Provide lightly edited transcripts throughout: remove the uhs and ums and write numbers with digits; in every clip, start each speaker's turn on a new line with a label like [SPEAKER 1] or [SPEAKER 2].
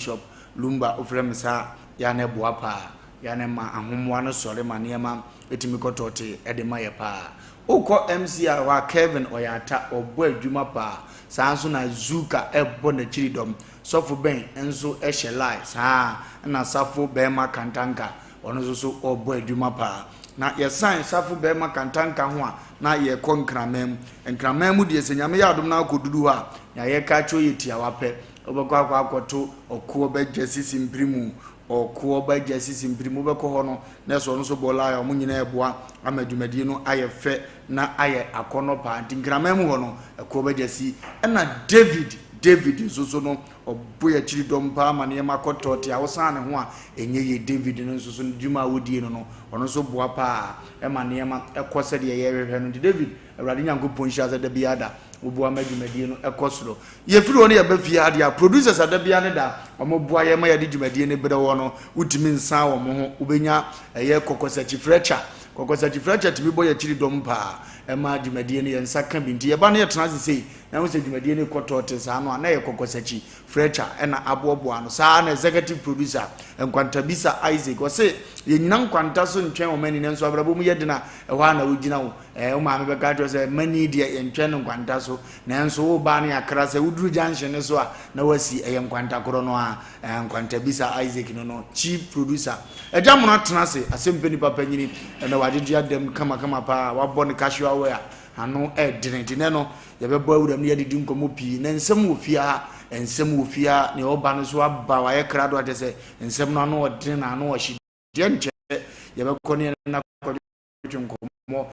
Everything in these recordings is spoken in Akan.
[SPEAKER 1] Bishop Lumba wofrɛ me saa a, yɛ a na ɛboa paa. Yɛ a na ɛma ahomoa no sɔre ma nneɛma tumi kɔ tɔɔtee de ma yɛ paa. Wokɔ MCR hɔ a, Kevin ɔyɛ ata, ɔbɔ adwuma paa. Saa nso na Zuka bɔ n'akyiri dɔm. Sɔfo Ben nso hyɛ line, saa ara na Safo Barima Kantanka, ɔno nso so ɔbɔ adwuma paa. Na yɛsan Safo Barima Kantanka ho a, na yɛkɔ Nkraman mu. Nkraman mu deɛ, sɛ Nyame yɛ adom na akɔduru hɔ a, nea yɛka akyerɛ wo yɛ tiawa pɛ. Wobɛkɔ akɔ akɔto ɔkoɔ bɛgya sisi mpirimu, ɔkoɔ bɛgya sisi mpirimu. Wobɛkɔ hɔ no, na ɛsɛ ɔno nso bɔ line a, wɔn nyinaa ɛboa ama dwumadie no ayɛ fɛ na ayɛ akɔnnɔ paa. Nti Nkraman mu hɔ no, ɛkoɔ bɛgya si. Ɛna David, David nso so no, ɔbɔ yɛn akyiri dɔm paa ma nneɛma kɔ tɔɔte a wosan ne ho a, ɛnyɛ yie. David no nso so no, dwuma a ɔdie no no, ɔno nso boa paa ma nneɛma kɔ sɛdeɛ yɛrehwehwɛ no. Nti David, Awurade Nyankopɔn nhyira sɛ da biara da woboa ma dwumadie no kɔ soro. Yɛfiri hɔ no yɛba fie ha deɛ a, producers a da biara ne da wɔboa yɛn ma yɛde dwumadie no brɛ wɔ no, wotumi nsan wɔn ho. Wobɛnya ɛyɛ Kɔkɔsakyi Frɛkya. Kɔkɔsakyi Frɛkya tumi bɔ yɛn akyiri dɔm paa ɛma dwumadie no yɛn nsa ka bi. Nti yɛba no yɛtena ase sei na yɛhu sɛ dwumadie no rekɔ tɔɔte saa no a, na ɛyɛ Kɔkɔsakyi Frɛkya ɛna aboaboa ano. Saa ara na executive producer Nkwantabisa Isaac, ɔse yɛnnyina nkwanta so ntwɛn wɔn ani nanso abrabɔ mu yɛ den a, ɛhɔ ara na wogyina wo. Ɛɛ, wo maame bɛka akyerɛ wo sɛ, Money deɛ yɛntwɛn no nkwanta so. Nanso woreba no yɛakra sɛ woduru junction no so a, na woasi. Ɛyɛ nkwanta korɔ no ara. Ɛɛ, Nkwantabisa Isaac no no, chief producer. Agya Mono atena ase, asɛmpɛ nipa panyini. Ɛnɛ wagyegye adam kamakama paa. Wabɔ ne casual wear. Ano ɛɛdene. Nti nɛ no, yɛbɛbɔ awuram na yɛadidi nkɔmmɔ pii. Na nsɛm wɔ fie ha, nsɛm wɔ fie ha. Nea ɔba no nso aba, wayɛ krado akyerɛ sɛ nsɛm no ano ɔdene na ano ɔhye. Deɛ nkyɛ yɛbɛkɔ ne yɛne no akɔtwe nkɔmmɔ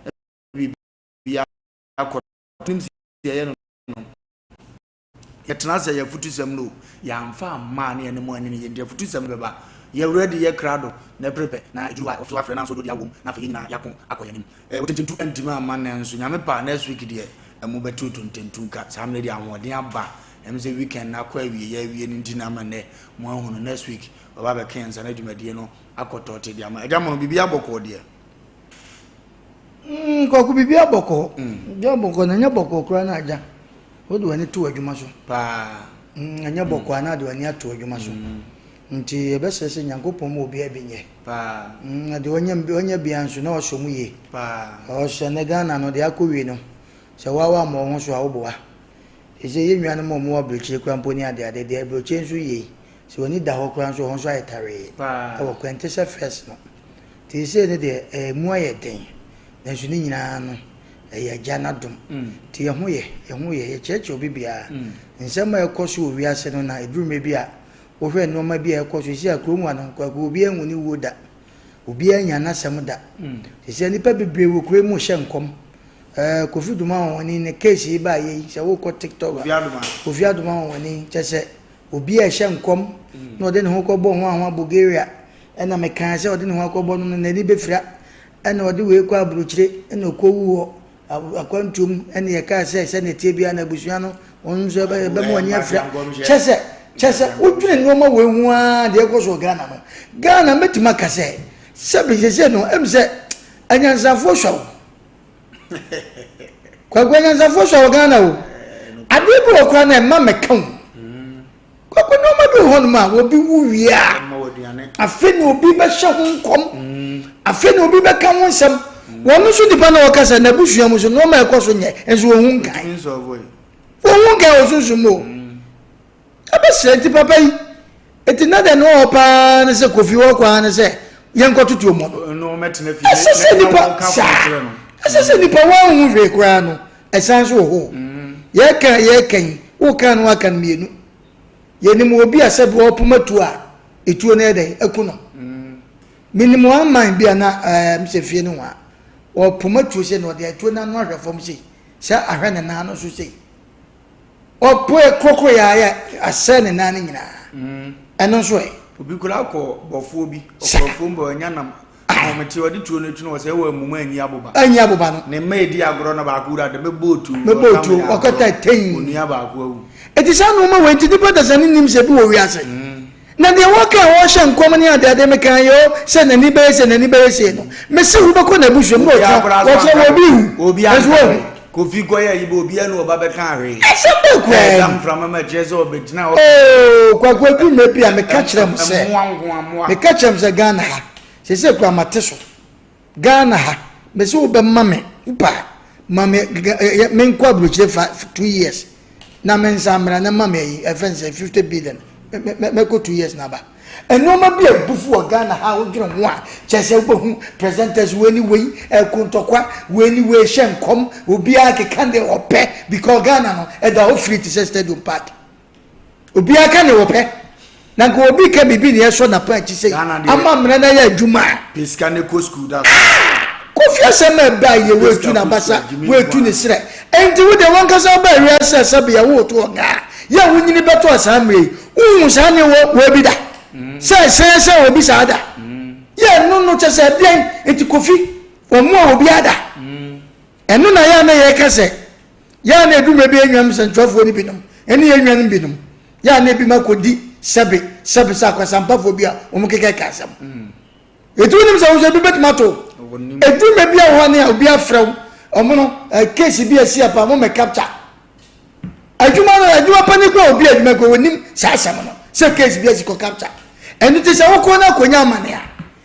[SPEAKER 1] na biribiara akɔ nim sɛ yɛyɛ no no yɛtena ase yɛ afutusɛm no yɛamfa amma ne yɛne mu anim yɛ nti afutusɛm no bɛba yɛwerɛ de yɛ krado na ɛpere na ɛduru a ɔso afrɛ na nso de awom na afei yɛn nyinaa yɛako akɔ yɛn anim ɛɛ wotententu ntumi amma nanso nyame pa next week deɛ ɛmo bɛto tontentu nka saa mmerɛ deɛ ahoɔden aba ɛm sɛ weekend na akɔ awie yɛ awie no nti na ama nnɛ mo ahunu next week ɔba bɛka yɛn nsa na dwumadie no akɔ tɔɔte de ama agya mono biribi abɔkɔɔ deɛ.
[SPEAKER 2] Mm, kwaku biribi abɔkɔɔ mm. Biribi abɔkɔɔ na ɛnyɛ bɔkɔɔ koraa na agya wode w'ani to adwuma so
[SPEAKER 1] paa.
[SPEAKER 2] Mm, ɛnyɛ mm. bɔkɔɔ anaa de w'ani ato adwuma so mm. Nti yɛbɛsrɛ sɛ Nyankopɔn ma obiara bi nyɛ
[SPEAKER 1] paa.
[SPEAKER 2] Mm, na deɛ ɔnya bia nso na ɔsɔ mu yie
[SPEAKER 1] paa.
[SPEAKER 2] Ɔsɛ ne Ghana no deɛ akɔ wie no sɛ woawa ama wo ho so a woboa ɛsɛ yɛ nuanom a wɔwɔ aburokyire koraa mpo ne adeade deɛ aburokyire nso yie Sɛ w'ani da hɔ koraa nso ɛhɔ nso ayɛ tawee wɔ kwan te sɛ first no. Nti seesei no deɛ ɛmu ayɛ den nanso ne nyinaa no ɛyɛ Agya no adom. Nti yɛn ho yɛ, yɛn ho yɛ, yɛkyerɛkyerɛ obi biara. Nsɛm a ɛkɔ so wɔ wiase no na ɛduru mmerɛ bi a wohwɛ nnoɔma bi a ɛkɔ so seesei a kurom ha no Kwaku obiara nhu ne wuo da. Obiara nnya n'asɛm da. Seesei nnipa bebree wɔ kuro yi mu rehyɛ nkɔm. Ɛɛ Kofi Duma Ahonhoni ne case yi baeɛ yi sɛ wokɔ TikTok a Kofi Adoma Ahonhoni kyerɛ sɛ Obi a ɛhyɛ nkɔm na ɔde ne ho kɔbɔ ho ahoa Bulgaria ɛna mekaa sɛ ɔde ne ho akɔbɔ no no n'ani bɛfira ɛna ɔde wei kɔ aburokyire ɛna ɔkɔwu hɔ akwantuo mu ɛna yɛkaa sɛ sɛdeɛ ɛteɛ biara na abusua no wɔn nso ɛbɛma wɔn ani afira kyɛ sɛ kyɛ sɛ wodwene nneɛma wei ho ara deɛ ɛkɔ so wɔ Ghana no Ghana mɛtumi aka sɛ sɛbi sɛsɛ no ɛm sɛ anyansafoɔ sua o Kwaku anyansafoɔ sɔ wɔ Ghana o. Adeɛ bi wɔ koraa na ɛma mɛka o. Kwaku nneɛma bi wɔ hɔnom a obi wu wie a afei na obi bɛhyɛ ho nkɔm. Afei na obi bɛka ho nsɛm. Wɔn nso nipa na wɔka sɛ n'abusua mu so nneɛma a ɛkɔ so nyɛ nso wɔn ho nkan. Wɔn ho nkan wɔ sunsun mu o. Ɛbɛsrɛ nti papa yi eti na deɛ ne wɔ paa ne sɛ Kofi wɔ kɔ ne sɛ yɛnkɔ toto mu no. Ɛsɛ sɛ nipa saa ɛsɛ sɛ nipa wɔn ho hwee koraa no ɛsan so wɔ hɔ. Mm. Yɛka yɛka yi woka no aka no mmienu. Yɛnim obi a sɛ bi ɔpoma tuo a etuo no yɛ dɛ ɛku no. Mm. Menim wɔn man bi a na ɛɛ sɛ fie no ho a ɔpoma tuo sɛ na ɔde atuo no ano ahwɛ fam sei sɛ ahwɛ ne nan no so sei. Ɔpoe korokoroeɛ ara yɛ asɛe ne nan no nyinaa. Mm. Ɛno nso ɛ.
[SPEAKER 1] Obi koraa kɔ bɔfoɔ bi, ɔkɔ afuom bɔ ɔnya nam. Ahomete ɔde tuo no akyi no ɔsɛ ɛwɔ amum anyi aboba.
[SPEAKER 2] Anyi aboba no.
[SPEAKER 1] Ne mma edi agorɔ na baako wura de mɛbɔ otuo.
[SPEAKER 2] Mɛbɔ otuo ɔkɔta tɛn.
[SPEAKER 1] Onua baako awu.
[SPEAKER 2] Eti saa nneɛma wɔ nti nipa dasa ne nim sɛ bi wɔ wiase. Mm. Na deɛ wɔka a wɔhyɛ nkɔm ne adeade meka yɛ o sɛ n'ani bɛyɛ sɛ n'ani bɛyɛ sei no. Mese wobɛkɔ n'abusua mu na ɔkyerɛ wɔkyerɛ wɔ obi wu.
[SPEAKER 1] Obi anka. Kofi kɔyɛ yi bɛ obiara ne ɔba bɛka ahwee.
[SPEAKER 2] Asɛm bɛɛ koraa
[SPEAKER 1] Ɛda
[SPEAKER 2] ni.
[SPEAKER 1] mframa ma kyerɛ sɛ ɔbɛgyina hɔ.
[SPEAKER 2] Oo Kwaku aduru mmerɛ bi a meka kyerɛ mo sɛ
[SPEAKER 1] Mmoa nko mmoa.
[SPEAKER 2] meka kyerɛ mo sɛ Ghana ha sese koraa mate so Ghana ha mese wobɛma me wopa ma me menkɔ aburokyire fa 2 years na me nsa mmra na ma me ayi ɛfɛn sɛ 50 billion mɛkɔ 2 years na aba. Nneɛma bi a ebufu wɔ Ghana ha a wodwene ho a, kyerɛ sɛ wobɛhu presenters wei ne wei ɛko ntɔkwa, wei ne wei hyɛ nkɔm, obiara keka deɛ ɔpɛ because Ghana no ɛda hɔ free te sɛ stadium park. Obiara ka deɛ ɔpɛ. Na nka obi ka biribi na yɛsɔ n'apa akyi sɛ ama mmara no ayɛ adwuma a.
[SPEAKER 1] Pɛ sika ne kɔ sukuu da.
[SPEAKER 2] Kofi asɛm a ɛbaa yɛ woetu n'abasa, woetu ne serɛ. Enti wo deɛ wankasa wobaa wiase a sɛbe yɛwoo to wɔ Ghana, yɛ a wonyini bɛtɔɔ saa mmerɛ yi, wonhu saa ne wɔ wɔ bi da? Sɛ ɛsɛn sɛ obi saa da? Yɛ ɛno no kyɛ sɛ ɛdeɛn? Enti Kofi, wɔmmoa obiara da. Ɛno na yɛ a na yɛka sɛ, yɛ a na ɛdu mmerɛ bi yɛn nuanom nsɛntwerɛfoɔ no binom ne yɛn nuanom binom, yɛ a na ebinom akɔdi sɛbe sɛbe sɛ akwasampafoɔ bi a wɔn keka ka asɛm. Eti wonim sɛ wo nso ebi bɛtumi ato wo. Ɛduru mmerɛ bi a wɔ hɔ ne a obi afrɛ wo, ɔmo no case bi asi apa, mo mɛ capture. Adwuma no, adwuma panin kura obi adwuma kura onim saa asɛm no sɛ case bi asi kɔ capture. Ɛno ti sɛ wokɔ na akɔnya amane a,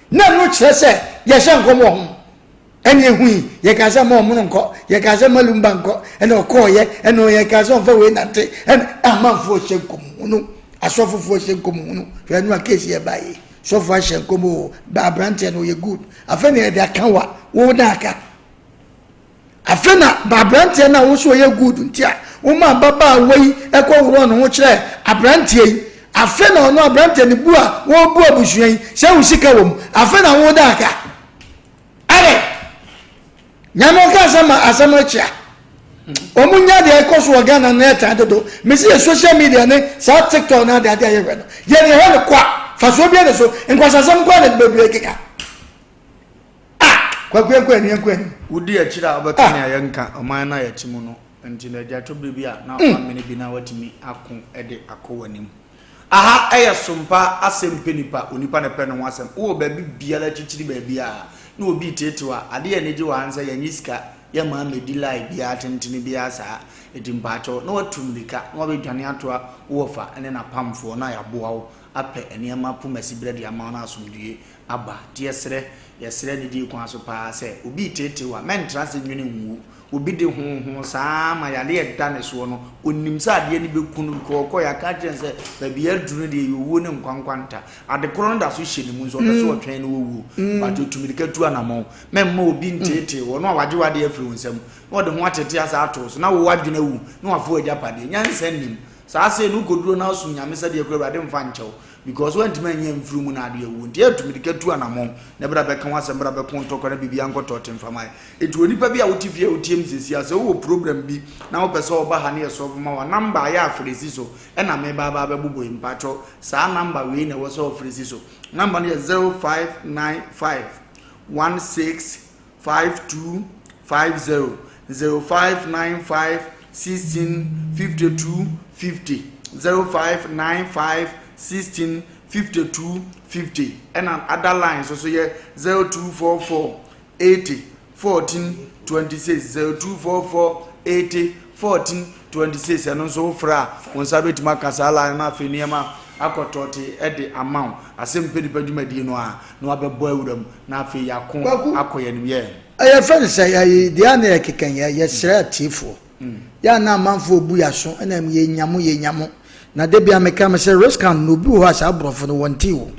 [SPEAKER 2] na ɛno kyerɛ sɛ yɛhyɛ nkɔm wɔ ho. Ɛne ehu yi, yɛka sɛ ma ɔmono nkɔ, yɛka sɛ ma Lumba nkɔ, ɛna ɔkɔɔyɛ, ɛna yɛka sɛ ɔmfa wei nante, ɛna amanfoɔ hyɛ nkɔm hunu, asɔfofoɔ hyɛ nkɔm hunu, hwɛ ɛno a case yɛ baayɛ. Sɔfo ahyɛ nkɔm o, ba aberanteɛ no ɔyɛ good. Afei na yɛde aka wa, wo na aka. Afei na ba aberanteɛ no a wo so ɔyɛ good nti a woma ababaawa yi ɛkɔ worɔ ne ho kyerɛ aberanteɛ yi. Afei na ɔno aberanteɛ no bu a wɔbu abusua yi sɛ wo sika wɔ mu. Afei na wo da aka. Adɛn? Nyame ɔka asɛm ma asɛm akyia. Wɔn nya deɛ ɛkɔ so wɔ Ghana no ɛtaa dodo. Mesi yɛ social media ne saa TikTok na ade ade a yɛhwɛ no. Yɛn yɛhwɛ no kwa. Fasoɔ bi ne so. Nkwasasɛm kwa na bebree keka. Ah, Kwaku yɛnkɔ anim yɛnkɔ anim.
[SPEAKER 1] Wodi akyire a wobɛka nea yɛnka ɔman no a yɛte mu no nti no agya tɔ bere bi a na wamene bi na watumi ako de akɔ w'anim. Aha yɛ sompa asɛm pɛ nipa, onipa na ɛpɛ ne ho asɛm. Wowɔ baabi biara akyikyiri baabi a na obi reteetew a, ade a ani gye wɔ ha ne sɛ yɛnnye sika, yɛmma mmɛdi line biara tentene biara saa. Enti mpaakyɛw, na woatu mmirika na woabɛdwane atoa wo wɔfa ne n'apamfoɔ na yɛaboa wo apɛ nneɛma pomasiberɛ de ama wo na asomdwoeɛ aba. Nti yɛsrɛ, yɛsrɛ anidie kwan so paa sɛ obi reteetew a, mɛntra ase nnwene nwu. Obi de honhon saa ara ma yadeɛ a ɛda ne soɔ no, ɔnim sɛ adeɛ no bɛku no because ɔkɔeɛ aka akyerɛ no sɛ baabi a aduru no deɛ ɛyɛ owuo ne nkwa nkwanta. Ade korɔ no da so hyɛ ne mu nso ɔpɛ sɛ ɔtwɛn na ɔwuo. But ɔtu mirika tu anammɔn. Mɛmma obi nteetee wo. Ɔno a wagye w'adeɛ afiri wo nsam na ɔde ho atete asa ato wo so na wo w'adwene awu na wafa w'agyapadeɛ. Nyansa nnim. Saa sei no wokɔduro na wosom Nyame sɛdeɛ koraa Awurade mfa nkyɛ wo. Because wantumi anyi amfiri mu na ade awu nti atu mirika tu anamɔn na bra bɛka ho asɛm bra bɛko ntɔkwa na biribiara nkɔtɔ ɔte mfama ɛ. Eti onipa bi a wote fie a wotie me seesei a sɛ wowɔ program bi na wopɛ sɛ ɔba ha ne yɛ solve ma wo a number a yɛ afrɛ si so ɛna meba aba abɛbobɔ yi mpakyɛw saa number wei na ɛwɔ sɛ ɔfrɛ si so number no yɛ 0595 16 52 50 0595 16 52 50 0595 16 52 50 ɛna other line nso so yɛ 0244 80 14 26 0244 80 14 26 ɛno nso wofrɛ a wo nsa bɛtumi aka saa line no afei nneɛma akɔtɔte de ama wo asɛm pɛ nipa dwumadie no a na wabɛbɔ awura mu na afei yɛako akɔ yɛn anim yɛ.
[SPEAKER 2] Yɛfrɛ no sɛ ayi deɛ a na yɛkeka yi yɛsrɛ atiefoɔ yɛ a na amanfoɔ bu yɛaso ɛna yɛnya mo yɛnya mo na da bia meka me sɛ riskan na obi wɔ hɔ a saa borɔfo no wɔnte o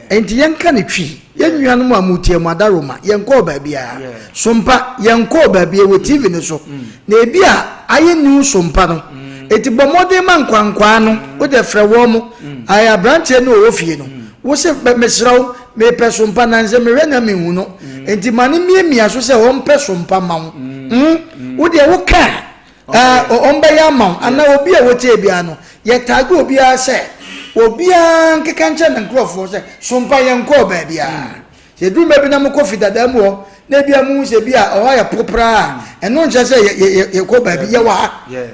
[SPEAKER 2] enti yɛnka ne twi yɛn nuanom a motie mo adaroma yɛnkɔɔ baabiara sompa yɛnkɔɔ baabi wɔ tv no so na ebi a ayɛ new sompa no eti bɔ mmɔden ma nkwankwaa no wode frɛ wɔn mo ayɛ aberanteɛ no ɔwɔ fie no wo se mesrɛ wo mepɛ sompa na nsɛ mehwɛ na mehu no nti ma no miamia so sɛ ɔmpɛ sompa ma wo wo deɛ wo ka a ɔmbɛyɛ ama wo anaa obi a wɔtie biara no yɛtaage obiara sɛ obiara nkeka nkyɛ ne nkurɔfoɔ sɛ sompa yɛnkɔɔ baabiara sɛ ɛduru mma bi na mokɔ fi dadaa mu hɔ na ebi a muhu sɛ bi a ɔhɔ ayɛ popraa a ɛno nkyerɛ sɛ yɛkɔ baabi yɛwɔ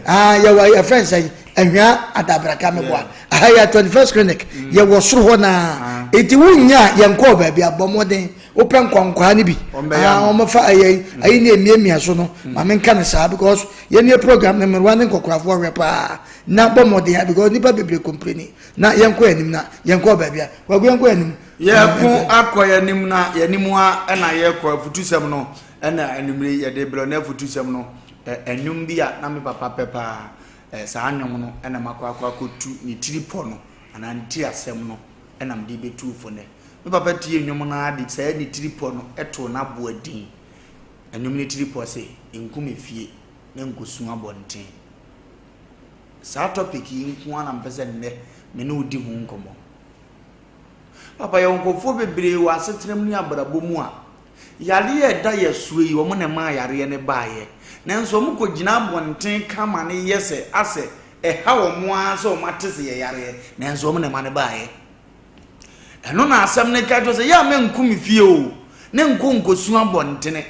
[SPEAKER 2] ha yɛwɔ yɛfrɛ nsɛn Ahwia Adabraka meboa aha yɛ 21st clinic yɛwɔ soro hɔ naa eti wonya a yɛnkɔɔ baabi abɔ mmɔden. Wopɛ nkwankwaa no bi ah, wɔmfa ɛyɛ ayi ne emiamia so no mm. Maame nka no saa because yɛnie program no mmerewa ne nkɔkorafoɔ hwɛ paa na bɔ mmɔden a because nipa bebree kɔmpleni na yɛnkɔ anim na yɛnkɔ baabi a Kwaku yɛnkɔ anim.
[SPEAKER 1] Yɛko akɔ yɛnim na yɛnim a ɛna yɛkɔ afutusɛm no ɛna anwummere yɛde brɛ no afutusɛm no ɛnwom bi a na me papa pɛ paa saa nnwom no ɛna makɔ akɔ akɔtu ne tiri pɔ no anaa ne tiri asɛm no ɛna mede bɛtu fo nɛ. Me papa tiee nnwom no ara de saa ne tiri pɔ no too n'aboa din. Nnwom no tiri pɔ se, Nku me fie na nkɔsu abɔnten. Saa topic yi nko ara na mepɛ sɛ nnɛ me ne wo di ho nkɔmmɔ. Papa, yɛwɔ nkurɔfoɔ bebree wɔ asetena mu ne abrabɔ mu a, yareɛ a ɛda yɛ soɔ yi, wɔn na ɛmaa yareɛ no baeɛ. Nanso wɔkɔgyina abɔnten ka ma no yɛ sɛ asɛ ɛha wɔn ara sɛ wɔate sɛ yɛyareɛ, nanso wɔn na ɛma no baeɛ. Ɛno na asɛm no ka kyerɛ sɛ, yɛ a menko me fie o, ne nko nkɔsu abɔntene.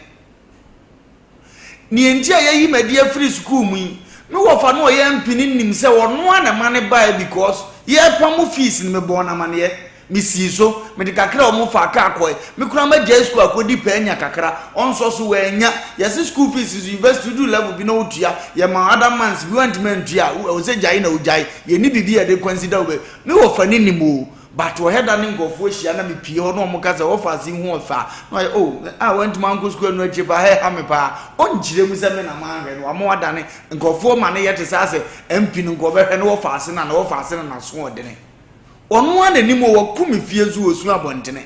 [SPEAKER 1] Nea nti a yɛayi m'adi afiri sukuu mu yi, me wɔfa no ɔyɛ MP no nim sɛ ɔno ara na ɛma no baeɛ because yɛrepamo fees no mebɔɔ no amaneɛ. Mesii so, mede kakra a wɔfaa kaa kɔe. Me koraa magyae sukuu akɔdi pɛ anya kakra. Ɔnsɔ so, wannya. Yɛse school fees nso university woduru level bi na wotua. Yɛma wo other months bi woantumi antua a, ɛwɔ sɛ gyae na wogyae. Yɛnni biribi a yɛde consider wo. Me wɔfa no nim o. But ɔhɛ da ne nkurɔfoɔ hyia na mepie hɔ na wɔn ka sɛ wɔfa ase hu ɔfɛ a na ɔyɛ oh a wantumi ankɔ sukuu ɛno akyire paa ɛha me paa ɔnkyerɛ mu sɛ me na manhwɛ no wama wadane nkurɔfoɔ ma no yɛ te sɛ asɛ MP no nka ɔbɛhwɛ no wɔfa ase na na wɔfa ase na n'aso ɔdene ɔno ara n'anim o wɔku me fie nso wɔsu abɔntene.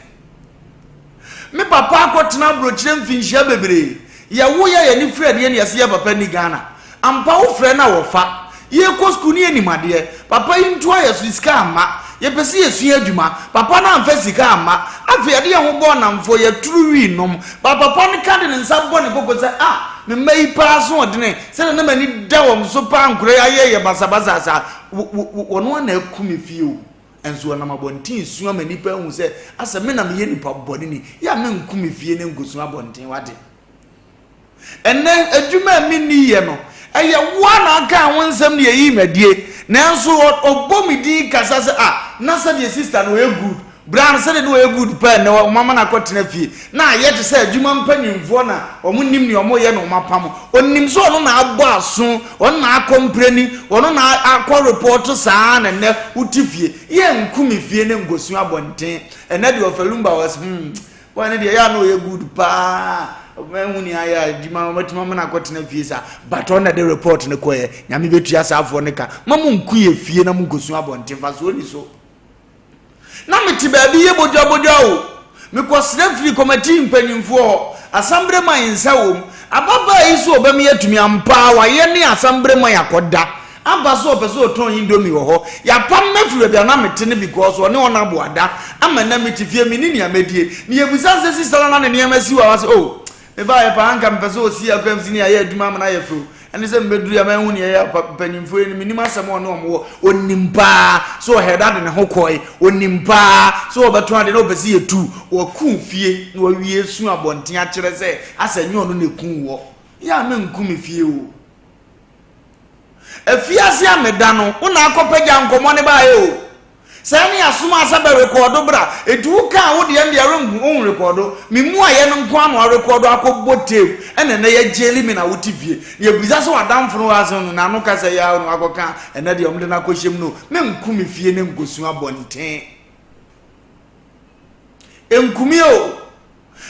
[SPEAKER 1] Me papa akɔtena aburokyire mfinhyia bebree. Yɛwo yɛ a yɛn ani firi adeɛ na yɛse yɛ papa nni Ghana. Ampa wo frɛ no a wɔfa. Yɛkɔ sukuu ne yɛnim adeɛ. Papa yi ntoa yɛ so sika amma. Yɛpɛ sɛ yɛsua adwuma. Papa no amfa sika amma. Afei yɛde yɛn ho bɔɔ nnamfoɔ, yɛturu wii nom. But papa no ka de ne nsa bɔ ne koko sɛ ah me mma yi paa asoɔdene. Sɛdeɛ na m'ani da wɔn so paa nkwadaa yi ayɛ yɛ basabasa saa. Wɔn ara na aku me fie o. Nso ɔnam abɔnten resu ama nnipa ahu sɛ asɛ me na meyɛ nipa bɔne ni. Yɛ a menko me fie ne nkosu abɔnten wate. Ɛnnɛ adwuma a menni yɛ no, ɛyɛ wo a na aka ho nsɛm na yɛyii m'adie. Nanso ɔbɔ me din kasa sɛ ah na sɛdeɛ sister no ɔyɛ good. Bra no sɛdeɛ na ɔyɛ good paa nnɛ wɔama no akɔtena fie. Na ayɛ te sɛ adwuma mpanyimfoɔ na wɔn nim nea wɔyɛ na wɔapam. Ɔnim sɛ ɔno na abɔ aso, ɔno na akɔ mprɛni, ɔno na akɔ repɔɔto saa na nnɛ wote fie. Yɛnku me fie ne nkɔsu abɔnten. Ɛnnɛ deɛ ɔfɛ lumba wɔ sɛ hmm boy no deɛ ɛyɛ a na ɔyɛ good paa. Mahu nea ayɛ a adwuma wɔatumi ama no akɔtena fie saa. But ɔno na de report no kɔɛ. Nyame bɛtua saa afoɔ no ka. Ma monku yɛ fie na monkɔsu abɔnten. Mfasoɔ nni so. Na mete baabi yɛ bodwabodwa o. Mekɔsrɛ firi kɔmatii mpanyimfoɔ hɔ. Asambereman nsa wom. Ababaa yi so ɔbɛma yɛatumi ampa ara wayɛ ne asambereman akɔda. Aba so ɔpɛ sɛ ɔtɔn indomie wɔ hɔ. Yɛapam me afiri baabi a na mete no because ɔne ɔnabo ada ama nnɛ mete fie menni nea mɛdie. Na yɛbisa no sɛ sista no na ne nneɛma si hɔ a ɔse oh Mebaeɛ paa anka mepɛ sɛ ɔsi akwan si ne ayɛ adwuma ama no ayɛ fɛ o. Ɛne sɛ mebɛduru a mahu nea ɛyɛ a mpanyimfoɔ yi no menim asɛm a ɔne wɔn wɔ. Ɔnim paa sɛ ɔhɛda de ne ho kɔe. Ɔnim paa sɛ ɔbɛtɔn ade na ɔpɛ sɛ yɛtu. Waku fie na wawie asu abɔnten akyerɛ sɛ asɛ ɛnyɛ ɔno na ɛkuu wɔ. Yɛ a menku me fie o. Afiase a meda no, wo na akɔpagya nkɔmmɔ no baeɛ o. Sɛɛ ne asomaa sɛ bɛrekɔɔdo bra, enti wo kaa wo deɛ ndeɛ renhu wo nrekɔɔdo, me mmuaeɛ no nko ara na warekɔɔdo akɔ bɔ tape, ɛna ɛnɛ yɛ jaili me na wote fie, na yɛbisa sɛ w'adamfo no wɔ ase no n'ano kasa yi ara na wakɔka a, ɛnɛ deɛ wɔde no akɔhyɛ mu no, menku me fie ne nkɔsu abɔnten. Nkumi o.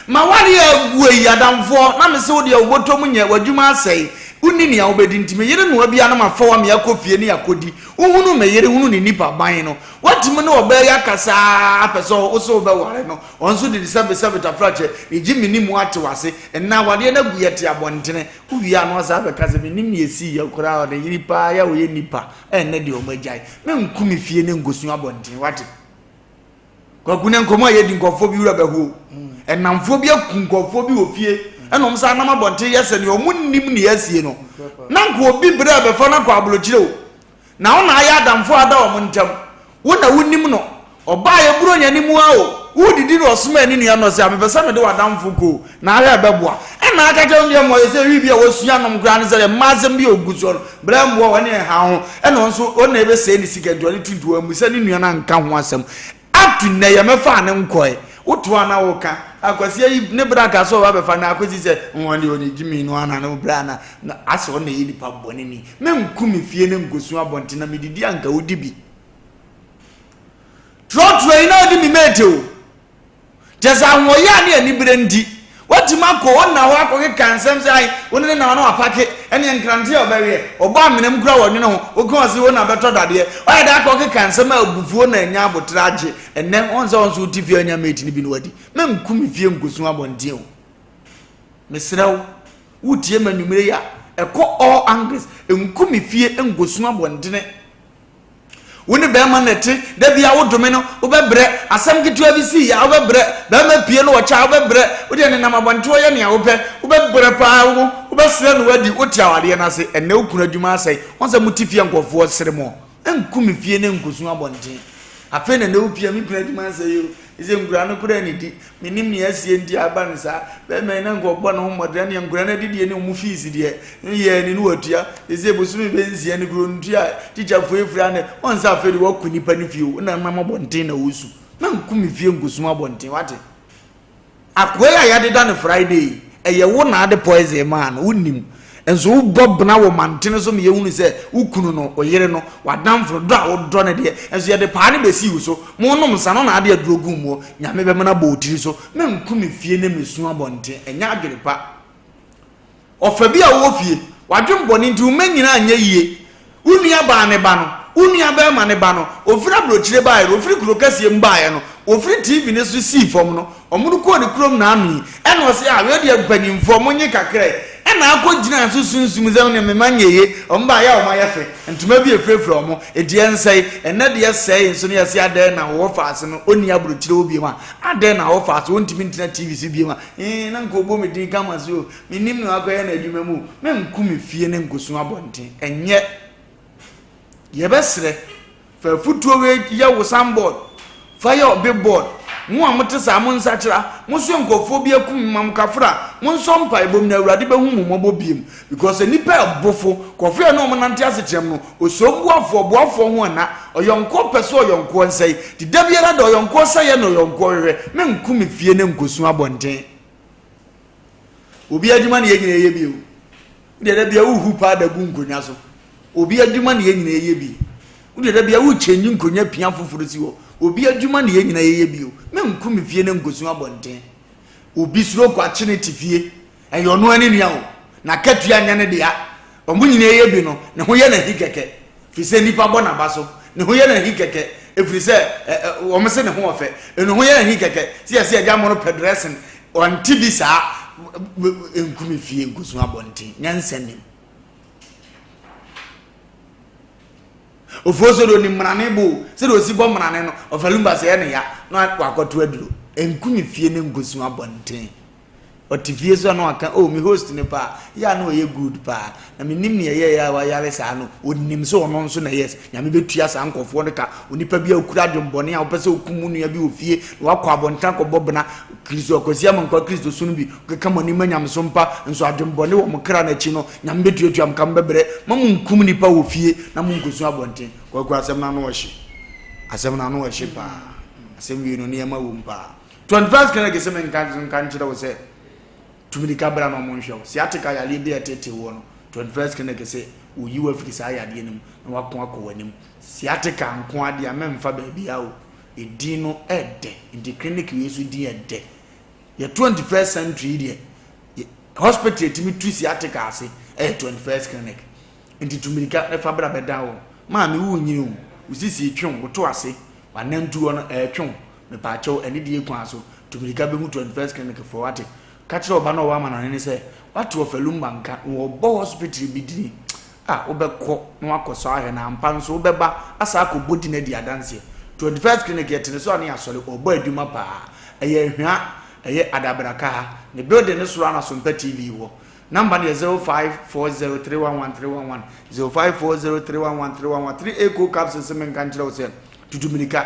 [SPEAKER 1] M'awareɛ agu ei adamfoɔ na mese wo deɛ wo bɔtɔ mu nyɛ w'adwuma asɛe wonni nea wobɛdi nti me yere noa bia na mafa wo ame akɔ fie ne akɔdi wohunu me yere hunu ne nipa ban no woatumi ne ɔbaa yi akasa aa pɛ sɛ wo se wobɛware no ɔno nso de ne sɛbe sɛbe tafrakyɛ ne gye me ne mu ate w'ase ɛnnɛ awareɛ no agu yɛte abɔntene wowie a na wasan abɛka sɛ mennim nea ɛsiiɛ koraa ɔne yere paa yɛ a ɔyɛ nipa ɛnnɛ deɛ ɔmo agyae menku me fie ne nkɔsu abɔntene wate. Kwaku ne nkɔmɔ a yɛdi nkurɔfoɔ bi wura bɛho. Ɛnamfoɔ bi aku nkurɔfoɔ bi wɔ fie ɛna wɔn san nam abɔnten yɛ sɛ nea wɔn nnim nea asie no. Na nka obi brɛ bɛfa no akɔ abolokyire o. Na wo na ayɛ adamfoɔ ada wɔn ntam. Wo na wonim no. Ɔbaa yɛ buronya ne mu a o. Wodidi na ɔsomaa ne nua no ɔsɛ a mepɛ sɛ mede w'adamfo kɔ o. Na ahwɛ ɛbɛboa. Ɛna aka kyerɛ no deɛ mmoa yɛ sɛ wi bi a wasua nom koraa ne sɛ mmaa asɛm bi a ɔgu soɔ no brɛ mmoa wɔne ɛha ho. Ɛna ɔno nso ɔna ɛbɛsɛe ne sika nti ɔde tuntum amu sɛ ne nua no anka ho asɛm. Up to nnɛ yɛmɛfaa no nkɔɛ. Woto a na woka. Akwasi ayi ne bra ka sɛ ɔba bɛfa no akosi sɛ wɔn deɛ ɔne gyimi no ana ne bra na na asɛ ɔna yɛ nipa bɔne ni. Menku me fie ne nkosu abɔnten na medidi anka wodi bi. Trɔtrɔ yi na ɔde me mate o. Kyerɛ sɛ ahoɔyaa ne anibere nti, watumi akɔ hɔ nna hɔ akɔkeka nsɛm sɛ ai, wo ne ne nam na wapake, ɛneɛ nkrante a ɔbɛweɛ, ɔbɔ amena mu koraa wɔnwene ho, woka ɔse wo na bɛtɔ dadeɛ, ɔyɛ dɛ akɔkeka nsɛm a abufuo na anya aboterɛ agye, ɛnnɛ wɔn sɛ wɔn nso wote fie anya mate no bi na wadi, menku me fie nkosu abɔnten o. Mesrɛ wo, wotie ma anwummere yi a, ɛkɔ all angles, nku me fie nkosu abɔntene. Wo ne bɛrima na ɛte, da bia wodome no, wobɛbrɛ, asɛm ketewa bi sii a wobɛbrɛ, bɛrima pie no wɔkyɛ a wobɛbrɛ, wodeɛ nenam abɔnten ɔyɛ nea wopɛ, wobɛbrɛ paa, wo wobɛsrɛ no wadi, wote awadeɛ no ase, ɛnnɛ wo kunu adwuma asɛe, wɔn sɛ mote fie a nkurɔfoɔ sere mo, nku me fie ne nkosu abɔnten, afei na ɛnɛ wopie a me kunu adwuma asɛe o, ɛsɛ nkura no koraa nidi, Mennim nea asie nti a aba no saa. Bɛrima yi na nka ɔbɔ ne ho mmɔden ɛneɛ nkwadaa no adidie ne wɔn fees deɛ ne yɛ ni no watua. Ɛsɛ bosome bɛ nsia ne kuro ntua tikyafoɔ efiri anɛ wɔn sɛ afei de wɔkɔ nipa no fie o na nam abɔnten na wɔsu. Na nku me fie nkosu abɔnten wate. Akoa yi a yɛadeda no Friday yi ɛyɛ wo na ade poison maa no wonim. Nso wobɔ bena wɔ mantene so ma yɛhunu sɛ wo kunu no, wo yere no, w'adamfo no, dɔ a wodɔ no deɛ, nso yɛde paa no bɛsii wo so. Monom nsa no na ade aduro guu muɔ. Nyame bɛma no abɔ wo tiri so. Menku me fie ne me su abɔnten. Ɛnyɛ adwene pa. Ɔfa bi a wowɔ fie, w'adwen bɔne nti wo mma nyinaa nyɛ yie. Wo nua baa ne ba no, wo nua barima ne ba no, ɔfiri aburokyire baeɛ no, ɔfiri kuro kɛseɛ mu baeɛ no, ɔfiri TV no so sii fam no, wɔde kɔɔ ne kurom naano yi, ɛna ɔse ah wei deɛ mpanyinfoɔ monye kakra yi, ɛna akɔ gyina so sunsum sɛ ne mema nyɛ ye, wɔn baeɛ a wɔn ayɛ fɛ, ntoma bi efirafira wɔn, enti ɛnsɛe, ɛnɛ deɛ sɛe nso no yɛse adɛn na wɔwɔ faase no ɔnni aburokyire hɔ biom a, adɛn na ɔwɔ faase ɔntumi ntena TV so biom a, ee na nka ɔbɔ me din kama so o. Mennim nea wakɔyɛ no adwuma mu o, menko me fie ne nkosu abɔnten. Ɛnyɛ. Yɛbɛsrɛ, fa afutuo wei yɛ wo signboard, fa yɛ wo billboard. Mo a mote saa, monsakyera. Mosoɛ nkurɔfoɔ bi akum ma mo kafra. Monsɔ mpaebɔ mu na Awurade bɛhu mo mmɔbɔ biom. Because nnipa ɛbofo, nkurɔfoɔ a ɛne wɔn nante asekyerɛm no, osuo boafoɔ, boafoɔ ho ɛna. Ɔyɔnkoɔ pɛ sɛ ɔyɔnkoɔ nsɛe. Nti da biara da ɔyɔnkoɔ sɛeɛ na ɔyɔnkoɔ hwehwɛ. Menko me fie ne nkosu abɔnten. Obi adwuma na yɛn nyinaa yɛ bi o. Wodeɛ da bia wohu paa da gu nkonnwa so. Obi adwuma na yɛn nyinaa yɛ bi. Wodeɛ da bia wokyɛnyi nkonnwa pia foforɔ si hɔ. Obi adwuma na yɛn nyinaa yɛyɛ bi o. Menku me fie ne nkosu abɔnten. Obi suro kwakye ne te fie. Ɛyɛ ɔno ani nua o. N'akatua nyɛ ne dea. Wɔn nyinaa yɛ bi no, ne ho yɛ no ahi kɛkɛ, ɛfiri sɛ nnipa bɔ n'aba so. Ne ho yɛ no ahi kɛkɛ, ɛfiri sɛ wɔn se ne ho ɔfɛ. Ne ho yɛ no ahi kɛkɛ, sɛ yɛse agya mo no pɛ dressing, ɔnte bi saa. Nku me fie nkosu abɔnten, nyansa nim. Ofuo sɛ deɛ ɔnim mmarane bo o, sɛdeɛ ɔsi bɔ mmarane no, ɔfa lumba sɛ ɛyɛ ne ya na wakɔto aduro. Nku me fie ne nkosu abɔnten. Ɔte fie so a na waka oh me host no paa yɛ a na ɔyɛ good paa na menim nea ɛyɛeɛ a wayare saa no ɔnim sɛ ɔno nso na ɛyɛ Nyame bɛtua saa nkurɔfoɔ no ka onipa bi a ɔkura adwembɔne a wopɛ sɛ ɔkum wo nua bi wɔ fie na wakɔ abɔnten akɔbɔ bena Kristo akwasi amankwa Kristo so no bi keka mo anim anyameso mpa nso adwembɔne wɔ mo kra no akyi no Nyame bɛtuatua mo ka mobɛbrɛ ma mo nkum nipa wɔ fie na mo nkɔsu abɔnten Kwaku asɛm no ano ɔhye asɛm no ano ɔhye paa asɛm wie no nneɛma wɔ mu paa 21st Clinic sɛ menka nka nkyerɛ wo sɛ tu mirika bra na ɔmo nhwɛ wo. Sciatica yareɛ bi a ɛtetee woɔ no, 21st Clinic sɛ wɔyi wo afiri saa yadeɛ no mu na wako akɔ w'anim. Sciatica nko ara deɛ memfa baabiara o. Edin no ɛdɛ, nti clinic wei nso din ɛdɛ. Yɛ 21st century yi deɛ, hospital ɛtumi tu sciatica ase ɛyɛ 21st Clinic. Nti tu mirika na fa bra bɛdan wɔn. Maame wo nyini o, wo sisi retwe wo, woto ase, w'anantuo no ɛretwe wo. Mepaakyɛw, anidie kwan so, tu mirika bɛhu 21st Clinic foɔ, wate? Ka kyerɛ ɔba no a ɔwɔ amanɔne no sɛ, wate ɔfalumba nka, na wɔbɔ hospital bi din a, wobɛkɔ na woakɔsɔ ahwɛ, na ampa nso wobɛba asan akɔbɔ din adi adanseɛ. 21st Clinic, yɛte ne so a ne yɛasɔre, ɔbɔ adwuma paa. Ɛyɛ Ahwia, ɛyɛ Adabraka ha, ne building no soro ara na Sompa TV wɔ. Number no yɛ 0540311311, 0540311311, 3A Cold Capsules se menka nkyerɛ wo sɛ, tutu mirika.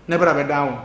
[SPEAKER 1] Ne bra bɛdan wo.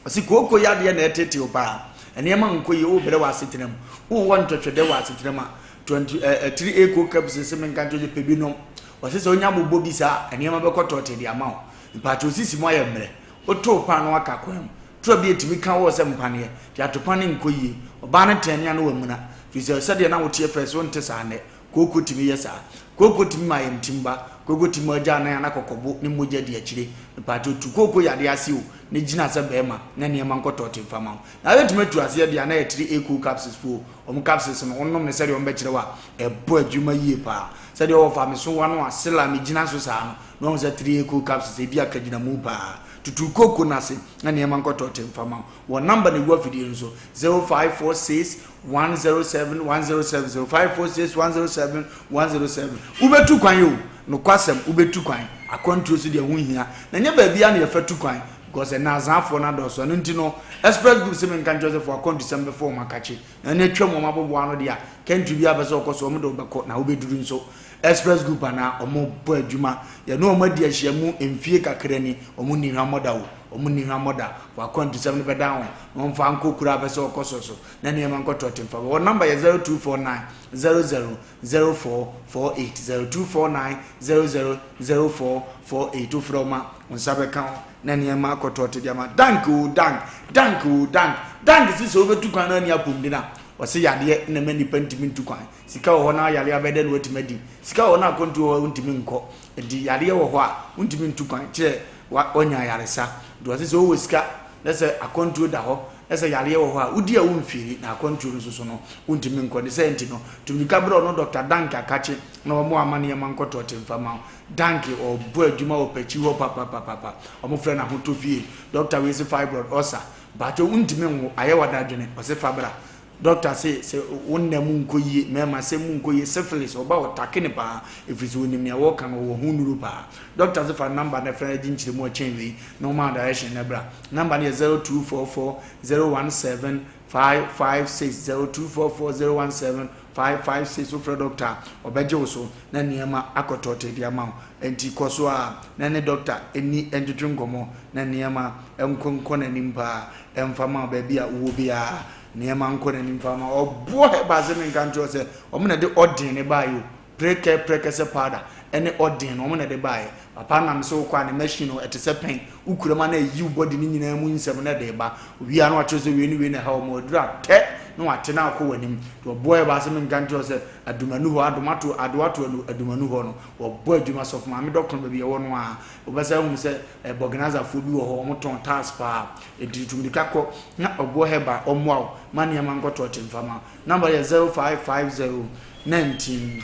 [SPEAKER 1] Ɔsi kooko yadeɛ na ɛtete wo paa. Nneɛma nkɔ yie, wobrɛ wɔ asetena mu. Wowɔ ntwɛtwɛdɛ wɔ asetena mu a, 20 ɛ ɛ 3A coke capsule se menka nkyerɛ sɛ pɛ bi nom. Ɔse sɛ wonya bobɔ bi saa a, nneɛma bɛkɔ tɔɔtee de ama wo. Mpakyɛ osisi mu ayɛ mmerɛ. Wotoo paano aka kwan mu. Tura bi a ɛtumi ka wɔ sɛ mpaneɛ, nti atopa no nkɔ yie. Ɔbaa no tɛn a na wamuna, firi sɛ sɛdeɛ na woteɛ first wonte saa nnɛ. Kooko tumi yɛ saa. Kooko tumi ma ayamtim ba. Kooko tumi ma agya anan ana kɔkɔbo ne mogya di akyire. Mepaakyɛw tu kooko yadeɛ ase o, na gyina sɛ bɛɛma na nneɛma nkɔ tɔɔte mfa ma wo. Na wobɛtumi atu aseɛ deɛ a na yɛ 3A cool capsules foɔ o. Wɔn capsules no wonom no sɛdeɛ wɔbɛkyerɛ wo a, ɛbɔ adwuma yie paa. Sɛdeɛ wɔfa me so wano a sila a megyina so saa no, na wahu sɛ 3A cool capsules ebi aka gyina mu paa. Tutu kooko no ase na nneɛma nkɔ tɔɔte mfa ma wo. Wɔn number na ɛgu afidie no so, 0546 107 107 0546 107 107. Wobɛtu kwan o, nokwasɛm wobɛtu kwan. Akwantuo so deɛ ho hia. Na nyɛ baabiara na yɛfa tu kwan because ɛnɛ azaafoɔ no adɔɔso. Ɛno nti no, Express Group sɛ menka nkyerɛ sɛ fo akwantusɛm bɛfa wɔn akakye. Na ɛno atwam wɔn aboboa ano deɛ a, country biara pɛ sɛ ɔkɔ so wɔn de wobɛkɔ na wobɛduru nso. Express Group anaa wɔn bɔ adwuma. Yɛne wɔn adi ahyiamu mfie kakra ni, wɔn nni hwammɔ da o, wɔn nni hwammɔ da. Fo akwantusɛm no bɛdan wɔn na wɔmfa nkɔ kuro a pɛ sɛ ɔkɔ so so na nneɛma nkɔ tɔte mfa. Wɔn number yɛ 0249 00 0448 0249 00 0448. Wofrɛ wɔn a, wo nsa bɛka wo na nneɛma akɔ tɔte de ama. Dank o dank, dank o dank, dank si sɛ wobɛtu kwan na ani apɔmuden a, wɔse yadeɛ na ɛma nnipa ntumi ntu kwan. Sika wɔ hɔ na yareɛ abɛyɛ dɛn na watumi adi? Sika wɔ hɔ na akwantuo wɔ hɔ a wontumi nkɔ. Nti yareɛ wɔ hɔ a wontumi ntu kwan kyerɛ wanya ayaresa. Nti wɔse sɛ wowɔ sika na sɛ akwantuo da hɔ na sɛ yareɛ wɔ hɔ a wodi a womfiiri na akwantuo no nso so no wontumi nkɔ. Ne saa nti no tu mmirika brɛ ɔno Dɔkta Danke Akakye na ɔmmoa ama nneɛma nkɔ tɔɔte mfa ma wo. Danke ɔbɔ adwuma wɔ Pakyi hɔ papapapapa. Wɔfrɛ no Ahotɔ Fie. Dɔkta wei se fibroid, ulcer, mpakyɛw wontumi nwo, ayɛ w'adadwene, ɔse fa bra. Doctor se sɛ wo nna mu nkɔ yie, mmarima sɛ mu nkɔ yie, syphilis ɔba ɔtake no paa ɛfiri sɛ ɔnim nea wɔka no ɔwɔ ho nnuro paa. Doctor se fa number no frɛ no gye nkyerɛmu a ɛkyɛn wei na ɔma wo direction no bra. Number no yɛ 0244 017 556, 0244 017 556, wofrɛ doctor a ɔbɛgye wo so na nneɛma akɔ tɔɔtee de ama wo. Enti kɔ so ara na ne doctor nni ntwetwe nkɔmmɔ na nneɛma nkɔ nkɔ n'anim paa mfa ma wo baabi a wowɔ biara. Nneɛma nkɔ n'anim fa ma ɔboɔ herbal sɛ menka nkyerɛ wo sɛ wɔn na ɛde ɔden ne baeɛ o prekɛ prɛkɛsɛ powder ɛne ɔden no wɔn na ɛde baeɛ papa nam sɛ wokɔ a ne machine no ɛte sɛ pɛn wokura mu a na ɛyi wo body no nyinaa mu nsɛm na ɛde ba owie a na wakyerɛ sɛ wei ne wei na ɛha wɔn aduru atɛ na wate na akɔ w'anim nti ɔboɔ herbal sɛ menka nkyerɛ wo sɛ adumanu hɔ adomato adoato anu adumanu hɔ no wɔbɔ adwuma sɔfo maame dɔkono baabi ɛwɔ no a wobɛsɛ ahunu sɛ bɔgenazafoɔ bi wɔ hɔ wɔn tɔn tiles paa Enti tu mmirika kɔ na ɔboɔ herbal ɔmmoa wo ma nneɛma nkɔ tɔɔte mfa ma wo. Number yɛ 0550 19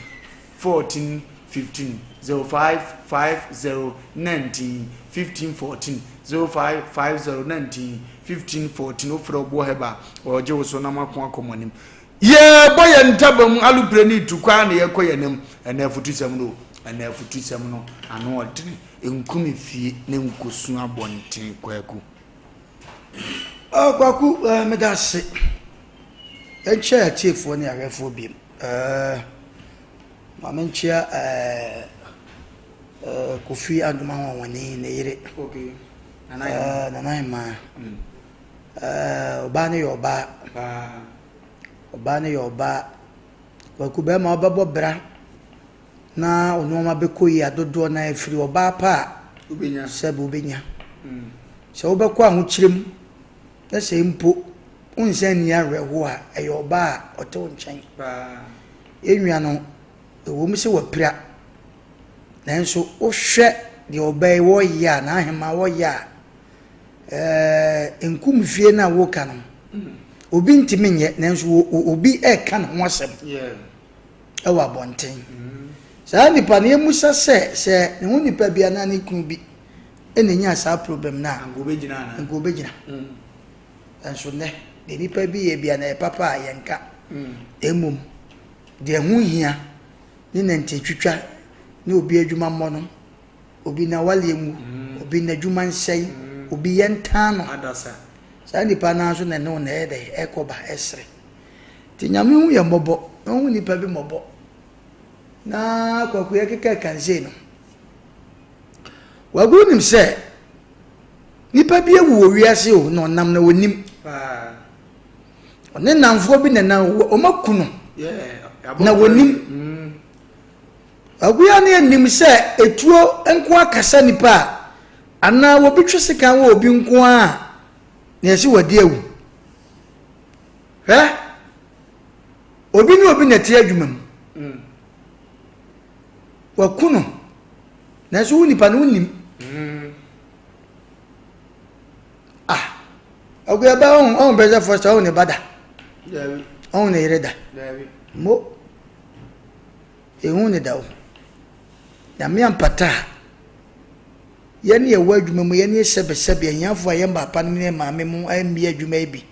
[SPEAKER 1] 14 15 0550 19 15 14 0550 19 15 14 Wofrɛ ɔboɔ herbal ɔregye wo so na moako akɔ mo anim. Yɛbɔ yɛn ntaba mu alupre ne tu kwan na yɛkɔ yɛn anim. Ɛnɛ afutusɛm no o, ɛnɛ afutusɛm no ano ɔdene. Nku me fie ne nkosu abɔnten Kwaku.
[SPEAKER 2] Oh, Kwaku, eh, meda ase. Yɛnkyia atiefoɔ ne ahwɛfoɔ biem. Eh, ma menkyia eh, eh, Kofi Adoma Nwanwani ne yere.
[SPEAKER 1] Okay. Nana
[SPEAKER 2] eh, Nana Hemaa. Mm. Eh, ɔbaa no yɛ ɔbaa. Ɔbaa no yɛ ɔbaa. Kwaku bɛrima ɔbɛbɔ bra. Na wo nnoɔma bɛkɔ yie a, dodoɔ no ara ɛfiri ɔbaa pa a sɛbe wobɛnya. Sɛ wobɛkɔ ahokyerɛ mu na sɛ mpo wonsan nni awerɛhoɔ a, ɛyɛ ɔbaa a ɔte wo nkyɛn. Yɛn nua no, ɛwɔ mu sɛ wapira, nanso wohwɛ deɛ ɔbaa yi wɔreyɛ a, n'ahemaa wɔreyɛ a, ɛɛ nkum fie no a woka no, obi ntumi nyɛ, nanso obi reka ne ho asɛm. wɔ abɔnten. Saa nipa no yɛmmisa sɛ, sɛ ne ho nipa bi anaa ne kunu bi na ɛnyaa saa problem no a,
[SPEAKER 1] anka ɔbɛgyina anaa?
[SPEAKER 2] Anka ɔbɛgyina. Nanso nnɛ, deɛ nipa bi yɛ bia na ɛyɛ papa a yɛnka. Na mmom, deɛ ɛho hia ne nantitwitwa ne obi adwuma mmɔ no, obi n'awaleɛ ngu, obi n'adwuma nsɛe, obi yɛntaa no. Saa nipa no ara nso na ɛne wo na ɛyɛ dɛ, ɛkɔ ba, ɛsere. Nti Nyame hu yɛn mmɔbɔ na ɔhu nipa bi mmɔbɔ na Kwaku yɛ keka kansie no Kwaku nim sɛ nipa bi awu wɔ wiase o na ɔnam na ɔnim ɔne namfoɔ bi na nam wɔn aku no na wɔnim mm. Kwaku yɛ ne anim sɛ etuo nko akasa nipa a anaa wɔbi twe sekan wɔ obi nko a. Na yɛsi wadi awu. Hwɛ, obi ne obi na ɛte adwuma mu. Waku no, nanso wo nipa no wonim. Ah, ɔguaba ɔhu ɔhu bɛsɛ fɔsta ɔhu ne ba da. Ɔhu ne yere da. Mo, ehu ne da o. Nyame ampata a, yɛne yɛwɔ adwuma mu yɛne sɛbesɛbe ahiafo a yɛn papa ne yɛn maame mu ammi adwuma yi bi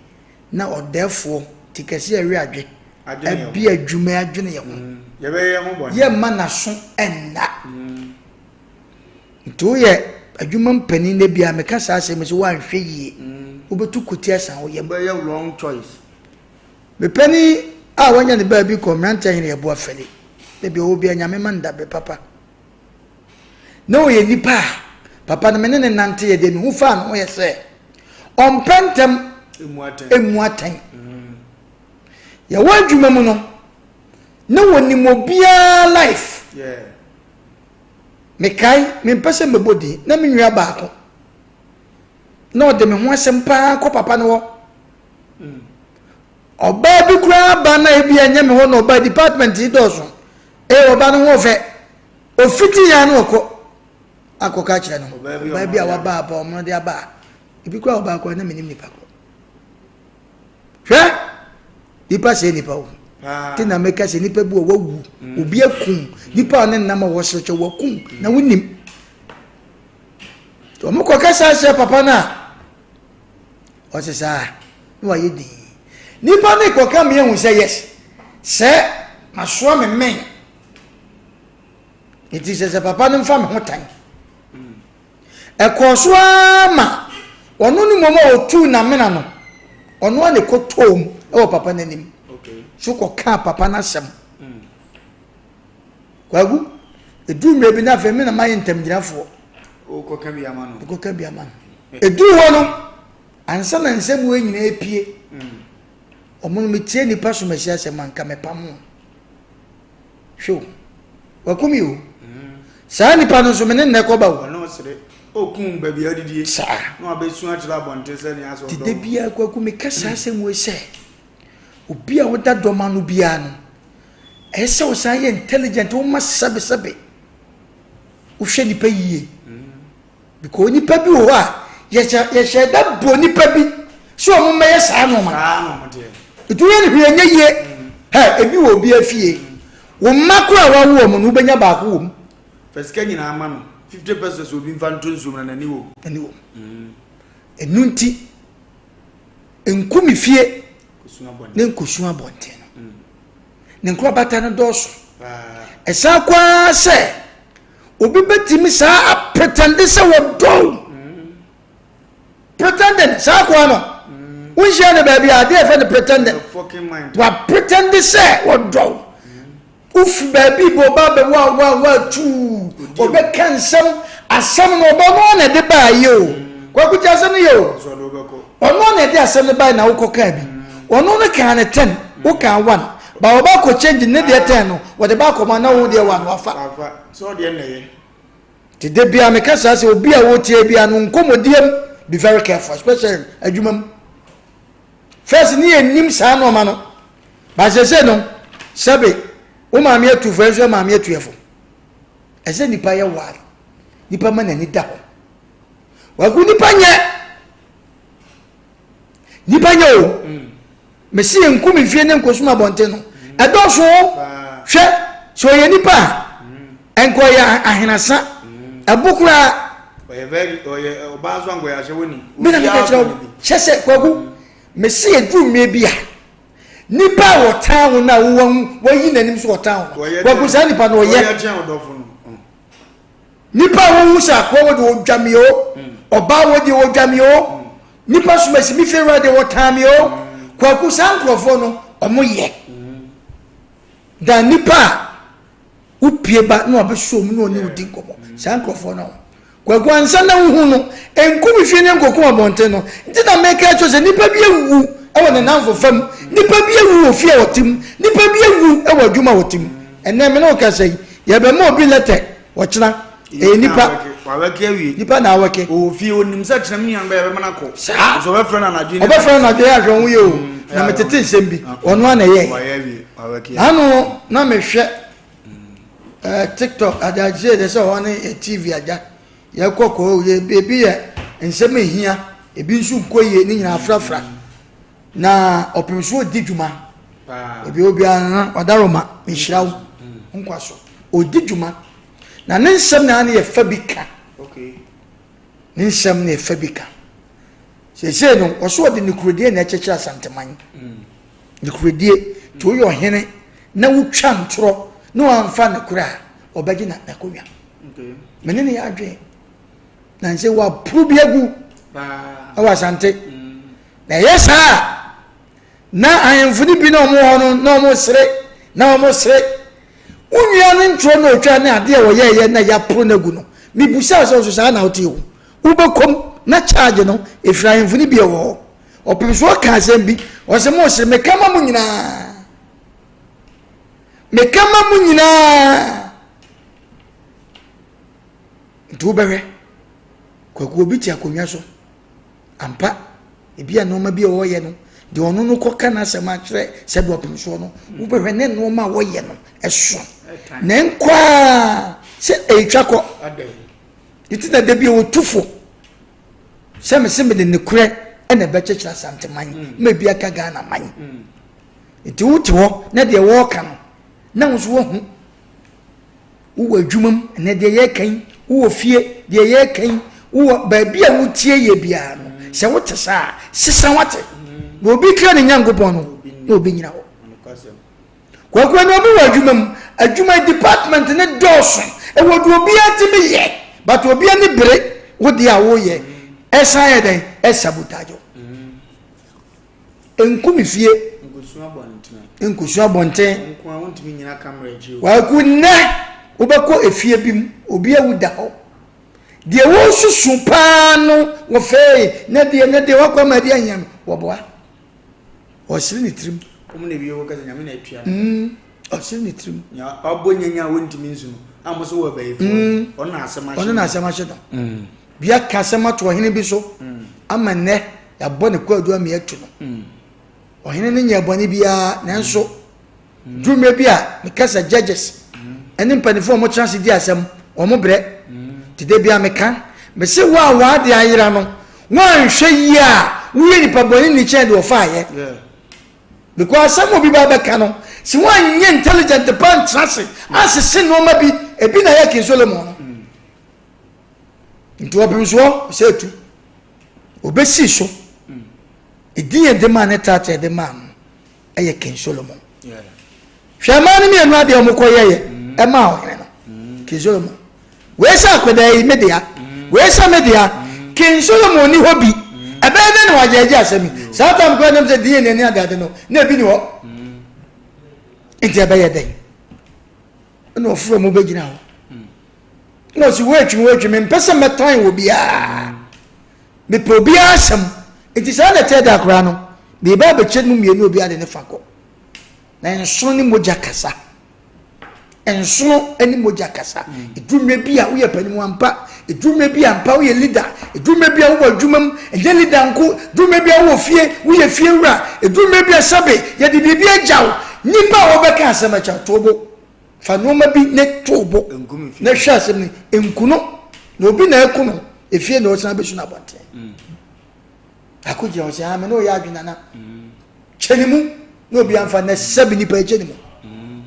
[SPEAKER 2] na ɔdɛɛfoɔ ti kɛse a ɛwe adwe abi adwuma adwene yɛn ho. Mm, yɛmma n'aso nna. Mm. Nti woyɛ adwuma mpanin da bi a meka saa asɛm sɛ woanhwɛ yie mm. wobɛtu koti asan wo yam.
[SPEAKER 1] Wobɛyɛ wrong choice.
[SPEAKER 2] Mepɛni a wanya ne baabi kɔ mmeranteɛ hene yɛboa fɛli. Baabi ɔwɔ bia nyame ma no dabrɛ papa. Na ɔyɛ nipa a papa no me ne ne nante yɛ deɛ mehu faa ne ho yɛ sɛ ɔmpɛ ntɛm emu atɛn. Mm. Yɛwɔ adwuma mu no na wɔnim obiara life.
[SPEAKER 1] Yeah.
[SPEAKER 2] Mekae, mempɛ sɛ mɛbɔ din, na me nua baako na ɔde me ho asɛm paa kɔ papa no hɔ. Ɔbaa bi koraa ba na ebi ɛnyɛ me hɔ na ɔbaa department yi dɔɔso. Ee ɔbaa no ho ɔfɛ. Ofiti yɛn ano ɔkɔ akɔka kyerɛ no. Ɔbaa bi a waba aba ɔmo de aba a ebi koraa ɔbaa koraa na menim nipa korɔ. Hwɛ! Nipa sɛe nipa o. Ti na meka sɛ nipa bi wɔ wawu, mm. obi akum, nipa a ne nam a wɔserekyɛ wakum na wonim. Wɔn kɔ kasa hyɛ papa no a ɔte saa na wayɛ din. Nipa ne kɔka mi ehu sɛ yes sɛ masoa me mmɛn. Nti sɛ sɛ papa no mfa me ho tan. Ɛkɔɔ so ara ma ɔno ne mmom a ɔtuu n'amena no, ɔno ara na ɛkɔtɔɔ mu wɔ papa no anim. So kɔkaa papa no asɛm. Kwaku, ɛduru mmerɛ bi na afei me na mayɛ ntamgyinafoɔ.
[SPEAKER 1] Wokɔka bi ama no.
[SPEAKER 2] Wokɔka bi ama no. Ɛduru hɔ no, ansa na nsɛm wei nyinaa apue, ɔmo no metie nnipa somasi asɛm anka mepam ho. Hwɛ o, waku mi o. Saa nipa no nso me ne nnɛ kɔba o.
[SPEAKER 1] Ɔne ɔsere. Okun baabi a adidie.
[SPEAKER 2] Saa.
[SPEAKER 1] Na wabesu akyerɛ abɔnten sɛ nea asɛ ɔdɔ.
[SPEAKER 2] Deda biara kwaku meka saa asɛm wei sɛ obi a woda dɔm ano biara no ɛyɛ sɛ wosan yɛ intelligent woma sɛbesɛbe wohwɛ nipa yie. Because nipa bi wɔ hɔ a yɛhyɛ yɛhyɛ da bɔ nipa bi sɛ wɔn mmɛyɛ saa nneɛma.
[SPEAKER 1] Saa na wɔn deɛ.
[SPEAKER 2] Etu yɛ ne hwee nyɛ yie. Hɛ ebi wɔ obi afie. Wɔn mma koro a wawo wɔn no wobɛnya baako wɔ mu.
[SPEAKER 1] Fɛ sika nyinaa ma no 50 pesos obi nfa nto nsuom na n'ani wɔ.
[SPEAKER 2] N'ani wɔ. Ɛnu nti nku me fie ne nkosu abɔnten no. Ne nkorabata no dɔɔso. Ɛsan kɔ ara sɛ. Obi bɛtumi saa apretɛnde sɛ wɔdɔ wo. Pretending saa akoa no. Wonhyia no baabi a adeɛ yɛfrɛ no pretending. Wapretɛnde sɛ wɔdɔ wo. Wofi baabi bɔ ɔba bɛ wa wa wa tuu. Ɔbɛka nsɛm asɛm no ɔbɔ no na ɛde baa yɛ o. Kwaku ti asɛm no yɛ o. Ɔno na ɛde asɛm no baa na wokɔ kaa bi. Ɔno no kaa ne ten, wo kaa one. Ba ɔba kɔ change ne deɛ ten no wɔde ba akɔma na wo deɛ one wafa.
[SPEAKER 1] Wafa sɛ ɔdeɛ na ɛyɛ.
[SPEAKER 2] Te da biara meka saa sɛ obi a wɔtie biara no nkɔmmɔdie mu be very careful especially adwuma mu. First ne yɛ nim saa nneɛma no ba sese no sɛbe wo maame atufo nso yɛ maame atuafo. Ɛsɛ nipa yɛ wise nipa ma n'ani da hɔ. Wagu nipa nyɛ nipa nyɛ o. Mm. Mese yɛn nku me fie ne nkosum abɔnten no ɛdɔɔso o hwɛ sɛ ɔyɛ nipa a nka ɔyɛ ahenasa ɛbo koraa.
[SPEAKER 1] Ɔyɛ very ɔyɛ ɔbaa nso anka ɔyɛ ahyɛwoni.
[SPEAKER 2] Mi na meka kyerɛ wo kyɛ sɛ kwaku mese yɛduru mmerɛ bi a nipa a wɔtan wo no a wowɔ wayi n'anim so wɔtan wo no kwaku saa nipa no ɔyɛ.
[SPEAKER 1] Ɔyɛ kyɛn ɔdɔfo no.
[SPEAKER 2] Nipa a wohu sɛ akoa wɔ deɛ ɔdwa me o, ɔbaa wɔ deɛ ɔdwa me o, nipa somasi me fie wura deɛ ɔtan me o, kwaku saa nkurɔfoɔ no ɔmo yɛ. Dan nipa a wopie ba na wabɛsɔ mu na ɔne wo di nkɔmmɔ saa nkurɔfoɔ no kwaku ansa na wohu no nku me fie ne nkoku abɔnten no nti na meka kyerɛ sɛ nipa bi awu wɔ ne namfo fam nipa bi awu wɔ fie a ɔte mu nipa bi awu wɔ adwuma a ɔte mu ɛnɛ me ne wo kasa yi yɛbɛma obi lɛtɛ Ɔkyena, ɛyɛ nipa.
[SPEAKER 1] Wawɛke awie.
[SPEAKER 2] Nipa na awɛke.
[SPEAKER 1] Ɔwɔ fie onim sɛ kyerɛ me nua no bɛyɛ bɛma no akɔ.
[SPEAKER 2] Saa.
[SPEAKER 1] Nso ɔbɛfrɛ no anadwo.
[SPEAKER 2] Ɔbɛfrɛ no anadwo yɛ ahwɛ ho yɛ o. Na metete nsɛm bi. Ɔno ara na ɛyɛ.
[SPEAKER 1] Wayɛ awie. Wawɛke awie.
[SPEAKER 2] Ano na mehwɛ ɛɛ TikTok adagye yɛ sɛ ɔne yɛ TV agya. Yɛkɔ kɔ yɛ ebi yɛ nsɛm ehia ebi nso nkɔ yie ne nyinaa afrafra. Na ɔpem so ɔdi dwuma. Ebi obiara na ɔdaroma mehyira wo nkwa so. Ɔdi dwuma. Na ne nsɛm na ne yɛfa bi ka. Ne nsɛm na yɛfa bi ka. Seesei no, ɔso ɔde nokorɛdie na ɛkyekyere Asanteman. Nokorɛdie, nti woyɛ ɔhene na wotwa ntorɔ na wamfa nokorɛ a, ɔbɛgye na n'akonnwa. Me ne ne yɛ adwene. Na nsɛ waporo bi agu ɛwɔ Asante. Na ɛyɛ saa a, na ahemfo no bi na wɔn wɔ hɔ no na wɔn sere na wɔn sere. Wo nua no ntorɔ na ɔtwa ne adeɛ a wɔyɛɛyɛ na yɛaporo no agu no, mebusaa sɛ nso saa na wote o? Wobɛkɔm na charge no ɛfiri ahemfo no bi ɛwɔ hɔ. Ɔpem so ɔka asɛm bi, ɔsɛ mo sere, meka ma mo nyinaa. Meka ma mo nyinaa. Nti wobɛhwɛ, Kwaku obi te akonnwa so. Ampa, ebia nneɛma bi a ɔreyɛ no, deɛ ɔno no kɔka n'asɛm akyerɛ sɛdeɛ ɔpem soɔ no, wobɛhwɛ ne nneɛma a wɔyɛ no ɛso. Na nkɔ a sɛ ɛretwa kɔ. Nti na da bi ɔtu fo sɛ mese mede nokorɛ ɛna ɛbɛkyekyere Asanteman mm. ma ebi aka Ghana man. Mm. Nti wote hɔ na deɛ wɔreka no na wo nso woahu Wowɔ adwuma mu, ɛnɛ deɛ yɛreka yi, wowɔ fie, deɛ yɛreka yi, wowɔ baabi a wotie yɛ biara no, sɛ wote saa a, sesa wate. Na obi kra ne Nyankopɔn no, na obi nyina hɔ. Kwaku ɛnɛ obi wɔ adwuma mu, adwuma department ne dɔɔso, ɛwɔ deɛ obiara tumi yɛ, but obiara ne bere wo deɛ a woyɛ, ɛsan yɛ dɛn, ɛsabotage wo. Nku me fie. Nkosu abɔnten. Kwaku nnɛ wobɛkɔ efie bi mu obi awu da hɔ. Deɛ wɔresusu paa no wɔfɛe na deɛ na deɛ wakɔ ama adi ahia no wɔboa. Ɔsere ne tirim.
[SPEAKER 1] Wɔn na ewie wɔkasa nyame na atua.
[SPEAKER 2] Ɔsere ne tirim.
[SPEAKER 1] Nea ɔbɔ nyanya a wɔntumi nsu no a mo so wɔ abayifoɔ. Ɔno na asɛm ahyɛ.
[SPEAKER 2] Ɔno na asɛm ahyɛ no. Bi aka asɛm ato ɔhene bi so ama nnɛ yɛabɔ ne kwaadu ama yɛatu no. Ɔhene no nyɛɛ bɔne biara nanso duru mmerɛ bi a meka sɛ judges ɛne mpanimfoɔ a wɔtena ase di asɛm wɔn brɛ. Nti da biara meka mese wo a w'ade ayera no woanhwɛ yie a woyɛ nipa bɔne ni kyɛn deɛ ɔfaeɛ. Because asɛm a obi ba bɛka no sɛ woanyɛ intelligent pa ntena ase ansese nneɛma bi ebi na ɛyɛ King Solomon no. Nti ɔpem soɔ sɛ etu obesi so edin yɛ de maa ne taata yɛ de maa no ɛyɛ King Solomon hwɛ mmaa no mmienu adeɛ wɔn kɔ yɛyɛ ɛmaa ɔhene no King Solomon wei sɛ akwadaa yi me dea wei sɛ me dea King Solomon ni hɔ bi ɛbɛyɛ dɛ na wagyɛgye asɛm yi saa tam kora nam sɛ DNA ne adeade no na ebi ni hɔ nti ɛbɛyɛ dɛn ɛna ɔfrɛ mu bɛgyina hɔ na ɔsi woatwi me woatwi me mpɛ sɛ mɛtan wɔ biara mepɛ obiara asɛm nti saa na ɛteɛ da koraa no meba abɛkyɛ no mu mmienu obiara de ne fa kɔ na nsono ne mogya kasa nsono ne mogya kasa ɛduru mmerɛ bi a woyɛ panimu ampa ɛduru mmerɛ bi a ampa woyɛ leader ɛduru mmerɛ bi a wowɔ adwuma mu ɛnyɛ leader nko ɛduru mmerɛ bi a wowɔ fie woyɛ fie wura ɛduru mmerɛ bi a sɛbe yɛde biribi agya wo nnipa a wɔbɛka asɛm akyɛ to bo Fa nnoɔma bi ne to wo bo na hwɛ asɛm no nku no na obi na ɛku no efie na ɔsan bɛsu no abɔnten mm. ako gyina hɔ sɛ ame ah, ne ɔyɛ adwene nana mm. kyɛ ne mu na obi amfa na sɛbi nipa ɛkyɛ ne mu mm.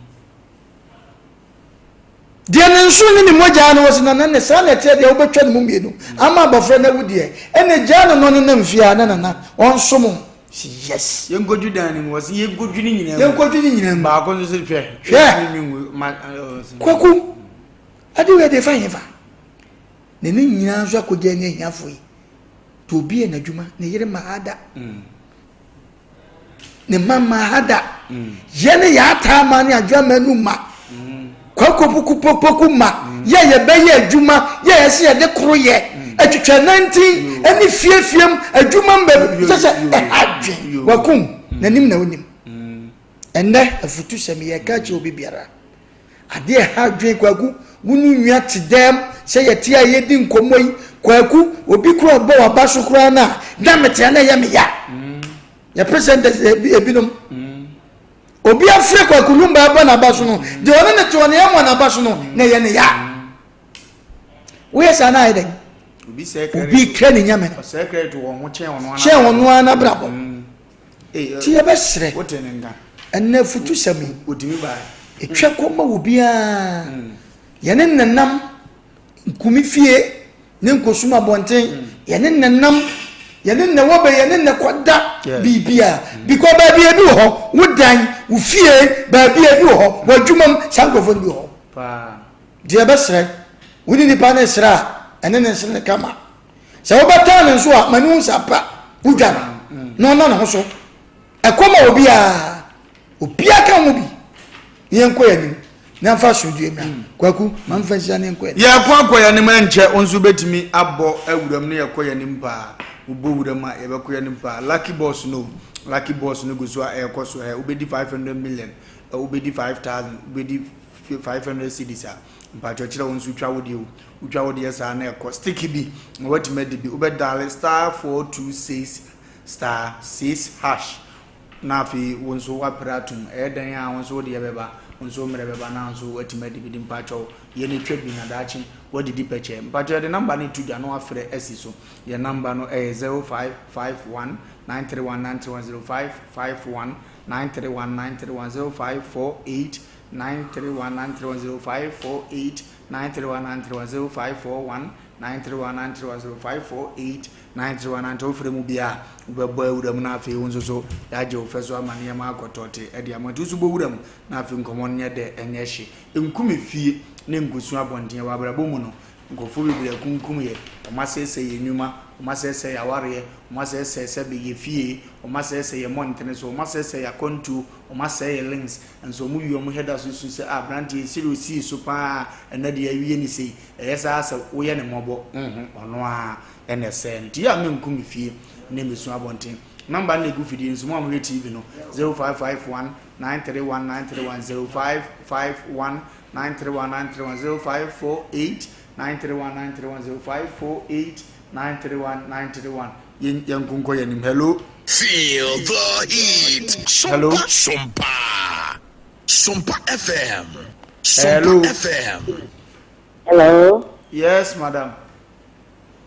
[SPEAKER 2] deɛ ne nso ne ne mogya no wɔ sɛ nana ne saa na ɛteɛ deɛ wobɛtwa ne mu mmienu ama abɔfra no awu deɛ ɛna gyaa no no ne nam fie a na nana ɔnsom Si yes.
[SPEAKER 1] Yɛnkɔdwi dan no mu. Wɔsi yɛnkɔdwi ne nyinaa mu.
[SPEAKER 2] Yɛnkɔdwi ne nyinaa mu.
[SPEAKER 1] Baako nso sɛ hwɛ.
[SPEAKER 2] Hwɛ. Kwaku, ade wei de fa hefa? Na ne nyinaa nso akɔgya ne ahiafoɔ yi. Nti obi yɛ n'adwuma, ne yere ma ha da. Mm. Ne mma ma ha da. Mm. Yɛ ne yɛ ataa ma ne adwa ma nu ma. Mm. Kwakopokupoku ma yɛ yɛbɛyɛ adwuma yɛ yɛsɛ yɛde koro yɛ atwitwa nantin ɛne fiefiem adwuma mu baabi sɛ sɛ ɛha dwen wakum n'anim na onim ɛnɛ afutusɛm yɛ ka kyerɛ obi biara adeɛ ɛha dwen kwaku. Wo ne nua te dɛm sɛ yɛte a yɛdi nkɔmmɔ yi, Kwaku, obi koraa ɔbɔ w'aba so koraa no a, na mete a na ɛyɛ me ya. Yɛ presenters ebinom. Obi afrɛ Kwaku Lumba abɔ n'aba so no, deɛ ɔne ne te ɔne ɛmmɔ n'aba so no, na ɛyɛ ne ya. Woyɛ saa na ayɛ dɛn? Obi kra ne nyame no. Kyɛn ɔno ara n'abrabɔ. Nti yɛbɛsrɛ ɛnɛ afutusɛm yi ɛtwa kɔ ma obiara mm. Yɛne nenam nkumi fie ne nkosum abɔnten mm. Yɛne nenam yɛne nnɛ wɔ bɛ yɛne nnɛ kɔda biribia mm. Because baabi ebi wɔ hɔ wo dan wo fie baabi ebi wɔ hɔ wɔ adwuma mu saa nkurɔfoɔ no bi wɔ hɔ deɛ ɛbɛsrɛ wo ne nipa ne srɛ a ɛne ne nsere ne kama. Sɛ wobɛtaa no nso a, ma no hu sɛ ampa wodwa no na ɔnna ne ho so. Ɛkɔ ma obiara. Obiara ka ho bi. Na yɛnkɔ yɛn anim na mfa asomdwoe mmra. Kwaku, ma mfa nhyira na yɛnkɔ yɛn anim.
[SPEAKER 1] Yɛkɔ akɔ yɛn anim ɛnkyɛ wo nso wobɛtumi abɔ awuram na yɛkɔ yɛn anim paa. Wobɔ wuram a yɛbɛkɔ yɛn anim paa. Lucky boss no lucky boss no gu so a ɛrekɔ so ɛ wobɛdi 500 million wobɛdi 5000 wobɛdi 500 cedis a mpakyɛ kyerɛ wo nso twa wo deɛ o. Wotwa wo deɛ saa na ɛkɔ stick bi na watumi adi bi. Wobɛ dial star 426 star 6 hash na afei wo nso wapere atom. Ɛyɛ dɛn a wo nso wo deɛ bɛba, wo nso wo mmerɛ bɛba na nso watumi adi bi de mpakyɛw yɛ ne twa bi na daakye wadidi pɛkyɛ. Mpakyɛw yɛde namba no to dwa na wafrɛ asi so. Yɛ namba no ɛyɛ 0551 931 931 0551 931 931 0548 931 931 0548 931 931 0541 931 931 0548 931 931 wofrɛ mu bi a wobɛbɔ awura mu na afei wo nso so yɛagye wo fɛ so ama nneɛma akɔtɔte de ama nti wo nso bɔ wura mu na afei nkɔmmɔ no nyɛ dɛ ɛnyɛ hye nku me fie ne nkosu abɔnten wɔ abrabɔ mu no nkurɔfoɔ bebree akunkum yɛ wɔn asɛesɛe yɛ nnwuma wɔn asɛesɛe yɛ awareɛ wɔn asɛesɛe sɛbe yɛ fie wɔn asɛesɛe yɛ mmɔntene so wɔn asɛesɛe yɛ akwantuo wɔn asɛe yɛ links Nso ɔmo wie ɔmo hwɛ da so su sɛ ah abranteɛ yi sɛdeɛ osii so paa ɛnɛ deɛ awie ne sei. Ɛyɛ saa sɛ woyɛ no mmɔbɔ nho ɔno ara ɛna ɛsɛe no. Nti yɛ a menku me fie ne mesu abɔnten. Number no na ɛgu fidie no so mo a mohwɛ TV no 0551 931 931 0551 931 931 0548 931 931 0548 931 931 Yɛn yɛnko nkɔ yɛn anim. Hello.
[SPEAKER 3] Feel the heat.
[SPEAKER 1] Hello.
[SPEAKER 3] Sompa, Sompa, Sompa FM, Sompa
[SPEAKER 1] Hello.
[SPEAKER 3] FM.
[SPEAKER 4] Hello.
[SPEAKER 1] Yes, madam.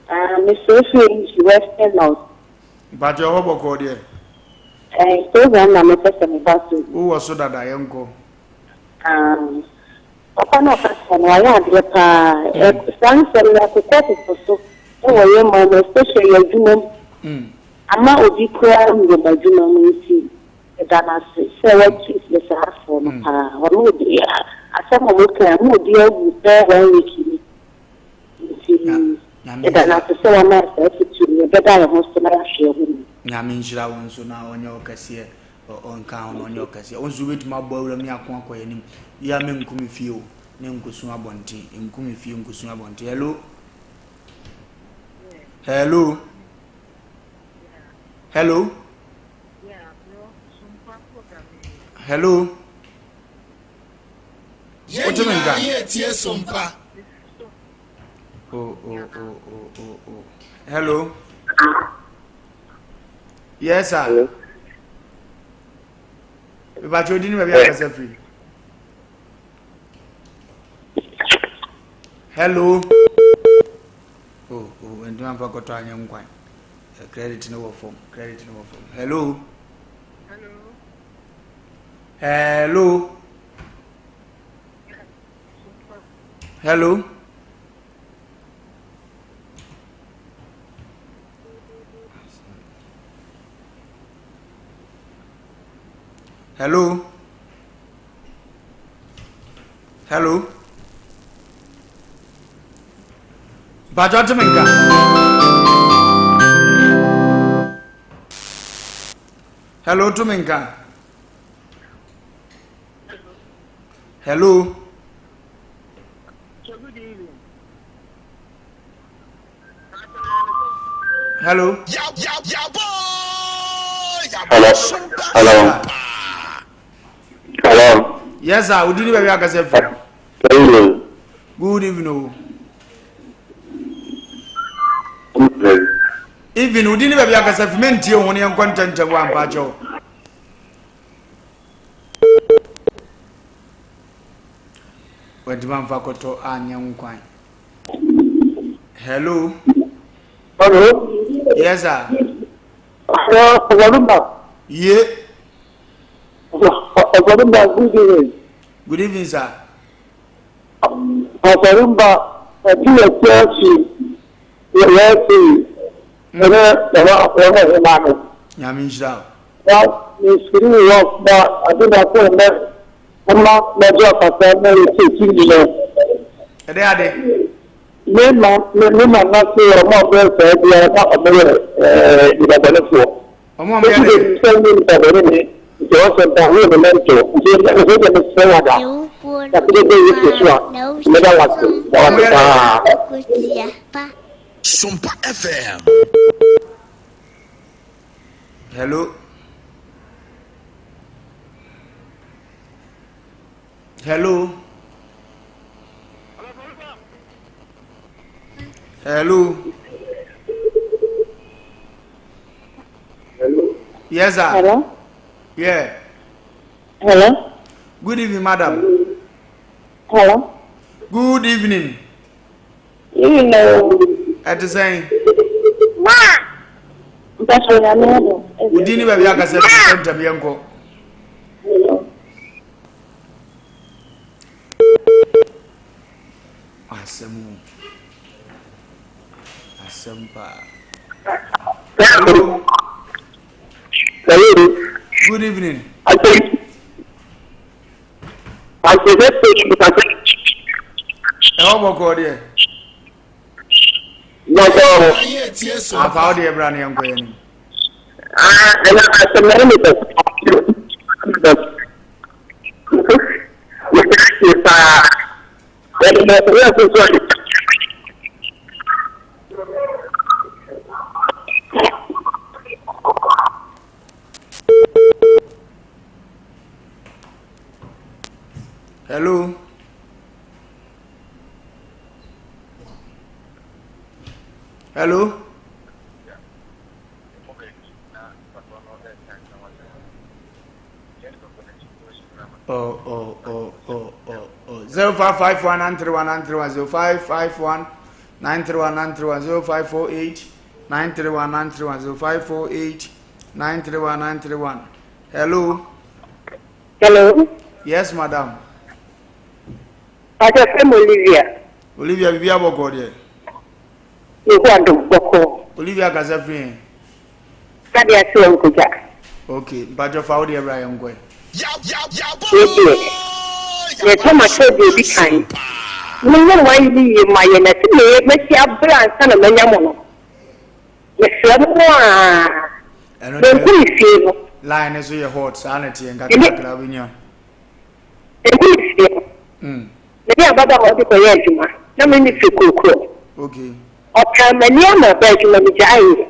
[SPEAKER 4] Mr. Ofie Western North.
[SPEAKER 1] Mpakyɛ hɔ bɔkɔɔ deɛ.
[SPEAKER 4] Program na mepɛ sɛ meba so.
[SPEAKER 1] Wowɔ so dada yɛnkɔ.
[SPEAKER 4] Papa no a ɔkasa no wayɛ adeɛ paa. Saa nsɛm no ɛkokɔ kokɔ so wɔ yɛn man mu especially yɛn adwuma mu. Ama obi koraa awu wɔ m'adwuma mu nti meda no ase sɛ watu fo saa foɔ no paa. Ɔno obi asɛm a wɔka yi ama obi awu bɛyɛ one week ni. Nti yɛda no ase sɛ wama yɛn saa afotuo no. Yɛbɛda yɛn ho so na yɛahwɛ yɛn ho yie.
[SPEAKER 1] Nyame nhyira wo nso na ɔnyɛ wo kɛseɛ. Ɔnka ho na ɔnyɛ ɔkɛseɛ. Wo nso wobɛtumi abɔ awuram ne ako akɔ yɛn anim. Yɛ a menku me fie o, ne nkosu abɔnten. Nku me fie nkosu abɔnten. Hello? Hello? Hello? Hello?
[SPEAKER 3] Yɛn
[SPEAKER 1] Wote me
[SPEAKER 3] nyinaa
[SPEAKER 1] nka?
[SPEAKER 3] yɛretie Sompa.
[SPEAKER 1] Oh, oh, oh, oh, oh, oh. Hello? Yes, sir.
[SPEAKER 5] Hello.
[SPEAKER 1] Mepakyɛ odi ne baabi akasa firi. Hello. Oh, oh, ntoma mfa kɔtɔ anyɛ nkwan. Eh, credit no wɔ fam. Credit no wɔ fam. Hello.
[SPEAKER 6] Hello.
[SPEAKER 1] Hello. Hello. Hello. Hello. Bàjọ́ tí mi nka. Hello, tí mi nka. Hello. Hello.
[SPEAKER 5] Hello. Hello. Hello.
[SPEAKER 1] Yes, sir. Odi ni baabi akasa firi.
[SPEAKER 5] Hello.
[SPEAKER 1] Good evening o. Even wodi ne baabi akasa fi mentie wo ho ne yɛnkɔ ntɛntɛm wɔ ampa kyɛw. Wantumi amfa kɔtɔ anyɛ nkwan. Hello.
[SPEAKER 5] Hello.
[SPEAKER 1] Yes sir.
[SPEAKER 5] Ọ̀gbọ́n
[SPEAKER 1] Ye.
[SPEAKER 5] Ọ̀gbọ́n good evening.
[SPEAKER 1] Good evening sir.
[SPEAKER 5] Ọ̀gbọ́n ẹtí ẹtí ẹtí yẹ ẹtí ẹnẹ ẹwà ọ̀nà ẹ̀ma mi.
[SPEAKER 1] Nyame nhyira wo.
[SPEAKER 5] Wọ́n mesiri wọ́n fún adébàkọ̀ ẹ̀mẹ́ ọmọ mẹjọ kàtà ẹ̀mẹ́ ẹtí ẹtí nìyẹn.
[SPEAKER 1] Ɛdɛ ade.
[SPEAKER 5] Me ma me ma na se ọmọ ọbẹ sẹ ẹbi ẹ na ọmọ yẹ ẹẹ ìdàgbẹ́lẹ́fọ̀.
[SPEAKER 1] Ɔmo a ɔmo yɛ dɛ.
[SPEAKER 5] Sɛ ní ìdàgbẹ́lẹ́ ni ìjọ sẹ nta wíwọ mi mẹ́ntò nti ẹsẹ jẹ mi sẹ wà dà. Kàtí dé yìí tó so a mẹ́ta wà sí wà sí paa.
[SPEAKER 3] Sompa FM.
[SPEAKER 1] Hello. Hello. Hello.
[SPEAKER 5] Hello.
[SPEAKER 1] Yes, sir.
[SPEAKER 4] Hello?
[SPEAKER 1] Yeah.
[SPEAKER 4] Hello?
[SPEAKER 1] Good evening, madam.
[SPEAKER 4] Hello?
[SPEAKER 1] Good evening.
[SPEAKER 4] Hello.
[SPEAKER 1] Ɛte sɛn?
[SPEAKER 4] Mpasɛ Nyame adom.
[SPEAKER 1] Wo din ne baabi akasa fi ntɛm yɛnkɔ. Asɛm o. Asɛm paa. Hello.
[SPEAKER 5] Hello.
[SPEAKER 1] Good evening. Ɛwɔ bɔkɔɔ deɛ. Afa wo deɛ bra ne yɛnkɔ yɛn anim. Hello. Hello. Oh, oh, oh, oh, oh, oh. 0551 931 931 0551 931 931 0548 931 931 0548 931 931. Hello.
[SPEAKER 4] Hello.
[SPEAKER 1] Yes, madam.
[SPEAKER 4] Pastor Fem Olivia.
[SPEAKER 1] Olivia, bibi abɔkɔ deɛ.
[SPEAKER 4] Yehu adom bɔkɔ.
[SPEAKER 1] Olivia kasa firi yɛn.
[SPEAKER 4] Sade ase wɔ nkogya.
[SPEAKER 1] Okay, mpatwɔ fa wo deɛ bra yɛn nkɔɛ.
[SPEAKER 4] Yɛdeɛ, yɛtɔ ma sɛ deɛ obi kan. Monyɛ mo ayi ne yie ma yɛn na sɛ meyɛ mɛsi abrɛ ansa na manya mo no. Mesrɛ mo a.
[SPEAKER 1] Ɛno
[SPEAKER 4] Menku
[SPEAKER 1] deɛ
[SPEAKER 4] me fie no.
[SPEAKER 1] line ne so yɛ hot saa na ɛteɛ nkakrakra wobɛnya.
[SPEAKER 4] Menku me fie no. Me ne ababaawa bi kɔyɛ adwuma na me ne firi kurokuro.
[SPEAKER 1] Okay.
[SPEAKER 4] Ɔtaa m'ani ama ɔbaa adwuma megyaeɛ.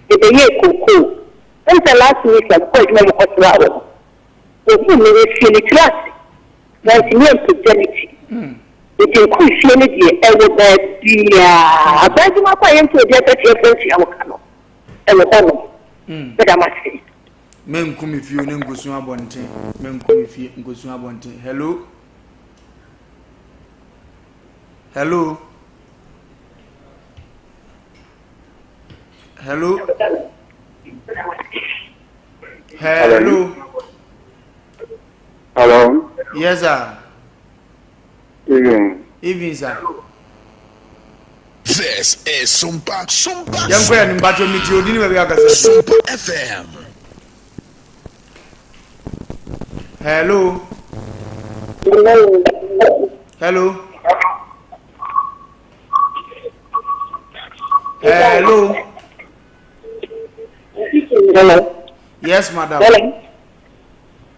[SPEAKER 4] Mebɛyɛɛ kookoo. Wohu sɛ last week a mekɔɔ adwuma mu kɔsraa wɔn. Wɔhuu me wɔsiee ne tiri ase. Wantumi ampagya ne ti. Enti nkuu fie no deɛ ɛwɔ baabiara. Abaa adwuma kɔ a yɛnte obi akatua mpo ntua wo ka no, ɛwɔ hɔnom. Meda mo ase.
[SPEAKER 1] Menku me fie ne nkosu abɔnten. Menku me fie nkosu abɔnten. Hello. Hello. Hello. Hello.
[SPEAKER 5] Hello.
[SPEAKER 1] Yes, sir.
[SPEAKER 5] Evening.
[SPEAKER 1] Evening, sir.
[SPEAKER 3] This is Sumpa Sumpa
[SPEAKER 1] Yɛnkɔ yɛn mpatwɔ mi ti odi ne baabi akasa fi.
[SPEAKER 3] Sumpa FM.
[SPEAKER 1] Hello. Hello. Hello.
[SPEAKER 4] Hello.
[SPEAKER 1] Yes, madam.
[SPEAKER 4] Hello.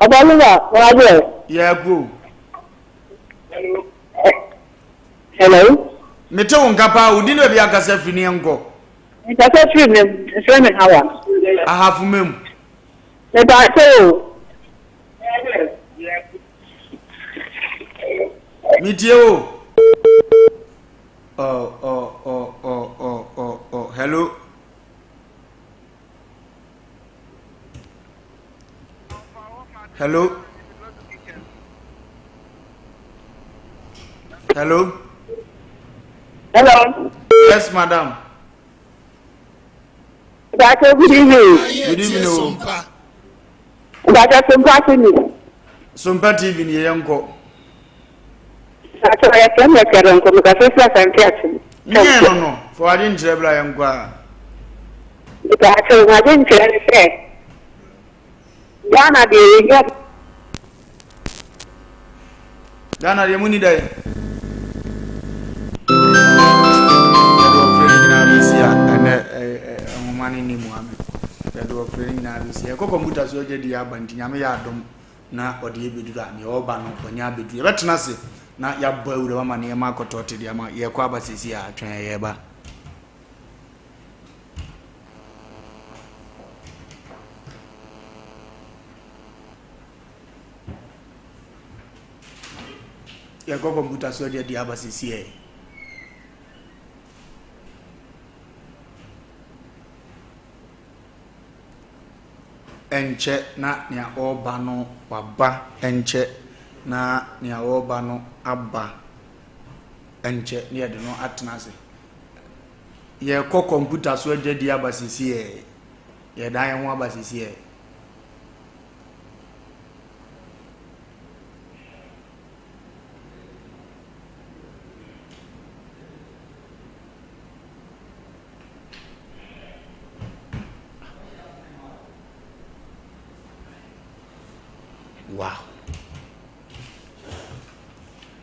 [SPEAKER 4] Ọbaluwa, wọ́n á bẹ̀.
[SPEAKER 1] Yeah, go.
[SPEAKER 4] Hello.
[SPEAKER 1] Mete wo nka paa odi ne baabi akasa fi ne yɛnkɔ.
[SPEAKER 4] Nkasa firi mi, nfrɛ mi Hawa.
[SPEAKER 1] Ahafo mem.
[SPEAKER 4] Mebaase o.
[SPEAKER 1] Metie o. Oh oh oh oh oh oh oh hello. Hello. Hello.
[SPEAKER 4] Hello.
[SPEAKER 1] Yes, madam.
[SPEAKER 4] Doctor, good evening.
[SPEAKER 1] Good evening. O.
[SPEAKER 4] Doctor Sompa TV.
[SPEAKER 1] Sompa TV ni yɛn kɔ.
[SPEAKER 4] Doctor, yɛ fɛn mi kɛrɛ nkɔ mi ka fɛ fila santi ase.
[SPEAKER 1] Nyɛ no no, fɔ adi nkyerɛ bila yɛn kɔ a.
[SPEAKER 4] Doctor, adi nkyerɛ ni sɛ Ghana deɛ yɛ hia.
[SPEAKER 1] Ghana deɛ mu ni dɛ. Yɛde ɔfrɛ no nyinaa bɛsi a ɛnɛ nwoma no ni mu ame. Yɛde ɔfrɛ no nyinaa bɛsi. Ɛkɔ kɔmputa so agya di aba nti nyame yɛ adom na ɔde yɛ bɛduru a nea ɔba no ɔnya abɛduru. Yɛbɛtena ase na yɛabɔ awura ama nneɛma akɔtɔ te deɛ ama yɛkɔ aba sɛsi a twɛn yɛba. Yɛkɔ kɔmputa so deɛ deɛ aba sisiɛ. Ɛnkyɛ na nea ɔreba no waba, ɛnkyɛ na nea ɔreba no aba, ɛnkyɛ na yɛde no atena ase. Yɛkɔ kɔmputa so adwadie aba sisiɛ. Yɛdan yɛn ho aba sisiɛ. Wow.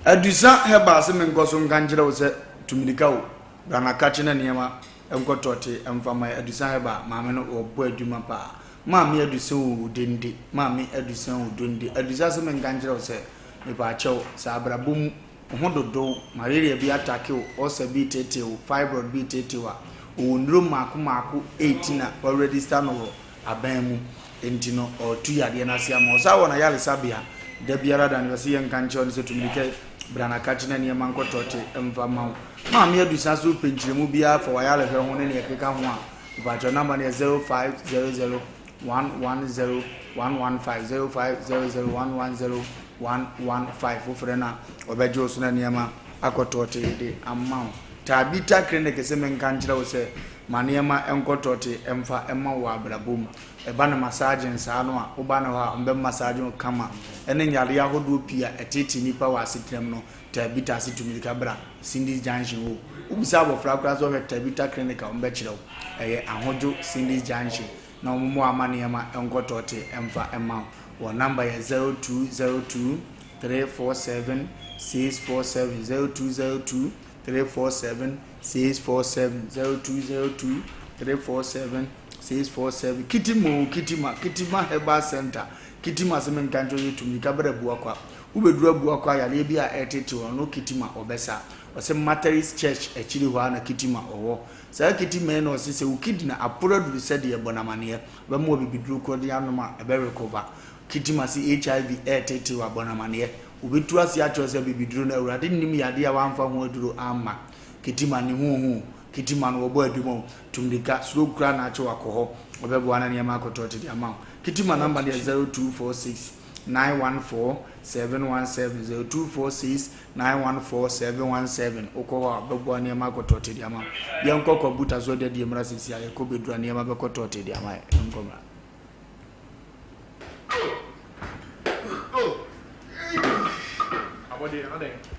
[SPEAKER 1] Adusa herbal se menkɔ so nka nkyerɛ wo sɛ tumirika o, bra na kakye na nneɛma nkɔ tɔte mfa ma Adusa herbal maame no ɔbɔ adwuma paa. Maame Adusa o dende, maame Adusa o donde. Adusa se menka nkyerɛ wo sɛ mepaakyɛw sɛ abrabɔ mu wo ho dodow, malaria bi atake wo, ulcer bi reteetee wo, fibroid bi reteetee wo a, ɔwɔ nnuro mmaako mmaako 18 a wɔaregister no wɔ aban mu. Enti no ɔretu yadeɛ no ase ama wo. Ɔsan wɔ n'ayaresabea da biara da no ɔse yɛnka nkyerɛ wo no sɛ tu mmirika bra na kakye na nneɛma nkɔ tɔte mfa mma wo. Maame Adusa so wopɛ nkyerɛmu biara fa w'ayarehwɛ ho ne nea ɛkeka ho a, mepakyɛw namba no yɛ 0500 110 115, 0500 110 115. Wofrɛ no a ɔbɛgye wo so na nneɛma akɔ tɔte de ama wo. Tabita Clinic se menka nkyerɛ wo sɛ ma nneɛma nkɔ tɔte mfa mma wo wɔ abrabɔ mu. Ɛba no massaging saa no a, woba ne hɔ a, wɔbɛ massage wo kama. Ɛne nyareɛ ahodoɔ pii a ɛteetee nnipa wɔ asetenam no, Tabita ase tu mirika bra Cindy's Junction hɔ. Wobisa abɔfra koraa sɛ ɔhwɛ Tabita Clinic a, wɔbɛkyerɛ wo. Ɛyɛ Ahodwo Cindy's Junction na wɔn mmoa ama nneɛma nkɔ tɔte mfa mma wo. Wɔn number yɛ 0202 347 647, 0202 347 647, 0202 347 647 Kitima o Kitima, Kitima Herbal Center, Kitima se menka nkyerɛ wo sɛ tu mmirika bra Abuakwa. Wobɛduru Abuakwa a yareɛ bi a ɛretetew no no Kitima ɔbɛsa. Ɔse Methodist Church akyiri hɔ ara na Kitima ɔwɔ. Saa Kitima yi na ɔse sɛ wo kidney aporo aduru sɛdeɛ bɔ no amaneɛ, ɔbɛma wo abibiduro korɔ de anom a ɛbɛ recover. Kitima se HIV ɛretetew a bɔ no amaneɛ. Ɔbɛtu aseɛ akyerɛ wo sɛ abibiduro no Awurade nnim yadeɛ a wamfa ho aduro amma. Kitima ne ho hu o. Kitima no wɔbɔ adwuma o, tu mmirika, suro koraa na akye wo akɔ hɔ, ɔbɛboa na nneɛma akɔtɔ te de ama wo. Kitima number no yɛ 0246 914 717, 0246 914 717, wokɔ hɔ a ɔbɛboa nneɛma akɔtɔ te de ama wo. Yɛnkɔ kɔmputa so adwadie mmra seesei a yɛkɔ bɛduru a nneɛma bɛkɔtɔ te de ama yɛn. Yɛnkɔ mmra.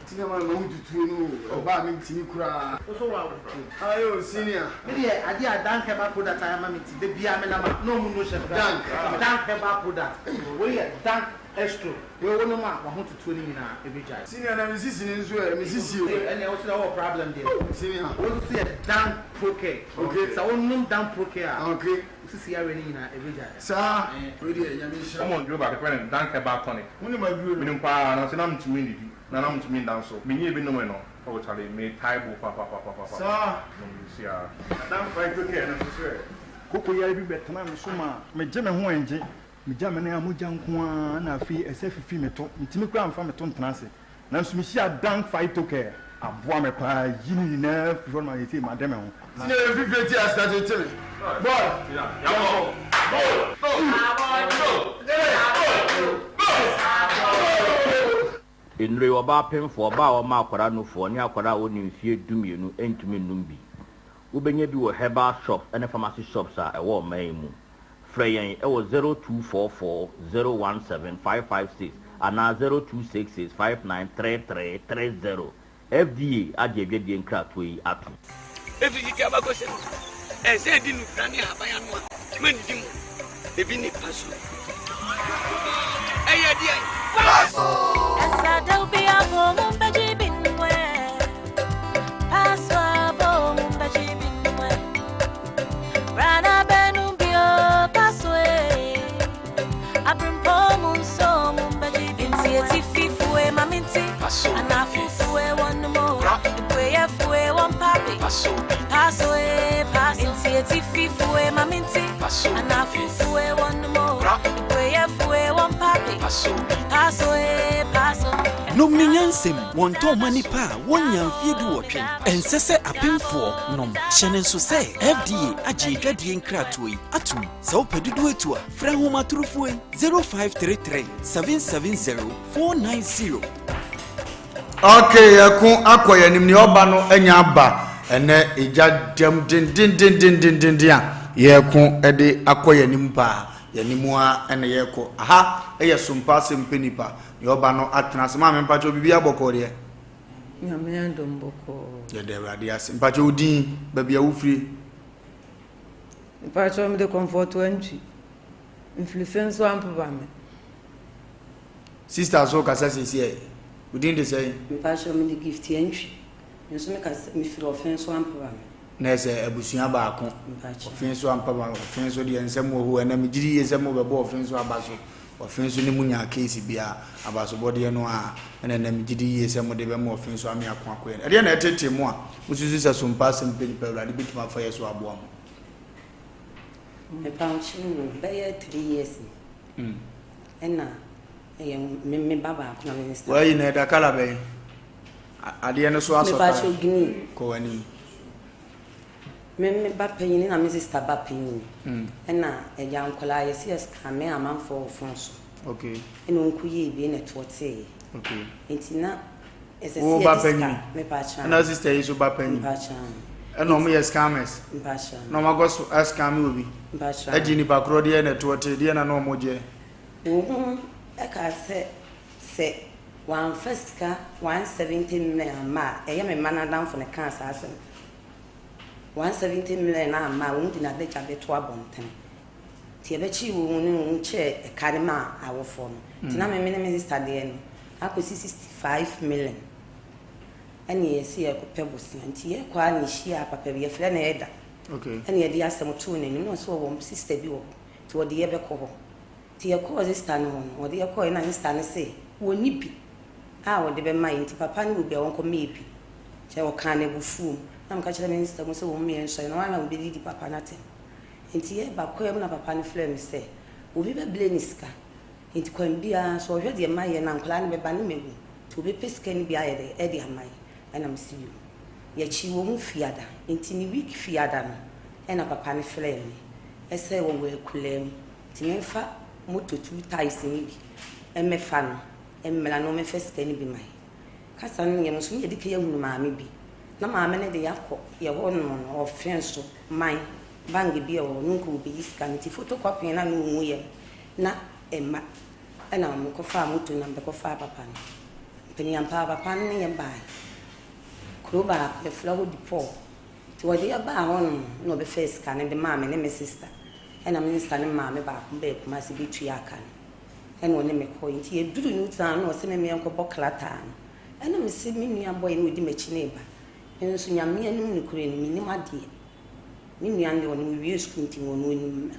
[SPEAKER 6] Senior man ma wo tutuo no o, ɔbaa me ntimi koraa.
[SPEAKER 7] Wo so wa wo tuo.
[SPEAKER 6] Aye o senior.
[SPEAKER 7] Me deɛ adeɛ a Dank herbal product ayɛ ama me nti da biara me nam a na ɔmo no hyɛ me
[SPEAKER 6] Dank.
[SPEAKER 7] Dank herbal product wei yɛ Dank Estro wei wo nom a wahotutuo no nyinaa ɛbɛgyae.
[SPEAKER 6] Senior na me sisi no nso ɛ, me sisi o.
[SPEAKER 7] Ɛneɛ wo so deɛ wowɔ problem deɛ.
[SPEAKER 6] Senior.
[SPEAKER 7] Wei nso so yɛ Dank Procare.
[SPEAKER 6] Okay.
[SPEAKER 7] Sɛ wo nom Dank Procare a.
[SPEAKER 6] Okay.
[SPEAKER 7] Wo sisi yareɛ no nyinaa ɛbɛgyae.
[SPEAKER 6] Saa, wei deɛ Nyame nhyira wo.
[SPEAKER 8] Wɔn aduro baako yɛfrɛ no Dank Herbal Tonic.
[SPEAKER 6] Wonim aduro no?
[SPEAKER 8] Menim paa, nanso na mentumi nnidi, na na mentumi nda nso. Menyɛɛ bi nomee no, oh charlie, metae bo papapapapapa.
[SPEAKER 6] Saa.
[SPEAKER 8] Nom bi siaa. Dank Phyto Care no nso so ɛ?
[SPEAKER 9] Koko yare bi bɛtenaa me so maa megye me ho ɛngye. Megya me nan a mogya nko ara na afei ɛsɛ fifi me to. Mentumi koraa mfa me to ntena ase. Nanso mehyiaa Dank Phyto Care. Aboa me paa yi ne nyinaa firi hɔ nom a seesei made me ho.
[SPEAKER 6] Senior yɛ mfifire ti ase ase te me boy yɛnkɔ go go
[SPEAKER 10] go. Nnuro yi, ɔbaa pemfoɔ, ɔbaa a ɔma akwadaa nufoɔ, ne akwadaa a ɔnni mfeɛ dumienu ntumi nnom bi. Wobɛnya bi wɔ herbal shops ne pharmacy shops a ɛwɔ ɔman yi mu. Frɛ yɛn wɔ 0244 017 556 anaa 0266 5933 30. FDA agye adwadie nkratoɔ yi atom.
[SPEAKER 11] Efi tete abakɔsɛm mu, ɛsɛ sɛ yedi nnubra ne ahaban ano a ma nidi mu. Ebi ne paso. Ɛyɛ deɛn? Paso!
[SPEAKER 12] Nom ne nyansam, wɔntɔn mma nnipa a wɔnnya mfeɛ duwɔtwe. Ɛnsɛ sɛ apemfoɔ nom. Hyɛ no nso sɛ FDA agye adwadie nkratoɔ yi atom. Sɛ wopɛ dodoɔ atu a, frɛ ahomatorofoɔ yi, 0533 770 490.
[SPEAKER 1] Ok yɛko akɔ yɛn anim nea ɔba no anya aba ɛnɛ egya dɛm dendendendendenden a yɛko de akɔ yɛn anim paa yɛn anim a ɛna yɛkɔ aha ɛyɛ sompa asɛm pɛ nipa nea ɔba no atena ase maame mpakyɛw biribi abɔkɔ deɛ.
[SPEAKER 13] Nyame adom bɔkɔɔ.
[SPEAKER 1] Yɛda awurade ase mpakyɛw wo din baabi a wofiri.
[SPEAKER 13] Mpakyɛw mede Comfort Antwi mfirife nso ampopa me.
[SPEAKER 1] Sister so kasa siesie ɛ. Wo din de sɛn?
[SPEAKER 14] Mpakyɛw mede Gift Antwi. Me nso me kasa me firi Ɔfen so Ampaba me.
[SPEAKER 1] Na ɛsɛ abusua baako.
[SPEAKER 14] Mpakyɛw.
[SPEAKER 1] Ɔfen so Ampaba Ɔfen so deɛ nsɛm wɔ hɔ ɛnɛ me gyidi yie sɛ mo bɛbɔ Ɔfen so aba so. Ɔfen so ne mo nyaa case bia abasobɔdeɛ no a ɛna ɛnɛ me gyidi yie sɛ mo de bɛma Ɔfen so ame ako ako yɛn. Ɛdeɛ na ɛtetee mo a mo susu sɛ sompa asɛm pɛ nipa Awurade bɛtumi afa yɛ so aboa mo.
[SPEAKER 14] Mepawokyɛw o, bɛyɛ 3 years ni. Ɛna ɛyɛ me me ba baako na me nsa.
[SPEAKER 1] Wayi na ɛda kala bɛn? Adeɛ no so asɔ
[SPEAKER 14] kala. Mepakyɛw green.
[SPEAKER 1] Kɔ w'anim.
[SPEAKER 14] Me me ba panyin na me sister ba panyin. Ɛna ɛgya nkɔlaa yɛsi yɛ scam amanfoɔ wɔ phone so.
[SPEAKER 1] Okay.
[SPEAKER 14] Ɛna ɔnko yie bi na ɛtoɔ teeɛ.
[SPEAKER 1] Okay.
[SPEAKER 14] Nti na ɛsɛ sɛ
[SPEAKER 1] Wo ba
[SPEAKER 14] yɛde sika.
[SPEAKER 1] panyin.
[SPEAKER 14] Mepakyɛw.
[SPEAKER 1] Ɛna sister yi so ba panyin.
[SPEAKER 14] Mepakyɛw.
[SPEAKER 1] Ɛna ɔmo yɛ scammers.
[SPEAKER 14] Mepakyɛw.
[SPEAKER 1] Na ɔmo akɔ so scam obi.
[SPEAKER 14] Mepakyɛw.
[SPEAKER 1] Ɛgye nipa korɔ deɛ na ɛtoɔ tee deɛ na na ɔmo gyeɛ.
[SPEAKER 14] Wɔn kaa sɛ, sɛ wɔamfa sika 170 million amma a, ɛyɛ me mma no adamfo na ɛkaa saa asɛm no, 170 million no amma a, wɔn de n'adagya bɛto abɔntene. Nti yɛbɛkyee wɔn ne wɔn kyɛɛ ɛka no maa awofoɔ no. Nti na me ne me sista deɛ no akɔsi 65 million. Ɛne yɛsi yɛrekɔpɛ bosea. Nti yɛkɔ a na yɛhyiaa papa bi, yɛfrɛ no Ɛda. Ɛne yɛde asɛm too n'anim na ɔsɛ ɔwɔ sista bi wɔ hɔ, nti ɔde yɛbɛkɔ hɔ. Nti yɛkɔɔ sista no hɔ no, wɔde yɛn kɔeɛ na sista no se wɔnni bi a wɔde bɛma yɛn nti papa no wɔ bi a ɔnkɔma yɛn bi. Kyerɛ ɔkaa no abufuo mu. Na meka kyerɛɛ me sista mu sɛ wɔn mmienu nsɔre na wɔn na wɔbɛdidi papa no atɛm. Nti yɛreba kwan mu na papa no frɛɛ me sɛ obi bɛbrɛ no sika nti kwan biara so ɔhwɛ deɛ mayɛ no a nkwadaa no bɛba ne mawu nti ɔbɛpɛ sika no bi ayɛ dɛ de ama yɛn. Ɛna mese yoo. Yɛkyee wɔn fiada nti ne week fiada no ɛna papa no frɛɛ me sɛ wɔwɔ akulaa mu. Nti memfa moto two tyres no bi mmɛfa no mmra na ɔmmɛfa sika no bi ma yɛn. Kasa no yɛ no nso na yɛdi kan ahunu maame bi. Na maame no de yɛakɔ yɛ hɔ nom no ɔfe nso man bank bi a ɛwɔ hɔ no nka ɔbɛyi sika no nti photocopy no a na ɔhu yɛ no na ɛmma. Ɛna mekɔfaa moto no na mebɛkɔfaa papa no. Mpaniampaa papa no ne yɛn baeɛ. Kuro baako yɛfrɛ hɔ Duport. Nti wɔde yɛn baa hɔ nom na ɔbɛfaa sika no de maa me ne me sister. Ɛna me nsa ne maame baako baa Kumasi bɛtuaa ka no, ɛna ɔne me kɔeɛ. Nti yɛduruu New Town no na ɔse me menkɔbɔ krataa no. Ɛna mese me nua boy no a ɔdi m'akyi no reba. Me nso Nyame anim nokorɛ ni, mennim adeɛ. Me nua no deɛ ɔno ɔwiee sukuu nti ɔno ɔnim.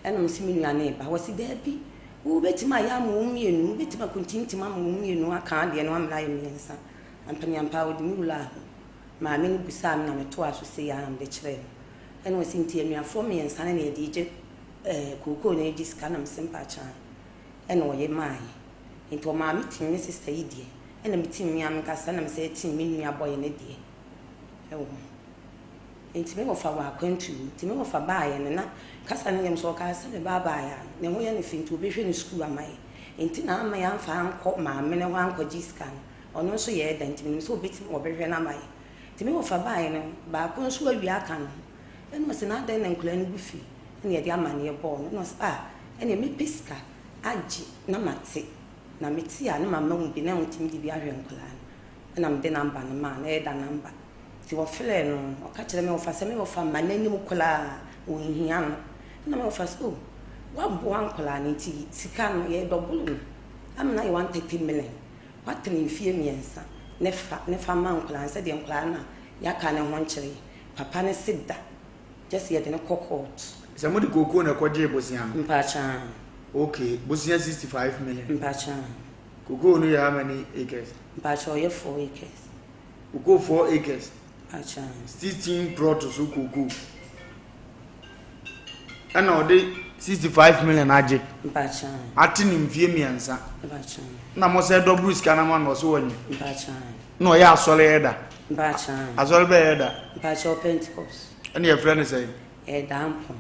[SPEAKER 14] Ɛna mese me nua no reba. Ɔse daabi, wobɛtumi ayɛ ama wɔn mmienu, wobɛtumi akɔntintim ama wɔn mmienu aka adeɛ no amena ayɛ mmiɛnsa. Ampaneampa ara ɔde me wuraa hɔ. Maame no bisaa me na metoaa so sei ara na mede kyerɛɛ no. Ɛna ɔse nti anuafoɔ mmiɛnsa no na yɛde regye ɛɛ kookoo no regye sika na mese mpakyɛ ae. Ɛna ɔye maaeɛ. Nti ɔmaa me tim me sister yi deɛ. Ɛna metim me ara me kasa ɛna mesɛ tim me nua bɔyɛ ne deɛ ɛwɔ ho. Nti me wɔfa wɔ akwantu mu nti me wɔfa baayɛ no na kasa no yam sɛ ɔkaa sɛ me ba baayɛ a ne ho yɛ no fɛ nti ɔbɛhwɛ no sukuu ama yɛ nti na ama yɛamfa ankɔ maame no hɔ ankɔgye sika no ɔno nso yɛ ɛda nti menim sɛ ɔbɛtumi ɔbɛhwɛ no ama yɛ nti me wɔfa baayɛ no baako nso awia aka no ho ɛna ɔsɛ na adɛn na nkwadaa no gu fi ɛna yɛde amaneɛ bɔɔ no ɛna ɔsɛ ah ɛna mepɛ sika agye na mate na mete a na mama mu bi na ɔtumi de bi ahwɛ nkwadaa no ɛna mede namba no maa no ɛyɛ da namba Nti wɔfrɛɛ no, ɔka kyerɛɛ me wɔfa sɛ me wɔfa mma n'anim koraa wɔnhia no. Ɛna me wɔfa sɛ oh, woaboa nkwadaa no nti sika no yɛdɔbolo no ama no ayɛ 130 million. Woatena mfie mmiɛnsa ne fa ne fa ma nkwadaa no sɛdeɛ nkwadaa no a yɛaka ne ho nkyerɛ papa no se da gye sɛ yɛde no kɔ court.
[SPEAKER 1] Sɛ mode kookoo na ɛkɔgyee bosea no?
[SPEAKER 14] Mpakyɛw.
[SPEAKER 1] Okay, bosea 65 million.
[SPEAKER 14] Mpakyɛw.
[SPEAKER 1] Kookoo no yɛ how many acres?
[SPEAKER 14] Mpakyɛw, ɔyɛ 4 acres.
[SPEAKER 1] Cocoa 4 acres. 16 plot so cocoa. Ɛna ɔde 65 million agye. Ate ne mfie mmiɛnsa. Na mo sɛ dɔboro sika no ma no ɔso wɔnyɛ. Na ɔyɛ asɔre ɛda. Asɔre bɛyɛ ɛda.
[SPEAKER 14] Mpakyɛw Pentecost.
[SPEAKER 1] Ɛna yɛfrɛ no sɛn?
[SPEAKER 14] Ɛda mpɔn.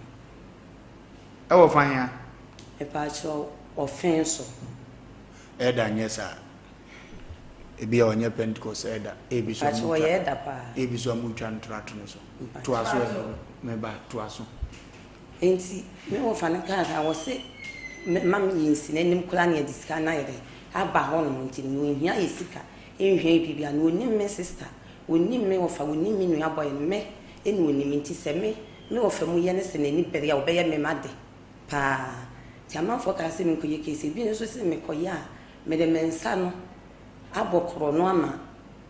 [SPEAKER 1] Ɛwɔ fa hea?
[SPEAKER 14] Mpakyɛw ɔfɛn so.
[SPEAKER 1] Ɛda nyɛ saa. Ebi a ɔnyɛ Pentecost ɛda, ebi so
[SPEAKER 14] ɔmo twa,
[SPEAKER 1] ebi so ɔmo twa ntora to no so. Toa so ɛ, me ba, toa so.
[SPEAKER 14] Enti me wɔfa no kaa saa, wɔse mma me yɛnsi n'anim koraa na yɛde sika no ayɛ dɛn aba hɔnom nti no ɔnhia yɛ sika nhia yɛ biribiara na ɔnim me sister, ɔnim me wɔfa, ɔnim me nua boy no, me na ɔnim nti sɛ me me wɔfa mu yɛ no sɛ n'ani bere a ɔbɛyɛ me m'ade paa. Nti amanfoɔ kaa sɛ menkɔyɛ case, ebi nso se mekɔyɛ a Mede me nsa no abɔ korɔno ama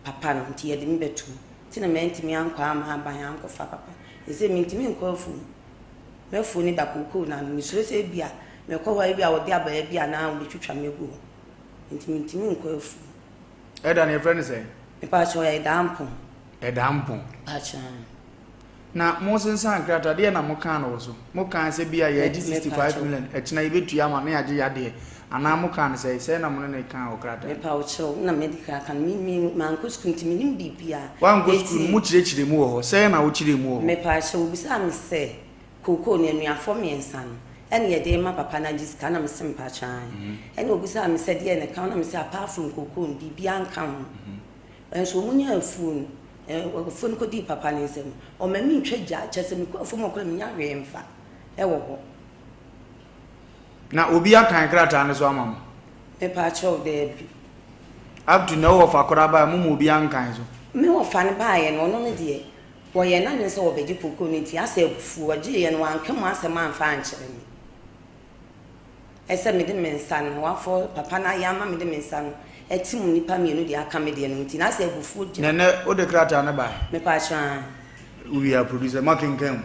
[SPEAKER 14] papa no nti yɛde me bɛto mu nti na mantumi ankɔ amma aban ankɔfa papa. Seesei mentumi nkɔ afuom. M'afuo no da kookoo no ano. Mesuro sɛ ebia mekɔ hɔ a ebia wɔde abaa bi anaa wɔbɛtwitwa me agu hɔ. Nti mentumi nkɔ afuom.
[SPEAKER 1] Ɛda no yɛfrɛ no sɛn?
[SPEAKER 14] Mepaakyɛw, Ɛdaa Mpɔn.
[SPEAKER 1] Ɛdaa Mpɔn.
[SPEAKER 14] Mpaakyɛw.
[SPEAKER 1] Na mo sensan krataa deɛ na mo kaa no wɔ so? Mo kaa sɛ bi a yɛagye 65 million ɛkyena yɛbɛtua ama na yɛagye yadeɛ anaa mo kaa no sɛn? Sɛn na mo ne no kaa wɔ krataa no?
[SPEAKER 14] Mepa wo kyɛw, na madi kan aka no, me me mankɔ sukuu nti mennim biribiara.
[SPEAKER 1] Woankɔ sukuu no, mo kyerɛkyerɛ mu wɔ hɔ, sɛn na wo kyerɛɛ mu wɔ hɔ?
[SPEAKER 14] Mepa kyɛw, wobisaa me sɛ kookoo no anuafoɔ mmiɛnsa no ɛna yɛde rema papa no agye sika na mese mepa kyɛw aane. Ɛna obisaa me sɛ deɛn na ɛka ho na mese apart from kookoo no biribiara nka ho. Nso wɔnyaa afuo no, afuo no kɔdii papa no nsam. Ɔma mentwa gya, kyerɛ sɛ mekɔ afuom hɔ koraa mennya hwee mfa wɔ hɔ.
[SPEAKER 1] Na obi akan krataa no so ama mo?
[SPEAKER 14] Mepaakyɛw, daabi.
[SPEAKER 1] Up to nnɛ wo wɔfa koraa baeɛ mo ma obi ankan so?
[SPEAKER 14] Me wɔfa no baeɛ no, ɔno no deɛ, wɔyɛɛ n'adwene sɛ wɔbɛgye kookoo no nti asɛ abufuo, ɔgyeeɛ no wanka mu asɛm amfa ankyerɛ me. Ɛsɛ mede me nsa no, wafɔ papa no ayɛ ama mede me nsa no atim nnipa mmienu deɛ aka me deɛ no nti na asɛ abufuo gyina.
[SPEAKER 1] Na ɛnɛ wode krataa no bae?
[SPEAKER 14] Mepaakyɛw aane.
[SPEAKER 1] Wowie a producer moakenkan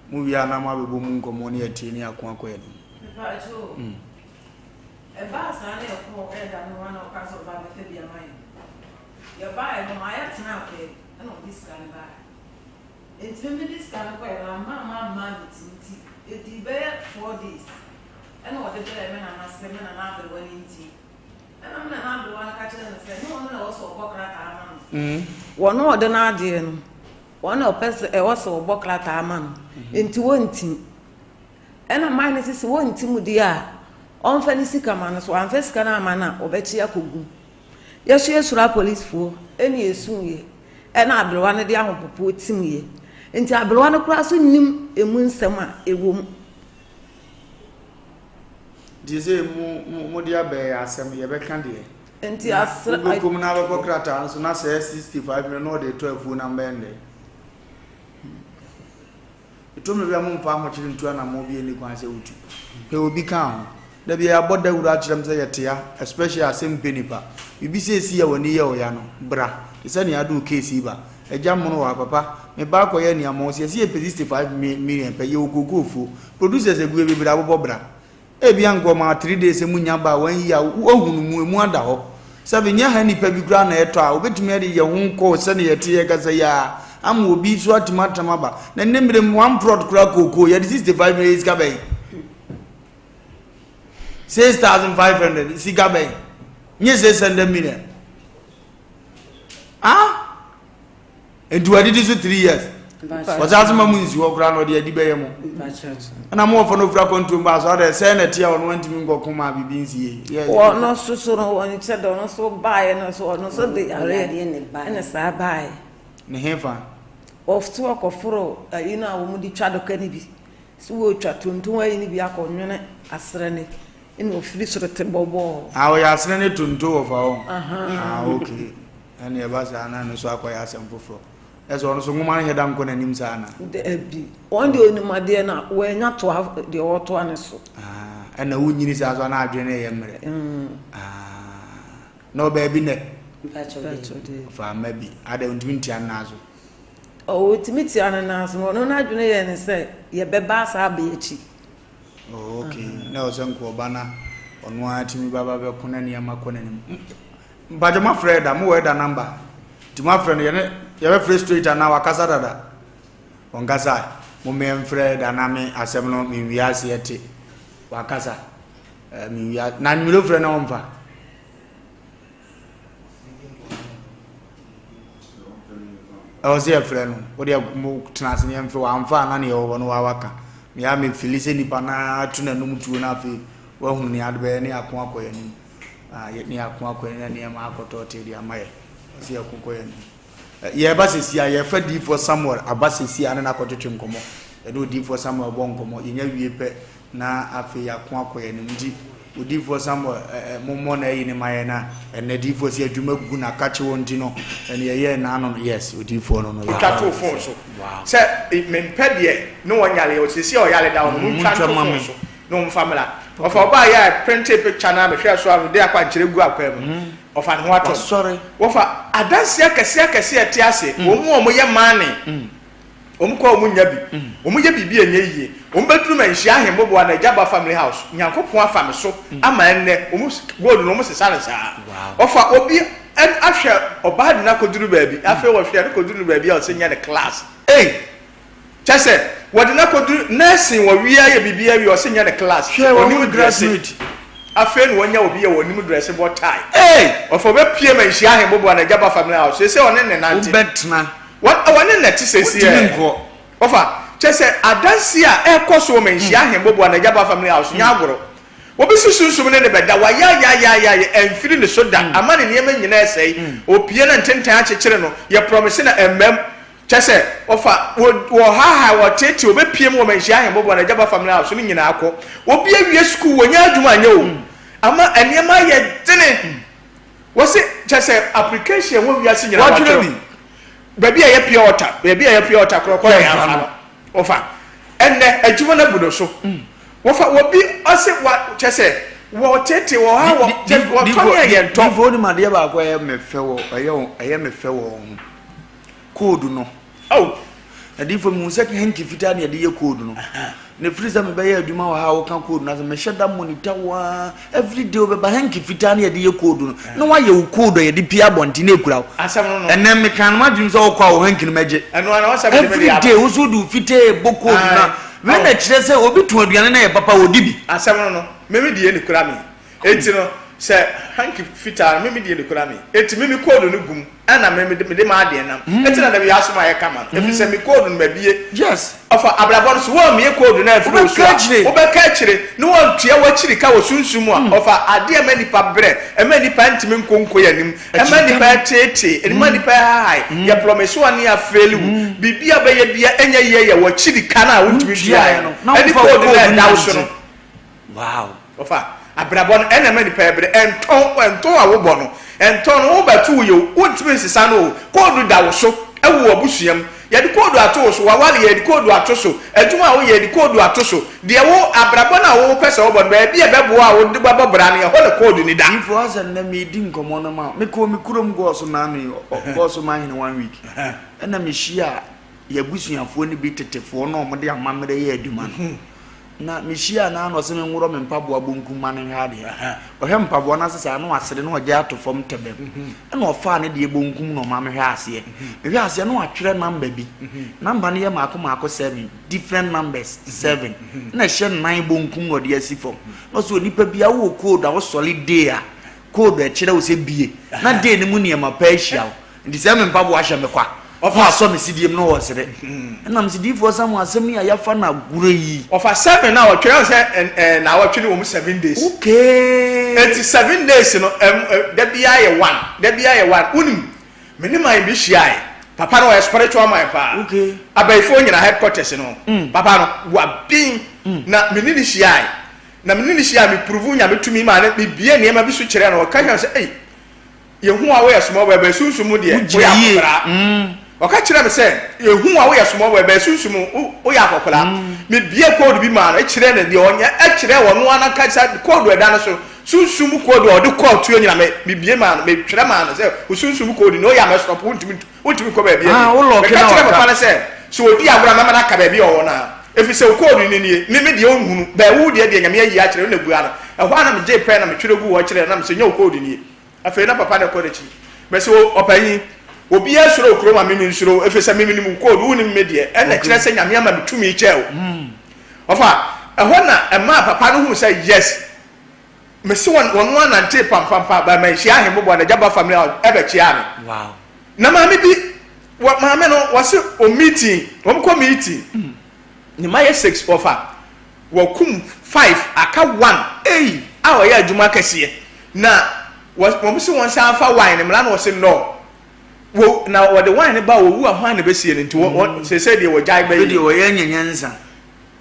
[SPEAKER 1] mu? Mowie a na moabɛbɔ mu nkɔmmɔ ne atie ne ako akɔ anim.
[SPEAKER 13] Mepaakyɛw o, ɛbaa saa na yɛkɔɔ ɛda no hɔ a na ɔkaa sɛ ɔba abɛfa bi ama yɛn. Yɛbaeɛ no ɔmaa yɛtenaa pɛɛ ɛna ɔde sika no baeɛ. Enti me mede sika no kɔeɛ no amma amma amma me ti nti ɛdii bɛyɛ four days ɛna ɔde brɛɛ me nana sɛ me nana aberewa no nti ɛna me nana aberewa no ka kyerɛɛ no sɛ ɛnyɛ ɔno na ɛwɔ sɛ ɔbɔ krataa ma no. Wɔn a ɔde n'adeɛ no wɔn na ɔpɛ sɛ ɛwɔ sɛ ɔbɔ krataa ma no nti wɔntim ɛna man no sɛ sɛ wɔntim deɛ a ɔmfa ne sika ma no so wamfa sika no ama no a ɔbɛkye akɔgu Yɛso yɛsuro apolisifoɔ ɛna yɛsuiɛ ɛna aberewa no de ahopopoɔ timiiɛ nti aberewa no koraa so nnim ɛmu nsɛm a ɛwɔ mu.
[SPEAKER 1] Nti sɛ mo mo mo de abɛyɛ asɛm yɛbɛka deɛ.
[SPEAKER 13] Nti asra.
[SPEAKER 1] Wobɛkɔ mu na abɛkɔ krataa no so na sɛ 65 million na ɔde tɔ afuo na mbɛn dɛ. Ɛtɔ mmere bi a momfa ahokyere ntu anammɔn bi a enni kwan sɛ wotu. Pɛ obi ka ho. Da biara yɛabɔ dawuru akyerɛ m sɛ yɛte ha, especially asɛm mpɛ nipa. Biribi sɛ esi a w'ani yɛ wo ya no, bra. Te sɛ nea ade wo case yi ba. Agya mono wɔ ha, papa, me ba akɔyɛ aniammɔn, sɛ yɛse yɛpɛ 65 million pɛ, yɛwɔ kookoo fuo. Producers agu yɛ bebree abobɔ bra. Ebia nka ɔmaa three days sɛ munya ba a wanyi a woahu no mu emu ada hɔ. Sɛbe nyɛ ha nipa bi koraa na ɛtɔ a obetumi de yɛ ho kɔ sɛnea yɛte yɛ kasa yi ara ama obi nso atumi atam aba. Na nnɛ mmerɛ mu one plot koraa kookoo yɛde 65 million sika bɛn? 6500 sika bɛn? Nye 600 million. Ah! Nti wadidi so 3 years. Ɔsan so ma mu nsi hɔ koraa na ɔde adi bɛyɛ mo. Ɛna mo wɔfa no ofura kɔntuo ba so adɛ sɛ na ɛte a ɔno antumi nkɔko ma biribi nsi yie.
[SPEAKER 13] Ɔno nso so no ɔnkyɛ dɛ ɔno nso baeɛ no so ɔno nso de yareɛ ɛna saa baeɛ.
[SPEAKER 1] Ne hefa?
[SPEAKER 13] Ɔso ɔkɔforo ayi no a wɔn de twa dɔka no bi so wɔretwa tonton ayi no bi akɔnwene asrɛ ne ɛna ofiri soro te bɔbɔɔ.
[SPEAKER 1] Ah ɔyɛ asrɛ ne tonton wɔ fa hɔ. Ah okay. Ɛna ɛba saa na ɛno nso akɔyɛ asɛm foforɔ. Ɛsɛ ɔno nso nwoma no hyɛ da nkɔ n'anim saa na.
[SPEAKER 13] Dabi, wɔn deɛ onim adeɛ na wɔanya toa deɛ ɔtoa ne so.
[SPEAKER 1] Ah, ɛna wonyini saa so na adwene no yɛ mmerɛ. Ah, na ɔbaa bi nɛ. Ɔfa ama bi, adɛ ɔntumi ntia ne nan so.
[SPEAKER 13] Ɔtumi tia ne nan so, ɔno n'adwene yɛ ne sɛ yɛbɛba saa abɛ akyi.
[SPEAKER 1] Oh, okay, na ɔsɛ nka ɔba na ɔno ara tumi ba ba bɛko na nneɛma kɔ n'anim. Mpakyɛ mo afrɛ ɛda mo wɔ ɛda number nti mo afrɛ no yɛne yɛbɛfrɛ straight anaa wakasa dada ɔnkasa mo mɛ mfrɛ ɛda na me asɛm no me nwie aseɛ te wakasa ɛɛ me nwie na nwere frɛ na ɔmfa ɛwɔ sɛ yɛfrɛ no wode mo tena ase ne yɛmfrɛ wamfa ana ne yɛwɔ hɔ no wawaka mea mefili sɛ nipa no ato n'anom tuo no afei wahunu ne ade bɛyɛ ne ako akɔ yɛn anim Ah, yɛ ne yɛako akɔ yɛn na nneɛma akɔtɔ tee de ama yɛ. Ɔsɛ yɛko kɔ yɛn anim. Yɛreba sɛsi a, yɛfa diifoɔ Samuel aba sɛsi a ne no akɔtwetwe nkɔmmɔ. Yɛne odiifoɔ Samuel bɔ nkɔmmɔ. Yɛnya wie pɛ na afei yɛako akɔ yɛn anim. Nti, odiifoɔ Samuel, ɛ, ɛ, mommɔ na ayi ne ma yɛn na ɛnɛ diifoɔ sɛ adwuma gu na kakye wɔ nti no, ɛne yɛyɛɛ n'ano no. Yes, odiifoɔ no no.
[SPEAKER 6] Wotwa too phone so sɛ mempɛ deɛ ne wɔnyare ɔ seesei a ɔyare da hɔ no montwa nto phone so. Na ɔmfa mmra. Ɔfa ɔbaa yi a printee picture no a mehwɛɛ so a mede akwankyerɛ gu akwaa mu no, ɔfa ne ho atɔ no. Wɔfa adanseɛ akɛseɛ akɛseɛ a ɛte ase, wɔn a wɔyɛ money, wɔn kɔ a wɔn nnya bi, wɔn yɛ biribi a ɛnyɛ yie, wɔn bɛduru Manhyia Ahemmoboa na Agya Ba Family House, Nyankopɔn afa me so ama ɛnnɛ wɔn gold no wɔn sesa no saa. Ɔfa obi ahwɛ ɔbaa de no akɔduru baabi, afei ɔhwɛ no kɔduru no baabi a ɔsɛ nyɛ ne class. Ei! Kyɛ sɛ wɔde no akɔduru nursing wɔ wia yɛ biribiara wie ɔse nyɛ ne class
[SPEAKER 1] Hwɛ wɔn
[SPEAKER 6] ɔnim dresse
[SPEAKER 1] graduate.
[SPEAKER 6] afei na wanya obi a ɔnim dresse bɔ tie
[SPEAKER 1] Ei!
[SPEAKER 6] ɔfa ɔbɛpue ma nhyia ahemboboa na agya ba family house seesei ɔne ne nante
[SPEAKER 1] Wobɛtena.
[SPEAKER 6] Wɔn wɔne na ɛte seesei
[SPEAKER 1] Wontumi
[SPEAKER 6] ɛ
[SPEAKER 1] nkɔ.
[SPEAKER 6] Ɔfa kyɛ sɛ adanseɛ a ɛrekɔ so wɔ ma nhyia ahemboboa na agya ba family house nyɛ agorɔ Obi si sunsum ne ne bɛda wayayayayaye ɛmfiri ne so da ama ne nneɛma nyinaa ɛsɛe ɔpue na ntentan akyekyere no yɛ promise na ɛmmam Kyɛ sɛ, wɔfa, wɔ, wɔhaahae, wɔteetee, wɔbɛpiem wɔ Manhyia Ahemmoboa no, Agyaba Family House no nyinaa kɔ. Obi awie sukuu, wɔnya adwuma anyɛ o. Ama nneɛma ayɛ dene. Wɔse, kyɛ sɛ, application wɔ wiase nyinaa
[SPEAKER 1] Wɔatwerɛ
[SPEAKER 6] wɔatwerɛ.
[SPEAKER 1] bi.
[SPEAKER 6] Baabi a ɛyɛ pure water, baabi a ɛyɛ pure water korɔ kɔ yɛn afa no. Wɔfa, ɛnnɛ, adwuma no abu no so. Wɔfa, obi, ɔse, wa, kyɛ sɛ, wɔteetee, wɔha, wɔ, kyɛ, wɔtɔ ne a yɛntɔ.
[SPEAKER 1] Difo, wonim adeɛ baako a ɛyɛ me fɛ wɔ, ɛyɛ, ɛyɛ me fɛ wɔ wo ho? Code no.
[SPEAKER 6] Oh!
[SPEAKER 1] Adiyifo mehu sɛ hanky fitaa na yɛde yɛ code no. Na ɛfiri sɛ mebɛyɛ adwuma wɔ ha a woka code no asɛ mehyɛ da monitor wo ara every day wobɛba hanky fitaa na yɛde yɛ code no na woayɛ wo code a yɛde pie abɔnten na ɛkura wo.
[SPEAKER 6] Asɛm no no.
[SPEAKER 1] Ɛnɛ meka no m'adwene sɛ wokɔ a wo hanky no mɛgye.
[SPEAKER 6] Ɛno ara na wɔsɛ mede mede
[SPEAKER 1] Every
[SPEAKER 6] aba.
[SPEAKER 1] day wo so wode wo fitaa bɔ code no a.
[SPEAKER 6] Ae.
[SPEAKER 1] Wei na ɛkyerɛ sɛ obi tɔn aduane na ɛyɛ papa a ɔdi bi.
[SPEAKER 6] Asɛm no no, me me deɛ na ɛkura me. Enti no, sɛ hanky fitaa no, me me deɛ na ɛkura me. Enti me me code no gu mu. Ɛna me mede mede m'adeɛ nam. Eti na dabi asom ayɛ kama no. Efiri sɛ me code no mabie.
[SPEAKER 1] Yes.
[SPEAKER 6] Ɔfa abrabɔ no so wɔmmie code no amfiri wo so a,
[SPEAKER 1] Wobɛka akyire.
[SPEAKER 6] wobɛka akyire na wɔntua w'akyiri ka wɔ sunsum mu a, ɔfa adeɛ a ɛma nnipa brɛ, ɛma nnipa ntumi nkɔ nkɔ yɛn anim, ɛma
[SPEAKER 1] Akyirika
[SPEAKER 6] nnipa
[SPEAKER 1] no.
[SPEAKER 6] ɛteetee, ɛma nnipa ɛhahae, yɛ promise wo a ne yɛafeeli wo, biribi a wobɛyɛ biara ɛnyɛ yie yɛ w'akyiri ka no a wontumi
[SPEAKER 1] Wontuaeɛ
[SPEAKER 6] ntuaeɛ
[SPEAKER 1] no,
[SPEAKER 6] no,
[SPEAKER 1] na
[SPEAKER 6] ɛne
[SPEAKER 1] womfa wo
[SPEAKER 6] code no a
[SPEAKER 1] code
[SPEAKER 6] ɛda wo so
[SPEAKER 1] nnante.
[SPEAKER 6] no.
[SPEAKER 1] Wow.
[SPEAKER 6] Ɔfa, abrabɔ no ɛna ɛma nipa ɛbrɛ, ɛntɔn, ɛntɔn a wobɔ no, ɛntɔn no wobɛto wo yɛ o, wontumi nsesa no o, koodu da wo so ɛwɔ w'abusua mu, yɛde koodu ato wo so, w'aware yɛde koodu ato so, adwuma a woyɛ yɛde koodu ato so, deɛ wo, abrabɔ no a wopɛ sɛ wobɔ no, baabi a ɛbɛboa a wode bɛbɔ bra no, ɛhɔ na koodu no da.
[SPEAKER 1] Difo asɛ nnɛ medi nkɔmmɔ no ma mekɔɔ me kurom Gɔɔso naano yi, Gɔɔso Mahene one week, ɛna mehyiaa yɛabusuafoɔ no bi tetefoɔ no a wɔde amammerɛ yɛ adwuma no. Na mehyiaa no ara na ɔse menworɔ me mpaboa bonkum ma no nhwɛ adeɛ. Ɔhwɛ mpaboa no ase saa na wasere na ɔgyae ato fam tɛbɛm. Ɛna ɔfaa ne deɛ bonkum na ɔma mehwɛ aseɛ. Mehwɛ aseɛ na watwerɛ number bi. Number no yɛ maako maako seven, different numbers seven. Na ɛhyɛ nan bonkum na ɔde asi fam. Na ɔse onipa biara wowɔ code a wosɔre day a, code a ɛkyerɛ wo sɛ bie. Na day no mu nneɛma pa ahyia wo. Nti sɛ me mpaboa hyɛ me kwa. Ɔfa asɔ me sidie mu na ɔresere. Ɛna mese diifoɔ Samuel asɛm yi a yɛafa no agorɔ yi.
[SPEAKER 6] Ɔfa seven a ɔtwe ɛwɔ sɛ ɛɛ naawɔtwe no wɔ mu seven days.
[SPEAKER 1] Okay.
[SPEAKER 6] Eti seven days no ɛm ɛ da biara yɛ one da biara yɛ one wonim me ne man bi hyiae papa no ɔyɛ spiritual man paa.
[SPEAKER 1] Okay.
[SPEAKER 6] Abayifoɔ nyina headquarters no papa no waben na me ne no hyiae na me ne no hyiae me prove nyame tumi maa no me bie nneɛma bi so kyerɛɛ no ɔka kyerɛ me sɛ ei Yehu a woyɛ small boy bɛɛ sunsum mu deɛ woyɛ akɔkoraa. Ɔka kyerɛɛ me sɛ yehu a woyɛ small boy bɛɛ sunsum mu woyɛ akɔkoraa. Me bie code bi maa no kyerɛɛ no deɛ ɔnyɛ kyerɛɛ ɔno ara nankasa code a ɛda no so sunsum mu code a ɔde kɔɔ tuo nyina me me bie maa no me twerɛ maa no sɛ wo sunsum mu code ni woyɛ a mɛ stop wontumi wontumi nkɔ baabi
[SPEAKER 1] Ah,
[SPEAKER 6] bio.
[SPEAKER 1] wo lɔɔke
[SPEAKER 6] Meka
[SPEAKER 1] na
[SPEAKER 6] kyerɛɛ
[SPEAKER 1] waka.
[SPEAKER 6] papa no sɛ sɛ ɔdi agorɔ a mɛma no aka baabi a ɔwɔ no ara ɛfiri sɛ wo code no nie me me deɛ ɔnhunu bɛɛ wo deɛ deɛ Nyame ayi akyerɛ wo na bua no. Ɛhɔ ara na megyee pɛn na metwerɛ guu hɔ kyerɛɛ no na mesɛ nyɛ wo code nie. Afei na papa no kɔ n'akyi. Mese wo, ɔpanyin, obiara suro wo kurom a me mensuro wo, efisɛ me menim wo code, wonnim me deɛ. Ɛna kyerɛ sɛ Nyame ama me tumi kyɛɛ wo. Ɔfa, ɛhɔ na ɛmaa papa no huu sɛ yes. Mese wɔn, wɔn ara nantee pampampam baa manhyia Ahemmoboa, n'agya ba family house ɛbɛkyeaa me.
[SPEAKER 1] Wow.
[SPEAKER 6] Na maame bi, wɔ, maame no, wɔse wɔn meeting, wɔn kɔ meeting. Ne mma yɛ six, wɔfa, wɔkum five, aka one
[SPEAKER 1] Ei!
[SPEAKER 6] a ɔyɛ adwuma kɛseɛ. Na wɔ, wɔn se wɔn san fa wine no mmra na wɔse no. Wɔ, na wɔde wine no ba a, wɔwu a hwan na ɛbɛsie no? Nti wɔ, wɔ, seesei deɛ wɔgyae
[SPEAKER 1] Afei
[SPEAKER 6] bɛyi.
[SPEAKER 1] deɛ wɔyɛ anya nyansa.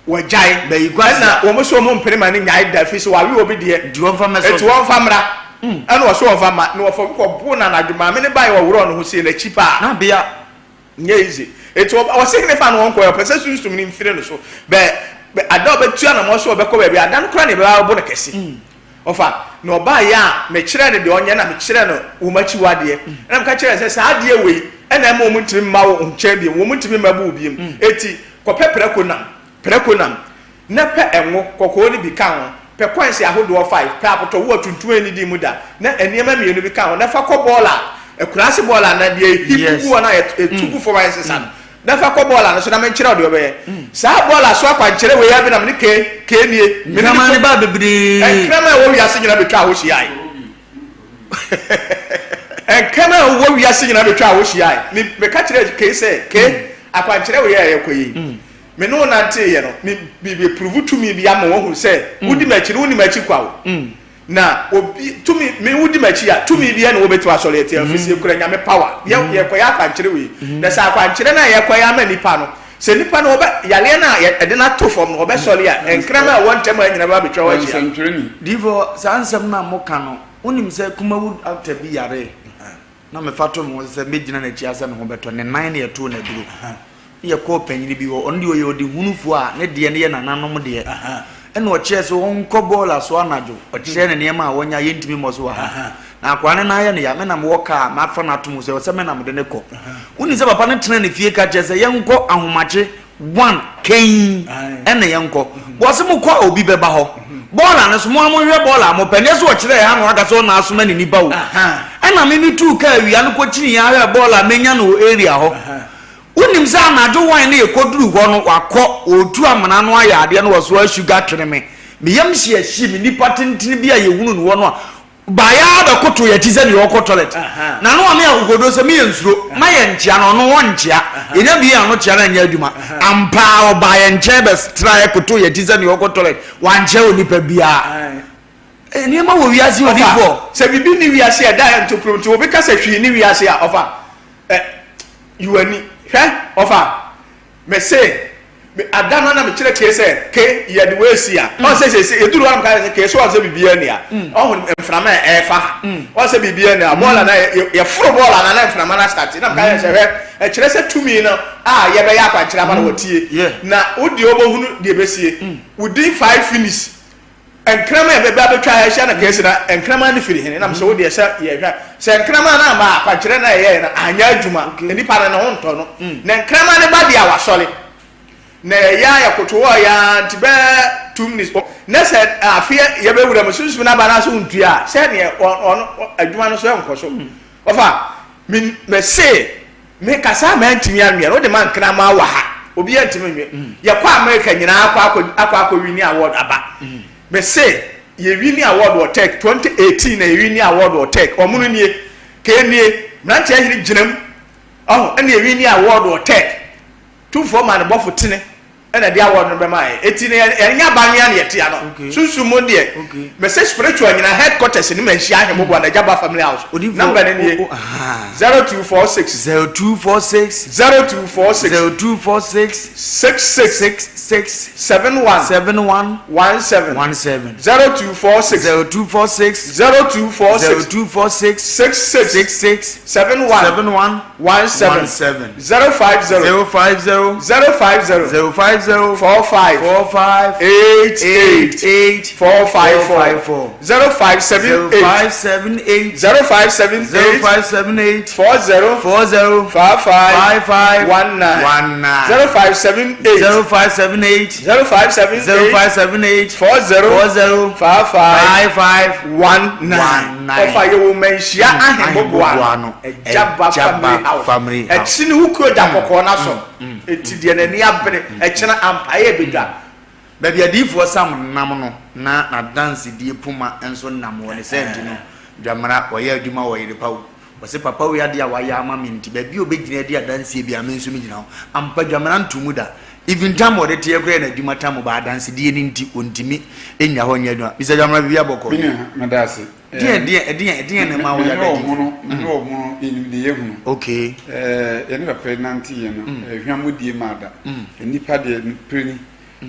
[SPEAKER 6] Wɔgyae.
[SPEAKER 1] Bɛyi kwasea.
[SPEAKER 6] Ɛna wɔn se wɔn mpene ma no nyae da, ɛfiri sɛ wɔawe obi deɛ.
[SPEAKER 1] Nti wɔmfa mmɛsɔ
[SPEAKER 6] Nti
[SPEAKER 1] so.
[SPEAKER 6] wɔmfa mmra. Ɛna wɔse wɔmfa mma. Na wɔfa bi kɔboo no anadwo. Maame no baeɛ wɔworɔɔ ne ho sie n'akyi paa.
[SPEAKER 1] Na bea.
[SPEAKER 6] Nyɛ easy. Enti ɔba, ɔse henefa na ɔnkɔ ɛ, ɔpɛ sɛ sunsum no mfiri no so. Bɛ, bɛ, ada a ɔbɛtu anamɔn sɛ ɔbɛkɔ baabi, ada no koraa na yɛbɛba abɛbɔ no kɛse. Ɔfa, na ɔbaeɛ a, mekyerɛɛ no deɛ ɔnyɛ, na mekyerɛɛ no wɔn akyiwadeɛ. Ɛna meka kyerɛɛ no sɛ, saa adeɛ wei na ɛma wɔn ntumi mma wo nkyɛn bio, wɔn ntumi mmɛbo wo bio. Enti kɔpɛ prɛko nam, prɛko nam. Na pɛ ngo kɔkɔɔ no bi ka ho, pɛ kɔɛnse ahodoɔ five, pɛ apotɔwoɔ tuntum a ɛnnidii mu da, na nneɛma mmienu bi ka ho, na fa kɔ bɔɔla, akuraase bɔɔla anaa deɛ ɛhi gugu hɔ no a yɛtu gu fam a yɛsesa no, na fa kɔ bɔɔla no so na menkyerɛ wo deɛ wobɛyɛ. Saa bɔɔla so akwankyerɛ wei ara bi na me ne Kay, Kay nie, me ne no
[SPEAKER 1] Nkraman no baa bebree.
[SPEAKER 6] Nkraman a ɛwɔ wiase nyinaa bɛtwaa hɔ hyiae. Nkraman a ɛwɔ wiase nyinaa bɛtwaa hɔ hyiae. Me, meka kyerɛɛ Kay sɛ, Kay, akwankyerɛ wei a yɛrekɔ yi, Me ne wo nanteeɛ no, me, me bɛpuruvu tumi bi ama woahu sɛ wodi m'akyi no, wonni m'akyi kwa o. Na obi, tumi, me wodi m'akyi a, tumi biara nni hɔ wobɛtumi asɔre atia, ɛfiri sɛ yɛkura Nyame power. Yɛ, yɛrekɔyɛ akwankyerɛ wei. Na sɛ akwankyerɛ no a yɛrekɔyɛ ama nnipa no, sɛ nnipa no wɔbɛ, yareɛ no a yɛ, ɛde no ato fam no, wɔbɛsɔre a, nkraman a ɛwɔ ntam ha nyinaa bɛba abɛtwa hɔ ahyia.
[SPEAKER 8] Ɔnsɛntwerɛni.
[SPEAKER 1] Difoɔ, saa nsɛm no a moka no, wonim sɛ Kumawood actor bi yaree? Na mefa to me ho so sɛ mɛgyina n'akyi ara sɛ ne ho bɛtɔ. Ne nan na yɛtoo no aduro. Ne yɛkɔɔ panyini bi hɔ, ɔno deɛ ɔyɛ ɔdehunufoɔ a ne deɛ no yɛ nananom deɛ. Ɛna ɔkyerɛɛ sɛ ɔnkɔ bɔɔla so anadwo. Ɔkyerɛɛ no nneɛma a wɔnyɛ a yɛntumi mmɔ so wɔ ha. Na akoa no nan yɛ no ya, me na mewɔ kaa a mafa no ato mu sɛ ɛwɔ sɛ me na mede no kɔ. Wonim sɛ papa no tenaa ne fie ka kyerɛɛ sɛ yɛnkɔ ahomakye one kɛn ɛna yɛnkɔ. Wɔse mokɔ a obi bɛba hɔ. Bɔɔla no so mo ara monhwɛ bɔɔla a mopɛ. Nyɛ sɛ ɔkyerɛɛ ha na waka sɛ ɔna asoma ne nipa o. Ɛna me metuu kaa awia no kɔkyinii ara hwɛɛ bɔɔla a mɛnya no wɔ area hɔ. Wonim sɛ anadwo one no yɛkɔduru hɔ no wakɔ, ɔretu amena no ayɛ adeɛ no wɔsoa sugar twene me. Me yam hye ahye me nipa tentene bi a yɛhunu no hɔ no a Baeɛ ara bɛkoto yɛn akyi sɛ deɛ ɔrekɔ toilet. Na no ɔne akokoɔduro sɛ meyɛ nsuro, ma yɛn nkyea no, ɔno ɔnkyea. Yɛnya bie ano kyea no anyɛ adwuma. Ampa ara ɔbaa yɛn nkyɛn bɛtraeɛ kotoo yɛn akyi sɛ deɛ ɔrekɔ toilet. Wankyea onipa biara. Nneɛma wɔ wiase
[SPEAKER 6] Ɔfa,
[SPEAKER 1] odiyifoɔ.
[SPEAKER 6] sɛ biribi nni wiase a ɛda a ɛnto pono nti obi ka sɛ hwee nni wiase a, ɔfa, ɛ, yi w'ani. Hwɛ, ɔfa, Mese, me, ada no na mekyerɛ Kay sɛ, Kay, yɛde wei asi a. Ɔn sɛ seesei, yɛduru hɔ na meka sɛ, Kay, so ɔn sɛ biribiara nni ha? Ɔhu mframa a ɛrefa ha. Ɔn sɛ biribiara nni ha. Bɔɔla no a, yɛ, yɛforo bɔɔla no a na mframa no astate. Na meka kyerɛ no sɛ, hwɛ, ɛkyerɛ sɛ tumi no a yɛbɛyɛ akwankyerɛ ama no, wɔtie. Na wo deɛ wobɛhunu deɛ ɛbɛsie. Within five minutes, Nkraman a ɛbɛba abɛtwa ha ahyia no kae se, Na nkraman no firi hene? Na mese, Wo deɛ sɛ yɛhwɛ a, sɛ nkraman no amma a, akwankyerɛ no a yɛyɛeɛ no anyɛ adwuma. Nnipa no, ne ho ntɔ no. Na nkraman no ba deɛ a, wasɔre. Na yɛyɛ ara, yɛkoto hɔ yɛ ara, nti bɛyɛ 2 minutes, na sɛ afeɛ yɛbɛwura mu, sunsum no aba na sɛ wontua a, sɛdeɛ ɔno adwuma no so ɛnkɔ so. Ɔfa, me, mese, Me kasa a mantumi anwea no, wode ma nkraman wɔ ha, obiara ntumi nwe. Yɛkɔ America nyinaa akɔ akɔ akɔ akɔ wini award aba. Me se yɛ wini award wɔ Tech 2018 na yɛ wini award wɔ Tech. Ɔmo no nie, kee nie. Mmeranteɛ Ahene gyina mu. Ɔho, ɛna yɛ winni award wɔ third. Tumfoɔ maa ne bɔfo tene ɛna ɛde award no bɛma yɛ. Eti no yɛnyɛ abanwea na yɛte ano. Sunsum mu deɛ, mese spiritual nyinaa headquarters ne Manhyia Ahemmoboa na Agyaba Family House. Number no nie, 0246.
[SPEAKER 1] 0246.
[SPEAKER 6] 0246.
[SPEAKER 1] 0246.
[SPEAKER 6] 66.
[SPEAKER 1] 66.
[SPEAKER 6] 71.
[SPEAKER 1] 71.
[SPEAKER 6] 17.
[SPEAKER 1] 17.
[SPEAKER 6] 0246.
[SPEAKER 1] 0246.
[SPEAKER 6] 0246.
[SPEAKER 1] 0246.
[SPEAKER 6] 66.
[SPEAKER 1] 66.
[SPEAKER 6] 71.
[SPEAKER 1] 71.
[SPEAKER 6] 17.
[SPEAKER 1] 17.
[SPEAKER 6] 050.
[SPEAKER 1] 050.
[SPEAKER 6] 050.
[SPEAKER 1] 050.
[SPEAKER 6] 45.
[SPEAKER 1] 45.
[SPEAKER 6] 88.
[SPEAKER 1] 88.
[SPEAKER 6] 454. 0578.
[SPEAKER 1] 0578.
[SPEAKER 6] 0578.
[SPEAKER 1] 0578.
[SPEAKER 6] 40.
[SPEAKER 1] 40.
[SPEAKER 6] 55.
[SPEAKER 1] 55.
[SPEAKER 6] 19.
[SPEAKER 1] 19.
[SPEAKER 6] 0578.
[SPEAKER 1] 0578.
[SPEAKER 6] 0578.
[SPEAKER 1] 0578.
[SPEAKER 6] 40.
[SPEAKER 1] 40.
[SPEAKER 6] 55.
[SPEAKER 1] 55.
[SPEAKER 6] 19. Ɔfa yɛ wɔ Manhyia Ahemmoboa no Agyaba Family House. Ɛkyi ne wo kuro da kɔkɔɔ no aso. Eti deɛ n'ani abere ɛkyena ampa ɛyɛ bedwa.
[SPEAKER 1] Baabi adiyifoɔ Sam nam no, na n'adansedie poma nso nam wɔ ne saa nti no, Dwamena, ɔyɛ adwuma wɔ Yerepawu. Ɔse papa wei adeɛ a wayɛ ama me nti, baabi a ɔbɛgyina adi adanseɛ biara me nso megyina hɔ. Ampa Dwamena nto mu da. Even tam a ɔde teɛ koraa yɛ n'adwuma tam but adansedie no nti ɔntumi nnya hɔ nyɛ adwuma. Mister Dwamena biribi abɔkɔ?
[SPEAKER 15] Me nua, meda ase.
[SPEAKER 1] Deɛn deɛn ɛdeɛn ɛdeɛn na ɛma woyɛ
[SPEAKER 15] Me ne
[SPEAKER 1] abɛdi?
[SPEAKER 15] ɔmo no, me ne ɔmo no, yɛnim deɛ yɛhunu.
[SPEAKER 1] Okay.
[SPEAKER 15] Ɛɛ, yɛne papa yi nanteeɛ no, hwammɔdie maa da. Nnipa deɛ, nokorɛ ni,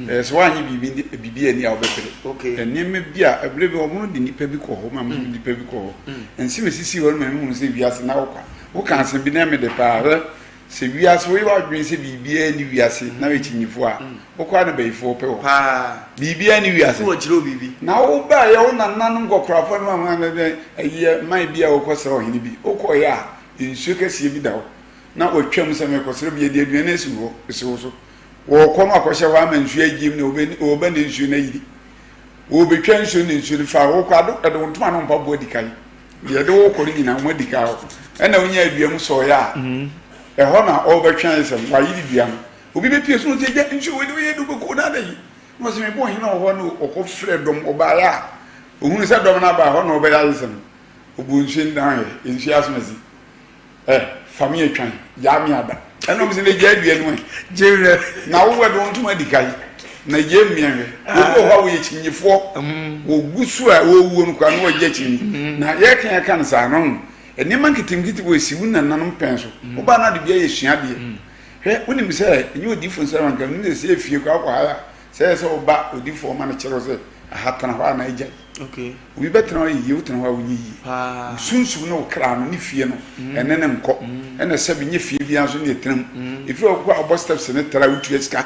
[SPEAKER 15] ɛɛ, sɛ woanyɛ biribi ne biribi anni a wobɛpere.
[SPEAKER 1] Okay.
[SPEAKER 15] Nneɛma bi a, ɛberɛ bi ɔmo no de nnipa bi kɔ hɔ, ma me nso mede nnipa bi kɔ hɔ. Nsɛm a ɛsisii hɔ no ma mehunu sɛ wiase na wokwa. Woka asɛm bi na ɛyɛ me dɛ paa. Hwɛ, Sɛ wiase, woyɛ w'adwene sɛ biribiara nni wiase na woyɛ kyinnyifo a, wokɔ ara na bayifoɔ pɛ wɔ.
[SPEAKER 1] Paa.
[SPEAKER 15] Biribiara nni wiase.
[SPEAKER 1] So wɔkyerɛ wo biribi?
[SPEAKER 15] Na wobaeɛ, wo nananom nkɔkorafoɔ no ma ma ɛyɛ man bi a wokɔsrɛ ɔhene bi. Wokɔeɛ a, nsuo kɛseɛ bi da hɔ. Na wɔatwam sɛ merekɔsrɛ bi, yɛde aduane asi wo hɔ, asi wo so. Wɔrekɔ no akɔhyɛ hɔ ama nsuo agyim na wɔbɛ na nsuo no ayiri. Wɔrebɛtwa nsuo na nsuo no fa. Wokɔ ado, ɛde wo ntoma ne wo mpaboa di kan. Deɛ ɛde wo kɔ no nyinaa, wɔn adi kan hɔ. Ɛna wonya dua mu sɔeɛ a, ɛhɔ na ɔrebɛtwe ayɛ sɛ wayere dua no. Obi bɛpue so na ɔsɛ gya nsuo wei de woyɛ de wobɛku no adɛn? Na ɔsɛ mebɔ ɔhene wɔ hɔ na ɔkɔfrɛ dɔm. Ɔbaeɛ a, ɔhunu sɛ dɔm no aba hɔ na ɔbɛyɛ ayɛ sɛ no. Ɔbɔɔ nsuo no dan hwɛ, nsuo asom asi. Ɛ, fa me atwan, gyaa me ada. Ɛna ɔmo sɛ na gyaa dua no ɛ. Na wo wɛde wo ntoma di kan, na gyaa mmea hwɛ. Obi wɔ hɔ a wɔyɛ kyinyifoɔ, wɔgu so a wɔwuo no koraa na wɔgye akyinyi. Na yɛka yɛka no saa no, nneɛma nketenkete wɔ esi wo nananom pɛn so. Wobaa no ade bi ayɛ suadeɛ. Hwɛ, wonim sɛ ɛnyɛ odiyifoɔ nsɛm anka, wonim sɛ sɛ efie koraa wokɔ ha a, Sɛ ɛyɛ sɛ woba odiyifoɔ ma no kyerɛ wo sɛ aha tena hɔ anaa gyae. Obi bɛtena hɔ ayɛ yie, wotena hɔ a wonyɛ yie. Wo sunsum ne wo kra no ne fie no ɛne no nkɔ. Ɛna sɛbi nyɛ fie biara nso ne ɛtena mu. Efie wɔ hɔ a wobɔ steps ne tra wotua sika.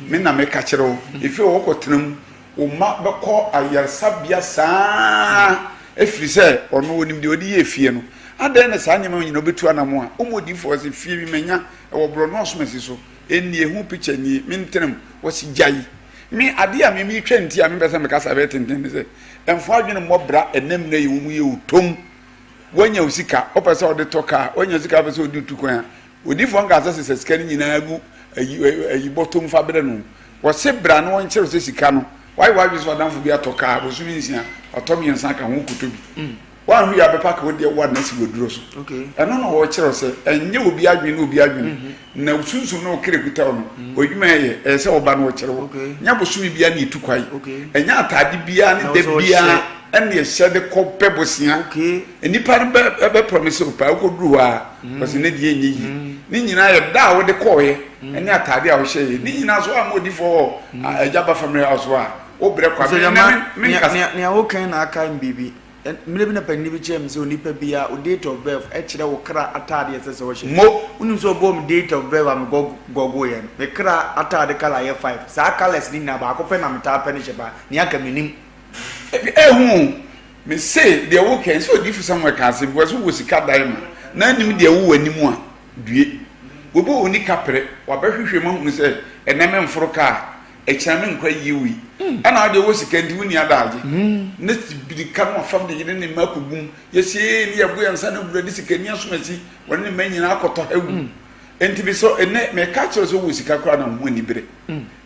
[SPEAKER 15] Me na meka kyerɛ wo. Efie wɔ hɔ kɔtena mu. Wo mma bɛkɔ ayaresabea saa ɛfiri sɛ ɔno ɔnim deɛ ɔde yɛɛ fie no. Adɛn na saa nneɛma nyinaa wobɛtu anamo a woma odiyifoɔ sɛ fie bi manya ɛwɔ borɔno asomasi so. Enie ho picture nie me ntena mu wɔsi gyae me adeɛ a me me twa nti a me mpɛ sɛ me kasa bɛyɛ tenten ne sɛ ɛnfo adwene mmɔ bra ɛnɛ mmerɛ yi wɔn yɛ otom wanya wo sika wopɛ sɛ ɔde tɔ kaa wanya sika wopɛ sɛ ɔde tu kwan a odiifoɔ nka sɛ sɛ sika no nyinaa gu ayi ayi bɔtɔm fa brɛ no wɔse bra no wɔnkyerɛ sɛ sika no wayɛ wadwe sɛ ɔdamfo bi atɔ kaa bosome nsia watɔ mmiɛnsa ka ho kotɔ bi Woanhwɛ yie a bɛpa ka wo deɛ wo anasi w'aduro so. Ɛno na wɔkyerɛ wo sɛ ɛnyɛ obi adwene ne obi adwene mhm. na sunsum ne wo kra kuta wo no mhm. w'adwuma yɛ ɛyɛ sɛ wɔba no wɔkyerɛ wo. Nyɛ bosome biara ne ɛtu kwae. Ɛnyɛ ataade biara ne da biara ɛne ɛhyɛ de kɔ pɛ bosea. Nnipa no bɛ bɛ promise wo paa wokɔduru hɔ a mhm. wɔsɛ ne deɛ ɛnyɛ yie. Ne nyinaa yɛ da a wode kɔɔeɛ ɛne ataade a wohyɛeɛ. Ne nyinaa so a ma odifoɔ hɔ agya ba family house hɔ a wobrɛ kwa.
[SPEAKER 1] Nea wokan na aka biribi. Mmerɛ bi na panin bi kyerɛɛ me sɛ onipa biara wo date of birth kyerɛ wo kra ataadeɛ a ɛsɛ sɛ wohyɛ.
[SPEAKER 15] Mo.
[SPEAKER 1] Wonim sɛ ɔbɔɔ me date of birth a me gɔgoeɛ no, me kra ataade colour yɛ five. Saa colours no nyinaa baako pɛ na metaa pɛ no hyɛ paa, nea aka mennim.
[SPEAKER 15] Ehu o, me se deɛ wo kɛn sɛ odiyifo Samuel kaa asɛm bi, wɔse wowɔ sika dan ma na anim deɛ wowɔ anim a, due. Obi wɔ onni kapere, wabɛhwehwɛ mu ahunu sɛ ɛnɛ memforo kaa, Ɛkyena me nkwa yie wei. Ɛna wo deɛ wɔ sika nti wonni adaagye. Ne birika no afam de yere ne mma akɔgum. Yɛsie ne yɛbo yɛn nsa ne wura de sikani asomasi wɔne ne mma nyinaa akɔtɔ ha wu. Enti mesrɛ wo, ɛnnɛ meka kyerɛ wo sɛ wowɔ sika koraa na wo ho ani bere.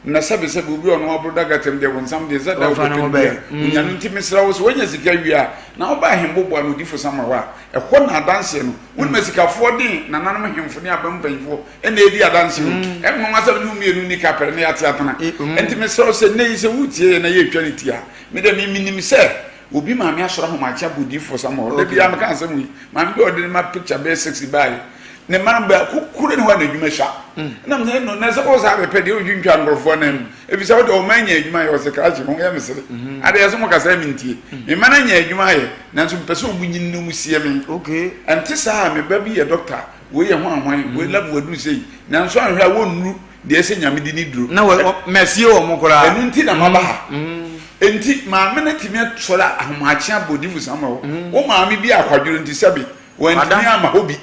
[SPEAKER 15] Na sɛbesɛbe obi a ɔno aboro da gatam deɛ bonsam deɛ sɛ da
[SPEAKER 1] Ɔmfa ne ho
[SPEAKER 15] wobɛpɛ no
[SPEAKER 1] bɛyɛ.
[SPEAKER 15] bia onya no. Nti mesrɛ wo sɛ woanya sika wie a na woba ahemboboa no odifo Samuel hɔ a, ɛhɔ na adanseɛ no. Wonim asikafoɔ den nananom hemfo ne aban mpanyimfoɔ na ɛredi adanseɛ o. Ɛnwanwa sɛ me ne wo mmienu nni kapɛrɛ na yɛate atena. Enti mesrɛ wo sɛ nnɛ yi sɛ woretie yɛn na yɛretwa ne ti a, me deɛ me menim sɛ Obi maame asɔre ahomakye abɔ odiyifoɔ Samuel. Da biara meka asɛm yi. Maame bi a ɔde ne ma picture bɛyɛ sexy baeɛ. Ne mma no baako kura ne hɔ a n'adwuma sua. Ɛna mesɛ no na sɛ wo saa bɛpɛ deɛ wotwintwa nkurɔfoɔ nan mu. Ɛfiri sɛ wode ɔma anya adwuma yɛ ɔsɛ krakye ho yɛ mesere. Adeɛ sɛ mo kasa mentie. Me mma no anya adwuma ayɛ nanso mepɛ sɛ ɔmu nyini na ɔmu sie me. Ɛnte saa a me ba bi yɛ doctor wei yɛ hwan hwan wei level aduru sei nanso anhwɛ a wɔnnuru deɛ ɛsɛ Nyame de ne duro.
[SPEAKER 1] Na wɔ mɛsie wɔn koraa.
[SPEAKER 15] Ɛno nti na maba ha. Enti maame no tumi asɔre ahomakye abɔ odiyifo Samuel hɔ. Wo maame bi akwadworɔ nti sɛbe wantumi amma hɔ bi.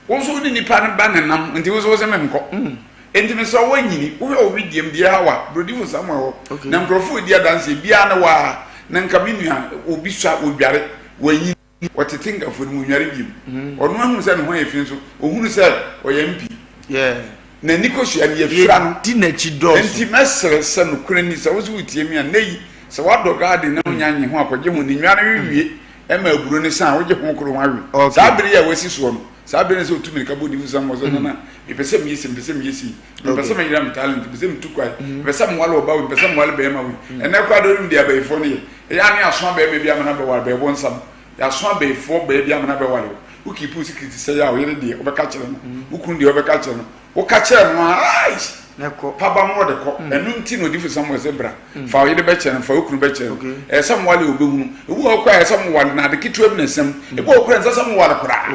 [SPEAKER 15] Wo nso wo ne nipa no ba nenam nti wo nso wo se menkɔ. Enti mesrɛ wo woanyini, wohwɛ wo wedeɛm deɛ ɛha wo a, brɛ odiyifo Samuel hɔ. Na nkurɔfoɔ redi adanseɛ, biara ne wo ara. Na nka me nua, obi sua, ɔdware, wanyini. Ɔtete nkafo no mu, ɔnnware bio. Ɔno ahunu sɛ ne ho ayɛ fi nso, ɔhunu sɛ ɔyɛ MP. N'ani kɔsua no, yɛfira no.
[SPEAKER 1] Yɛdi n'akyi dɔɔso.
[SPEAKER 15] Enti mɛsrɛ sɛ nokorɛ ni, sɛ wo nso wotie me a, nnɛ yi, sɛ woadɔ garden na wonya nye ho a, kɔgye ho. Ne nnwa no we wie ma aburo no sa a, wogye ho koro ho awe. Saa bere yi a woasi soɔ no, saa bere no sɛ ɔtu mmirika bɔ odiyifo Samuel sɛ, Nana, mepɛ sɛ meyɛ sei, mepɛ sɛ meyɛ sei. Mepɛ sɛ meyera me talent, mepɛ sɛ metu kwan, mepɛ sɛ mewale ɔba wei, mepɛ sɛ mewale bɛrima wei. Ɛnnɛ koraa deɛ wonim deɛ abayifoɔ no yɛ. Ɛyɛ a ne yɛaso abɛɛma bi ama no abɛware bɛɛbɔ nsam. Yɛaso abɛɛfoɔ bɛɛ bi ama no abɛware wo. Wo keep wo secret sɛe a, wo yere deɛ wobɛka kyerɛ no, wo kunu deɛ wobɛka kyerɛ no. Woka kyerɛ no a, aish! Paba no ɔde kɔ. Ɛno nti na odifo Samuel sɛ bra, fa wo yere bɛkyɛ no, fa wo kunu bɛkyɛ no. Ɛyɛ sɛ mowale a ɔbɛhunu. Ebi wɔ hɔ koraa a ɛyɛ sɛ mowale na ade ketewa bi na ɛsam. Ebi wɔ hɔ koraa a ɛnsɛ sɛ mowale koraa.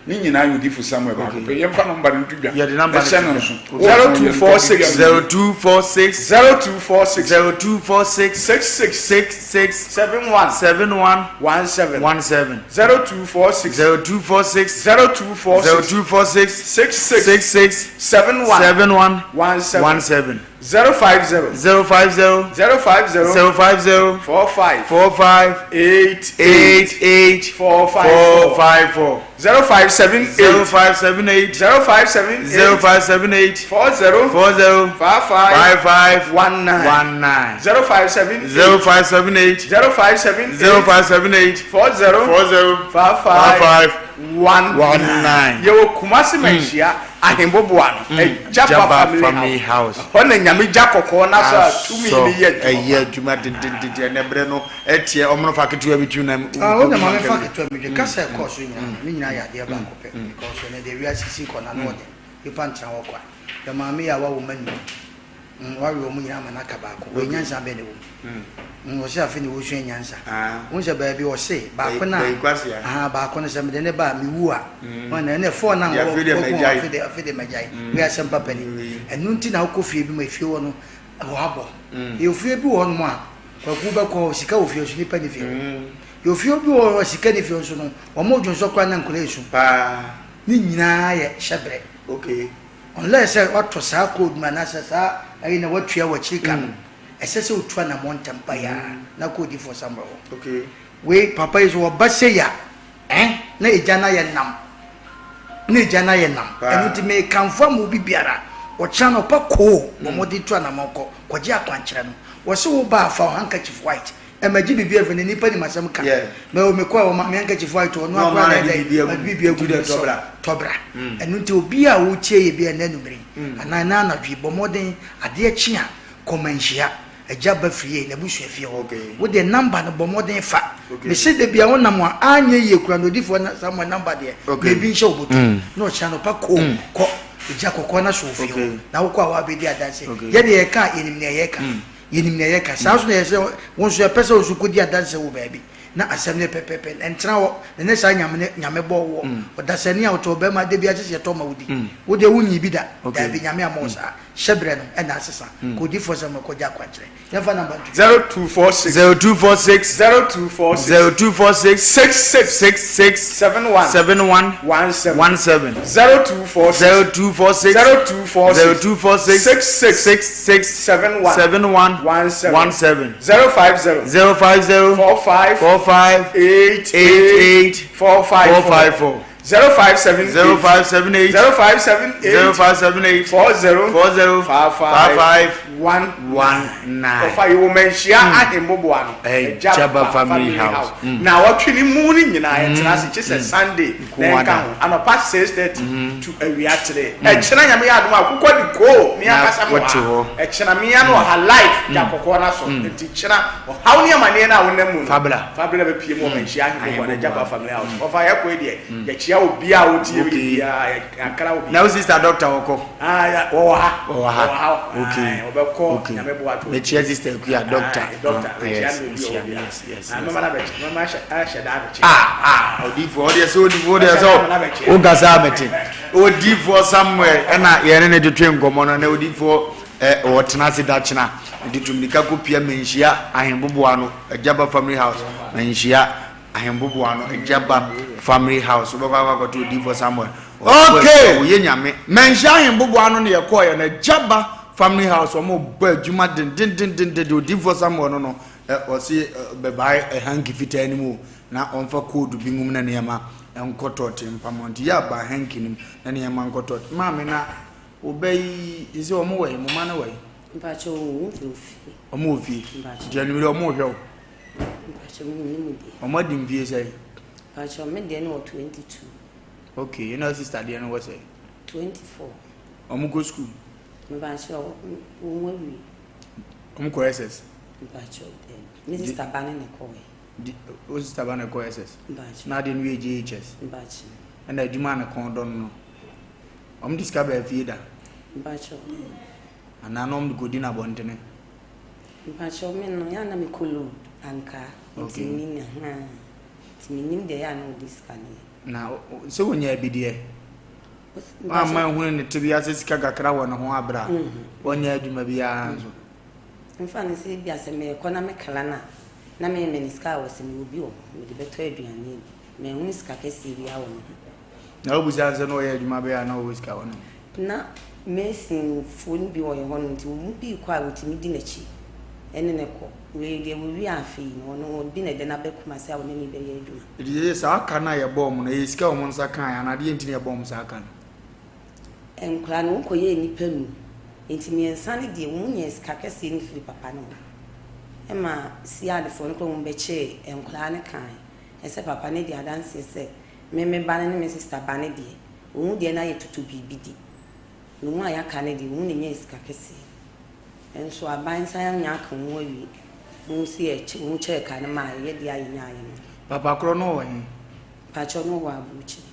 [SPEAKER 15] Ne nyinaa yɛ odifo Samuel baako pɛ. Yɛmfa nɔmba no nto dwa na hyɛ no nso.
[SPEAKER 6] 0246
[SPEAKER 1] 0246
[SPEAKER 6] 0246
[SPEAKER 1] 0246
[SPEAKER 6] 66
[SPEAKER 1] 66
[SPEAKER 6] 71
[SPEAKER 1] 71
[SPEAKER 6] 17
[SPEAKER 1] 17
[SPEAKER 6] 0246
[SPEAKER 1] 0246
[SPEAKER 6] 0246
[SPEAKER 1] 0246
[SPEAKER 6] 66
[SPEAKER 1] 66
[SPEAKER 6] 71
[SPEAKER 1] 71
[SPEAKER 6] 17
[SPEAKER 1] 17
[SPEAKER 6] 050
[SPEAKER 1] 050
[SPEAKER 6] 050
[SPEAKER 1] 050
[SPEAKER 6] 45
[SPEAKER 1] 45
[SPEAKER 6] 8
[SPEAKER 1] 8 8
[SPEAKER 6] 4 5
[SPEAKER 1] 4 5 4
[SPEAKER 6] 0578
[SPEAKER 1] 0578
[SPEAKER 6] 0578
[SPEAKER 1] 0578
[SPEAKER 6] 40
[SPEAKER 1] 40
[SPEAKER 6] 55
[SPEAKER 1] 55
[SPEAKER 6] 19
[SPEAKER 1] 19
[SPEAKER 6] 0578
[SPEAKER 1] 0578
[SPEAKER 6] 0578
[SPEAKER 1] 0578
[SPEAKER 6] 40
[SPEAKER 1] 40
[SPEAKER 6] 55
[SPEAKER 1] 55
[SPEAKER 6] 19
[SPEAKER 1] 19.
[SPEAKER 6] Yɛwɔ Kumasi Manhyia Ahemboboa no Agyaba Family House hɔ na Nyame gya kɔkɔɔ no asɔ a tumi no yɛ adwuma
[SPEAKER 1] ɛyɛ adwuma dendendenden ɛnɛ berɛ no ɛteɛ ɔmono fa ketewa bi tu na
[SPEAKER 2] Ah, wo na maame fa ketewa bi dwe kasa ɛkɔɔ so nyinaa no ne nyinaa yɛ adeɛ baako pɛ because ɛnɛ deɛ wiase si kɔ na ano ɔden nipa ntena hɔ kwa yɛ maame yi a wawo mma num mm, wawe wɔn nyinaa ama no aka baako wei nyansa bɛn na ɛwɔ mu mm, ɔse afe na wɔsua nyansa wohu sɛ baabi ɔse baako no a aha baako no sɛ mede ne ba a mewu a wɔn na ɛnɛ fɔɔ no a wɔgu wɔn afe de afe de magyae wei asɛm papa ni ɛno nti na wokɔ fie bi ma efie hɔ no ɛhɔ abɔ yɛ fie bi wɔ hɔ nom a kwaku bɛkɔ hɔ sika wɔ fie nso nipa ni fie hɔ yɛ fie bi wɔ hɔ a sika ni fie nso no wɔn dwonsɔ koraa na nkɔla esu ne nyinaa yɛ hyɛbrɛ
[SPEAKER 1] okay
[SPEAKER 2] Unless sɛ woatɔ saa code no anaasɛ saa ayi na woatua w'akyiri ka no, ɛsɛ sɛ wotu anammɔn ntɛm pa yi ara na kɔ odiyifoɔ Samuel hɔ. Wei papa yi so ɔba sei a, eh, na egya no ayɛ nam. Na egya no ayɛ nam. Ɛno nti mekamfo ama obi biara, ɔkyena anɔpa koo, bɔ mmɔden tu anammɔn kɔ, kɔgye akwankyerɛ no. Wɔse wo ba a, fa wo handkerchief white Ɛmɛgye biribi afiri ne nipa nim asɛm ka. Mɛ o mekɔ a ɔma me handkerchief white ɔno akora na ɛdɛ ɔde biribi agu mu sɛ tɔbra. Ɛno nti obi a wotie yɛ bi ɛnɛ anumere yi anaa ɛnɛ anadwo yi bɔ mmɔden adeɛ kye a kɔ manhyia agya ba firi yɛ n'abusua fie hɔ. Wo deɛ number no bɔ mmɔden fa. Mese da bia wonam a anyɛ yie kura na odifoɔ na Samuel number deɛ ma ebi nhyɛ wo bɔtɔ na ɔkyena anɔpa koo kɔ agya kɔkɔɔ na so wɔ fie hɔ na wokɔ a woabɛdi adanseɛ. Yɛ deɛ yɛka a yɛnim nea yɛka. Yɛnim nea yɛka. Saa nso na ɛyɛ sɛ wo nso yɛpɛ sɛ wo nso kɔdi adanseɛ wɔ baabi na asɛm no yɛ pɛpɛɛpɛ. Ɛntena hɔ na ɛnyɛ saa Nyame ne Nyame bɔɔ woɔ. Ɔdasani a ɔtɔ ɔbarima da biara kyɛ sɛ yɛtɔ ma wodi. Wo deɛ wonyii bi da. Daabi, Nyame ammɔ wo saa. Hyɛ berɛ no ɛna asesa. Kɔ odiyifoɔ Samuel kɔgye akwankyerɛ. Yɛmfa number nto dwa.
[SPEAKER 6] 0246.
[SPEAKER 1] 0246.
[SPEAKER 6] 0246.
[SPEAKER 1] 0246.
[SPEAKER 6] 66.
[SPEAKER 1] 66.
[SPEAKER 6] 71.
[SPEAKER 1] 71.
[SPEAKER 6] 17.
[SPEAKER 1] 17.
[SPEAKER 6] 0246.
[SPEAKER 1] 0246.
[SPEAKER 6] 0246.
[SPEAKER 1] 0246.
[SPEAKER 6] 66.
[SPEAKER 1] 66.
[SPEAKER 6] 71.
[SPEAKER 1] 71.
[SPEAKER 6] 17.
[SPEAKER 1] 17.
[SPEAKER 6] 050.
[SPEAKER 1] 050.
[SPEAKER 6] 45.
[SPEAKER 1] 45.
[SPEAKER 6] 88.
[SPEAKER 1] 88.
[SPEAKER 6] 454.
[SPEAKER 1] 454.
[SPEAKER 6] 0578
[SPEAKER 1] 0578
[SPEAKER 6] 0578
[SPEAKER 1] 0578
[SPEAKER 6] 40
[SPEAKER 1] 40
[SPEAKER 6] 55
[SPEAKER 1] 55
[SPEAKER 6] 19.
[SPEAKER 1] 19.
[SPEAKER 6] Ɔfa yɛwɔ manhyia ahemmoboa no
[SPEAKER 1] Ɛgyaba family house.
[SPEAKER 6] Na wɔtwe ne mu no nyinaa yɛtena ase kye sɛ Sunday na
[SPEAKER 1] Nko
[SPEAKER 6] ɛnka
[SPEAKER 1] ada.
[SPEAKER 6] ho anɔpa 6:30 to awia 3. Ɛkyena Nyame yɛ adom a akokɔ de koo me
[SPEAKER 1] Na
[SPEAKER 6] ankasa me
[SPEAKER 1] wɔte
[SPEAKER 6] wɔ ha.
[SPEAKER 1] hɔ.
[SPEAKER 6] Ɛkyena mea no wɔ ha live gya kɔkɔɔ no aso nti kyena ɔhaw ne amaneɛ no a wonam mu no
[SPEAKER 1] Fa bra.
[SPEAKER 6] fa bra bɛpie mu wɔ manhyia ahemmoboa no Ɛgyaba
[SPEAKER 1] Ahemmoboa.
[SPEAKER 6] family house. Ɔfa yɛkɔ yi deɛ yɛkyia obiaa a ɔtie
[SPEAKER 1] Okay.
[SPEAKER 6] biaa yɛakra obiaa.
[SPEAKER 1] Na wo sister doctor wɔkɔ?
[SPEAKER 6] Ah, ya, wɔwɔ ha.
[SPEAKER 1] Wɔwɔ ha.
[SPEAKER 6] Wɔwɔ ha.
[SPEAKER 1] Okay.
[SPEAKER 6] Aye, wɔbɛkɔ
[SPEAKER 1] Okay.
[SPEAKER 6] Nyame boa to.
[SPEAKER 1] Mekyia sister Akua, doctor.
[SPEAKER 6] Aye, doctor.
[SPEAKER 1] Ah,
[SPEAKER 6] Mekyia
[SPEAKER 1] yes,
[SPEAKER 6] no obi
[SPEAKER 1] mekyia
[SPEAKER 6] wɔ
[SPEAKER 1] no,
[SPEAKER 6] bia.
[SPEAKER 1] yes, yes,
[SPEAKER 6] Ah,
[SPEAKER 1] yes.
[SPEAKER 6] mɛma no abɛkyɛ, mɛma ahyɛ, ahyɛ da abɛkyɛ.
[SPEAKER 1] Ah, ah, odiifoɔ, ɔdeɛ sɛ odiifoɔ, ɔdeɛ
[SPEAKER 6] Ahyɛ
[SPEAKER 1] sɛ
[SPEAKER 6] da ama no abɛkyɛ.
[SPEAKER 1] wokasa abɛte. Odiifoɔ Samuel ɛna yɛne ne twetwe nkɔmmɔ no, na odiifoɔ ɛ, ɔtena ase da kyena. Nti tu mmirika kɔpia Manhyia Ahemboboa no, Agyaba Family House, Manhyia Ahemboboa no, Agyaba Family House. Wobɛkɔ akɔ akɔto odiifoɔ Samuel.
[SPEAKER 6] Okay.
[SPEAKER 1] Ɔyɛ nyame. Manhyia Ahemboboa no na yɛkɔɔyɛ no, Agyaba Family House, wɔn bɔ adwuma dendendendenden. Odiifoɔ Samuel no no, ɛ, ɔse ɛ, bɛbae ɛ, hanky fitaa no mu o, na ɔmfa koodu bi ngum na nneɛma nkɔ tɔɔte mpamɔ. Nti yɛ aba hanky no mu na nneɛma nkɔ tɔɔte. Maame na wo ba yi, sese wɔn wɔ he? Mo mma no wɔ he?
[SPEAKER 14] Mpakyɛ wɔn wɔ fie.
[SPEAKER 1] Wɔn wɔ fie.
[SPEAKER 14] Mpakyɛ.
[SPEAKER 1] Nti anwummerɛ wɔn rehwɛ wo?
[SPEAKER 14] Mpakyɛ mennim deɛ.
[SPEAKER 1] Wɔn adi mfie sɛn?
[SPEAKER 14] Mpakyɛ me deɛ no wɔ 22.
[SPEAKER 1] Okay, ɛna sister deɛ no wɔ sɛn?
[SPEAKER 14] 24.
[SPEAKER 1] Wɔn kɔ school?
[SPEAKER 14] Mpakyɛ wɔn awie.
[SPEAKER 1] Wɔn kɔ SS?
[SPEAKER 14] Mpakyɛ daabi. Me sister ba ne na ɛkɔɛ.
[SPEAKER 1] Di, wo sister ba na ɛkɔ SS?
[SPEAKER 14] Mpakyɛ.
[SPEAKER 1] Na adeɛ no wie JHS?
[SPEAKER 14] Mpakyɛ.
[SPEAKER 1] Ɛna adwuma a ne kɔn dɔ no no, wɔn de sika baa fie da?
[SPEAKER 14] Mpakyɛ.
[SPEAKER 1] Anaa na wɔn de kɔdi no abɔntene?
[SPEAKER 14] Mpakyɛ me no, yɛ a na mekɔ load ankaa.
[SPEAKER 1] Okay.
[SPEAKER 14] Nti me nya haa. Nti mennim deɛ ɛyɛ a na wɔde sika no yɛ.
[SPEAKER 1] Na sɛ wɔnyaa bi deɛ? Wamma ehunu ne tebea sɛ sika kakra wɔ ne ho abere a ɔnyɛ adwuma biara nso.
[SPEAKER 14] Mfa no sɛ ebia sɛ merekɔ na mekra no a, na meremma no sika a ɔwɔ sɛ mewɔ bi wɔ hɔ, mede bɛtɔ aduane adi. Manhunu sika kɛseɛ biara wɔ ne ho.
[SPEAKER 1] Na wobisa no sɛ na ɔyɛ adwuma bɛn a na ɔwɔ sika wɔ ne ho?
[SPEAKER 14] Na masonfoɔ no bi wɔ yɛn hɔnom nti wɔn mu bi rekɔ a wɔtumi di n'akyi ne no kɔ. Wei deɛ wɔwie afe yi no, ɔno obi na ɛde no aba Kumasi a ɔne no rebɛyɛ adwuma.
[SPEAKER 1] Enti seesei saa ka no a yɛbɔɔ wɔn no, ɛyɛ sika a wɔn nsa kaeɛ anaa adeɛ nti na yɛbɔɔ wɔn saa ka no?
[SPEAKER 14] Nkwadaa no, wɔkɔyɛɛ nnipa nnum. Enti mmiɛnsa no deɛ, wɔnyaa sika kɛseɛ no firii papa no hɔ. Ɛma siadefoɔ no koraa wɔbɛkyee nkwadaa no kaeɛ sɛ papa no di adanseɛ sɛ me me ba no ne me sista ba no deɛ, wɔn deɛ no ayɛ toto biribi di. Na wɔn a yɛaka no deɛ, wɔn na ɛnyaa sika kɛseɛ. Nso aban san anya aka wɔn awie. Wɔn si yɛ wɔn kyɛɛ ka no maa yɛ deɛ a yɛnyaeɛ no.
[SPEAKER 1] Papa korɔ no wɔ he?
[SPEAKER 14] Mpakyɛw no wɔ aburokyire.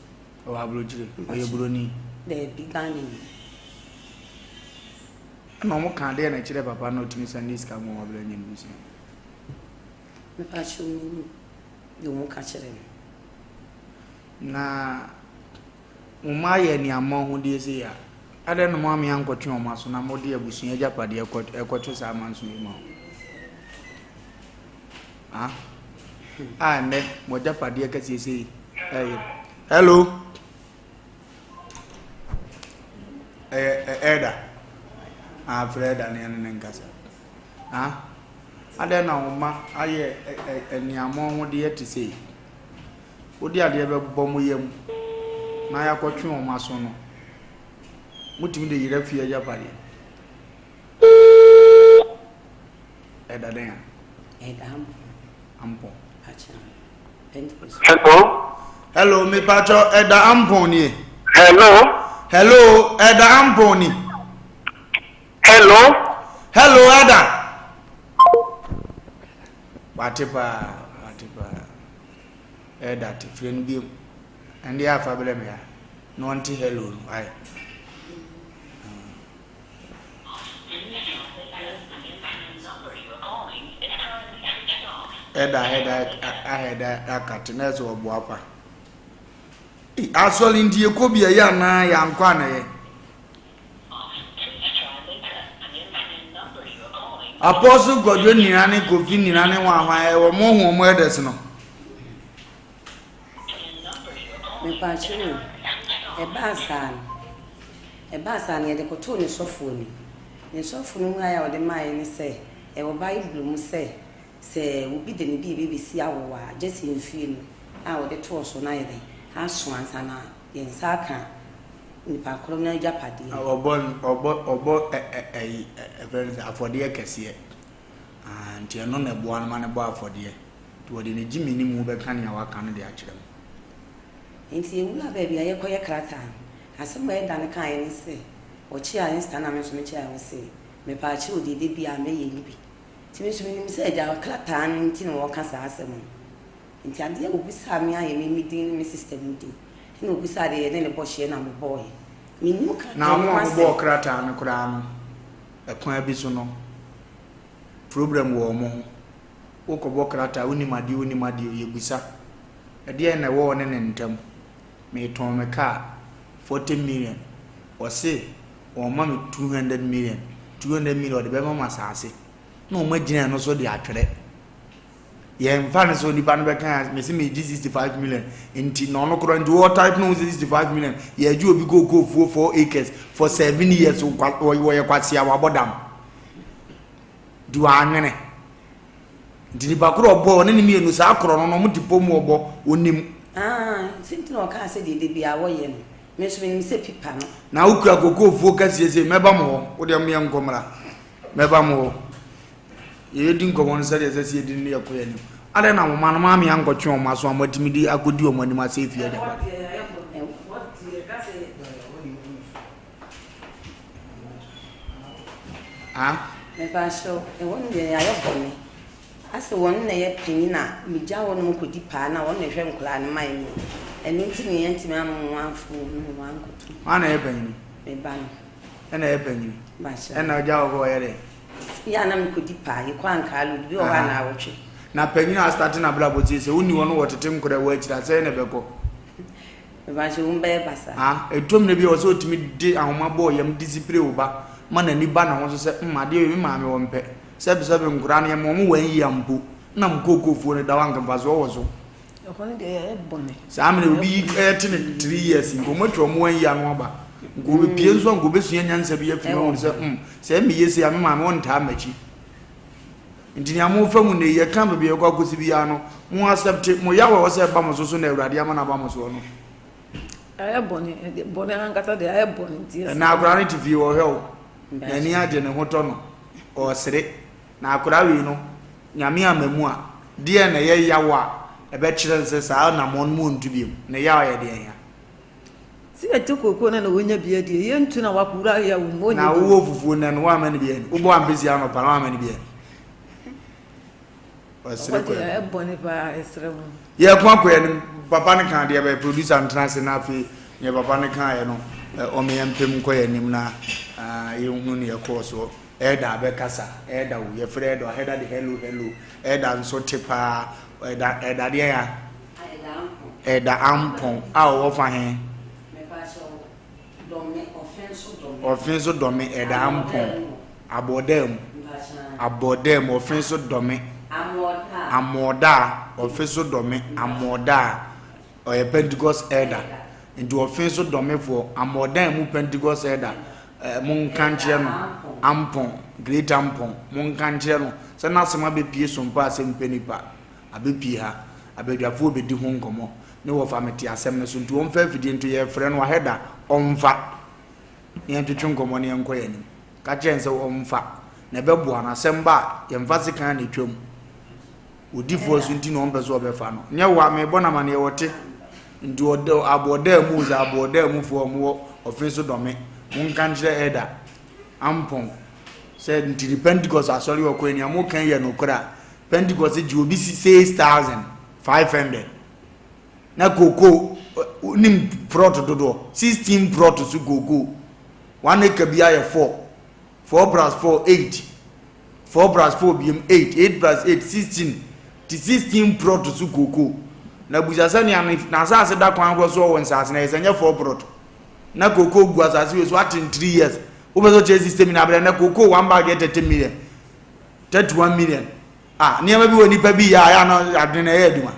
[SPEAKER 1] Ɔwɔ aburokyire? Ɔyɛ buroni?
[SPEAKER 14] Daabi, Ghanani.
[SPEAKER 1] Ɛna wɔn ka adeɛ na ɛkyerɛ papa na ɔtumi sɛnde sika ma wɔn abere anya ne busua.
[SPEAKER 14] Mepakyɛw menim deɛ wɔn ka kyerɛ no.
[SPEAKER 1] Na Mo mma ayɛ aniammɔnhodeɛ sei a, adɛn na moammea ankɔtwe wɔn aso na mode abusua agyapadeɛ kɔ rekɔto saa amanso yi ma wɔn? Ah, a ɛnnɛ mo agyapadeɛ kɛseɛ sei ɛyɛ. Hello? Ɛyɛ ɛda. Ah, frɛ ɛda ne ɛne ne nkasa. Ah, adɛn na wo mma ayɛ aniammɔnhodeɛ te sei? Wode adeɛ bɛbɔ mo yam na yɛakɔtwe wɔn aso no, motumi de yera fie agyapadeɛ. Ɛda dɛn a?
[SPEAKER 14] Ɛda ampɔn.
[SPEAKER 1] Ampɔn.
[SPEAKER 5] Hello.
[SPEAKER 1] Hello, mepatwɔ ɛda ampɔn nie.
[SPEAKER 5] Hello.
[SPEAKER 1] Hello, ɛda ampɔn ni.
[SPEAKER 5] Hello.
[SPEAKER 1] Hello, ɛda. Wate paa, wate paa. Ɛda te, frɛ no biom. Ɛnde afa brɛ me ha. Na ɔnte hello no, ae. Ɛda ahɛda ahɛda akate na ɛsɛ ɔboa pa. Asɔre nti yɛkɔ bi ɛyɛ anaa yɛankɔ anayɛ. Apostle Kwadwo Nina ne Kofi Nina ne wɔn ahwan ɛwɔ mo ho wɔn elders no.
[SPEAKER 14] Mepaakyɛw o, ɛbaa saa no, ɛbaa saa no yɛde kɔtoo ne sɔfo anim. Ne sɔfo no mmuae a ɔde maeɛ ne sɛ, ɛwɔ Bible mu sɛ, sɛ obi de ne biribi bɛsi awowa a, gye sɛ mfie no a ɔde too so no ayɛ dɛn? aso ansa na yɛn nsa aka nipa korɔ no agyapadeɛ.
[SPEAKER 1] Ɔbɔ ɔbɔ ɔbɔ ɛ ɛ ɛyi ɛ ɛfrɛ no sɛ afɔdeɛ kɛseɛ. Ah, nti ɛno na ɛboa no ma no bɔ afɔdeɛ. Nti wɔde ne gyimi mu bɛka nea waka no de akyerɛ mo.
[SPEAKER 14] Nti yɛwura baabi a yɛkɔyɛ krataa no, asɛm a ɛda no kaeɛ ne sɛ, ɔkyeaa Esther na me nso mekyeaa no ɔse, mepaakyɛw deɛ da biara mɛyɛ no bi. Nti me nso menim sɛ agya krataa no nti na ɔreka saa asɛm no. Nti adeɛ a ɔbisaa me ayɛ me me din ne me sister mu din. Ɛna ɔbisaa deɛ yɛne no bɔ hyeɛ na mebɔeɛ. Mennim krataa
[SPEAKER 1] Na
[SPEAKER 14] no
[SPEAKER 1] mo
[SPEAKER 14] mu
[SPEAKER 1] a mobɔɔ
[SPEAKER 14] asɛm.
[SPEAKER 1] krataa no koraa no, ɛkwan bi so no, problem wɔ wɔn ho. Wokɔbɔ krataa, wonim adeɛ wonim adeɛ, yɛbisa. Ɛdeɛn na ɛwɔ ɔne ne ntam? Meretɔn me kaa, 40 million. Ɔse ɔrema me 200 million. 200 million ɔde bɛma me asase. Na wɔagyina ɛno so de atwerɛ. Yɛmfa no sɛ onipa no bɛka a mese megye 65 million nti na ɔno koraa nti wɔ type no ho sɛ 65 million yɛgye obi kookoo fuo 4 acres for 7 years wɔyɛ kwasea wabɔ dam nti wɔanwene nti nipa korɔ ɔbɔ ɔne ne mmienu saa korɔ no na ɔmo te pɔ mu ɔbɔ onim.
[SPEAKER 14] Ah, nti nti na ɔkaa sɛ deɛ da biara wɔyɛ no me nso menim sɛ pipa no.
[SPEAKER 1] Na wokura kookoo fuo kɛseɛ sei mɛba mo hɔ wodeɛ moyɛ nkɔmmra mɛba mo hɔ. Yɛredi nkɔmmɔ no sɛdeɛ ɛsɛ sɛ yɛdi no ne yɛkɔ yɛn anim. Adɛn na mo mma no maame ankɔtwe wɔn aso a moatumi de akɔdi wɔn anim asɛe fie agyapadeɛ? Ah?
[SPEAKER 14] Mepakyɛw, ɛhɔ no deɛ yɛayɛ bɔne. Asɛ wɔn na ɛyɛ panyin a megya wɔn kɔdi paa na wɔn na ɛhwɛ nkwadaa no ma yɛn. Ɛno nti na yɛntumi amma wɔn amfo wɔn ne wɔn ankɔto.
[SPEAKER 1] Hwan na ɛyɛ panyin?
[SPEAKER 14] Me ba no.
[SPEAKER 1] Ɛna ɛyɛ panyin? Ɛna ɔgya wɔ hɔ ɔyɛ dɛ?
[SPEAKER 14] Yɛ a na mekɔdi paa, yɛkɔ Ankaa Road, bi wɔ hɔ a naawɔtwe.
[SPEAKER 1] Na panyin a astate n'abrabɔ tie sɛ wonni hɔ no wɔtete nkora wɔ akyiri a sɛn na ɛbɛkɔ?
[SPEAKER 14] Mepakyɛ wo bɛyɛ basaa.
[SPEAKER 1] Ah, ɛtɔ mmerɛ bi a wɔ sɛ ɔtumi de ahoma bɔ yam disipire wo ba ma n'ani ba ne ho so sɛ mm adeɛ wei me maame wɔ mpɛ. Sɛbesɛbe nkoraa no yɛma wɔn wɔn yia mpo na mo kookoofuo no da hɔ anka mfasoɔ wɔ so.
[SPEAKER 13] Ɛhɔ no deɛ yɛayɛ bɔne.
[SPEAKER 1] Saa mmerɛ obi yi ɛte ne 3 years nka wɔn atwa wɔn ayi ano aba nka wɔbɛpie nso a nka wɔbɛsua nyansa bi afiri mu sɛ mm sɛ meyɛ sei a me maame wɔntaa m'akyi nti nea mofa mu nnɛ yi yɛka baabi a yɛkɔ akɔsi biara no mo accept mo yaw a ɛwɔ sɛ ɛba mo so so na awurade ama no aba mo soɔ no.
[SPEAKER 13] Ayɛ bɔne bɔne ankasa deɛ ayɛ bɔne nti.
[SPEAKER 1] Ɛna akwadaa no te fie ɔhwɛ wo n'ani agye ne ho tɔ no ɔresere. Na akwadaa wei no, Nyame amma mu a, deɛn na ɛyɛ yaw a ɛbɛkyerɛ no sɛ saa anammɔn no mu ɔntu biom? Ne yaw yɛ deɛn ya?
[SPEAKER 13] Sɛ yɛte kookoo no na ɔnya bi adi a, yɛntu na wakɔwura yaw mu, ɔnnya
[SPEAKER 1] Na
[SPEAKER 13] bi.
[SPEAKER 1] wowɔ fufuo nnɛ no, woamma no bi anni? Wobɔ ampesi anɔpa no, woamma no bi anni? Ɔsere
[SPEAKER 13] Ɔhɔ
[SPEAKER 1] kɔ
[SPEAKER 13] deɛ,
[SPEAKER 1] anim.
[SPEAKER 13] ɛbɔne paa, yɛsrɛ mo.
[SPEAKER 1] Yɛko akɔ yɛn anim. Papa no kaa deɛ bɛyɛ producer ntena ase na afei deɛ papa no kaeɛ no, ɔma yɛmpem nkɔ yɛn anim na yɛnhunu deɛ ɛkɔɔ soɔ. Elder abɛkasa, Elder o, yɛfrɛ Elder, Elder de hello hello, Elder nso te paa, Elder, Elder deɛ ya? Elder Ampɔn a ɔwɔ fa he? Ɔfe nso dɔme, Elder Ampɔn, Abɔdaa mu, Abɔdaa mu, ɔfe nso dɔme, Amoɔdaa, ɔfe nso dɔme, Amoɔdaa. Ɔyɛ Pentecost elder. Nti ɔfe so dɔmefoɔ, Amoɔdan mu Pentecost elder, eh, monka nkyerɛ no, Ampɔn, Great Ampɔn, monka nkyerɛ no sɛ n'asɛm abɛpie so mpa asɛm pɛ nipa, abɛpie ha, abadwafoɔ bɛdi ho nkɔmmɔ, ne wɔfa mete asɛm no so, nti wɔmfa afidie nto yɛfrɛ no ahɛda, ɔmfa, na yɛntwetwe nkɔmmɔ na yɛnkɔ yɛn anim. Ka kyerɛ no sɛ ɔmfa, na ɛbɛboa no, asɛm ba a, yɛmfa sekan na ɛtwam. Odifoɔ so nti na ɔmpɛ sɛ ɔbɛfa no. Nyɛ wa, mebɔ no amaneɛ wɔte. Nti ɔda aboɔdaa mu sɛ aboɔdaa mufoɔ a wɔwɔ ɔfe so dɔme. Monka nkyerɛ Elder Ampong sɛ nti ne Pentecost asɔre ɔkɔɛ nea moka yi yɛ nokorɛ a, Pentecost gye obi 6,500 na kookoo nim prɔt dodoɔ 16 prɔt so kookoo one acre bi ayɛ 4 4 plus 4 8 4 plus 4 biem 8 8 plus 8 16 ti 16 prɔt so kookoo na busa sɛ nea n'asase da kwan korɔ so ɔwɔ nsase na yɛ sɛ nyɛ 4 prɔt na kookoo gu asase wei so ate in 3 years wopɛ sɛ ɔkyerɛ system na abrɛ na kookoo one bag yɛ 30 million 31 million ah nneɛma bi wɔ nipa bi yɛ a yɛ ana adwene na ɛyɛ adwuma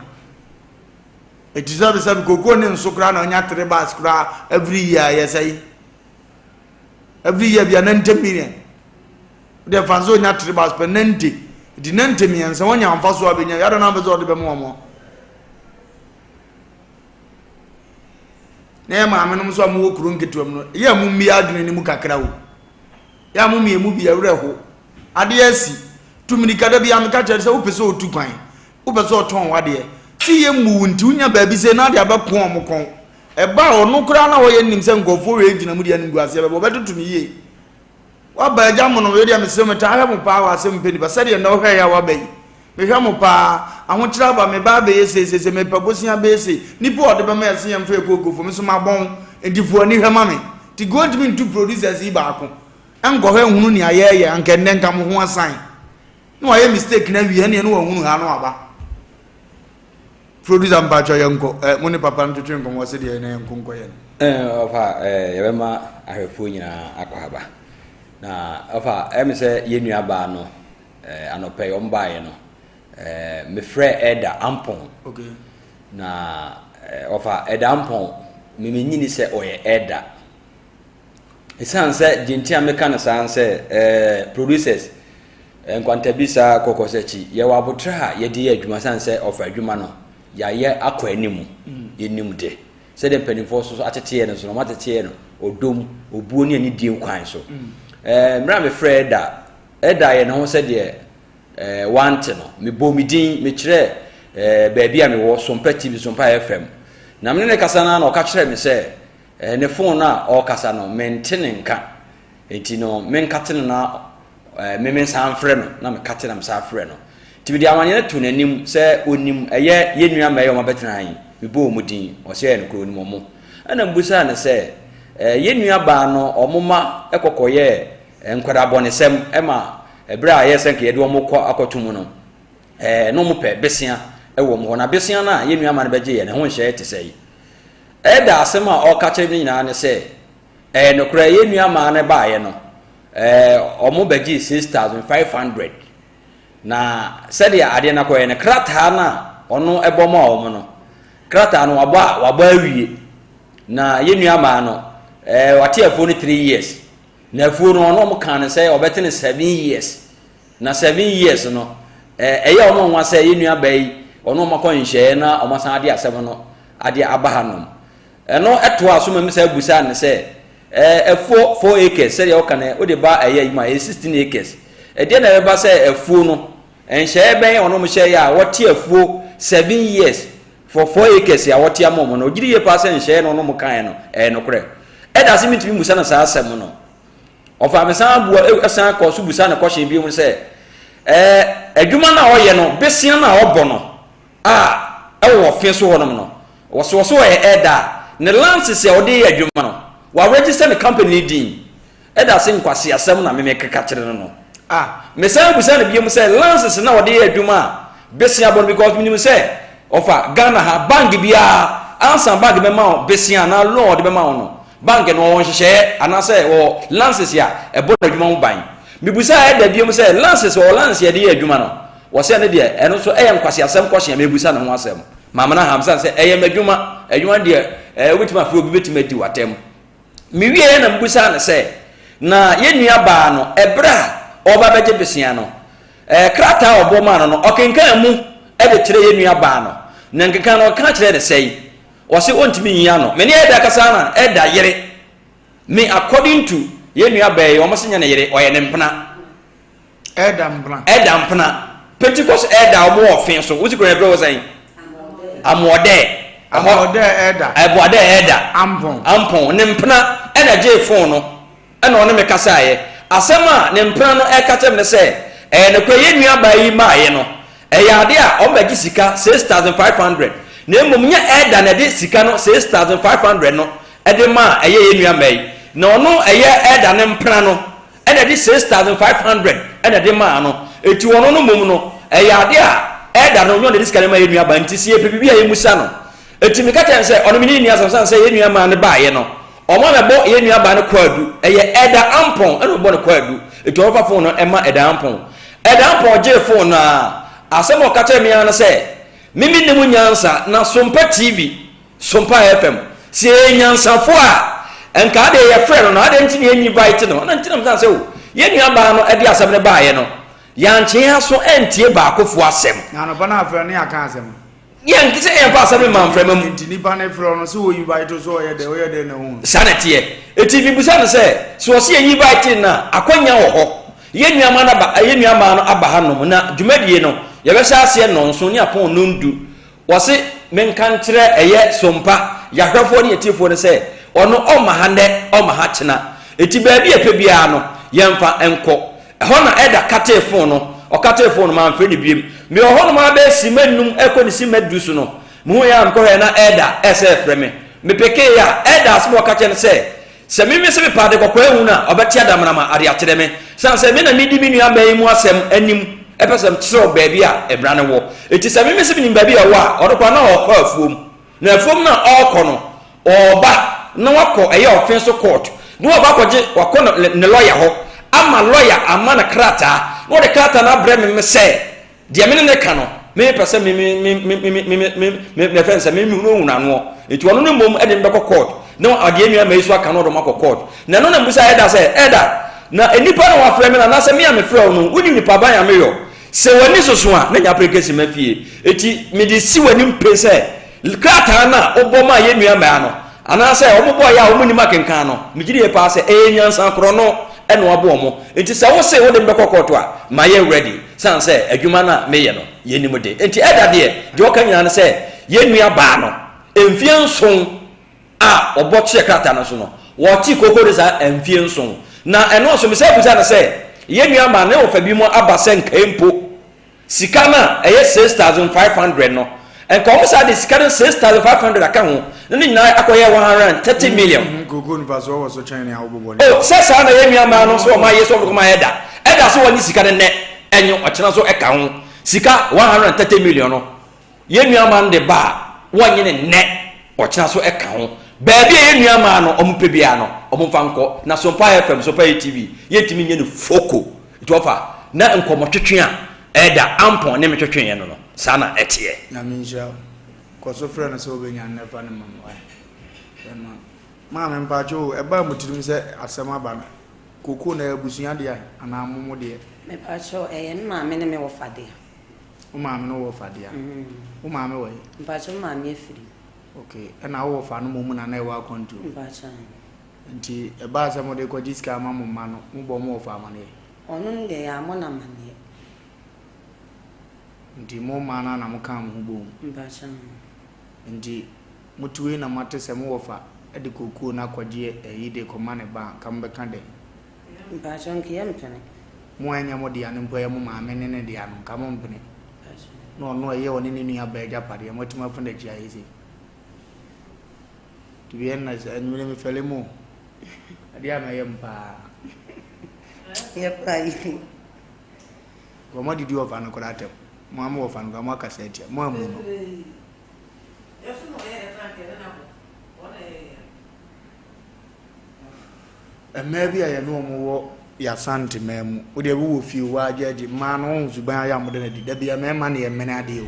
[SPEAKER 1] eti sɛbi sɛbi kookoo ne nso koraa na ɔnya 3 bags koraa every year yɛ sɛ yi every year bia 90 million deɛ fa nso onya three bags pɛ 90 nti 90 mmiɛnsa wɔnya nfa so abɛnya yɛada na mpɛ sɛ ɔde bɛma wɔn. Na yɛ maame nom nso a mowɔ kuro nketewa mu no, yɛ a mommie adwene no mu kakra o. Yɛ a mommie mu bi ɛwerɛ ho. Adeɛ asi. Tu mirika da biara meka kyerɛ sɛ wopɛ sɛ otu kwan, wopɛ sɛ ɔtɔn wadeɛ. Si yɛ mmu wo nti wonya baabi sɛ na ade abɛko ɔmo kɔn. Ɛba a ɔno koraa na ɔyɛ nim sɛ nkurɔfoɔ wei gyina mu deɛ animguaseɛ bɛba ɔbɛtoto no yie. Waba agya mono wei deɛ mesrɛ metaa hwɛ mo paa wɔ asɛm mpɛ nipa sɛdeɛ nnɛ wohwɛ yɛ a waba yi mehwɛ mo paa ahokyerɛ aba me ba abɛyɛ sei sei sei mepɛ bosea bɛyɛ sei nipa a ɔde bɛma yɛse yɛmfa yɛ kookofo me so mabɔn nti fo ani hwɛ ma me nti ka ɔntumi ntu producers yi baako nkɔhwɛ nhunu nea yɛyɛ anka nnɛ nka mo ho asan na wayɛ mistake na wie ɛneɛ na wahunu ha na waba Producer mpakyɛw yɛnkɔ eh, mo ne papa no twetwe nkɔmmɔ ɔse deɛ na yɛnko nkɔyɛ no.
[SPEAKER 16] Eh, ɔfa eh, yɛbɛma ahwɛfoɔ nyinaa akɔ aba na ɔfa ɛmi sɛ yɛn nua baa no eh, anɔpɛ yi wɔn baeɛ no eh, mefrɛ ɛda ampɔn
[SPEAKER 1] okay.
[SPEAKER 16] na eh, ɔfa ɛda ampɔn memenyini sɛ ɔyɛ ɛda Esiane sɛ deɛ nti a meka no saa sɛ ɛɛ producers nkwantabisa kɔkɔsakyi yɛwɔ abotrɛ a yɛde yɛ adwuma sane sɛ ɔfa adwuma no yɛayɛ akɔ anim mm. yɛnim de sɛdeɛ mpanimfoɔ so ateteɛ no so no wɔateteɛ no ɔdɔ mu obuo ne anidie kwan so mm. ɛɛ mmerɛ a mefrɛ ɛda ɛda yɛ ne ho sɛdeɛ ɛɛ wante no mebɔ me din mekyerɛ ɛɛ baabi a mewɔ Sompa TV Sompa FM na mene ne kasa no na ɔka kyerɛ me sɛ Eh, ne phone no a ɔrekasa no, mente ne nka. Enti no, menkate no na eh, me mensan mfrɛ no, na mekate na mesan frɛ no. Nti mede amanneɛ no to n'anim sɛ onim ɛyɛ yɛn nua mmaa yi a wɔabɛtena ha yi, mebɔɔ wɔn din, ɔsɛ ɛyɛ nokorɛ onim wɔn. Ɛna mebisaa no sɛ, eh, yɛn nua baa no, wɔn mma kɔkɔyɛɛ eh, nkwadaa bɔnesɛm ma ɛberɛ a ɛyɛ sɛ nka yɛde wɔn kɔ akɔto mu no, eh, na wɔpɛ besea wɔ wɔn hɔ. Na besea no a yɛn nua mmaa no bɛgyeeɛ no, ɛho nhyɛeɛ te sɛ yi. Ɛda asɛm a ɔreka kyerɛ me nyinaa ne sɛ, ɛyɛ nokorɛ, yɛn nua maa no baeɛ no, ɛɛ, wɔn bɛgyee 6,500. Na sɛdeɛ adeɛ no akɔyɛ no, krataa no a ɔno ɛbɔ maa wɔn no, krataa no wabɔ a wabɔ awie. Na yɛn nua maa no, ɛɛ, wate afuo no 3 years. Na afuo no, ɔno wɔn kaa no sɛ ɔbɛte no 7 years. Na 7 years no, ɛɛ, ɛyɛ wɔn nwa sɛ yɛn nua baa yi, ɔno wɔn akɔ nhyɛɛ na wɔn asan ade asɛm no adeɛ aba hanom. Ɛno toaa so ma mesan busaa no sɛ, Ɛɛ, afuo 4 acres sɛdeɛ woka no, wode ba ɛyɛ yi mu a, ɛyɛ 16 acres. Ɛdeɛ na ɛbɛba sɛ afuo no, nhyɛeɛ bɛn ɔno mo hyɛeɛ a wɔte afuo 7 years for 4 acres a wɔte ama wɔn no, ɔgye di yie paa sɛ nhyɛeɛ na ɔno mo kaeɛ no, ɛyɛ nokorɛ. Ɛda ase mentumi mmusa no saa asɛm no. Ɔfaa me san bua, san kɔɔ so busaa no kɔhyɛn bio sɛ, Ɛɛ, adwuma no a ɔyɛ no, besia no a ɔbɔ no, a ɛwɔ ɔfe so hɔnom no, wɔse wɔse ɔyɛ elder a, ne lances a ɔde yɛ adwuma no, wa register ne company no din. Ɛda se nkwaseasɛm na me mekeka kyerɛ no no.
[SPEAKER 1] Ah.
[SPEAKER 16] Mesan bisa no biom sɛ lances na ɔde yɛ adwuma a, besea bɔ no because menim sɛ ɔfa Ghana ha bank biara ansa bank bɛma wo besea anaa loan a ɔde bɛma wo no, bank no ɔwɔ nhyehyɛeɛ anaasɛ ɔwɔ lances a ɛbɔ n'adwuma ho ban. Mebusaa elder biom sɛ lances ɔwɔ lances a yɛde yɛ adwuma no, Wɔsɛ ɛno deɛ, ɛno nso ɛyɛ nkwaseasɛm kɔhye a mebisa ne ho asɛm. Mamena ha, mesane sɛ ɛyɛ m'adwuma. Adwuma no deɛ, ɛɛ wobɛtumi afrɛ obi bɛtumi adi w'atɛm. Mewieɛ na mebusaa no sɛ, na yɛn nua baa no, ɛberɛ a ɔreba abɛgye besea no, ɛɛ krataa a ɔbɔ maa no no, ɔkenkan mu de kyerɛɛ yɛn nua baa no. Na nkenkan no, ɔka kyerɛɛ no sɛn? Ɔse ɔntumi nyi ano. Me ne Ɛda kasa na Ɛda yere me according to yɛn nua baa yi, wɔn se nyɛ ne yere, ɔyɛ ne mpena.
[SPEAKER 1] Ɛda mpena.
[SPEAKER 16] Ɛda mpena. Pentecost ɛda a wɔn wɔ ɔfe so. Wosi kuro yɛfrɛ wɔ sɛn? Amoɔdɛ.
[SPEAKER 1] Amoɔdɛ ɛda.
[SPEAKER 16] Ɛboadɛ ɛda.
[SPEAKER 1] Ampɔn.
[SPEAKER 16] Ampɔn. Ne mpena ɛna gyee fon no ɛna ɔne me kasaeɛ. Asɛm a ne mpena no ɛka kyerɛ me ne sɛ ɛyɛ nokorɛ yɛn nua baa yi maaeɛ no ɛyɛ adeɛ a wɔn bɛgye sika 6500 na mmom nyɛ ɛda na ɛde sika no 6500 no ɛde maa ɛyɛ yɛn nua mmaa yi na ɔno ɛyɛ ɛda ne mpena no ɛna ɛde 6500 ɛna ɛde maa no, eti ɔno no mmom no ɛyɛ ade a ɛda no nyɛ ɔna ɛde sika no ma yɛn nua baa nti sɛ yɛpɛ biribi a yɛmmusa no. Eti meka kyerɛ no sɛ ɔno me ne no nni asɛm sane sɛ yɛn nua maa no baeɛ no ɔma mɛbɔ yɛn nua baa no kwaadu, ɛyɛ Ɛda Ampɔn ɛna ɔbɔ no kwaadu, eti ɔbɛfa fon no ɛma Ɛda Ampɔn. Ɛda Ampɔn gyee fon no a asɛm a ɔka kyerɛ me ara ne sɛ me menni mu nyansa na Sompa TV Sompa FM, sɛ yɛyɛ nyansafo a, nka adeɛ yɛfrɛ no no, adɛn nti na yɛnyi invite no? Ɛna nti na mesan sɛ o, yɛn nua baa no de asɛm no baeɛ no, yɛankye yɛn aso antie baakofoɔ asɛm.
[SPEAKER 1] Na anɔpa no afrɛ no ne yɛaka asɛm.
[SPEAKER 16] Yɛn sɛ yɛn fa asɛm ma nframa mu.
[SPEAKER 1] Nti nipa ne frɛ no sɛ wɔ invite so ɔyɛ dɛ ɔyɛ dɛ na ohun.
[SPEAKER 16] Saa na ɛteɛ. Eti mibusa no sɛ sɛ ɔsi yɛn invite no a akwanya wɔ hɔ. Yɛn nuamaa no aba yɛn nuamaa no aba hanom na dwumadie no yɛbɛhyɛ aseɛ nnɔnson ne apɔn nnɔndu. Wɔse menka nkyerɛ ɛyɛ Sompa yahwɛfoɔ ne yɛtiefoɔ no sɛ ɔno ɔmma ha nnɛ ɔmma ha kyena. Eti baabi a ɛpɛ biara no yɛmfa nkɔ. Ɛhɔ na Elder katee fon no. Ɔkatee fon no, mamfrɛ no biom. Mewɔ hɔnom ara bɛyɛ simma nnum rekɔ ne simma du so no, mehui ara mekɔhwɛɛ na Elder resɛ refrɛ me. Mepekee a, Elder asɛm a ɔka kyerɛɛ no sɛ, sɛ me mese mepɛ ade kɔkɔɔ ahu no a, ɔbɛte adamena ma ade akyerɛ me. Esiane sɛ me na medi me nuabaa yi mu asɛm anim pɛ sɛ mekyerɛw baabi a mmara no wɔ nti, sɛ me mese menim baabi a ɛwɔ a, ɔno koraa na ɔrekɔ afuom. Na afuom no a ɔrekɔ no, ɔreba na wakɔ ɛyɛ ɔfe so court na wakɔ akɔgye wakɔ ne lɔya hɔ ama lɔya ama no krataa na ɔde krataa no abrɛ me me sɛ deɛ me ne ne ka no me pɛ sɛ me me me me me me me me me fɛn sɛ me me hunu hunu anoɔ nti ɔno ne mmom de me bɛkɔ court na ɔde nua ma yi so aka no ɔde mo akɔ court na ɛno na mbusa ɛda sɛ ɛda na nipa na wafrɛ me na anaasɛ me a mefrɛ wo no wonim nipa ban a meyɔ Sɛ w'ani soso a, na nya pere kɛse ma fie. Enti mede si w'anim pen sɛ krataa no a wobɔ maa yɛn nua mmaa no, anaasɛ wɔbɔeɛ a wɔnnim akenkan no, megye die paa sɛ ɛyɛ nyansa korɔno na wɔabɔ wɔn. Enti sɛ wose wode me bɛkɔ kɔɔto a, mayɛ ready, sane sɛ adwuma no a meyɛ no, yɛnim de. Enti ɛda deɛ, deɛ ɔka nyinaa ne sɛ yɛn nua baa no, mfeɛ nson a ɔbɔ kyerɛ krataa no so no, wɔtee kooko no saa mfeɛ nson. Na ɛno nso, mesan bisa no sɛ, Yɛn nuammaa ne wɔfa binom aba sɛ nkae mpo sika no a ɛyɛ 6,500 no, nka wɔn saa de sika no 6,500 aka ho, na ne nyinaa akɔyɛ 130 million.
[SPEAKER 1] Kooko mfasoɔ wɔ so kyɛn nea wobobɔ no.
[SPEAKER 16] Oh, sɛ saa na yɛn nuammaa no nso wɔn ayɛ sɛ wɔbɛkɔ ma ɛda. Ɛda so wɔnye sika no nnɛ, ɛnye ɔkyena nso ɛka ho. Sika 130 million no, Yɛn nuammaa no de ba a, wɔnnye no nnɛ, ɔkyena nso ɛka ho. Baabi a yɛn nuammaa no wɔpɛ biara no, wɔmfa nkɔ. Na Sompa FM, Sompa ATV, yɛntumi nyɛ no foko. Nti wɔfa, na nkɔmmɔtwetwe a ɛda Ampɔn ne me twetweeɛ no no, saa na ɛteɛ.
[SPEAKER 1] Nyame nhyira wo. Kɔ so frɛ no sɛ wobɛnya no na fa no ma me wai. Frɛ no. Maame mpakyɛ o, ɛbaa mo tirim sɛ asɛm aba no, kokoo no ɛyɛ abusua dea anaa mo mo deɛ?
[SPEAKER 14] Mepakyɛw, ɛyɛ me maame ne me wɔfa dea.
[SPEAKER 1] Wo maame no wɔ fa dea? Wo maame wɔ he?
[SPEAKER 14] Mpakyɛ me maame afiri mu.
[SPEAKER 1] Okay, ɛna wo wɔfa no mmom na na ɛwɔ akwantuo?
[SPEAKER 14] Mpakyɛ aane.
[SPEAKER 1] Nti ɛbaa sɛ mode kɔgye sika ama mo mma no, mobɔɔ mo wɔfa amaneɛ?
[SPEAKER 14] Ɔno no deɛ yɛammɔ no amaneɛ.
[SPEAKER 1] Nti mo mma no ara na mokaa mo ho boom?
[SPEAKER 14] Mpakyɛ aane.
[SPEAKER 1] Nti mote wei na moate sɛ mo wɔfa de kookoo no akɔgye ayi de rekɔma ne ba a, nka mobɛka dɛn?
[SPEAKER 14] Mpakyɛw nka yɛ mpene.
[SPEAKER 1] Mo a ɛnyɛ mo dea no mpo ɛyɛ mo maame ne ne dea no nka mo mpene. Na ɔno ɛyɛ ɔne ne nua baa agyapadeɛ mo atumi afa n'akyi ayɛ sei. To be honest anwummerɛ me fɛle mo o. Adeɛ a mɛyɛ mo paa.
[SPEAKER 14] Yɛ paa yi.
[SPEAKER 1] Wɔn adidi wɔfa no koraa atɛm. Mo a mo wɔfa no koraa mo akasa atia mo ammu no. Mmaa bi a yɛne wɔn wɔ yɛn Asanteman mu, wo deɛ wowɔ fie o, woagye agye, mmaa no wohu suban ayɛ a wɔde no adi. Da biara mmarima na yɛmene adeɛ o.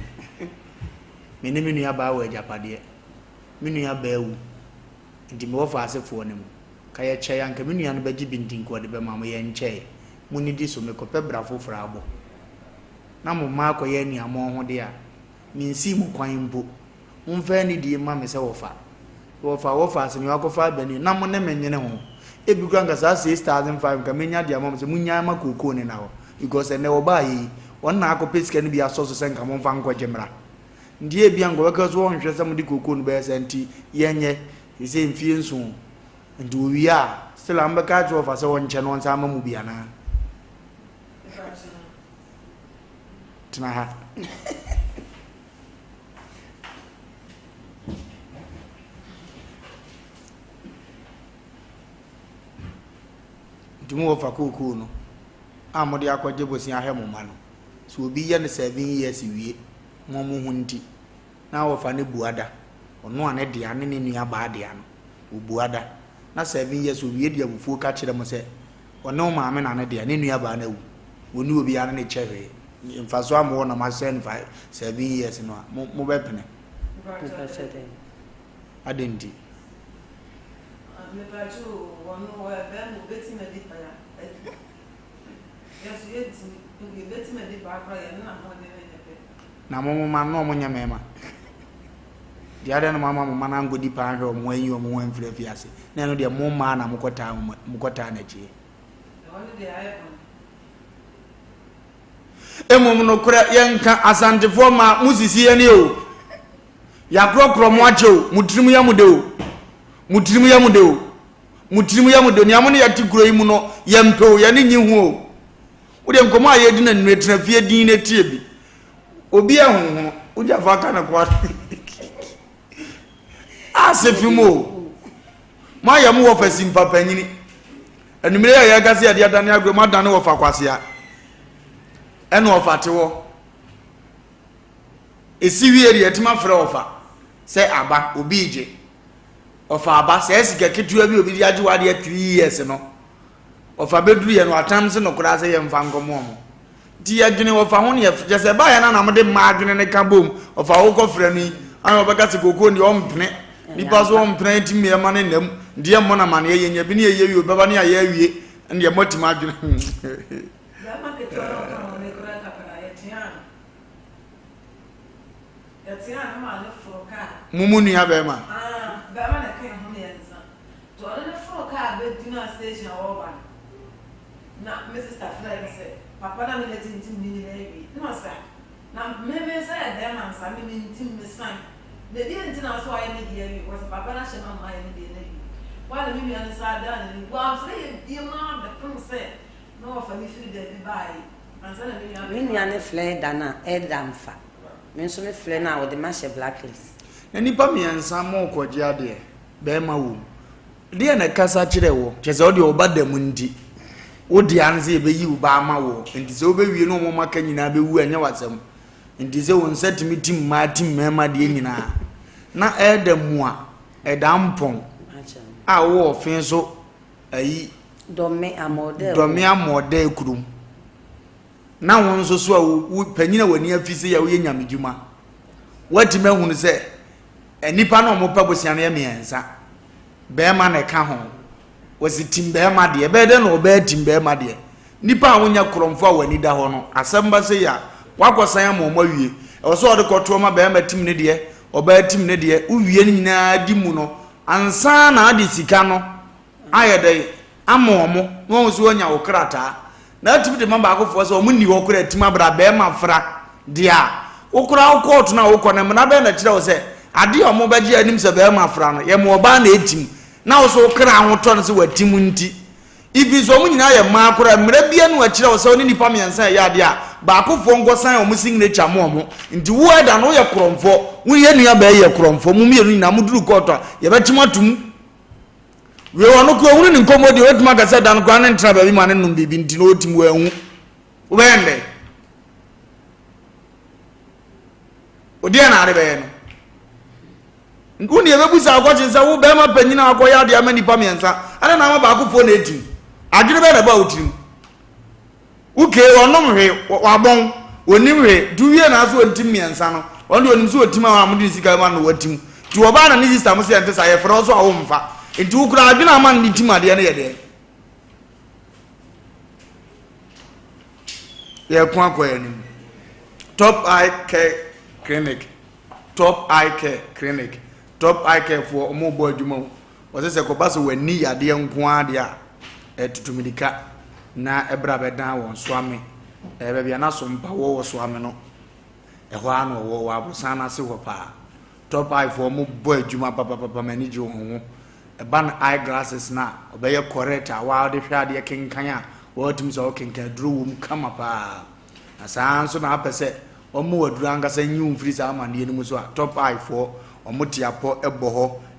[SPEAKER 1] Me ne me nua baa wɔ agyapadeɛ. Me nua baa awu, nti mewɔ faasefoɔ no mu. Ka yɛkyɛe anka me nua no bɛgye bi nti nka ɔde bɛma mo, yɛnkyɛe. Monnidi so, mekɔpɛ bra foforɔ abɔ. Na mo mma akɔyɛ aniammɔnhodeɛ a, mensii mo kwan mpo. Momfa anidie mma me sɛ wɔfa. Wɔfa wɔfa ase nea wakɔfa aba ni na mo ne me nwene ho. Ebi koraa nka saa 6005 nka menya de ama mo sɛ monyae ma kookoo no nna hɔ because ɛnnɛ wɔbaa yɛ yi wɔn na akɔpɛ sika no bi asɔ so sɛ nka momfa nkɔgye mmra. Nti ebia nka wɔbɛka so wɔnhwɛ sɛ mode kookoo no bɛyɛ saa nti yɛnyɛ seesei mfie nson nti wɔwie a still a mobɛka akyerɛ wɔfa sɛ wɔnkyɛ na wɔnsan ama mo bi anaa? Tena ha. Nti mo wɔfa kookoo no a mode akɔgye bosea ahwɛ mo mma no, sɛ obi yɛ no seven years wie mo mo ho nti na wɔfa no bua da, ɔno a ne dea ne ne nua baa dea no, ɔbua da na seven years owie de abufuo ka kyerɛ mo sɛ Ɔne wo maame na ne dea, ne nua baa no awu. Wɔnni obiara ne ne kyɛ hwee. Mfasoɔ a mowɔ na moasɛe no five, seven years no a, mo, mobɛpene?
[SPEAKER 14] Mepakyɛ dɛn?
[SPEAKER 1] Adɛn nti?
[SPEAKER 13] Mepakyɛ o, ɔno ɔyɛ bɛrima, obetumi adi paa adi. Yɛn nso yɛntumi, yɛbɛtumi adi paa koraa, yɛne n'ahoɔden no nyɛ pɛ.
[SPEAKER 1] Na mo moma no na wɔnyɛ mmarima? Nti adɛn na moama mo mma no ankɔdi paa nhwɛ wɔn ho anyi wɔn ho amfiri afiase? Na ɛno deɛ mo mmaa na mokɔtaa mokɔtaa n'akyi. Mmom nokorɛ yɛnka Asantefoɔ mmaa mo sisi yɛn o. Yɛakorɔkorɔ mo akyɛ o, mo tirim yɛ mo dɛ o. Mo tirim yɛ mo dɛ o. Mo tirim yɛ mo dɛ o. Nea mo ne yɛte kuro yi mu no yɛmpɛ o, yɛne nyi ho o. Wodeɛ nkɔmmɔ a yɛdi no anwummerɛ tena fie din na tie bi. Obi ɛhonhono, wogya fa ka no koa. Ase fi mu o. Moayɛ mo wɔfa simpa panyini. Anwummerɛ yi a yɛka sɛ yɛde adane agorɔ mu adane wɔfa kwasea. Ɛna ɔfa te hɔ. Ɛsi wie deɛ yɛtumi afrɛ ɔfa sɛ aba obi regye. Ɔfa aba saa sika ketewa bi obi de agye w'adeɛ 3 years no. Ɔfa bɛduru yɛ no atam se no koraa sɛ yɛmfa nkɔmɔ ɔmo. Nti yɛdwene ɔfa ho ne yɛf kyɛ sɛ ɛbaeɛ no na mode mmaa adwene no ka bom ɔfa wo kɔfrɛ no yi ana ɔbɛka sɛ kookoo deɛ ɔmpene nipa so ɔmpene nti mmeɛ ma ne nnam nti yɛmmɔ no amaneɛ yɛnya bi ne yɛyɛ wie ɔbɛba ne ayɛ awie ɛne moatumi adwene
[SPEAKER 13] Bɛrima ketewa no ɔka ho no kura kapra yɛteaa no yɛteaa no maa no foro kaa.
[SPEAKER 1] Mo mu nua bɛrima.
[SPEAKER 13] Ah bɛrima na ɛka yɛn ho mmiɛnsa Nti ɔne no foroo kaa bɛgyinaa station a wɔreba no, na me sista frɛɛ no sɛ, Papa na me na tintim ne nyinaa awie. Na ɔse, Ah, na me me nsa yɛ bɛɛma nsa, me mentim, mesan. Na ɛdeɛn nti na wo sɛ woayɛ me deɛ awie? Ɔse, Papa no ahyɛ me ama mayɛ ne deɛ no awie. Hɔ a na me nua no san daa n'ani, wamfrɛ yɛn biom ara bɛpem sɛ na wɔfa no firi baabi baeɛ ansa na me nua
[SPEAKER 14] Me nua no frɛ da no a, ɛda mfa. Me nso me frɛ no a, ɔde mahyɛ blacklist.
[SPEAKER 1] Na nnipa mmiɛnsa morekɔgye adeɛ. Bɛɛma wom. Deɛ na ɛkasa kyerɛ wɔ? Kyerɛ sɛ wodeɛ ɔba da mu nti, wo dea ne sɛ yɛbɛyi wo ba ama woɔ. Nti sɛ wobɛwie ne wɔn aka nyinaa bɛwu a, ɛnyɛ w'asɛm. Nti sɛ wo nsa tumi tim mmaa tim mmarima deɛ nyinaa. Na ɛɛda mua, ɛda mpɔn a wowɔ ɔfe so ayi.
[SPEAKER 14] Dɔme amɔɔdɛ.
[SPEAKER 1] Dɔme amɔɔdɛ kurom. Na wo nso so a wo panyin a w'ani afi sɛ yɛ woyɛ nyamedwuma. Woatumi ahunu sɛ Nnipa no a wɔpɛ bosea no yɛ mmiɛnsa. Barima na ɛka ho. Wɔsi tim barima deɛ. Ɛbɛyɛ dɛ na ɔbɛyɛ tim barima deɛ. Nnipa a wonyɛ korɔmfo a wɔn ani da hɔ no, asɛm ba sei a, wakɔsan ama wɔn awie. Ɛwɔ sɛ ɔde kɔtoɔ ma barima tim ne deɛ, ɔbaa tim ne deɛ. Wowie no nyinaa di mu no, ansa na ade sika no ayɛ dɛn ama wɔn na wɔn nso wɔanya wo krataa na atumi de ma baakofoɔ sɛ wɔn nni hɔ koraa atim abra bɛrima fra deɛ a wokora wo kɔɔto no a wokɔ no mmara bɛn na kyerɛ wo sɛ adeɛ a wɔn bɛgye anim sɛ bɛrima fra no yɛ ma ɔbaa na etim na wo so wo kra ho tɔ no sɛ watim nti ifi sɛ wɔn nyinaa yɛ mmaa koraa mmara bia no akyerɛ wo sɛ wo ne nipa mmiɛnsa ɛyɛ adeɛ a baakofoɔ nkɔ san wɔn signature mo wɔn nti wo ɛda no woyɛ korɔmfoɔ woyɛ nua bɛyɛ yɛ korɔmfoɔ mo mmienu nyinaa mo duru kɔɔto a yɛbɛkyem atum Wei ɔno koraa ohunu ne nkɔmmɔ deɛ ɔbɛtumi aka sɛ da no koraa ne ntena baabi ma ne nom biribi nti na ɔtim wanhu. Wobɛyɛ no dɛn? Odeɛ na ade bɛyɛ no. Wo deɛ bɛbu saa akɔkye sɛ wo bɛrima panyin a akɔyɛ adeɛ ama nnipa mmiɛnsa ɛna na ama baakofoɔ na ɛtim. Adwene bɛyɛ na ɛba wo tirim. Wo kee ɔnom hwee, wabɔn, ɔnnim hwee, nti wowie na ase ɔntim mmiɛnsa no, ɔno deɛ ɔnim sɛ ɔtim a mode ne sika ma no na watim, nti ɔbaa na ne sista mo sɛ ɛnte saa, yɛfrɛ wo so a womfa, nti wo koraa adwene a ama no de tim adeɛ no yɛ deɛn? Yɛko akɔ yɛn anim. Top Eye Care Clinic, Top Eye Care Clinic, Top Eye Care foɔ ɔmo bɔ adwuma o. Wɔse sɛ kɔba sɛ w'ani yadeɛ nko ara deɛ a, ɛtutu mirika na ɛbra bɛdan wɔn Soame. Ɛyɛ baabi a na Sompa wɔ wɔ Soame no. Ɛhɔ ara na ɔwɔ, wɔ aborosan no ase hɔ paa. Top Eye foɔ wɔn bɔ adwuma papapapa, m'ani gye wɔn ho. Ɛba no eye glasses no a, ɔbɛyɛ correct a waa wode hwɛ adeɛ kenkan a, wɔatumi sɛ wokenkan aduro wɔ mu kama paa. Na saa ara nso na apɛ sɛ Wɔn aduru ankasa nyi wo mfiri saa amaneɛ no mu so a, Top Eye foɔ, wɔn te apɔ bɔ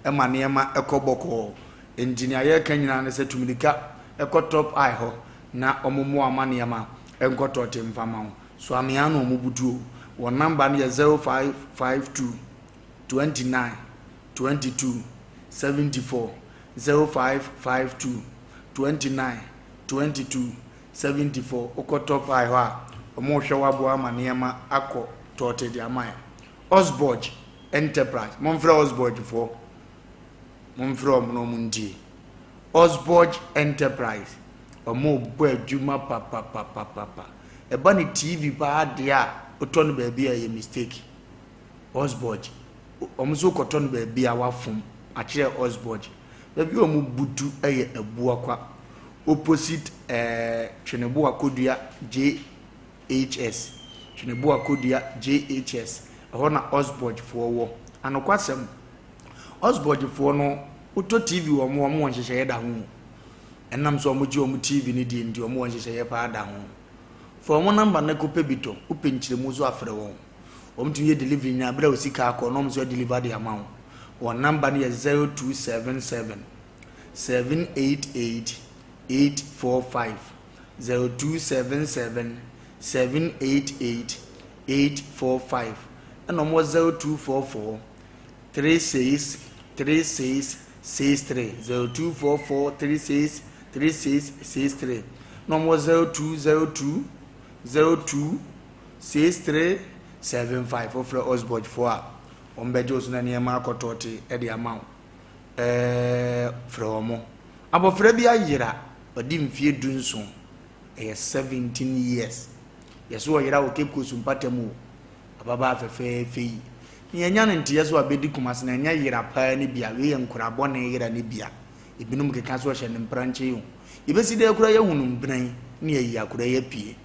[SPEAKER 1] hɔ ma nneɛma kɔ bɔkɔɔ. Enti nea yɛreka nyinaa ne sɛ tu mirika kɔ Top Eye hɔ na wɔn mmoa ma nneɛma nkɔ tɔɔte mfa ma wo. Soamea na wɔn butu o. Wɔn number no yɛ 0552 29 22 74, 0552 29 22 74 wokɔ top eye hɔ a wɔrehwɛ wo aboa ama nneɛma akɔ tɔɔte de ama yɛn. Osborg Enterprise, momfrɛ Osborg foɔ, momfrɛ wɔn na wɔn ntie. Osborg Enterprise, wɔrebɔ adwuma papapapapa. Ɛba ne TV paa deɛ a, wotɔ no baabi a ɛyɛ mistake. Osborg. Wɔn nso wokɔtɔ no baabi a wafom akyerɛ Osborge. Baabi a wɔn butu yɛ Abuakwa opposite ɛɛ Tweneboa Kodua JHS. Tweneboa Kodua JHS. Ɛhɔ na Osborge foɔ wɔ. Anokwasɛm, Osborge foɔ no wotɔ TV wɔ wɔn wɔn wɔ nhyehyɛeɛ da ho. Ɛnam sɛ wɔn gye wɔn TV no die nti wɔn wɔ nhyehyɛeɛ paa da ho. Fa wɔn number no kɔpɛ bi tɔ. Wopɛ nkyerɛmu nso a frɛ wɔn. Wɔn tumi yɛ delivery nyinaa berɛ a wo sika akɔ na wɔn nso adeliver de ama wo. Wɔn number no yɛ 0277 788 845 0277 788 845 ɛna wɔn wɔ 0244 36 36 63 0244 36 36 63 na wɔn wɔ 0202 02 6375 Wofrɛ Osborge foɔ a, wɔn bɛgye wo so na nneɛma akɔ tɔɔte de ama wo. Ɛɛ frɛ wɔn. Abɔfra bi ayera, wadi mfeɛ dunson, ɛyɛ 17 years. Yɛse ɔyera wɔ Cape Coast mpata mu o. Ababaa fɛfɛɛfɛ yi. Na yɛanya no nteɛ so abɛdi Kumasi na ɛnyɛ yera paa no bi a, wei yɛ nkwadaa bɔne yera no bi a. Ebinom keka sɛ ɔhyɛ ne mprankye o. Yɛbɛsi dɛn koraa yɛahu no mpena yi na yɛayi akwadaa yi apue.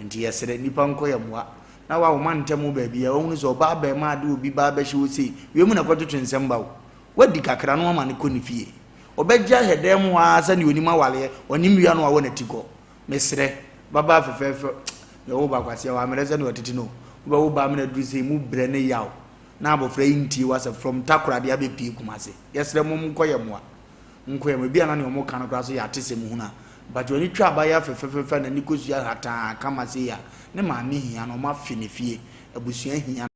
[SPEAKER 1] Nti yɛsrɛ nnipa nkɔ yɛ mmoa na wa woma ntɛm wo baabi a wahunu sɛ ɔbaa abɛɛmaa de obi ba abɛhyɛ wo sei wei mu na ɛkɔtwetwe nsɛm ba o wadi kakra na wama no kɔ ne fie ɔbɛgye ahwɛ dan mu hɔ ara sɛdeɛ onim awaleɛ ɔnim wia no awɔ n'ati kɔ mesrɛ babaa fɛfɛɛfɛ deɛ ɔwo ba kwaseɛ wammerɛ sɛdeɛ ɔtete no wobɛwo ba amena duru sei mu brɛ ne yaw na abɔfra yi ntie wasɛ from Takoradi abɛpie Kumase yɛsrɛ mo nkɔ yɛ mmoa Nkoa mu, ebia na nea wɔka no koraa nso yɛ atesɛm hunu a, mpakyɛw ani twa abaayewa fɛfɛɛfɛ a n'ani kosua hataa kama sei a, ne maame hia no, wɔafe no fie, abusua hia no.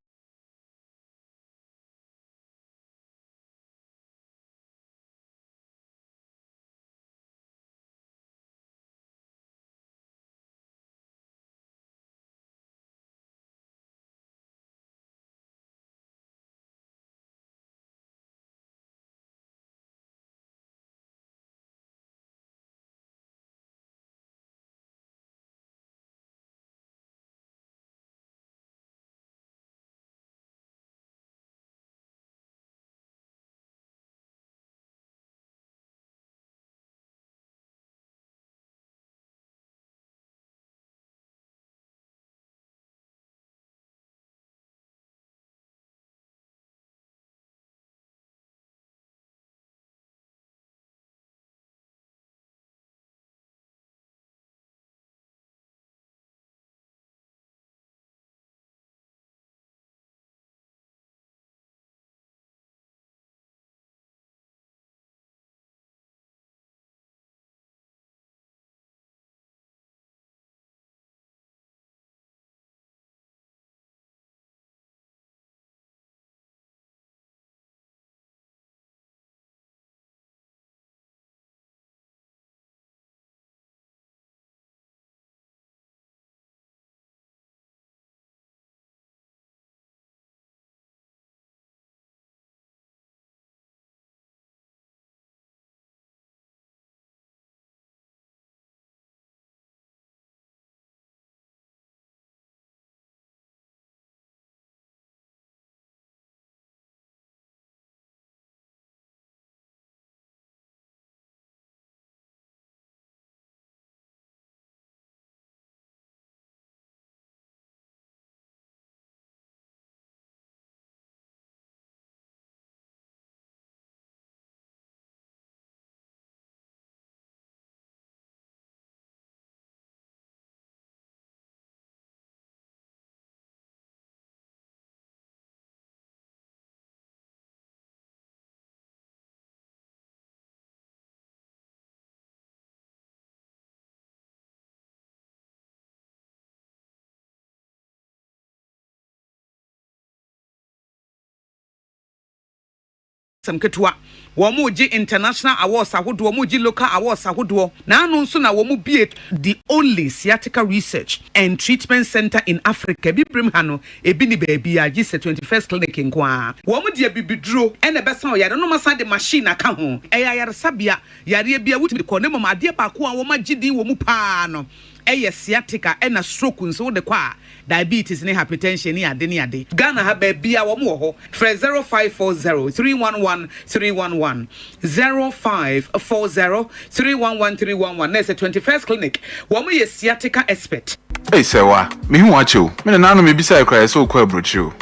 [SPEAKER 17] Asɛm ketewa. Wɔregye international awards ahodoɔ, wɔregye local awards ahodoɔ. N'ano nso na wɔbue the only sciatica research and treatment centre in Africa. Abibirem ha no, ebi nni baabiara gye sɛ 21st Clinic nko ara. Wɔde abibiduro na ɛbɛsa ɔyare no na wɔasan de machine aka ho. Ɛyɛ ayaresabea, yareɛ biara wotumi de kɔ na mmom adeɛ baako a wɔagye din wɔ mu pa ara no Ɛyɛ sciatica ɛna stroke nso wode kɔ a diabetes ne hypertension ne ade ne ade. Ghana ha baabia wɔn wɔ hɔ. Frɛ 0540 311 311, 0540 311 311 na ɛsɛ 21st clinic wɔn yɛ sciatica expert.
[SPEAKER 8] Ei Sɛwa, mehu wo akyɛ o. Me nananom mebisae koraa yɛsɛ wokɔ aburokyire o.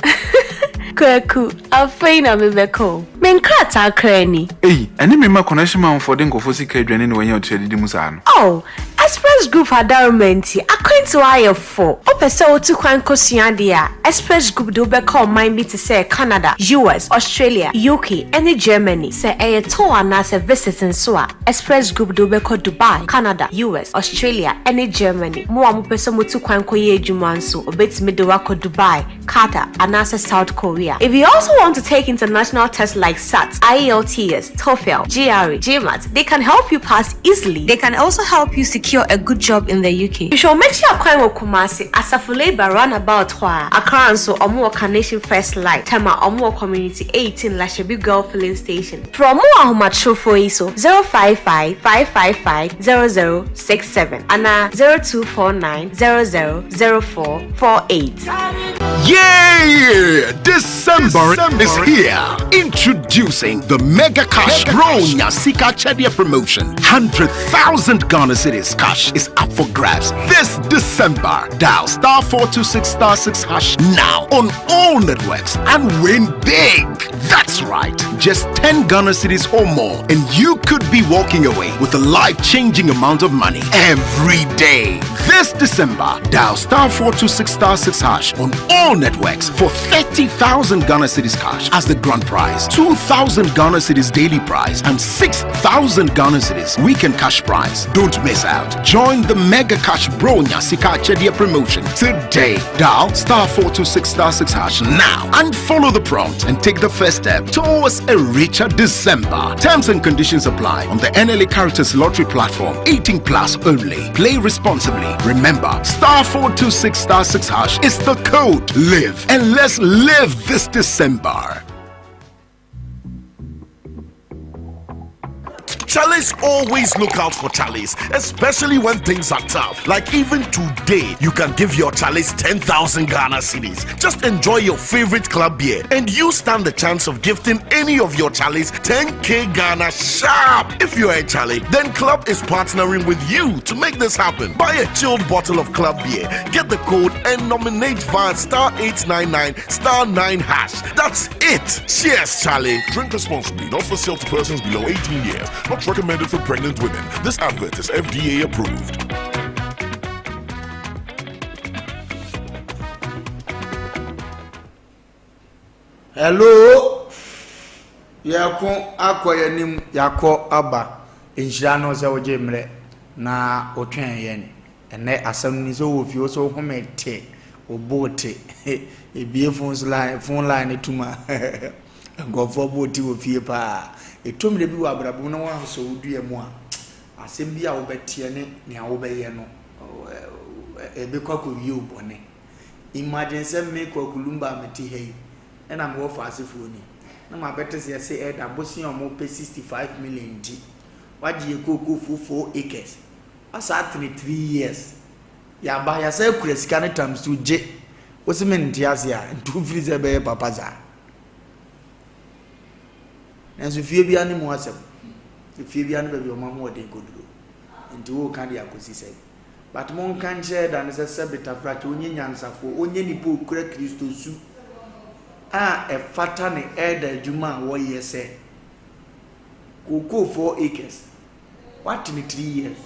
[SPEAKER 18] Kwaku, afei na mebɛkɔ o. Me nkrataa koraa ni.
[SPEAKER 8] Ei, ɛne me mma connection manfoɔ de nkurɔfoɔ sika adwane na wɔanya ɔtiri adidi mu saa no.
[SPEAKER 18] Oh, Express Group adaworoma nti, akwantuo ayɛ fo. Wopɛ sɛ wotu kwan kɔsua adeɛ a, Express Group de wo bɛkɔ ɔman bi te sɛ Canada, US, Australia, UK, ne Germany. Sɛ ɛyɛ tour anaasɛ visit nso a, Express Group de wo bɛkɔ Dubai, Canada, US, Australia, ne Germany. Mo a mopɛ sɛ motu kwan kɔyɛ adwuma nso, wɔbɛtumi de wo akɔ Dubai, Qatar, anaasɛ South Korea. If you also want to take international tests like SAT, IELTS, TOEFL, GRE, GMAT, they can help you pass easily. They can also help you secure a good job in the UK. Hwehwɛ wɔn akyi akwan wɔ Kumasi, Asafo Labour Runabout hɔ a. Accra nso, wɔn wɔ Carnation First Light, Tema, wɔn wɔ Community 18 Lashibi Girl Filling Station. Frɛ wɔn wɔ ahomatrofoɔ yi so, 055 555 0067 anaa 0249 00 0448.
[SPEAKER 3] Yeah! December, is here. Introducing the Mega Cash Bronya Sika Chedia promotion. 100,000 Ghana Cedis cash is up for grabs this December. Dial star 426 star 6 hash now on all networks and win big. That's right. Just 10 Ghana cedis or more, and you could be walking away with a life changing amount of money every day. This December, dial star 426 star 6 hash on all networks for 30,000 Ghana cedis cash as the grand prize, 2,000 Ghana cedis daily prize, and 6,000 Ghana cedis weekend cash prize. Don't miss out. Join the Mega Cash Bro Nyasika Chedia promotion today. Dial star 426 star 6 hash now and follow the prompt and take the first step towards a richer December. Terms and conditions apply on the NLA Caritas Lottery platform. 18 plus only. Play responsibly. Remember, star 426 star 6 hash is the code. Live and let's live this December.
[SPEAKER 19] Chalice always look out for Chalice, especially when things are tough. Like even today, you can give your Chalice 10,000 Ghana cedis. Just enjoy your favorite club beer, and you stand the chance of gifting any of your Chalice 10k Ghana sharp. If you're a Chalice, then Club is partnering with you to make this happen. Buy a chilled bottle of Club beer, get the code, and nominate via star 899 star 9 hash. That's it. Cheers, Charlie.
[SPEAKER 20] Drink responsibly, not for sale to persons below 18 years. Not recommended for pregnant women. This advert is FDA approved.
[SPEAKER 1] Hello yɛko akɔ yɛnim yɛakɔ aba nhyira no sɛ wogye mmerɛ na wotwɛn yɛn ɛnɛ asɛm ni sɛ wɔ fie wo sɛ wohome te wo bo te ebie phone line phone line no tum a nkurɔfoɔ bo te wɔ fie paa ɛtɔ mmerɛ bi wɔ abrabɔ mu na woansɔ wo dua mu a asɛm bi a wobɛteɛ ne nea wobɛyɛ no ɛbɛkɔ akɔwie wo bɔne Imagine sɛ me Kwaku Lumba a mete ha yi ɛna mewɔ Faasefoɔ ni na mabɛte sɛ yɛse ɛda bosea a wɔpɛ 65 million nti wagye yɛ kookoofuo 4 acres wasa atene 3 years yɛaba yɛasa akura sika no times 2 gye wo se mente ase a nti wofiri sɛ ɛbɛyɛ papa saa nanso fie bia ne mu asɛm fie bia ne baabi ɔma hoɔden kɔduro nti woka de akɔsi sɛn But monka nkyerɛ da no sɛ sɛbe tafrakye ɔnyɛ nyansafoɔ, ɔnyɛ nipa ɔkura Kristo su a ɛfata ne elder adwuma a wɔyɛ sɛ kookoo 4 acres wate ne 3 years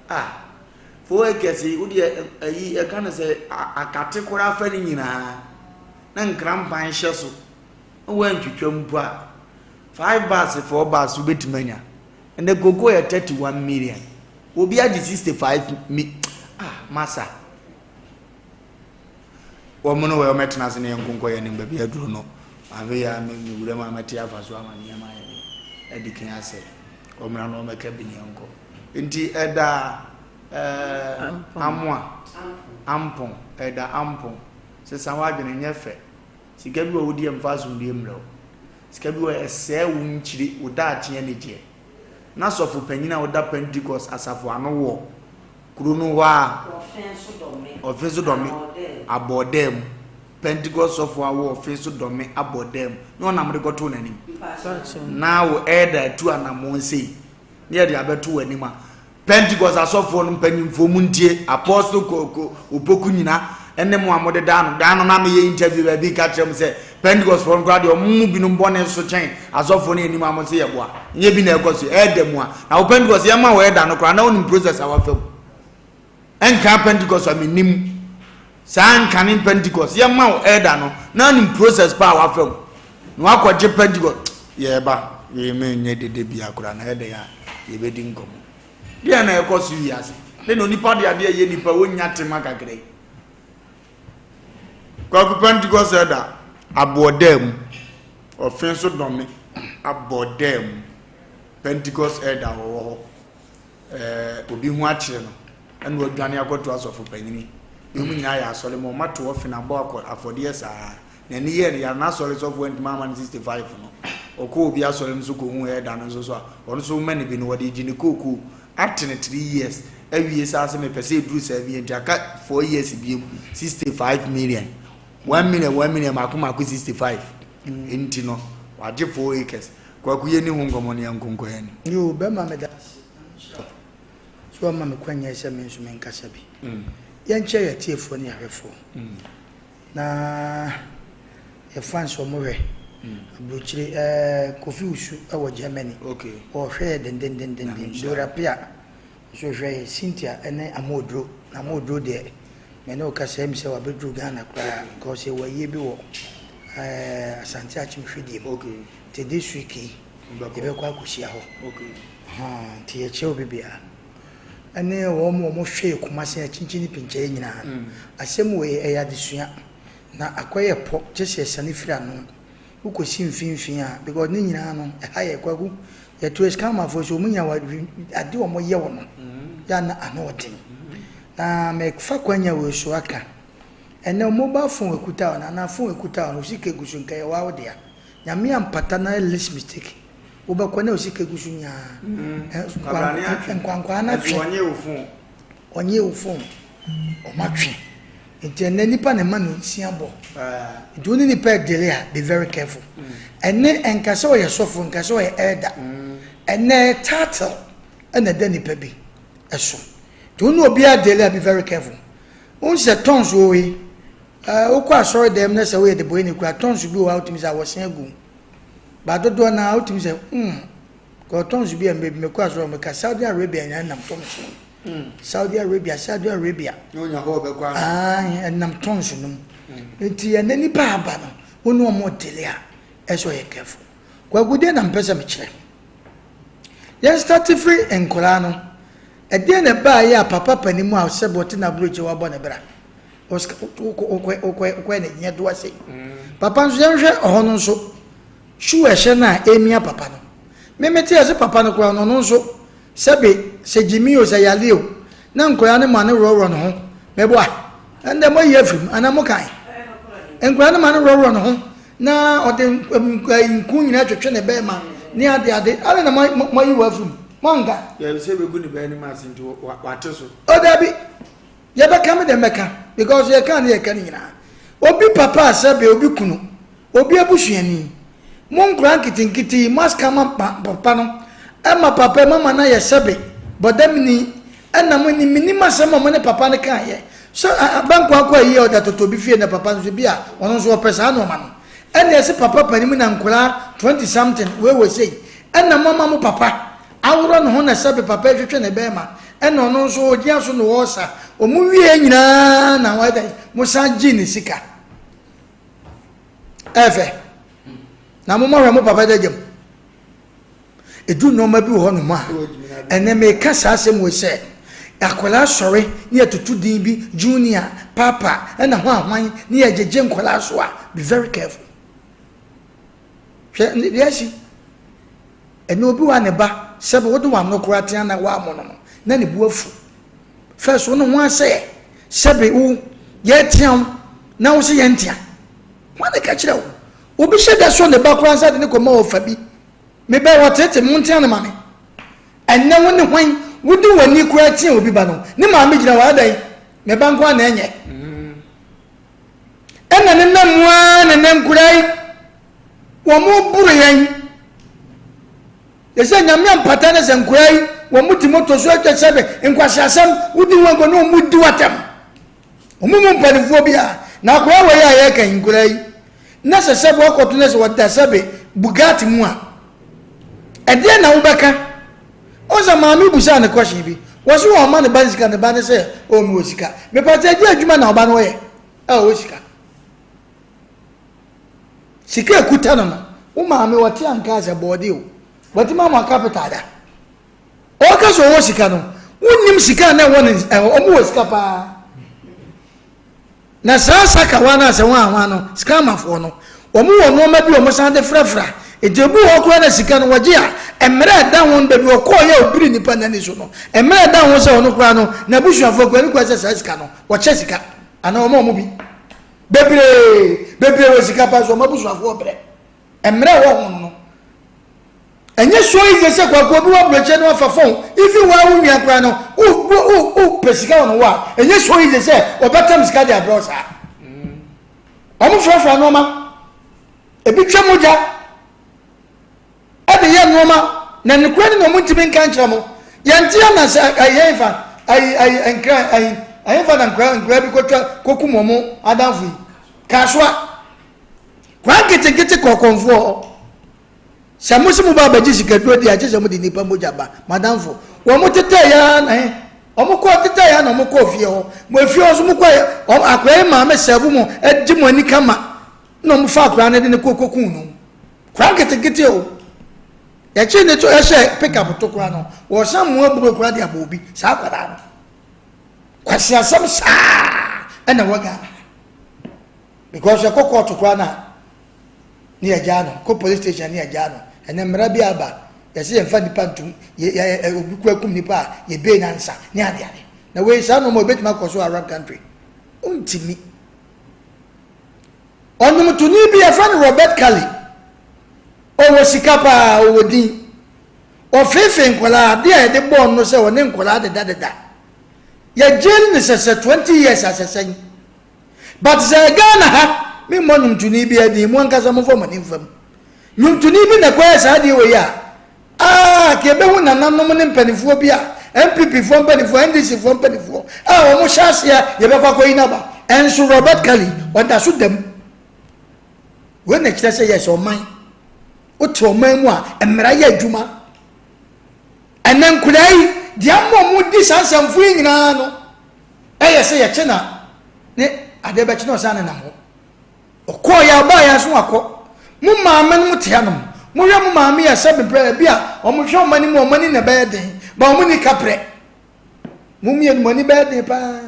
[SPEAKER 1] ah 4 acres yi wodeɛ ayi ɛka no sɛ akate koraa fa ne nyinaa na nkrampan hyɛ so na woantwitwa mpo a 5 bars 4 bars wobɛtumi anya ɛnɛ kookoo yɛ 31 million Obi agye 65 mi ah masa. Wɔn no wɔ wɔn tena ase na yɛn nkonkɔ yɛn anim baabi aduro no. Maame yɛ a me wura mu a mɛte afa so ama nneɛma ayɛ de adi kan asɛ. Wɔn na wɔn bɛka bi ne yɛn nkɔ. Nti ɛda ɛɛ amoa ampɔn ɛda ampɔn sesa w'adwene nyɛ fɛ. Sika bi wɔ wodi ɛmfa asomdue mmerɛ wo. Sika bi wɔ ɛsɛɛ wo nkyiri wo daakye anigyeɛ. Na sɔfo panyin a ɔda Pentekoste asafo ano wɔ. Kuro no hɔ a. Ɔfe so dɔme. Abɔɔdaa mu. Pentecost sɔfo awo ɔfe so dɔme abɔɔdaa mu. Ne ɔnam de kɔtoo n'anim. Na wo elder atu anammɔn sei. Ne yɛde abɛto w'anim a. Pentecost asɔfoɔ no mpanyinfoɔ mu ntie Apostle Koko Opoku nyina ne mo a mode daa no daa no na meyɛ interview baabi ka kyerɛ mo sɛ Pentecost foɔ no koraa deɛ ɔmo mu binom bɔne so kyɛn asɔfoɔ no anim a mo se yɛboa nyɛ bi na ɛkɔ so ɛɛda mu a na wo Pentecost yɛma wɔ ɛda no koraa na wonim process a wafa mu ɛnka Pentecost a menim saa nkane Pentecost yɛma wo ɛda no na wonim process pa a wafa mu na wakɔgye Pentecost yɛba yɛma nyɛ dede bia koraa na ɛdɛn a yɛbɛdi nkɔmmɔ deɛ na ɛkɔ so wiase ne na onipa de adeɛ yɛ nipa wɔnya tema kakra yi Kwaku Pentecost ɛda aboɔdaa mu ɔfe nso dɔme abɔdaa mu Pentecost ɛda wɔwɔ hɔ ɛɛ obi ho akyerɛ no ɛna wadwane akɔto asɔfo panyini wɔn nyinaa yɛ asɔre ma wɔn ato ɔfe na abɔ akɔ afɔdeɛ saa n'ani yɛɛ no yare n'asɔre sɔfo antumi ama no 65 no ɔkɔ obi asɔre no so kɔhu ɛda no nso so a ɔno nso ma no bi no wɔde gye ne kookoo atene 3 years awie saa sɛ mepɛ sɛ ɛduru saa bi nti aka 4 years biem 65 million 1 million 1 million mako mako 65 nti no wagye 4 acres kwaku yɛ ni ho nkɔmmɔ no yɛnkonkɔ yɛ ni.
[SPEAKER 2] Yoo bɛma meda ase sɛ wama me kwanya sɛ me nso menkasa bi. Yɛnkyɛ yɛ atiefoɔ ne ahwɛfoɔ. Na yɛ fans ɔmo hwɛ abrokyire ɛɛ Kofi Wusu ɛwɔ Germany ɔhwɛ yɛ dendendendenden Dora Pia nso hwɛ yɛ Cynthia ɛne Amooduro na Amooduro deɛ mɛ ne ɔkasa ɛmi sɛ wabɛduru Ghana koraa because yɛ wɔ ayie bi wɔ ɛɛ Asante Akyem hwɛdie mu nti this week yi yɛbɛkɔ akɔhyia hɔ nti yɛkyerɛ obi biara. ne wɔn a wɔhwɛ yɛ Kumasi akyinkyin ne pinkyɛe nyinaa no, asɛm wei ɛyɛ adesua na akɔyɛ pɔ gye sɛ yɛsane firi ano. Wokɔsi mfimfini a, because ne nyinaa no ɛha yɛ Kwaku, yɛto Escamafoɔ so wɔn nyinaa wɔ ade a wɔyɛ wɔ no yɛ a na ano ɔden. Na mefa kwanya wei so aka, ɛnɛ mobile phone ekuta wo no anaa phone ekuta wo no, wo sika gu so nka ɛyɛ wo dea. Nyame ampata na least mistake. Wobɛkɔ na osika gu so nyaa. Nkwankwaa no atwe. Ɔnye wo phone. Ɔmo atwe. Nti ɛnɛ nipa na ɛma no nsia bɔ. Nti wo ne nipa ɛdele a be very careful. Ɛnɛ ɛnka sɛ ɔyɛ sɔfo, nka sɛ ɔyɛ elder. Ɛnɛ title ɛna ɛda nipa bi ɛso. Nti wo ne obi adele a be very careful. Wohu sɛ tons wɔ hɔ yi, wokɔ asɔre dɛm na sɛ woyɛ debɔyɛni koraa tons bi wɔ hɔ a wotumi sɛ awɔsen agu mu. But dodoɔ no ara wotumi sɛ hmm kɔ tons bi a mmerɛ bi mekɔ asɔre meka Saudi Arabia nyinaa nam tons no mu. Saudi Arabia Saudi Arabia. Ɛnam tons no mu. Nti ɛnɛ nipa aba no wo ne wɔn dele a ɛsɛ ɔyɛ careful. Kwaku deɛ na mpɛ sɛ mekyerɛ. Yɛn start firi nkwadaa no ɛdeɛ na ɛbaeɛ a papa panin mu a sɛ bɔte na aburokyi wabɔ ne bra. Wokɔɛ ne nyɛ doa sei. Papa nso yɛnhwɛ ɔhɔ no nso shoe ɛhyɛ no a ɛmia papa no. Me mete ɛse papa no koraa no ɔno nso sɛbe sɛ gyimi o sɛ yale o na nkwadaa no ma no worɔworɔ ne ho meboa ɛndɛ moayi afiri mu anaa mokae nkwadaa no ma no worɔworɔ ne ho na ɔde nku nyinaa twetwe ne bɛɛma ne ade ade ade na moayi wɔ afiri mu moanka.
[SPEAKER 1] Yɛn sɛ bɛgu ne bɛɛ anim ase nti wate so.
[SPEAKER 2] O dabi Yɛbɛka me deɛ mɛka because yɛka ne yɛka ne nyinaa. Obi papa a sɛbe obi kunu, obi abusuani. Mo nkoraa nketenkete yi mo aska ma papa no ɛma papa yi mama no ayɛ sɛbe bɔdamni ɛna mo nim menim asɛm a mo ne papa no kaa yɛ sɛ abankwa akɔ ayie a ɔda tɔtɔ obi fie na papa nso bi a ɔno nso ɔpɛ saa nnoɔma no ɛna ɛse papa panin mu na nkoraa 20 something wei wɔ sei ɛna mo ama mo papa Aworɔ ne ho na sɛbe papa yi twetwe ne bɛɛma ɛna ɔno nso ɔgyina so na ɔɔsa. Ɔmo wieɛ nyinaa na wayɛ dɛn? Mo san gyee ne sika. Ɛɛfɛ. Na mo mahwɛ mo papa da gyam. Ɛdu nnoɔma bi wɔ hɔ nom a, ɛnɛ meka saa asɛm wei sɛ, akwadaa sɔre ne yɛtoto din bi, junior, papa, ɛna hwan hwan ne yɛgyegye nkwadaa so a, be very careful. Hwɛ deɛ asi. Ɛnɛ obi wɔ a ne ba sɛbe wode w'ano koraa tea na woammɔ no no na ne bo afu. First wo ne ho asɛ sɛbe wo yɛtea wo na wo se yɛntea. Hwan na ɛka kyerɛ wo? Obi hyɛ da sɔ ne ba koraa nsa de ne kɔma ɔfa bi. Me bɛ wɔtete mo ntea no ma me. Ɛnɛ wo ne hwan? Wode w'ani koraa tea obi ba no, ne maame gyina hɔ adɛn? Me ba nko ara na ɛnyɛ. Ɛna ne nam mu ara na ne nkora yi, wɔn boro yɛn. Ɛsɛ nyame ampata ne sɛ nkora yi, wɔn te moto so atwa sɛbe nkwaseasɛm, wodi wɔn nkɔ ne wɔn di w'atɛm. Wɔn mu mpanimfoɔ bi a, na akora wɔ yi a yɛreka yi nkora yi, na sɛ sɛbe wakɔto ne sɛ wɔda sɛbe Bugatti mu a, ɛdeɛ na wobɛka? Ɔn sɛ maame busaa no question bi, wɔse wɔn ma ne ba no sika, ne ba no sɛ oh mewɔ sika. Mepakyɛ ɛdeɛ adwuma na ɔba no ɔyɛ a ɔwɔ sika? Sika ekuta no no, wo maame ɔte anka sɛ bɔɔde o, wɔte ma mo capital da. Ɔka sɛ ɔwɔ sika no, wonnim sika na ɛwɔ ne ɛwɔ, ɔmo wɔ sika paa. Na saa sakawa no a sɛ wɔn ahoa no, scammerfoɔ no, wɔn wɔ nneɛma bi a wɔn san de frafra. Nti ebi wɔ hɔ koraa na sika no wɔgye a, mmerɛ a ɛda ho no baabi ɔkɔɔ yɛ obiri nipa n'ani so no, mmerɛ a ɛda ho sɛ ɔno koraa no, n'abusuafoɔ koraa ne koraa sɛ saa sika no, wɔkyɛ sika anaa wɔn a wɔn bi. Bebree, bebree wɔ sika paa so wɔn abusuafoɔ brɛ. Mmerɛ a ɛwɔ ho no, Ɛnyɛ so easy sɛ kwaku obi wɔ aburokyire no afa phone even waa wo nua koraa no wo wo wo pɛ sika wɔ no hɔ a ɛnyɛ so easy sɛ ɔbɛtam sika de abrɛ wo saa. Wɔn frafra nneɛma ebi twa mogya ɛde yɛ nneɛma na nokora ne na wɔn ntumi nka nkyerɛ mo yɛn ti na sɛ ɛyɛ nfa ayi ayi nkran ayi ayi nfa na nkran nkran bi kotwa kokum wɔn adanfo yi kasoa kwan nketenkete kɔkɔnfoɔ hɔ. Sɛ mo se mo ba abɛgye sikaduro deɛ a, gye sɛ mo de nnipa mogya ba. M'adamfo, wɔn tetɛɛ yɛ ara na he, wɔn kɔɔ tetɛɛ yɛ ara na wɔn kɔɔ fie hɔ. Mo efie hɔ nso mo kɔɛ, wɔn akwadaa yi maame sɛɛbo mo, gye mo ani kama, na wɔn fa akwadaa no de no kɔ kɔkuu no. Akwadaa nketenkete o. Yɛkyee ne to ɛhyɛ pick up to koraa no, wɔsan mu aburo koraa de abɔ obi, saa akwadaa no. Kwasi asɛm saa ɛna ɛwɔ Ghana. Because ɛkɔ kɔɔto koraa na ne yɛgyaa no kɔ police station ne yɛgyaa no ɛnɛ mmara bi aba yɛsɛ yɛmfa nipa ntum yɛ yɛ obi kura kum nipa a yɛbee nansa ne ade ade na wei saa nneɛma obetumi akɔ so Arab country ntumi ɔnwomtoni bi yɛfrɛ no Robert Kelly ɔwɔ sika paa ɔwɔ din ɔfeefee nkwadaa adeɛ a yɛde bɔɔ no sɛ ɔne nkwadaa dedadeda yɛgyee no sɛsɛ 20 years asɛsɛn But sɛ Ghana ha, me mmɔ nwomtoni biara din, mo ankasa momfa mo ani mfa mu. Nwomtoni bi na ɛkɔyɛ saa adeɛ wei a, ah, ka yɛbɛhu nananom ne mpanimfoɔ bi a, NPP foɔ mpanimfoɔ, NDC foɔ mpanimfoɔ a wɔn hyɛ aseɛ yɛbɛkɔ akɔyi no aba. Ɛnso Robert Kelly, ɔda so da mu. Wei na ɛkyerɛ sɛ yɛsɛ ɔman. Wote ɔman mu a, mmara yɛ adwuma. Ɛnɛ nkoraa yi, deɛ ama wɔn di saa nsɛmfo yi nyinaa no, Ɛyɛ sɛ yɛkye na ne adeɛ bɛkye na ɔsan nenam hɔ. Ɔkɔɔ yɛ ɔbaa yɛ so akɔ. Mo maame no mo te hanom. Mohwɛ mo maame yɛ sɛ bebrɛ ebi a wɔn hwɛ wɔn anim wɔn ani na ɛbɛyɛ den ba wɔn ni kaprɛ. Mo mmienu mo ani bɛyɛ den paa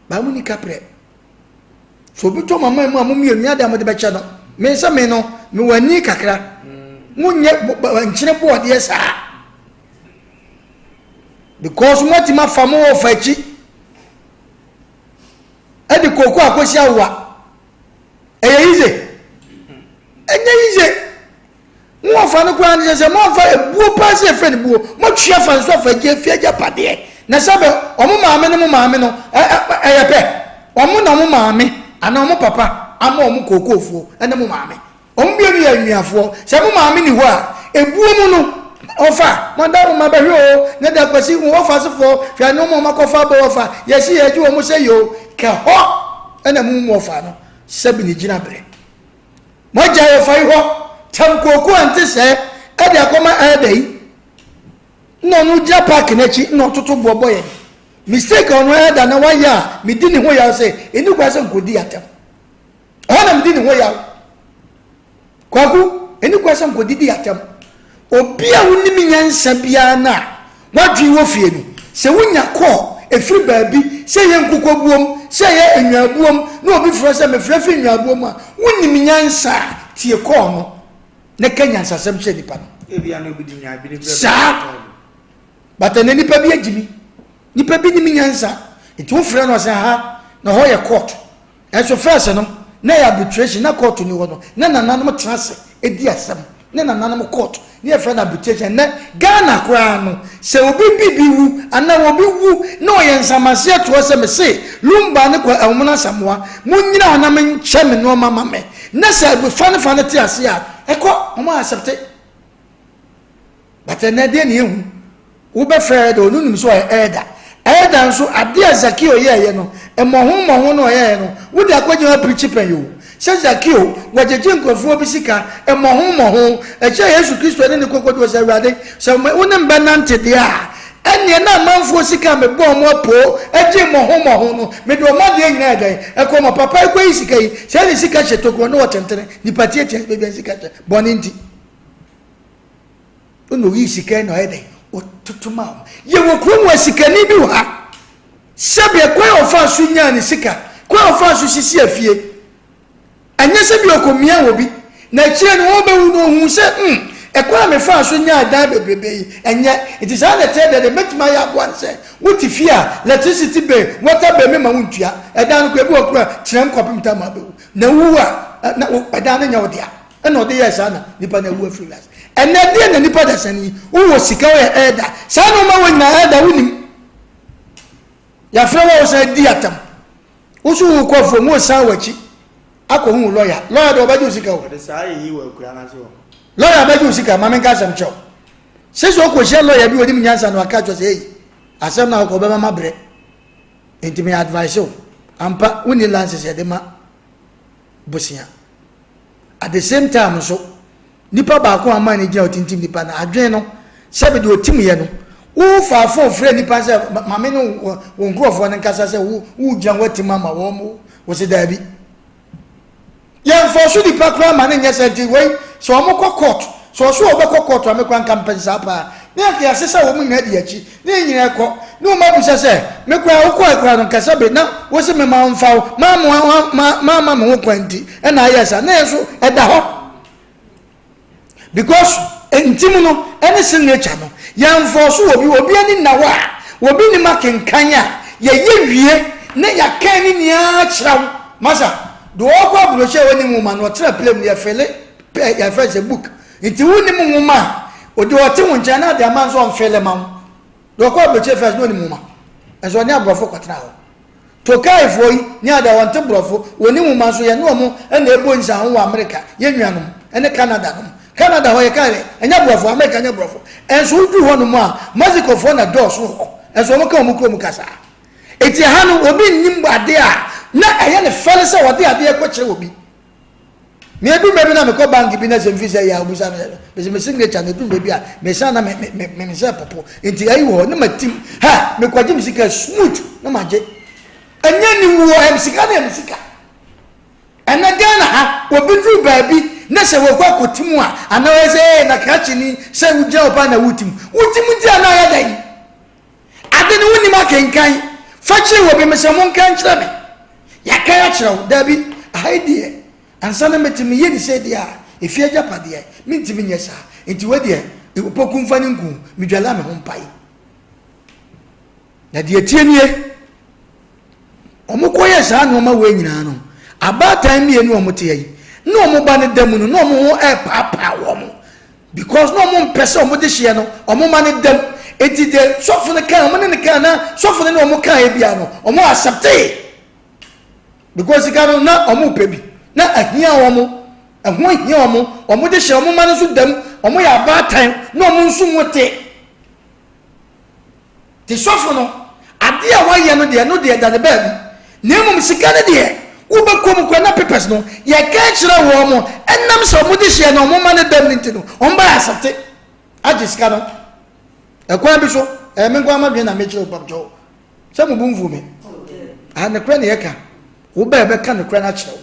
[SPEAKER 2] ba mo ni kaprɛ. So obi tɔ mama mu a mo mmienu yɛ adeɛ a mo de bɛkyɛ no. Me sɛ me no me wɔ ani kakra. Mo nyɛ nkyene boɔdeɛ saa. Because mo atumi afa mo wɔfa akyi ɛde kooko akɔsi awowa ɛyɛ yize ɛnyɛ yize mo wɔfa no koraa no sɛ sɛ mo anfa ebuo paa sɛ efe ne buo mo atwi afa nso afa gye efi agya padeɛ na sɛ bɛ ɔmo maame ne mo maame no ɛyɛ pɛ ɔmo na ɔmo maame anaa ɔmo papa ama ɔmo kookoofoɔ ɛne mo maame. Wɔn mmienu yɛ anuafoɔ. Sɛ mo maame nni hɔ a, ebuo mu no, ɔfa, mo adaworoma bɛhwɛ oo, ne da Kwasi, mo wɔfa asefoɔ, hwɛ nnoɔma wɔn akɔfa abɔ wɔfa, yɛsi yɛgye wɔn sɛ yoo, kɛ hɔ na mo mu wɔfa no, sɛbi ne gyina berɛ. Mo agyae wɔfa yi hɔ, tam kooko a nte sɛɛ ɛde akɔma elder yi, na ɔno gyina park no akyi na ɔtoto boɔ bɔ yɛn. Mistake a ɔno elder na wayɛ a medi ne ho yaw sɛ, ɛni kwan sɛ nkɔdi atɛm. Ɛhɔ na medi ne ho yaw. Kwaku, ɛni kwan sɛ nkɔdidi atɛm. Obi a wonim nyansa biara no a wadwene wɔ fie no, sɛ wonya kɔɔ ɛfiri baabi, sɛ ɛyɛ nkokɔbuom, sɛ ɛyɛ nnwanbuom, na obi frɛ sɛ mefrɛ firi nnwanbuom a, wonim nyansa a, tie kɔɔ no na ka nyansasɛm kyerɛ nipa no. Saa. But ɛnɛ nipa bi agyimi. Nipa bi nim nyansa. Nti wofrɛ no ɔsɛ ha na hɔ yɛ court. Nanso first no, na ɛyɛ arbitration, na kɔɔto nni hɔ no, na nananom tena ase di asɛm. ne nananom court ne yɛfrɛ no arbitration. Ɛnnɛ Ghana koraa no sɛ obi bibi wu anaa obi wu na ɔyɛ nsamaseɛ toɔ sɛ mese Lumba ne Kwa Ahumuna Asamoah monnyina hɔ na menkyɛ me nnoɔma ma me na sɛ fa ne fa no te aseɛ a ɛkɔ wɔn accepte. But ɛnɛ deɛ na yɛhu wobɛfrɛ elder ɔno nim sɛ ɔyɛ elder elder nso adeɛ a Zakeo yɛɛyɛ no mmɔho mmɔho na ɔyɛɛyɛ no wode akɔgyina hɔ apirikyi pɛn o sɛ Zakeo wɔgyegye nkurɔfoɔ bi sika mmɔho mmɔho ɛkyɛ Yesu Kristo ne ne kɔkɔduo sɛ Awurade sɛ wo ne mbɛnante deɛ a ɛneɛ na amanfoɔ sika a mebɔɔ mo apoo gye mmɔho mmɔho no mede ɔma adeɛ nyinaa yɛ dɛn ɛkɔ ma papa yi kɔyi sika yi sɛ ne sika hyɛ tokuro ne ɔtentene nipa tiatia baabi a sika hyɛ bɔne nti Ɛna oyii sika yi na ɔyɛ dɛn? Ɔtoto maa wɔn. Yɛwɔ kurom wɔ sikani bi wɔ ha. Sɛdeɛ kwan a ɔfaa so nyaa ne sika, kwan a ɔfaa so sisi afie. Ɛnyɛ sɛ bi ɔkɔmia wɔ bi. Na akyire no ɔrebɛwu no ɔhuu sɛ hmm, ɛkwan a mefaa so nyaa dan bebrebe yi, ɛnyɛ. Nti saa na ɛteɛ deɛ deɛ mɛtumi ayɛ aboa no sɛ, wote fie a, electricity bill, water bill mema wontua. Ɛdan no koraa ebi wɔ koraa tena mu kɔpem tam a wobɛwu. Na wowu a, na ɛdan no nyɛ wo dea. Ɛna ɔde yɛɛ saa na nipa no awu afiri wiase. Ɛnɛ deɛ na nipa dasani yi, wowɔ sika woyɛ ɛɛda. Saa nneɛma wɔ nyinaa ɛɛda wonim. Yɛafrɛ wo a wosan di atam. Wo so wokɔ afuom wosan w'akyi akɔhu wo lɔya. Lɔya deɛ ɔbɛgye wo sika o.
[SPEAKER 1] Ɔde saa yɛyi wɔ akura no ase hɔ.
[SPEAKER 2] Lɔya bɛgye wo sika, ma menka asɛm kyerɛ wo. Sɛ sɛ wokɔhyia lɔya bi onim nyansa na waka kyerɛ sɛ ei asɛm no a wokɔ ɔbɛma mabrɛ. Nti me advice wo. Ampa wonni license yɛde ma bosea. At the same time nso, nipa baako a ama ne gyina otintim nipa no adwene no, sɛbi deɛ otim yɛ no, wofaa phone frɛ nipa sɛ maame ne wo nkurɔfoɔ no nkasa sɛ wo wogyina hɔ atim ama wɔn mo, wɔsi daabi. Yɛnfɔ so nipa koraa ma ne nyɛ sɛ nti wei sɛ wɔn kɔ court, sɛ ɔso wɔbɛkɔ court a me koraa nka mpɛ saa paa. Ne anka yɛasesa wɔn nyinaa di akyi. Ne yɛn nyinaa kɔ ne wɔn abisa sɛ, Me koraa wokɔe koraa no nka sɛbe na wose mema wo mfa wo, mammoa ma mamma me ho kwan nti ɛna ayɛɛ saa. Na yɛn nso ɛda hɔ because ntim no ɛne signature no yɛnfɔɔso wɔ bi obi ani nna hɔ a obi nim akenkan a yɛyɛ wie na yɛakan ne nyinaa kyerɛ wo masa deɛ ɔkɔ aburokyɛ a ɔnim nwoma no ɔtena plane mu yɛfele yɛfrɛ sɛ book Nti wonim nwoma a, ɔde ɔte wo nkyɛn na ade ama nso ɔmfeele ma wo. Deɛ ɔkɔ aburokyire first na ɔnim nwoma. Nso ɔne aborɔfo kɔtena hɔ. Tokaifoɔ yi ne ade a wɔnte borɔfo, wɔnim nwoma nso yɛne wɔn na ɛbɔ nsiaho wɔ Amerika, yɛn nuanom, ne Canada nom. Canada hɔ yɛka dɛ, ɛnyɛ borɔfo, Amerika nyɛ borɔfo. Nso woduru hɔ nom a, Mexicofoɔ na dɔɔso wɔ hɔ. Nso wɔn ka wɔn kurom kasa. Enti ɛha no, obi nnim adeɛ a, na ɛyɛ ne fɛre sɛ ɔde adeɛ kɔkyerɛ obi. Me edu mmerɛ bi na mekɔ bank bi na sɛ mfi sɛ yɛ a obisa me mese me signature na edu mmerɛ bi a mesan na me me me nsa popo nti ayi wɔ hɔ na ma tim ha mekɔgye me sika smooth na ma gye ɛnyɛ ni wuo ɛm sika na ɛm sika ɛnɛ Ghana ha obi duru baabi na sɛ wɔkɔ akɔti mu a anaa ɔyɛ sɛ ee na krakye ni sɛ wogyina hɔ paa na wotim wotim nti a na ayɛ dɛn Ade no wonnim akenkan. Fa kyerɛ obi, mesɛ monka nkyerɛ me. Yɛakan akyerɛ wo. Dabi, aha yi deɛ, ansa na mɛtumi meyɛ no sei deɛ a, efie agyapadeɛ, mentumi nyɛ saa. Nti wei deɛ, Opoku mfa no nku, medwala me ho mpae. Na deɛ ɛteɛ nie, wɔkɔyɛɛ saa nneɛma wei nyinaa no, abaatan mmienu a wɔte ha yi, na wɔn ba no da mu no, na wɔn ho repaapaa wɔn. Because na wɔn mpɛ sɛ wɔn de hyeɛ no, wɔn ma no da mu. Eti deɛ sɔfo no kan, wɔn ne no kan na sɔfo no ne wɔn kan ebia no, wɔn acceptee. Because sika no na wɔn pɛ bi, na ahia wɔn, ɛho ahia wɔn, wɔn de hyɛ wɔn ma no nso da mu, wɔn yɛ abaatan, na wɔn nso mu te. Te sɔfo no, adeɛ a wayɛ no deɛ, ɛno deɛ da ne baabi. Na mmom sika no deɛ, wobɛkɔ mu koraa na papers no, yɛka kyerɛ wɔn mo, ɛnam sɛ wɔn de hyeɛ na wɔn ma no dam no nti no, wɔn ba asɛpte agye sika no. Ɛkwan bi so, ɛyɛ me nko ara m'adwene na mekyerɛ wo mpabokyɛw. Sɛ mo bo mfu me. Ah, nokorɛ na yɛka. Wo ba yɛbɛka nokorɛ no akyerɛ wo.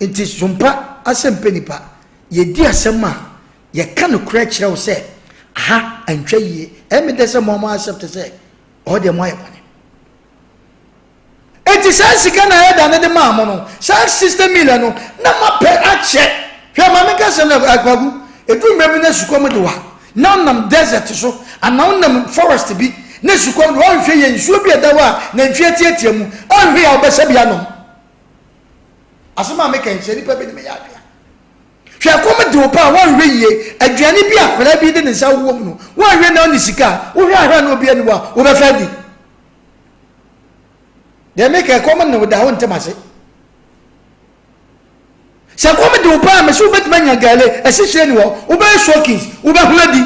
[SPEAKER 2] Nti sompa asɛm pɛ nipa. Yɛdi asɛm a, Yɛka nokorɛ kyerɛ wo sɛ aha antwa yie. Ɛyɛ me dɛ sɛ mo a mo accept sɛ ɔhɔ deɛ mo ayɛ bɔne. Enti saa sika no a Elder no de maa mo no, saa 60 million no, na moapɛ akyɛ. Hwɛ, ma menka asɛm no, Kwaku, ɛduru mmerɛ bi na sukɔm de wo a, na wonam desert so, anaa wonam forest bi, na sukɔm de wo, woanhwɛ yie, nsuo bi a ɛda hɔ a nantwie atiatia mu, anhwɛ yie a wobɛsa bi anom. Asɛm a meka yi, sɛ nnipa bi ne me yɛ adwene a. Hwɛ, ɛkɔm Ɛkɔm de wo paa a, woanhwɛ yie, aduane bi a akwadaa bi de ne nsa wowɔ mu no, woanhwɛ na ɔnni sika a, wohwɛ ahwɛ a na obi ani wɔ a, wobɛfa adi. Deɛ meka ɛkɔm ne wo da, wontem ase. Sɛ kɔm de wo paa a, mese wobɛtumi anya gale, asikyire ni hɔ, wobɛyɛ soakings, wobɛhunu adi.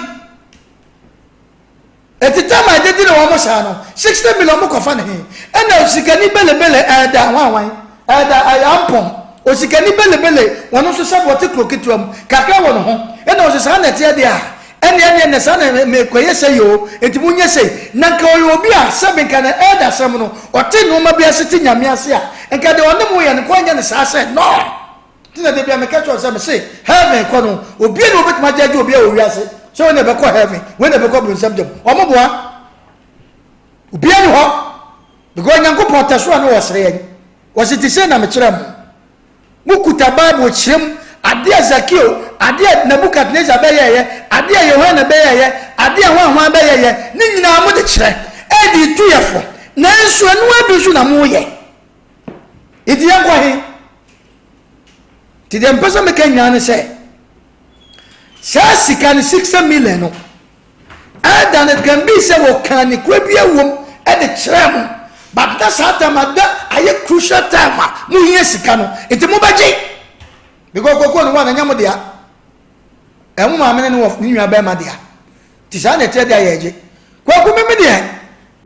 [SPEAKER 2] Eti tam a ɛde dene wɔn saa no, 60 million wɔn kɔfa ne he? Ɛna osikani belebele ɛɛda hwan hwan? Ɛɛda ɛyɛ ampɔn. Osikani belebele wɔn nso sɛbe ɔte kuro ketewa mu, kakra wɔ ne ho. Ɛna ɔse saa na ɛteɛ deɛ a, ɛneɛ ɛneɛ ɛnɛ saa na mekɔyɛ sei oo, enti monyɛ sei. Na nka ɔyɛ obi a sɛbe nka ne ɛɛda asɛm no, ɔte nnoɔma bi ase te Nyame ase a, nka deɛ ɔne mo yɛ no nka ɔnyɛ no saa sɛ, no! Nti na da bia meka kyerɛ wo sɛ mese heaven kɔ no obia ni obetumi agyagye obia wɔ wiase sɛ wei na ɛbɛkɔ heaven wei na ɛbɛkɔ bronsam gyam ɔmo boa obia ni hɔ because Nyankopɔn tɛ so a ne wɔsere yɛn wɔse te sei na mekyerɛ mo mo kuta bible kyerɛ mu adeɛ a Zakeo adeɛ a Nebuchadnezzar bɛyɛɛyɛ adeɛ a Yohane bɛyɛɛyɛ adeɛ a hwan hwan bɛyɛɛyɛ ne nyinaa mo de kyerɛ ɛde tu yɛ fo nanso ɛno bi nso na moyɛ nti yɛnkɔ he Nti deɛ mpɛ sɛ meka nyinaa ne sɛ saa sika no 60 million no ɛda no can be sɛ wɔkaa ne kura bi awom de kyerɛ mo but na saa time ada ayɛ crucial time a mohia sika no nti mobɛgye because koko no wɔn anyɛ mo dea ɛmo maame ne ne wɔ ne nua bɛrima dea nti saa na ɛteɛ deɛ yɛgye kwaku meme deɛ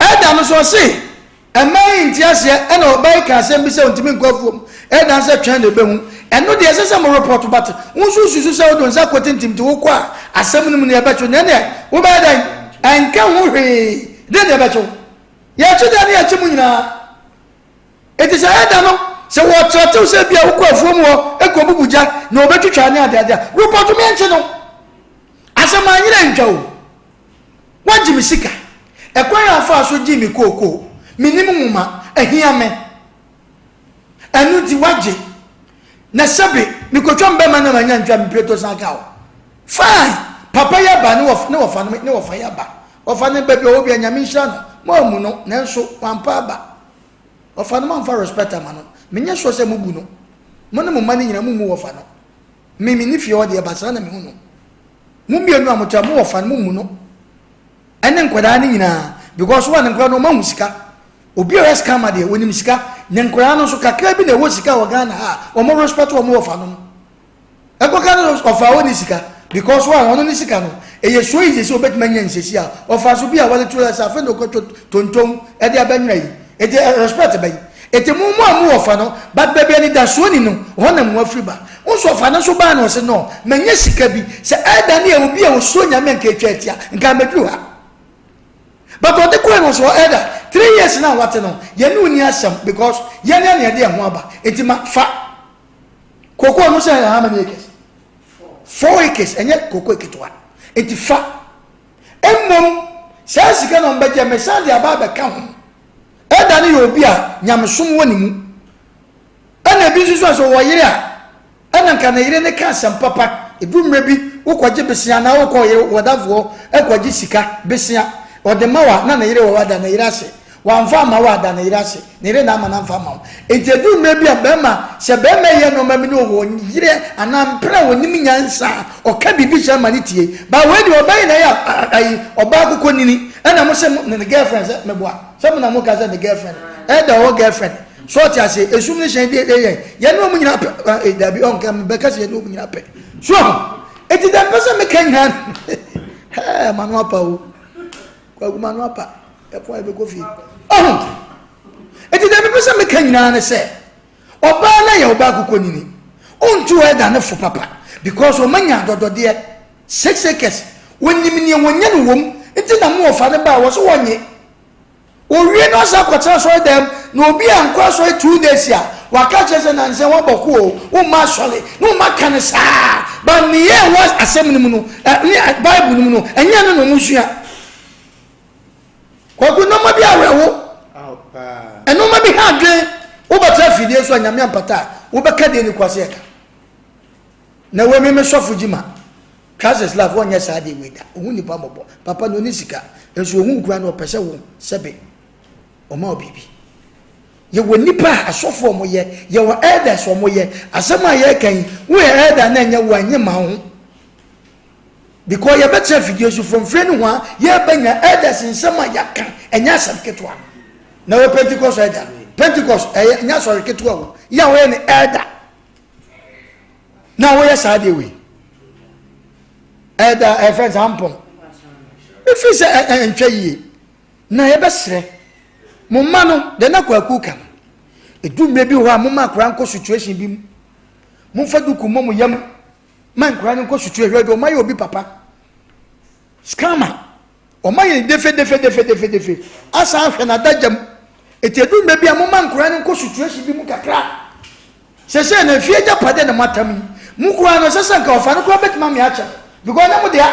[SPEAKER 2] ɛda no so ɔse Mmaa yi nte aseɛ ɛna ɔbaa yi ka asɛm bi sɛ ɔntumi nkɔ afuom ɛdan sɛ twɛn na ɛbɛhu ɛno deɛ ɛsɛ sɛ mo report but wo nso wosusu sɛ wode wo nsa kɔ tintim nti wokɔ a asɛm no mu no yɛbɛkye wo na ɛneɛ wobɛyɛ dɛn ɛnka ho hwee deɛ na yɛbɛkye wo yɛkye deɛ ne yɛkye mo nyinaa ɛti sɛ ɛda no sɛ wɔtrɛtew sɛ bia wokɔ afuom hɔ ɛkɔ bubu gya na wɔbɛtwitwa ne adeade a report me ɛnkye no asɛm anyerɛ ntwa o Woagye me sika. Ɛkwan a wofaa so gyee me kookoo, mennim nwoma, ahia me. Ɛno nti woagye. Na sɛbe mekotwa me bɛma na manya ntwa me pieto san ka wo. Fine! Papa yi aba ne wɔfa ne wɔfa ne wɔfa yi aba. Wɔfa ne baabi a ɔwɔ bia Nyame nhyira no. Moammu no nanso wampa aba. Wɔfa no moamfa respect ama no. Menyɛ sure sɛ mobu no. Mo ne mo mma no nyinaa mommu wɔfa no. Me menni fie hɔ deɛ but saa na mehu no. Mo mmienu a motra mo wɔfa no mo mu no ɛne nkwadaa no nyinaa because wɔn nkwadaa no wɔn ahu sika obi a ɔyɛ scammer deɛ wɔnim sika ne nkwadaa no nso kakra bi na ɛwɔ sika wɔ Ghana ha a wɔn respect wɔn wɔfa no ɛkɔka no ɔfa a ɔne sika because wɔn ɔno ne sika no ɛyɛ so easy sɛ ɔbɛtumi anya nsɛsi a ɔfa so bi a wɔde to sɛ afei na ɔkɔtɔ tontom ɛde abɛnwera yi Enti ɛ respect bɛn? Enti mo mo a mo wɔ fa no but baabi anidasoɔ ni no hɔ na mo afiri ba. Wo nso ɔfa no nso baa na ɔse no manya sika bi sɛ elder no yɛ obi a osuro Nyame a nka etwa atia nka mɛduru ha. But ɔde kɔɛ no ɔse ɔ elder three years no a wate no yɛne wo ni asɛm because yɛne a na yɛde yɛn ho aba enti ma fa cocoa no sɛ how many acres? Four acres ɛnyɛ cocoa ketewa enti fa. Mmom, saa sika na wɔbɛgye, mesan de aba abɛka ho. Elder no yɛ obi a nyamesom wɔ ne mu. Ɛna ebi nso so a sɛ ɔwɔ yere a, ɛna nka ne yere ne ka asɛm papa. Edu mmerɛ bi, wokɔgye besea anaa wokɔ yere wɔdamfo hɔ kɔgye sika besea, ɔde ma wo a, na ne yere wɔ hɔ ada ne yere ase. Wamfa amma wo a, da ne yere ase. Ne yere na ama no amfa amma wo. Enti ɛduru mmerɛ bi a, barima, sɛ barima reyɛ nnoɔma bi na ɔwɔ yere anaa mpena a ɔnim nyansa a, ɔka biribi kyerɛ no ma no tie. But wei deɛ, ɔbaa yi na ɛyɛ ayi, ɔbaa akokɔnini. Ɛna mo se mo, ne girlfriend sɛ, meboa, sɛ mo na moka sɛ ne girlfriend. Ɛda ɔwɔ girlfriend. So ɔte aseɛ? Esum ne hyɛn deɛ ɛyɛ yɛn. Yɛne wɔn nyinaa pɛ. Eh, dabi, ɔnka, mebɛka sɛ yɛne wɔn nyinaa pɛ. So ahu? Enti deɛ mpɛ sɛ meka nyinaa no, hɛɛ, m'ano apa o. Kwaku m'ano apa. Ɛkɔ a yɛbɛkɔ fie. Ɔho. Eti deɛ mepɛ sɛ meka nyinaa ne sɛ, ɔbaa no yɛ ɔbaa kokɔnini. Ɔntu ɛda ne fo papa because ɔma nya adɔdɔdeɛ. Six acres. Wɔnim neɛ wɔnya no wom. Nti na mo wɔfa no baa wɔ so wɔnye. Owie no asa akɔtena asɔre dɛm na obi ankɔ asɔre 2 days a waka kyerɛ sɛ nansɛ wɔabɔ ko o womma asɔre na wɔma ka no saa ba neɛ ɛwɔ asɛm no mu no ne Bible no mu no ɛnyɛ no na ɔmo sua. Kwaku nneɛma bi awerɛho. Nneɛma bi ha adwen. Wobɛtra afidie so a nyame ampata a wobɛka deɛ ni kwase ɛka. Na wei me me sɔfo gyima. Christ is love wɔnyɛ saa deɛ wei da. Ohu nipa mmɔbɔ. Papa no ɔni sika. Nso ohu kura no ɔpɛ sɛ wo sɛbe ɔma wo biribi. Yɛwɔ nnipa a asɔfo a wɔyɛ, yɛwɔ elders a wɔyɛ. Asɛm a yɛreka yi, woyɛ elder na ɛnyɛ wo a, ɛnyɛ ma wo ho. Because yɛbɛtena afidie so from fie no ho a, yɛreba nya elders nsɛm a yɛaka, ɛnyɛ asɛm ketewa. Na wɔ Pentecost elder, Pentecost ɛyɛ nyɛ asɔre ketewa o, yɛ a wɔyɛ no elder. Na wɔyɛ saa deɛ wei. Elder ɛfɛn saa mpɔn. Efi sɛ ɛntwa yie. Na yɛbɛsrɛ mo mma no, deɛ na Kwaku ka no, ɛdu mmerɛ bi wɔ hɔ a momma akwadaa nkɔ situation bi mu. Momfa duku mmɔ mo yam ma nkwadaa no nkɔ situation. Hwɛ deɛ ɔma yɛ obi papa. Scammer. Ɔma yɛ defe defe defe defe defe. Asan ahwɛ n'adagya mu. Eti ɛdu mmerɛ bi a momma nkwadaa no nkɔ situation bi mu kakra. Sɛsɛ na fie agyapadeɛ na moatam yi. Mo koraa no ɛsɛ sɛ nka ɔfa no koraa bɛtumi ame akyɛ no. Because ɔnyɛ mo dea.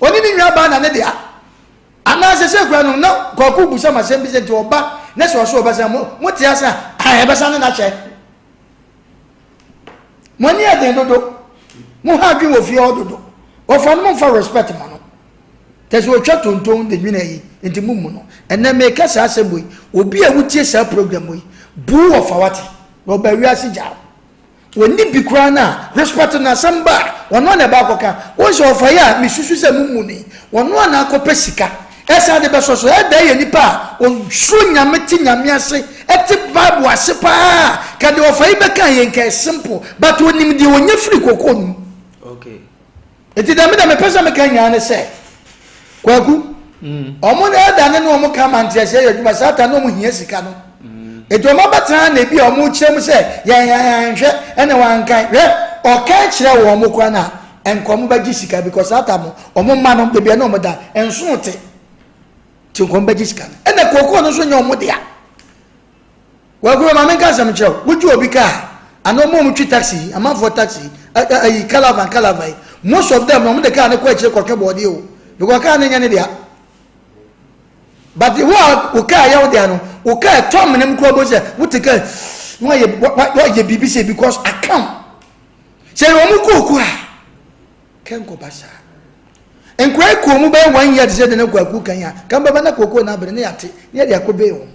[SPEAKER 2] Ɔne ne nua baa na ne dea. Anaa sɛsɛ koraa no na Kwaku busa ma asɛm bi sɛ nti ɔba na sɛ ɔso ɔbɛsan mo mo te ase a ah ɛbɛsan ne n'akyɛ. Mo ani yɛ den dodo. Mo ha adwene wɔ fie hɔ dodo. Wɔfa no mo nfa respect ma no. Tɛ sɛ otwa tonton de nwene ayi nti mo mu no. Ɛnɛ meka saa asɛm wei obi a wotie saa program yi bu wɔfa wate na ɔba wiase gyaa Wɔnni bi koraa no a, respect no asɛm ba a, ɔno a na ɛba akɔka. Wohu sɛ ɔfa yi a mesusu sɛ mo mu ni, ɔno a na akɔpɛ sika ɛsan de bɛsɔ so. Ɛda yɛ nipa a ɔsuro Nyame, te Nyame ase, ɛte Bible ase paa. Ka deɛ ɔfa yi bɛka yɛ nka ɛ simple, but ɔnim deɛ ɔnya firi kokoo no mu.
[SPEAKER 1] Okay.
[SPEAKER 2] Nti deɛ me deɛ mepɛ sɛ meka nyinaa ne sɛ, Kwaku, ɔmo na ɛda ne ne ɔmo ka ma nteaseɛ yɛ adwuma saa ta na ɔmo hia sika no. Nti ɔmo abɛtena na ebi a ɔmo kyerɛ mu sɛ yɛn yɛn anhwɛ ɛna wankan. Hwɛ, ɔka kyerɛ wɔn mo koraa na nka ɔmo bɛgye sika because saa ta mo ɔmo mma no beebi a na ɔmo da nsono te. Nti nka ɔmo bɛgye sika no. Ɛna kookoo no nso nyɛ ɔmo dea. Kwaku ma menka asɛm nkyerɛ wo, wogye obi kaa anaa ɔmo a ɔmo twi taxi yi, amanfoɔ taxi yi, ayi calavan calavan yi, most of them no ɔmo de kaa no kɔ akyire kɔtwe bɔɔdeɛ o, because kaa no nyɛ ne dea. But wo a wo kaa yɛ wo dea no, wo kaa ɛtɔ amena mu koraa bɔ sɛ wote kaa na wayɛ wayɛ biribi sɛ because akam. Sɛ wɔn kooko a, kɛnkɔba saa. Nkura yi kɔɔ mu bɛyɛ one year te sɛ de na kwaku kan a, kan bɛba na kooko na abere na yɛate na yɛde akɔ bee wɔn.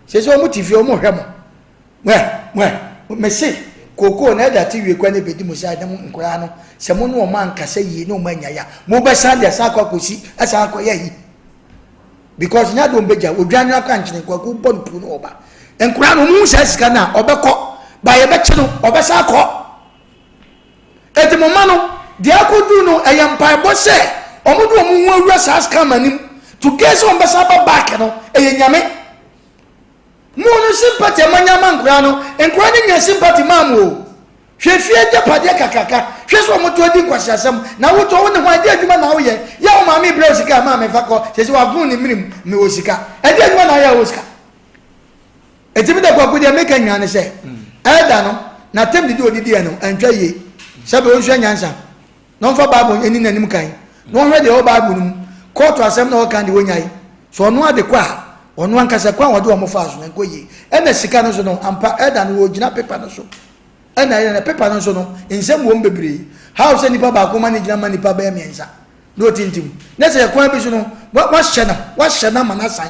[SPEAKER 2] Sɛ sɛ wɔn te fie wɔn hwɛ mo. Wɛ wɛ mese kooko na ɛda te wie kwan na ebedi mo saa na mo nkura no sɛ mo ne wɔn ankasa yie na wɔn anya ya mo bɛsan de asan akɔ akɔsi asan akɔ yɛ yi because nya de wɔn bɛgya odwan no akɔ ankyene kwaku bɔ no puu no ɔba nkura no wɔn hu saa sika no a ɔbɛkɔ ba yɛbɛkye no ɔbɛsan akɔ. Enti mo mma no, deɛ akɔduru no, ɛyɛ mpaebɔ sɛ wɔn de wɔn ho awura saa scam anim to gain sɛ wɔn bɛsan aba back no, ɛyɛ Nyame. Mo no sympathy a moanya ama nkoraa no, nkoraa no nya sympathy maa mo o. Hwɛ fie agyapadeɛ kakraka, hwɛ sɛ wɔn to adi nkwaseasɛm, na wotɔ wo ne hwan, ɛdeɛ adwuma na woyɛ, yɛ wo maame brɛ wo sika a, maame fa kɔ, sɛsɛ wagono ne mene mu, mewɔ sika, ɛdeɛ adwuma na woyɛ a wowɔ sika. Enti me de Kwaku deɛ meka nyinaa ne sɛ elder no n'atam didi odidiɛ no antwa yie. Sɛbe ɔnsua nyansa na ɔmfa bible ɛni n'anim kan na ɔnhwɛ deɛ ɛwɔ bible no mu. Kɔɔto asɛm na ɔka deɛ ɔnyae. Sɛ ɔno ade kɔ a ɔno ankasa kwan a ɔde wɔn faa so no ɛnkɔ yie. Ɛna sika no nso no ampa elder no ɔgyina paper no so ɛna ɛyɛ na paper no nso no nsɛm wɔ mu bebree. How sɛ nipa baako ma ne gyina ma nipa bɛyɛ mmiɛnsa na ɔtintim na sɛ kwan bi so no wahyɛ no wahyɛ no ama no asan.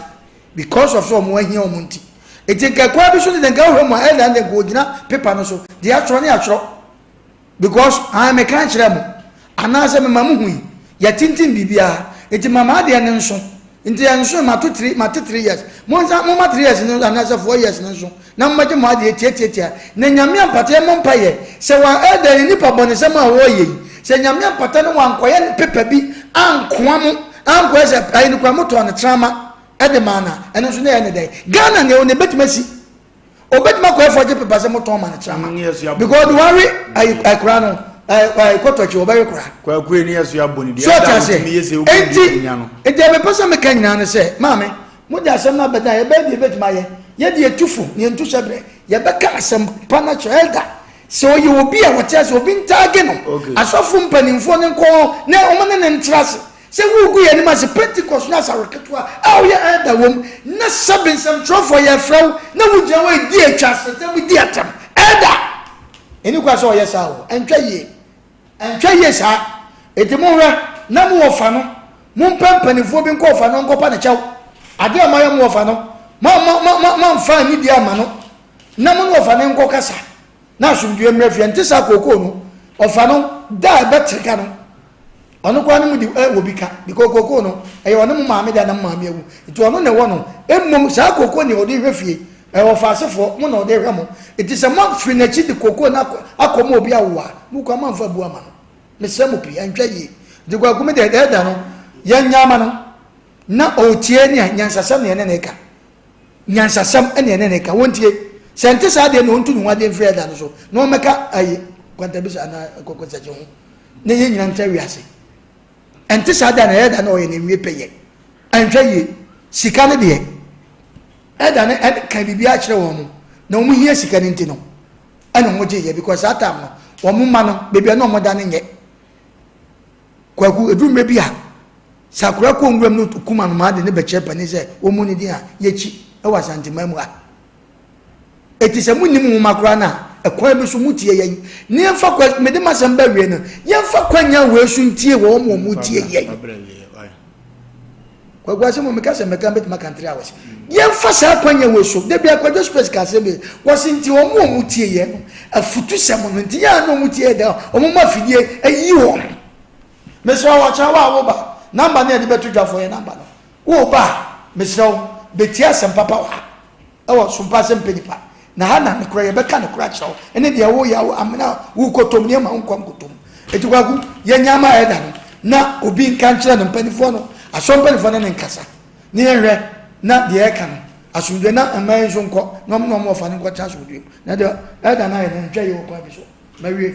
[SPEAKER 2] Because of sɛ ɔmo ahia ɔmo nti. Eti nka kwan bi so de nka wohwɛ mu a ɛna nka ogyina paper no so deɛ atwerɛ ne atwerɛ. Because an meka nkyerɛ mo anaasɛ mema mo hui yɛtintim biribiara eti ma m'adeɛ no nso nti ɛnso mato three mate three years mo nsa mo ma three years no anaasɛ four years no nso na mo magye mo adeɛ tiatiatia na nyame ampata yɛ mo mpa yɛ sɛ wa ɛda ne nipa bɔnesɛm a wɔyɛ yi sɛ nyame ampata no wankɔyɛ ne paper bi ankoa mo ankɔyɛ sɛ ayi no kora mo tɔn no trama ɛde maa na ɛno nso na ɛyɛ ne dɛn ghana nea ɔne bɛtumi asi obɛtumi akɔ ɛfɔ gye pepa sɛ motɔn ma no kyerɛ ma because de ware akora no kɔtɔ akyi wɔbɛwe kora
[SPEAKER 1] kwaku ni ɛso abɔ ne
[SPEAKER 2] so ɔte aseɛ enti enti ɛmepɛ sɛ meka nyinaa ne sɛ maame mode asɛm no abɛdan yɛbɛyɛ deɛ yɛbɛtumi ayɛ yɛde yɛtu fo ne yɛntu hyɛ berɛ yɛbɛka asɛm pa no kyerɛ elder sɛ ɔyɛ obi a wɔte ase obi ntaage no asɔfo mpanimfoɔ no nkɔ na wɔn ne ne ntra ase Sɛ woregu yɛn anim ase, Pentecost no asɔre ketewa a woyɛ elder wɔ mu, na sɛbe nsɛmtwerɛfoɔ yɛfrɛ wo na wogyina hɔ redi atwasetam di atɛm. Elder! Ɛni kwa sɛ ɔyɛ saa o. Ɛntwa yie. Ɛntwa yie saa. Enti monhwɛ na mo wɔfa no, mompɛ mpanimfoɔ bi nkɔ ɔfa no nkɔpa ne kyɛw. Adeɛ a moayɛ mo wɔfa no, Mo mo mo mo momfa anidie ama no na mo ne ɔfa no nkɔ kasa na asomdwoeɛ mmra fie. Ɛnte saa kookoo no ɔfa no da a ɛbɛtere ka no ɔno koraa ne mo di wɔ bi ka because kookoo no ɛyɛ ɔne mo maame da na mo maame awu nti ɔno na ɛwɔ no mmom saa kookoo ne ɔde hwɛ fie ɛwɔ ɔfa asefoɔ mo na ɔde hwɛ mo nti sɛ mo firi n'akyi de kookoo no akɔ ma obi awo a mo koraa mo amfa abu ama no mesrɛ mo pii ɛntwa yie nti kwaku me deɛ ɛda no yɛnyɛ ama no na ɔretie nea nyansasɛm na yɛne no reka. Nyansasɛm na yɛne no reka. Wɔntie. Sɛ ɛnte saa deɛ na ɔntu ne ho adeɛ mfiri ɛda no so na ɔmmɛka ayi kwantabisa anaa kɔkɔnsakyi ho na yɛn nyinaa ntra wiase. Ɛnte saa deɛ na ɛda no ɔyɛ n'awie pɛyɛ. Ɛnhwɛ yie. Sika no deɛ ɛda no ɛka biribi akyerɛ wɔn mo na wɔn hia sika no nti no ɛna wɔn gye yɛ because saa time no wɔn mma no beebi a na wɔn da no nyɛ. Kwaku, ɛduru mmerɛ bi a, sɛ akwadaa kɔ nwuram na ɔkum anomaa de ne bɛkyerɛ panin sɛ wɔmmu ne din a, yɛkyi wɔ Asanteman mu ha. Eti sɛ monnim nwoma koraa no a, ɛkwan bi so motie yɛn. Ne yɛmfa kwa, mede m'asɛm ba awie no, yɛmfa kwanya wei so ntie wɔn a wɔtie yɛn. Kwaku asɛm o, meka sɛ mɛka mɛtumi aka 3 hours. Yɛmfa saa kwanya wei so. Da bi akwadwo space ka asɛm bi, wɔsi nti wɔn a wɔtie yɛn no, afutusɛm no nti yɛn a na wɔtie yɛn da, wɔn ma afidie ayi wɔn. Mesrɛ wo ɔkyena wo a woba, namba no yɛde bɛto dwa fo yɛ namba no. Woba a, mesrɛ wo, bɛtie asɛm papa wɔ ha. Ɛwɔ sompa sɛ mpɛ nipa. Na ha na nokorɛ yɛbɛka nokorɛ akyerɛ wo ɛne deɛ woyɛ a amena a worekɔtɔ mu ne ɛma wo nkwa nkɔtɔ mu. Enti Kwaku, yɛnyɛ ama ɛda no na obi nka nkyerɛ no mpanifoɔ no, asɔre mpanifoɔ ne no nkasa ne yɛnhwɛ na deɛ ɛka no asomdwoeɛ na mma yi nso nkɔ na wɔn ne wɔn wɔfa no nkɔtena asomdwoeɛ mu. Na deɛ ɛda no ayɛ no ntwa yie wɔ kwan bi so. Mawie.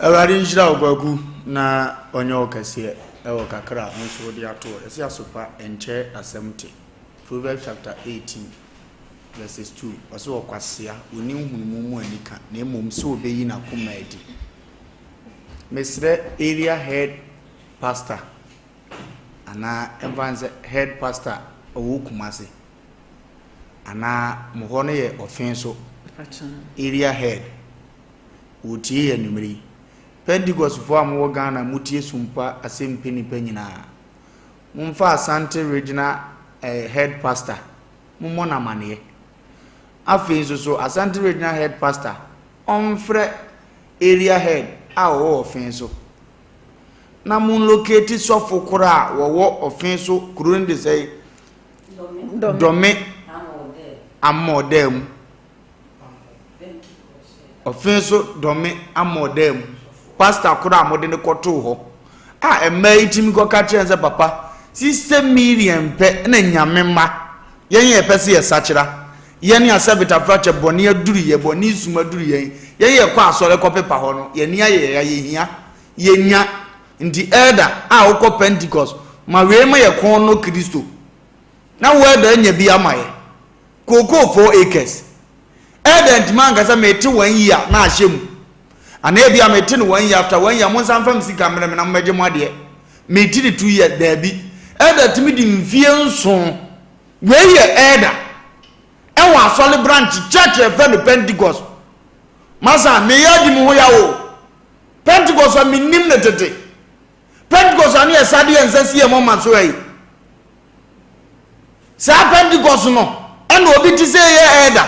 [SPEAKER 1] Awurade nhyira wo Kwaku na ɔnyɛ wo kɛseɛ ɛwɔ kakra a wo nso wode ato hɔ. Yɛse asopa nkyɛ asɛm te. Proverbs chapter 18 verses 2, ɔse ɔkwasea, ɔnni nhunumu mu anika, na mmom sɛ ɔbɛyi n'akoma adi. Mesrɛ area head pastor anaa ɛmfa ne sɛ head pastor ɔwɔ Kumasi anaa mo hɔ no yɛ ɔfe so area head wɔtie yɛ anwummere yi. Pentecostfoɔ a mowɔ Ghana motie Sumpa asɛmpi nnipa nyinaa. Momfa Asante regional eh, head pastor, mommɔ no amaneɛ. Afei nso so Asante regional head pastor, ɔmfrɛ area head a ɔwɔ ɔfen so. Na mo locate sɔfo koro a wɔwɔ ɔfen so kuro no de sɛ Dɔme Amɔɔdaa mu. Ɔfe so dɔme ama ɔdaa mu. Pastor koro a mode no kɔtoo hɔ a mmaa yi tumi kɔka kyerɛ no sɛ papa sixty million pɛ na nyame ma yɛn yɛ pɛ sɛ yɛsakyera yɛn asɛbetafrakyɛ bɔne aduru yɛ bɔne sum aduru yɛn yɛn yɛ kɔ asɔre kɔpepa hɔ no yɛn ani ayɛ yɛ yɛhia yɛnya nti elder a wokɔ Pentecost ma wei ma yɛ kɔn no Kristo na wo elder anya bi ama yɛ Cocoa 4 acres. Elder ntumi anka sɛ mete one year na ahyɛ mu. Anaa ebi a mete no one year after one year mo nsa mfa me sika mmerɛ me na mommɛgye mo adeɛ. Mete no 2 years daabi. Elder tumi di mfie nson. Wei yɛ elder ɛwɔ asɔre branch church yɛfrɛ no Pentecost. Masa meyɛ adi me ho yaw o. Pentecost a mennim no tete. Pentecost a ne yɛ sa de yɛn nsa si yɛn moma so ayi. Saa Pentecost no, ɛna obi te sɛ yɛ ɛda.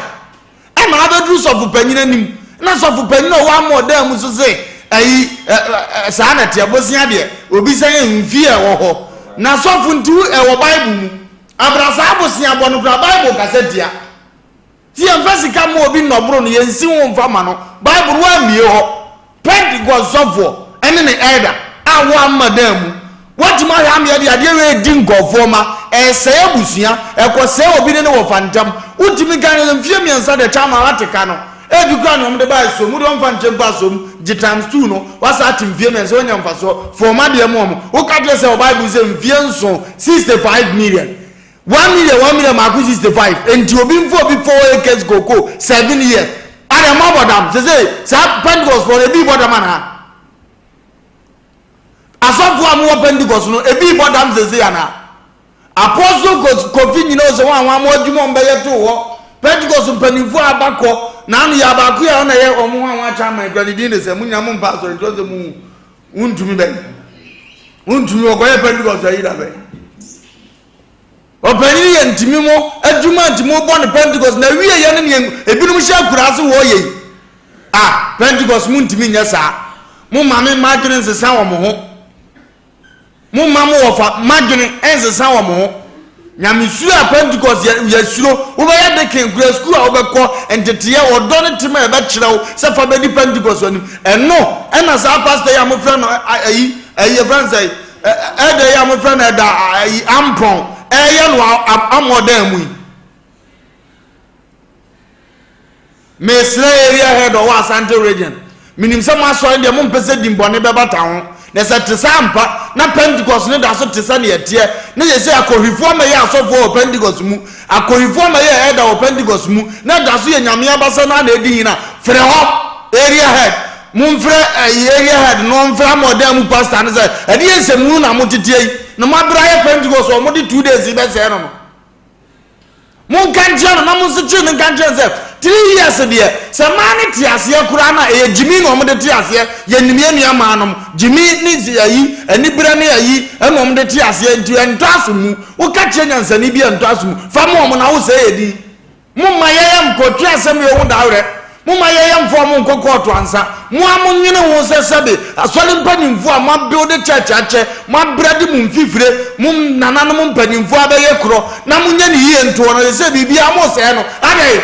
[SPEAKER 1] Ɛna abɛduru sɔfo panyin anim. Na sɔfo panyin a ɔwɔ ama ɔdan mu so se ayi saa na teɛ bosea deɛ obi sɛ yɛ mfie a ɛwɔ hɔ. Na sɔfo nti ɛwɔ Bible mu. Abra saa bosea bɔ no kora Bible kasa tia. Nti yɛmfa sika mma obi nnɔboro no, yɛnsi ho mfa ma no. Bible no woammue hɔ. Pentecost sɔfoɔ ne ne elder a woamma dan mu. Woatumi ahwɛ ama yɛde adeɛ wei redi nkurɔfoɔ ma, ɛresɛe abusua, ɛkɔsɛe obi ne ne wɔfa ntam. Wontumi nka no sɛ mfeɛ mmiɛnsa deɛ kyɛ ama woate ka no. Ebi koraa nea wɔde baeɛ som, wode wɔmfa nkyɛ mpo asom, gye times two no, woasan ate mfeɛ mmiɛnsa woanya mfasoɔ. Fa wɔn adeɛ ma wɔn. Woka kyerɛ sɛ wɔ Bible sɛ mfeɛ nson, 65 million. 1 million 1 million mako 65 nti obi nfa obi 4 acres cocoa 7 years ada mo abɔ dam sese saa Pentecost fɔ no ebi bɔ dam anaa asɔfo a mo wɔ Pentecost no ebi bɔ dam sese anaa Apostle Kofi nyina ɔsɛ wɔn a wɔn adwuma wɔn bɛyɛ to hɔ Pentecost mpanimfoɔ a aba kɔ n'ano yɛ abaako yɛ ɔna yɛ wɔn ho a wɔn akyɛ ama ekura ne din de sɛ mo nyina mo mpa asɔre nti ɔsɛ mo ntumi bɛn ntumi ɔkɔyɛ Pentecost ayi da bɛn. Ɔpanyin yɛ ntumi mo adwuma nti mo bɔ no Pentecost na wie yɛ ne neɛ ebinom hyɛ akura ase wɔ yɛ yi. Ah, Pentecost mo ntumi nyɛ saa. Mo ma me mma adwene nsesa wɔ mo ho. Mo mma mo wɔfa mma adwene nsesa wɔ mo ho. Nyamesuro a Pentecost yɛ yɛsuro. Wobɛyɛ deacon kura sukuu a wobɛkɔ nteteɛ ɔdɔ ne tema a ɛbɛkyerɛ wo sɛ fa bɛdi Pentecost anim. Ɛno ɛna saa pastor yi a mofrɛ no ayi ayi yɛfrɛ no sɛ ɛda yi a mofrɛ no ɛda ayi ampɔn ɛyɛ no amɔdan mu yi. Mesrɛ area head ɔwɔ Asante region, menim sɛ mo asɔre deɛ mompɛ sɛ din bɔne bɛbata ho, na sɛ ɛte saa ampa na Pentecost no da so te sɛdeɛ ɛteɛ, na seesei akɔhwifoɔ mmɛyɛ asɔfoɔ wɔ Pentecost mu, akɔhwifoɔ mmɛyɛ elder wɔ Pentecost mu, na ɛda so yɛ Nyame abasa no ara na ɛdi hene a, frɛ hɔ area head, momfrɛ ɛyi area head no ɔmfrɛ ama ɔdan mu pastor no sɛ ɛdeɛ nsɛmhunu na moteteɛ yi, na moabrɛ ayɛ Pentecost a wɔde two days yi bɛsɛe no no. Monka nkyerɛ no na monsekyere no nka nkyerɛ no sɛ three years deɛ sɛ mmaa no te aseɛ koraa no a ɛyɛ gyimi na wɔde te aseɛ yɛnim yɛn nua mmaa nom gyimi ne ayi aniberɛ ne ayi ɛna wɔde te aseɛ nti ɛntɔ aso mu woka kyerɛ nyansani bi ɛntɔ aso mu fa ma wɔn na wo sɛ yɛ din momma yɛyɛ nkɔtwe asɛm yɛ ho dawerɛ Momma yɛyɛ mfa wɔn nkɔ kɔɔto ansa. Mo ara monnwene ho sɛ sɛbe asɔre mpanimfoɔ a moabuilde church akyɛ, moabrɛ de mo mfifire, mo nananom mpanimfoɔ abɛyɛ korɔ na monyɛ no yie ntoɔ no, ɛsɛ sɛ biribiara mosɛe no. Adɛn?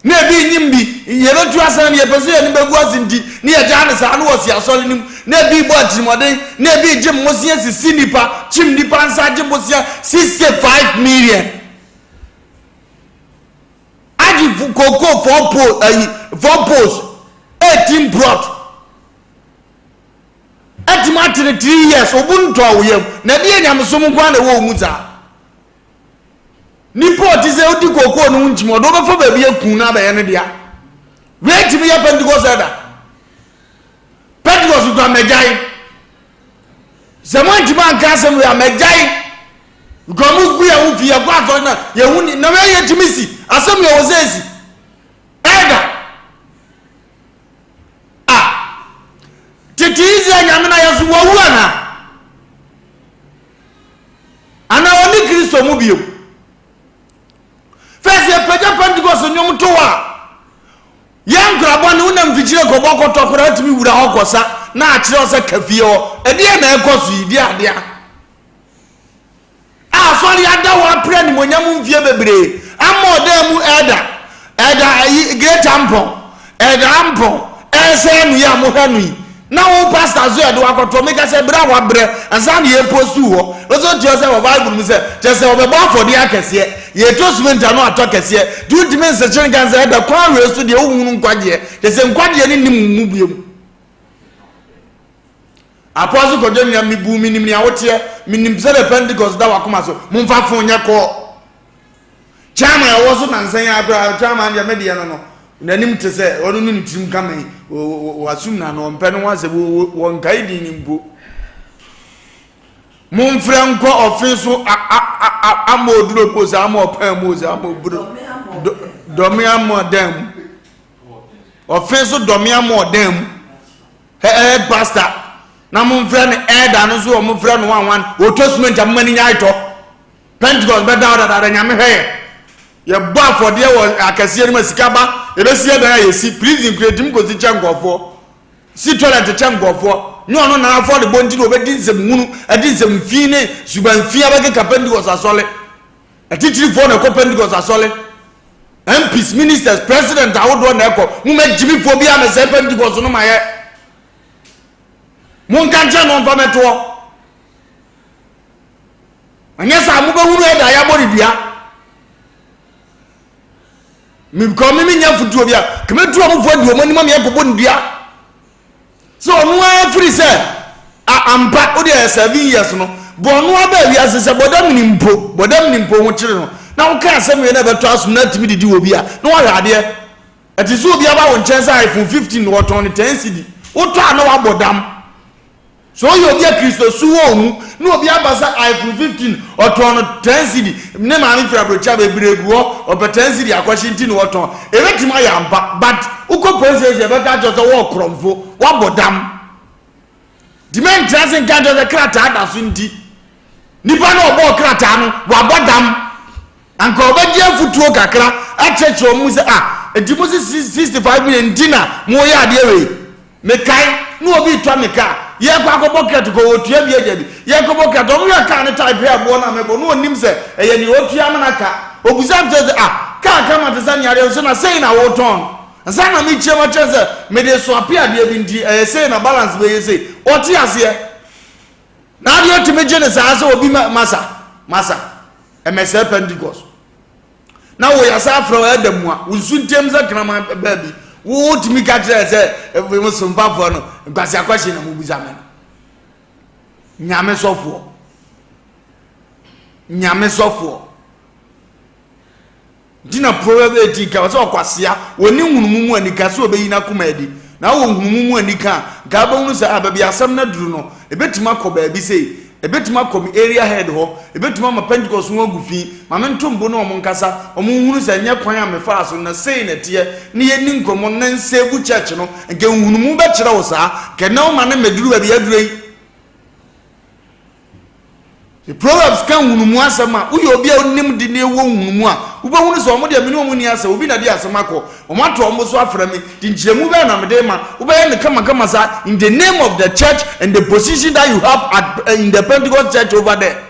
[SPEAKER 1] Na ebi nyim bi, yɛbɛtu asan no, yɛpɛ sɛ yɛn ani bɛgu ase nti, ne yɛgyaa no saa, na wɔsi asɔre no mu, na ebi rebɔ atirimuɔden, na ebi regye mmosea sisi nnipa, kyim nnipa nsa agye bosea 65 million. Agye koko four pole, ayi, four poles, 18 plot. Atumi atere 3 years, obu ntɔ wo yam, na ɛdeɛ nyamesom nko ara na ɛwɔ wo mu saa. Nipa a ɔte sɛ odi kookoo no ho nkyim, ɔde wobɛfa baabi aku no abɛyɛ ne dea. Wei tumi yɛ Pentecost ɛda. Pentecost kura mɛgyae. Sɛ mo antumi anka asɛm wei a mɛgyae. Because mo gu yɛn ho fi yɛkɔ asɔre na yɛn ho ni na wei yɛ tumi si asɛm yɛ wɔ sɛ esi. Ɛda. A tete Israel nyame na yɛ so wɔwu anaa? Anaa ɔne Kristo mu bio. First yɛpagya Pentecost nnwom to hɔ a, yɛn nkorabɔ ne wonam mfikyire kɔbɔ kɔtɔ koraa tumi wura hɔ kɔsa na akyerɛ wo sɛ ka fie hɔ. Ɛdeɛ na ɛkɔ so yi, deɛ adeɛ a asɔre ada hɔ apere animonyam mfie bebree ama ɔdan mu ɛda ɛda ayi Great Ampɔn ɛda Ampɔn ɛsɛ no yi a mohwɛ no yi Na wo pastor nso yɛde wo akɔto meka sɛ berɛ a wabrɛ ansa na yɛpostu hɔ nso kyerɛ sɛ wɔ bible mu sɛ kyerɛ sɛ wɔbɛbɔ afɔdeɛ akɛseɛ yɛtɔ cement ano atɔ kɛseɛ nti wontumi nsekyere nka sɛ ɛda kwan wei so deɛ wohunu nkwagyeɛ kyerɛ sɛ nkwagyeɛ no nni mo mu biom Apostle Kwadwo nua mebu menim nea woteɛ menim sɛdeɛ Pentecost da wakoma so momfa fon nyɛ kɔɔ Chairman a ɔwɔ so nansa yi ara koraa, chairman deɛ me deɛ no no, n'anim te sɛ ɔno ne ne tirim kama yi, wasum na no ɔmpɛ ne ho asɛm, wɔnkae din no mpo. Momfrɛ nkɔ ɔfe so ama oduro po sɛ ama ɔpɛn mu sɛ ama oburo dɔme ama ɔdan mu. Ɔfe so dɔme ama ɔdan mu. Head pastor na momfrɛ no elder no nso wɔn frɛ no wanwan wɔtɔ cement a moma no nya itɔ. Pentecost bɛda hɔ dadaada Nyame hwɛ yɛ. Yɛbɔ afɔdeɛ wɔ akɛseɛ no mu a sika ba yɛbɛsi ɛdan a yɛsi prison kura yɛtumi kɔsi kyɛ nkurɔfoɔ si toilet kyɛ nkurɔfoɔ nyɛ ɔno na afɔrebɔ nti na ɔbɛdi nsɛm hunu ɛde nsɛm fi ne suban fi abɛkeka Pentecost asɔre atitirifoɔ na ɛkɔ Pentecost asɔre MPs ministers president ahodoɔ na ɛkɔ mo ma gyimifoɔ bi a mɛsɛe Pentecost no ma yɛ monka nkyɛn no ɔmfa mɛtoɔ Anyɛ saa mobɛhunu ɛda a yɛabɔ no dua. Mekɔ me menya fotuo bi a kɛmɛtu ɔmofoɔ adi wɔn anim ama yɛakɔbɔ no dua. Sɛ ɔno ara firi sɛ ampa wode ɛyɛ seven years no bɔ ɔno ara baa wiase sɛ bɔdam ni mpo bɔdam ni mpo ho kyere no na woka asɛm wei na ɛbɛtɔ asom na atumi didi wɔ bi a na wahwɛ adeɛ ɛte sɛ obi aba wo nkyɛn sɛ iPhone 15 na wɔtɔn no 10 cedi wotɔ a na wabɔ dam Sɛ ɔyɛ obi a Kristo su wɔ mu na obi aba sɛ iPhone 15 ɔtɔn no 10 cedi ne maame firi aburokyire a bebree gu hɔ ɔpɛ 10 cedi akɔhye nti na ɔtɔn ebetumi ayɛ ampa but wokɔ police station yɛbɛka akyerɛ sɛ wɔwɔ korɔmfo wabɔ dam. Nti mɛntra ase nka nkyerɛ sɛ krataa da so nti nipa no ɔbɔɔ krataa no wabɔ dam. Anka ɔbɛgye afutuo kakra akyerɛkyerɛ wɔn mu sɛ ah nti mo se 65 million nti na moyɛ adeɛ wei. Mekae na obi retɔ me kaa yɛkɔ akɔbɔ kɛt kɔ wɔtua bi agya bi yɛkɔbɔ kɛt ɔmo hwɛ kaa no type hwɛ ɛboɔ no a mɛbɔ na ɔnim sɛ ɛyɛ nea ɔtua amena ka. Ɔbusa me sɛ ah kaa kama te sɛ nea adeɛ nso na sei na wotɔn no. Ansa na mekyia mu akyerɛ sɛ mede soape adeɛ bi nti ɛyɛ sei na balance bɛyɛ sei. Ɔte aseɛ. Na adeɛ ɔtumi gye ne saa sɛ obi ma masa masa ɛmɛsɛɛ Pentecost. Na wo yasa afrɛ wo ɛda mu a wo nsu ntɛm sɛ kraman baabi wo tumi ka kyerɛ sɛ ɛfiri sompafoɔ no nkwasi akwasi na mo bisa me no. Nyame sɔfoɔ. Nyame sɔfoɔ. Nti na Proverbs 18 ka sɛ ɔkwasea, ɔnni nhunumu mu anika sɛ ɔbɛyi n'akoma adi. Na wowɔ nhunumu mu anika a, nka wobɛhunu sɛ ah, baabi a asɛm no aduru no, ɛbɛtumi akɔ baabi sei, ɛbɛtumi akɔ me area head hɔ, ɛbɛtumi ama Pentecost ho agu fi, ma mento mbo ne wɔn nkasa, wɔn nhunu sɛ ɛnyɛ kwan a mefaa so no, na sei na ɛteɛ, na yɛnni nkɔmmɔ na nsave church no. Nka nhunumu bɛkyerɛ wo saa. Nka ɛnnɛ woma no mmɛduru baabi a aduru yi. Sɛ Proverbs ka nhunumu asɛm a, woyɛ obi a wonim de ne ɛwɔ nhunumu a, wobɛhunu sɛ wɔn deɛ me ne wɔn nni asɛm, obi na de asɛm akɔ, wɔn ato wɔn so afrɛ me, nti nkyerɛmu bɛn na mede ma? Wobɛyɛ no kamakama saa in the name of the church and the position that you have at, eh, in the Pentecost church over there.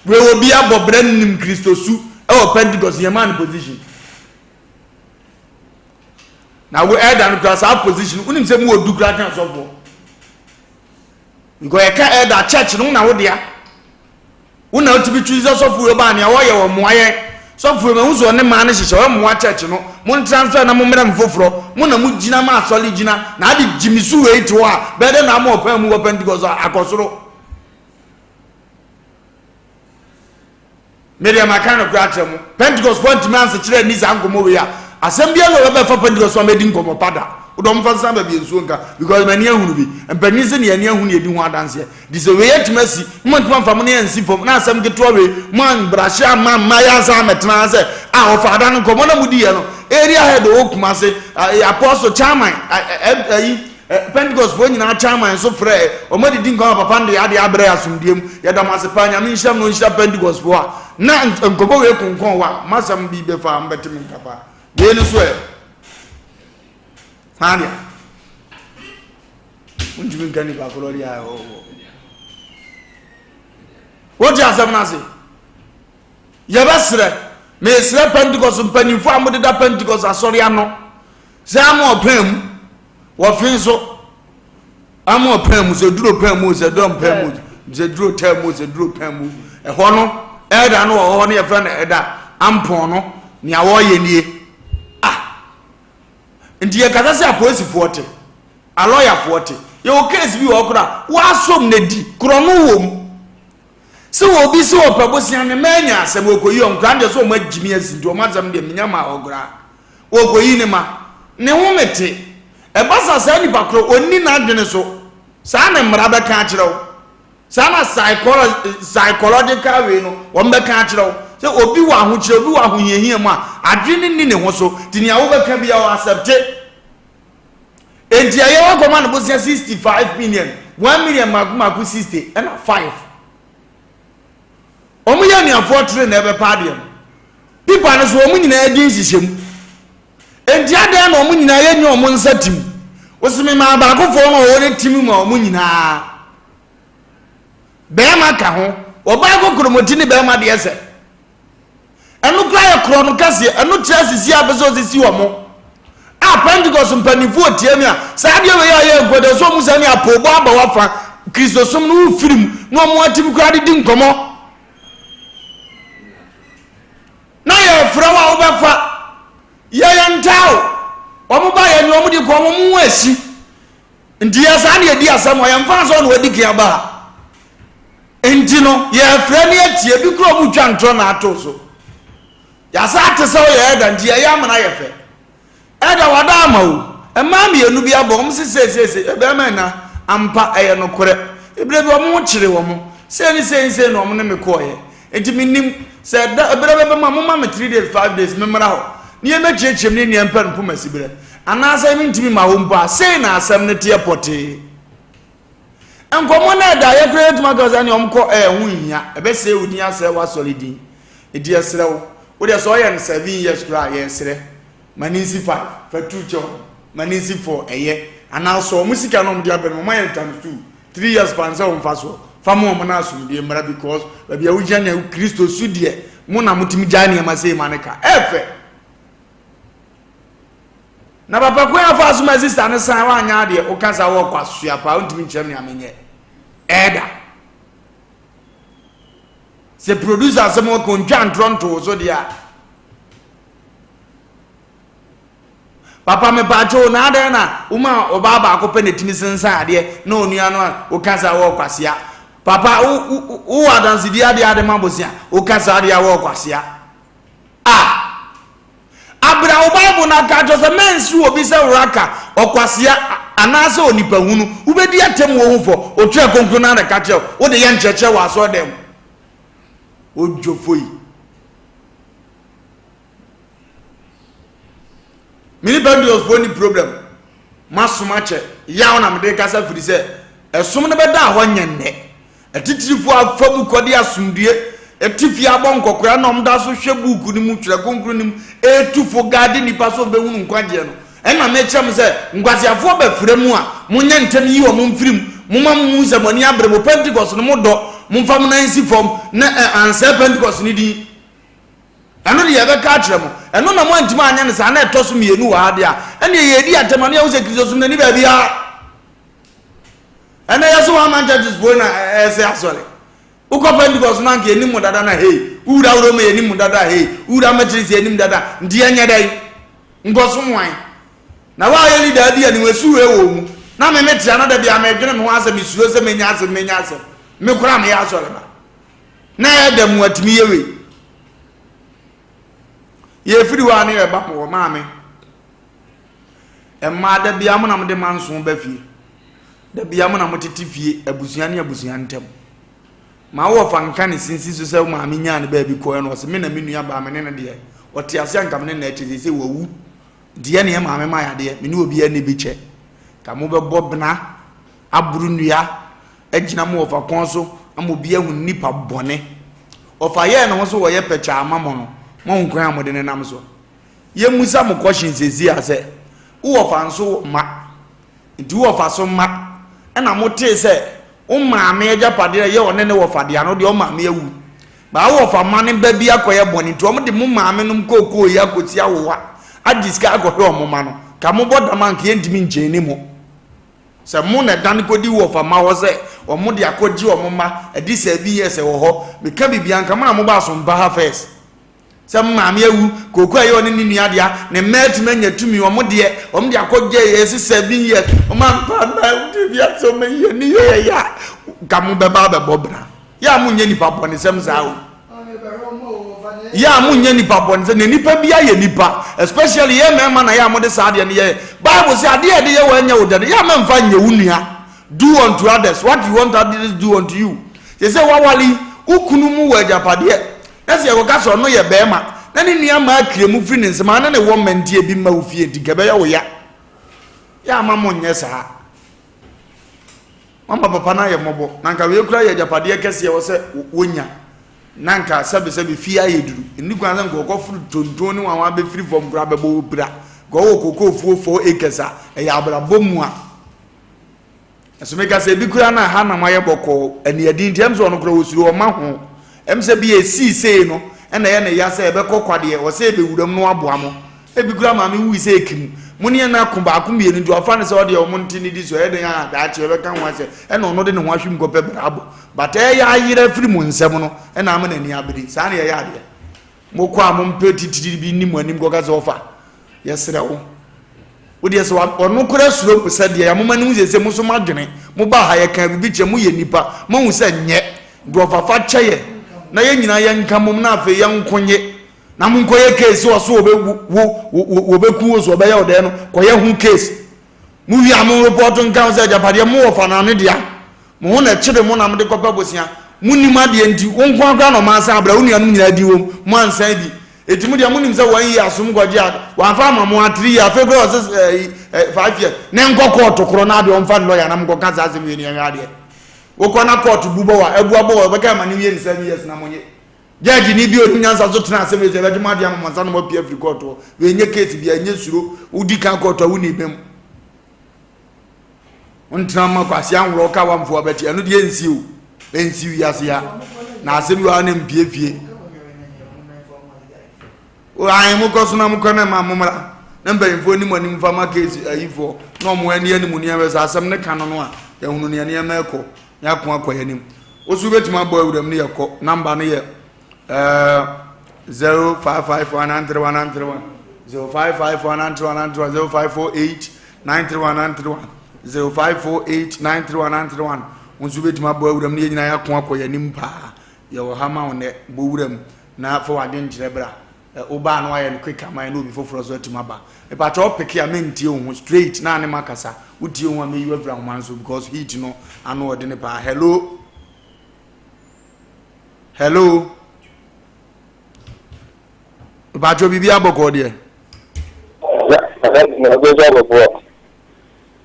[SPEAKER 1] Wei obi abɔ brɛ nim Kristosu ɛwɔ Pentecost yɛn maa no position. Na wo elder no kura saa position wonim sɛ mu wɔ du kura kan sɔfoɔ because yɛka elder church no na wo dea wo na wotumi twi sɛ sɔfoɔ yi ɔbaa nea wɔyɛ wɔ mmoa yɛn sɔfoɔ yi mahu sɛ ɔne maa no hyehyɛ ɔyɛ mmoa church no mo ntransfer na mo mmerɛ me foforɔ mo na mo gyina ma asɔre gyina na ade gyimi so wei te hɔ a bɛyɛ dɛ na ama ɔpɛn mu wɔ Pentecost akɔ soro. Me deɛ maka nokorɛ akyerɛ mo, Pentecostefoɔ antumi ansekyerɛ anni saa nkɔmmɔ wei a, asɛm biara na ɔbɛbɛfa Pentecostefoɔ a mɛdi nkɔmmɔ pa da. Wode ɔmo fa nsan baabi nsuo nka, because m'ani ahunu bi. Mpanin se nea ani ahunu yɛdi ho adanseɛ. Nti sɛ wei atumi asi, mo antumi amfa mo ne ansi fam, na asɛm ketewa wei, mo ambrahye amma mma yɛansan ammɛtena ha sɛ, ah, ɔfa ada no nkɔmmɔ na modiiɛ no, area head ɔwɔ Kumase, apostle, chairman, ayi, Pentecost foɔ nyinaa chairman nso frɛɛ wɔn adidi nkwa ma papa no de adeɛ abrɛ asomdue mu. Yɛda mo ase paa Nyame nhyira mo na ɔnhyira Pentecost foɔ a na nkɔmɔ wei konkɔn hɔ a masɛm bi bɛfa a mobɛte me nka paa. Wei no so ɛ hwan dea? Wontumi nka nipa korɔ deɛ a ɛwɔ Wote asɛm no ase? Yɛbɛsrɛ, mesrɛ Pentecost mpanyinfoɔ a modeda Pentecost asɔre ano sɛ ama ɔpɛn mu Wɔfe nso ama ɔpɛn mu sɛ duro pɛn mu sɛ dɔm pɛn mu sɛ duro tɛn mu sɛ duro pɛn mu ɛhɔ no ɛda no wɔ hɔ no yɛfrɛ no ɛda ampɔn no nea wɔreyɛ nie ah nti yɛkasa sɛ apolisifoɔ te alɔyafoɔ te yɛwɔ case bi wɔ hɔ koraa wɔasom na di korɔno wɔ mu sɛ obi sɛ ɔpɛ bosea ne mma anya asɛm ɔkɔyi ɔnkora deɛ sɛ ɔma agyimi asi nti ɔma asɛm deɛ menya ma ɔkoraa Wɔkɔyi no ma. Ne home te. Ɛba saa saa nipa korɔ ɔnni n'adwene so. Saa na mmara bɛka akyerɛ wo. Saa na psychological wei no wɔn bɛka akyerɛ wo. Sɛ obi wɔ ahokyerɛ, obi wɔ ahohiahia mu a, adwene no nni ne ho so. Nti nea wobɛka biara ɔ accepte. Enti ɛyɛ wakɔma no bosea 65 million, 1 million mako mako 60 ɛna 5. Wɔn yɛ anuafoɔ tere na ɛbɛpa adeɛ no. Pipa no so wɔn nyinaa din hyehyɛ mu. Enti adɛn na wɔn nyinaa yɛnyɛ wɔn nsa tim? Wosi me maa baakofoɔ no ɔwɔ ne tim ma wɔn nyinaa. Bɛrima ka ho. Ɔbaa kokoromoti ne bɛrima deɛ sɛ. Ɛno koraa yɛ korɔ no kɛseɛ. Ɛno kyerɛ sisi a pɛ sɛ ɔsisi wɔn. A Pentecost mpanimfoɔ tie me a, saa adeɛ wei a yɛ nkɔda so wɔn sɛ ne apoobɔ aba wafa Kristosom no wofiri mu na wɔn atumi koraa de di nkɔmmɔ. Na yɛfrɛ wo a wobɛfa yɛyɛ ntaa o wɔn ba yɛ ne wɔn de kɔ wɔn ho asi nti yɛ saa na yɛdi asɛm a yɛmfa sɛ ɔna wadi kan aba ha nti no yɛfrɛ ne atie bi kura wɔn twa ntorɔ na ato so yɛasa ate sɛ ɔyɛ ɛda nti yɛyɛ amena yɛ fɛ Ɛda wada ama o. Mmaa mmienu bi abɔ wɔn se seeseese ɛbɛrima nna ampa ɛyɛ nokorɛ. Eberɛ bi wɔn ho kyere wɔn. Sei ne sei ne sei na wɔn ne me kɔɔeɛ. Nti mennim sɛ ɛda ɛberɛ bɛba mu a momma me 3 days 5 days memmra hɔ. na yɛmmɛkyerɛkyerɛ mu ne nea ɛmpɛ no mpoma siberɛ. Anaasɛ mentumi mma hɔ mpo a, sei na asɛm no teɛ pɔtee. Nkɔmmɔ no ɛda yɛ koraa yɛtumi aka sɛ ne ɔmkɔ ɛɛ ho nhia, ɛbɛsɛe wo din asɛe w'asɔre din. Nti yɛsrɛ wo, wo deɛ sɛ ɔyɛ no 7 years koraa a, yɛsrɛ, ma ne nsi 5, fa 2 kyɛ wɔn, ma ne nsi 4, ɛyɛ. Anaa sɔ wɔn sika na wɔn de abɛ no, wɔn ayɛ times 2, 3 years fa nsɛ wɔn fa soɔ, fa ma wɔn na asomdue mmra because baabi a wogyina ne Kristo su deɛ, mo na motumi gyae nneɛma sei ma ne ka. Ɛfɛ. Na papa kwan a ɔfaa so ma sista no san wanyɛ adeɛ woka saa wɔ kwasua paa wontumi nkyerɛ me nea menyɛ ɛɛda sɛ producer asɛm ɔka ɔntwa ntorɔ ntoo so deɛ a papa mepaakyɛw na adɛn na woma ɔbaa baako pɛ na ɛtumi sensan adeɛ na onua no a woka saa wɔ kwasea papa wowɔ adansedie adeɛ ade ma bosea woka saa adeɛ a wɔ kwasea a Aber a wo Bible no aka akyerɛ sɛ mɛnse obi sɛ raka, ɔkwasea, anaasɛ onipahunu, wobɛdi atemmuo ho fɔ. Otwerɛ Kronkron no ara na ɛka kyerɛ wo. Wode yɛ nkyerɛkyerɛ wɔ asɔredan mu. Odwofo yi. Me ne Pentecostefoɔ ni problem. Masom akyɛ. Yaw na mede kasa firi sɛ ɛsom no bɛda hɔ nyɛ nnɛ. Atitirifoɔ afa mu kɔde asomdue te fie abɔ nkɔkoraa na wɔda so hwɛ buuku no mu, Twerɛ Kronkron no mu, retu fo gaade nnipa sɛ wɔbɛhunu nkwagyeɛ no. Ɛnna mekyerɛ mo sɛ, nkwaseafoɔ bɛfrɛ mo a, monyɛ ntɛm nyi wɔn mfiri mu. Momma monhunu sɛ mo ani abere mo Pentekoste no, modɔ, momfa mo nan nsi fam, na ansɛe Pentekoste no din. Ɛno deɛ yɛbɛka akyerɛ mo. Ɛno na moantumi anyɛ no saa na ɛtɔ so mmienu wɔ ha deɛ a, ɛnneɛ yɛredi atɛm a na yɛahu sɛ Kristosom no ani baabiara. Ɛnɛ yɛse one man churches foɔ na ɛsɛ asɔre. Wokɔ Pentecost no anka yɛnim mo dada na hei. Wowura Roma yɛnim mo dada hei. Wowura Methodist yɛnim dada. Nti yɛnyɛ dɛn? Nkɔsom wan? Na woayɛ leader adi anim esu wei wɔ mu. Na me metea na da bia medwene me ho asɛ mesuro sɛ menya asɛm menya asɛm. Me koraa meyɛ asɔre ba. Na ɛyɛ da mu atumi yɛ wei. Yɛfiri hɔ a ne yɛba mo hɔ maame. Mmaa, da biara mo na mode manso ba fie. Da biara mo na motete fie, abusua ne abusua ntam. Ma wo wɔfa nka ne sinsi so sɛ wo maame nyaa ne baabi kɔɛ no, ɔse me na me nua baa me ne no deɛ, ɔte ase anka me ne no ɛkyɛ seesei wawu. Nti yɛ ne yɛ maame ma yadeɛ, me ne obiara nni bi kyɛ. Ka mobɛbɔ bena, aboro nnua, agyina mo wɔfa kɔn so ama obi ahu nnipa bɔne. Wɔfa yɛɛ ne ho so wɔyɛ pɛkyɛ ama mo no, moahu kwan a mode ne nam so. Yɛmmisa mo question seesei a sɛ, wo wɔfa nso wɔ mma, nti wo wɔfa so mma, ɛna motee sɛ wo maame agyapadeɛ a ɛyɛ ɔne ne wɔfa dea no deɛ wo maame awu, baa wo wɔfa mma no ba bi akɔyɛ bɔne nti wɔn de mo maame nom kookoo yi akɔsi awowa agye sika akɔhwɛ wɔn mma no, ka mobɔ dam a nka yɛntumi nkyɛni mo. Sɛ mo na ɛdane kɔdi wɔfa mma hɔ sɛ wɔn de akɔgye wɔn mma adi 7 years wɔ hɔ, meka biribiara nka mo na mobɔ asompa ha first. Sɛ mo maame awu, kooko a ɛyɛ ɔne ne nua dea, ne mma atumi anya tumi, wɔn deɛ, wɔn de akɔgye yɛ ɛsi 7 years, wɔn ampa mma ɛwɔ bi ase wɔn ayi ani yɛ yɛ yɛ a, nka mo bɛba abɛbɔ bra. Yɛ a mo nyɛ nipa bɔnesɛm saa o. Yɛ a mo nyɛ nipa bɔnesɛm, na nipa bi ayɛ nipa, especially yɛ mmarima na yɛ a mo de saa adeɛ no yɛ. Bible sɛ adeɛ a ɛde yɛ wɔ ɛnyɛ wo dɛ no, yɛ a mɛmfa nyɛ wo nua. Do unto others what you want others do unto you. Sɛ sɛ wawale yi, wo kunu mu wɔ agyapadeɛ, Na sɛ yɛkɔka sɛ ɔno yɛ barima na ne nua mmaa kra mu firi ne nsam a, na ne wɔ mma nti ebi mma wo fie nti nka ɛbɛyɛ wo ya. Yɛ ama mo nyɛ saa. Mama papa no ayɛ mmɔbɔ. Na nka wei kura yɛ agyapadeɛ kɛseɛ wɔ sɛ wonya. Na nka sɛbesɛbe fie ayɛ duru. Nni kwan sɛ nka ɔkɔforo tonton ne wanwa bɛfiri fam koraa bɛbɔ wo pira. Nka ɔwɔ kookoofuo 4 acres a, ɛyɛ abrabɔ mu a. Nso meka sɛ ebi koraa na ha na moayɛ bɔkɔɔ aniɛden nti ɛm sɛ ɔno koraa ɔsuro ɔma ho ɛm sɛ bi esii sei no ɛna ɛyɛ ne ya sɛ ɛbɛkɔ kwa deɛ ɔsɛ ɛbɛwura mu na waboa mo ebi koraa maame wui sɛ ekim mo ne ɛna ko baako mmienu nti wafa ne sɛ ɔdeɛ ɔmo nte ne di so ɛyɛ den a daakye ɛbɛka ho asɛ ɛna ɔno de ne ho ahwim kɔpɛ brabɔ but ɛyɛ ayerɛ afiri mo nsɛm no ɛna ama n'ani abere saa na yɛyɛ adeɛ Mokɔ a mompɛ titiri bi nni mo anim kɔka sɛ ɔfa, yɛsrɛ wo. Wo deɛ sɛ ɔno koraa suro mo sɛ deɛ yɛamoma no hu sɛ sɛ mo nso moadwene, mobaa ha yɛkaa biribi kyerɛ mo yɛ nnipa, moahu sɛ nyɛ. Nti ɔfa fa kyɛ yɛ na yɛn nyinaa yɛnka mmom na afei yɛnko nye. Na monkɔyɛ case sɛ ɔso wɔbɛwu wo wɔbɛku wo so ɔbɛyɛ wo dɛn no kɔyɛ ho case. Mowie a mo report nka ho sɛ agyapadeɛ mo wɔfa no ano dea. Mo ho na ɛkyere mo na mode kɔpɛ bosea. Monnim adeɛ nti, wo nko ara koraa na ɔma asan abra, wo nuanom nyinaa din wom, moansan bi. Eti mo deɛ mo nim sɛ one year asom kɔgye a wɔamfa ama mo a three year afei koraa ɔsɛ ɛyi ɛ five years ne nkɔ kɔɔto korɔ na adeɛ ɔmfa ne lɔya na mo nkɔka saa asɛm wie ne yɛnhwɛ adeɛ. Wokɔ na kɔɔto bu bɔ wa abu abɔ wa ɔbɛka ama ne wie ne seven years na mo nye. Judge ni bi onim nyansa so tena asɛm wei sɛ ɛbɛgye mo adeɛ ama mo ansa na mo apue afiri kɔɔto hɔ. Wei nyɛ case bia ɛnyɛ suro wodi kan kɔɔto a wonni bem. Wontena mma kwasi anworɔ ka wamfo abɛte ɛno deɛ ɛnsi o ɛnsi wiase ya na asɛm bi wɔ ha na mpie fie. Ayi mo kɔ so na mo kɔ na ma mo mmra na mpanyinfoɔ ni mo anim fa ma case ayifoɔ na wɔn ani anim nneɛma sɛ asɛm ne ka no no a yɛhunu nea nneɛma ɛkɔ na yɛako akɔ yɛn anim. Woso wobɛtumi abɔ awuram no yɛkɔ namba no yɛ ɛɛ 0551 931 931 0551 931 931 0548 931 931 0548 931 931 wo nso wobɛtumi abɔ awuram no yɛ nyinaa yɛako akɔ yɛn anim paa yɛwɔ ha ma wo nnɛ bɔ wuram na fa w'adwenkyerɛ bra wobaa na wayɛ no quick ama yɛ na obi foforɔ so atumi aba mepakyɛ wo peke a mentie wo ho straight na ne makasa wotie wo ho a meyi wafiri ahoma no so because heat no ano ɔde ne paa hello hello mepakyɛ biribi abɔkɔɔ deɛ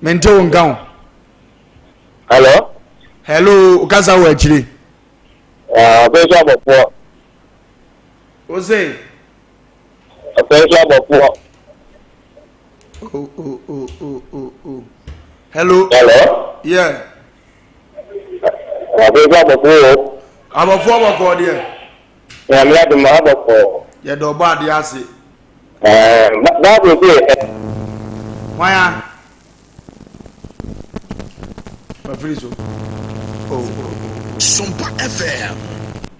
[SPEAKER 1] mente wo nka ho
[SPEAKER 5] hello
[SPEAKER 1] hello wokasa wɔ akyire
[SPEAKER 5] ɔbɛnso abɔfoɔ
[SPEAKER 1] O se.
[SPEAKER 5] Ɔpɛ nso abɔfoɔ.
[SPEAKER 1] Oh, oh, oh, oh, oh, oh. Hello.
[SPEAKER 5] Hello.
[SPEAKER 1] Yeah.
[SPEAKER 5] Ɔpɛ nso abɔfoɔ o.
[SPEAKER 1] Abɔfoɔ bɔkɔɔ deɛ.
[SPEAKER 5] Nyame adom abɔfoɔ.
[SPEAKER 1] Yɛde ɔbɔ adeɛ ase.
[SPEAKER 5] Ɛɛ Bible se.
[SPEAKER 1] Hwan a? Wafiri so. Oh, oh, oh.
[SPEAKER 19] Sompa FM.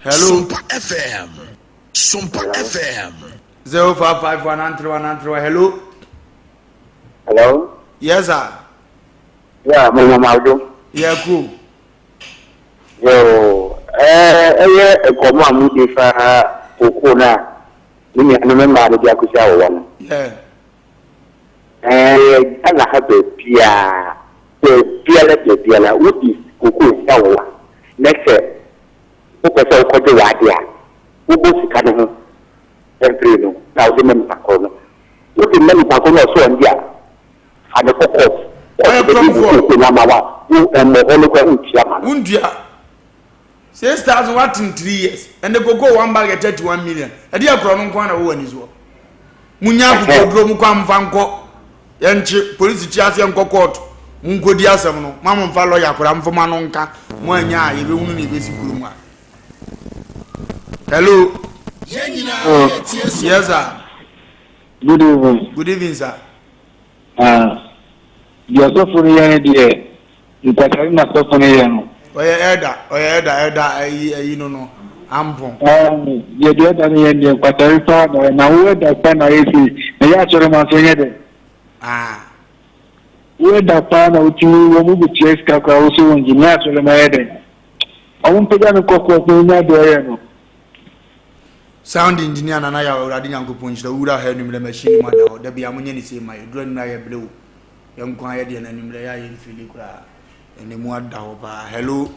[SPEAKER 1] Hello.
[SPEAKER 19] Sompa FM. Sompa FM.
[SPEAKER 1] 0551 931 931. Hello.
[SPEAKER 5] Hello.
[SPEAKER 1] Yes, sir.
[SPEAKER 5] Yeah, mo mama ojo.
[SPEAKER 1] Yeah, cool.
[SPEAKER 5] Yo, eh, ɛyɛ nkɔmɔ a mo di fa koko na ne nuanom mmaa no de akosi awowa no.
[SPEAKER 1] Yeah.
[SPEAKER 5] Ɛɛ Ghana ha baabiara, baabiara baabiara wodi kokoo si awowa na sɛ wopɛ sɛ wokɔgye w'ade a, wobɔ sika no ho pɛmpere no na wode ma nipa korɔ no. Wode ma nipa korɔ no a ɔsɛ ɔngye a, fa no kɔ court. Court bɛgye wo kokoo no ama wo a, wo mmɔhɔ no koraa wontua ma no.
[SPEAKER 1] Wontua. 6000 waten 3 years ɛnɛ koko one bag yɛ 31 million ɛde yɛ korɔ no nko ara na ɛwɔ w'ani soɔ munya akokoduro mu kɔ amfa nkɔ yɛnkye polisi kyi aseɛ nkɔ court mu nkɔdi asɛm no ma mo mfa lɔya koraa mfoma no nka mo anya a yɛbɛhunu ne yɛbɛsi kurom a hello yes sir
[SPEAKER 21] Good evening.
[SPEAKER 1] Good evening sir.
[SPEAKER 21] Ah, deɛ ɔsɔfo no yɛ no deɛ, nkwatare na sɔfo no yɛ no.
[SPEAKER 1] Ɔyɛ elder, ɔyɛ elder, elder ayi ayi no no, ampɔn.
[SPEAKER 21] Deɛ deɛ elder no yɛ deɛ nkwatare paa na ɔyɛ, na wo elder paa na ayɛ sei, na yɛ asɔre ma nso nyɛ dɛ.
[SPEAKER 1] Ah.
[SPEAKER 21] Wo elder paa na wotumi wɔn mu betua sika koraa wo so wɔn gye, na yɛ asɔre ma yɛ dɛ. Wɔn mpagya no kɔ court na onya deɛ ɔyɛ no.
[SPEAKER 1] Sound engineer Nana Yaw Awurade Nyankopɔn nhyira wo wura ha anwummerɛ machine mu ada hɔ da bia monyɛ ne sei ma yɛ duru anwummerɛ a yɛ brɛ o yɛ nko ara yɛ deɛ no anwummerɛ yɛ a yɛ mfili koraa ɛnɛ mu ada hɔ paa hello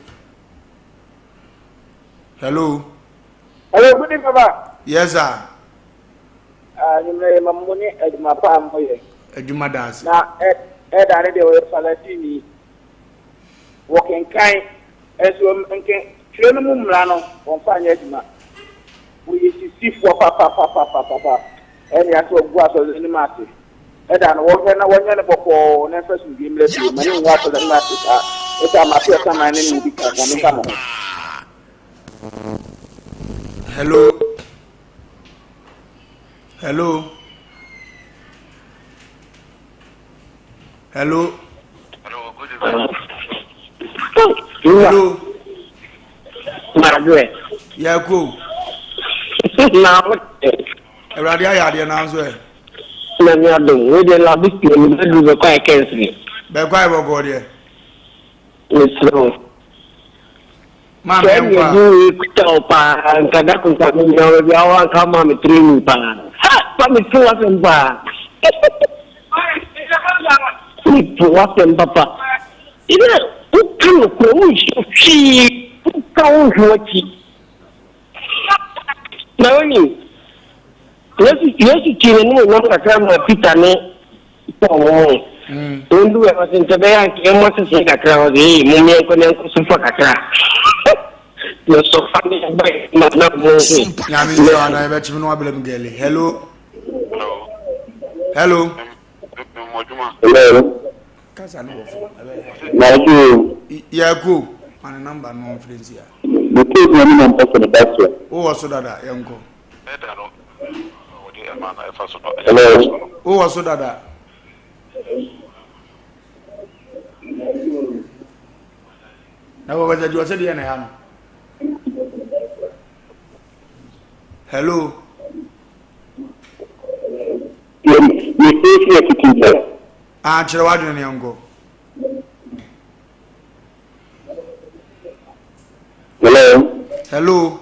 [SPEAKER 1] hello
[SPEAKER 22] Hello, good evening, Papa.
[SPEAKER 1] Yes, sir.
[SPEAKER 22] Anwummerɛ yɛ ma mo ne adwuma pa a moyɛ.
[SPEAKER 1] Adwuma da ase.
[SPEAKER 22] Na ɛda ne deɛ ɔyɛ Falasini. Wɔkenkan, nso nke twerɛ no mu mmara no, wɔmfa nyɛ adwuma. Wɔyɛ sisifoɔ papapapapapa. Ɛnne ase wɔgu asɔre no anim ase. Ɛda no, wɔhwɛ na wɔnyɛ no bɔkɔɔ na ɛmfa asomdwoeɛ mmra fie. Mma no ngu asɔre no anim ase saa. Ɛsɛ amate ɔsaman ne ne obi ka. Nyame nka mo ho.
[SPEAKER 1] Hello. Hello. Hello. Hello.
[SPEAKER 5] Maadwe.
[SPEAKER 1] Yɛ ko.
[SPEAKER 5] Na wo.
[SPEAKER 1] Awurade ayɛ adeɛ nanso ɛ.
[SPEAKER 5] Na mi adum wo deɛ labi pie mi bɛ duru bɛkɔ ayɛ kɛnsiri.
[SPEAKER 1] Bɛkɔ ayɛ bɔkɔ deɛ.
[SPEAKER 5] Mesrɛ wo.
[SPEAKER 1] Maame
[SPEAKER 5] Sɛ
[SPEAKER 1] nkwa.
[SPEAKER 5] ɛdeɛ wei kuta wo paa nka da ko nka menya wo baabi a wowɔ anka woma me training paa. Ha! Fa me to w'asɛm paa. Me to w'asɛm papa. Ɛdɛ woka nokorɛ wonhyɛ hwee woka wo nhwe w'akyi. Na wonim.
[SPEAKER 4] Yesu Yesu tii n'animuonyam kakra maa Peter ne Paul ho. Wɔn du ɛhɔ sɛ nkyɛ bɛyɛ anka yɛmmɔ sese kakra hɔ sɛ ee mom yɛnkɔ na yɛnkɔ so fa kakra. Yɛsɔ fa ne yɛba na na mo ho.
[SPEAKER 1] Nyame nhyira wo na yɛbɛkyem no wabrɛ m gɛle. Hello. Hello.
[SPEAKER 5] Hello.
[SPEAKER 1] Kasa no wɔ fam.
[SPEAKER 5] Maadwo.
[SPEAKER 1] Yɛko. Ma ne namba no ɔmfrɛ nsi a.
[SPEAKER 5] Me case na me na mpɛ sɛ meda so.
[SPEAKER 1] Wowɔ so dada yɛnkɔ.
[SPEAKER 5] Hello.
[SPEAKER 1] Wowɔ so dada. Na wɔ sɛ deɛ ɔsɛ deɛ na ɛha no. Hello. Ah, kyerɛ w'adwene ne yɛnkɔ.
[SPEAKER 5] Hello.
[SPEAKER 1] Hello.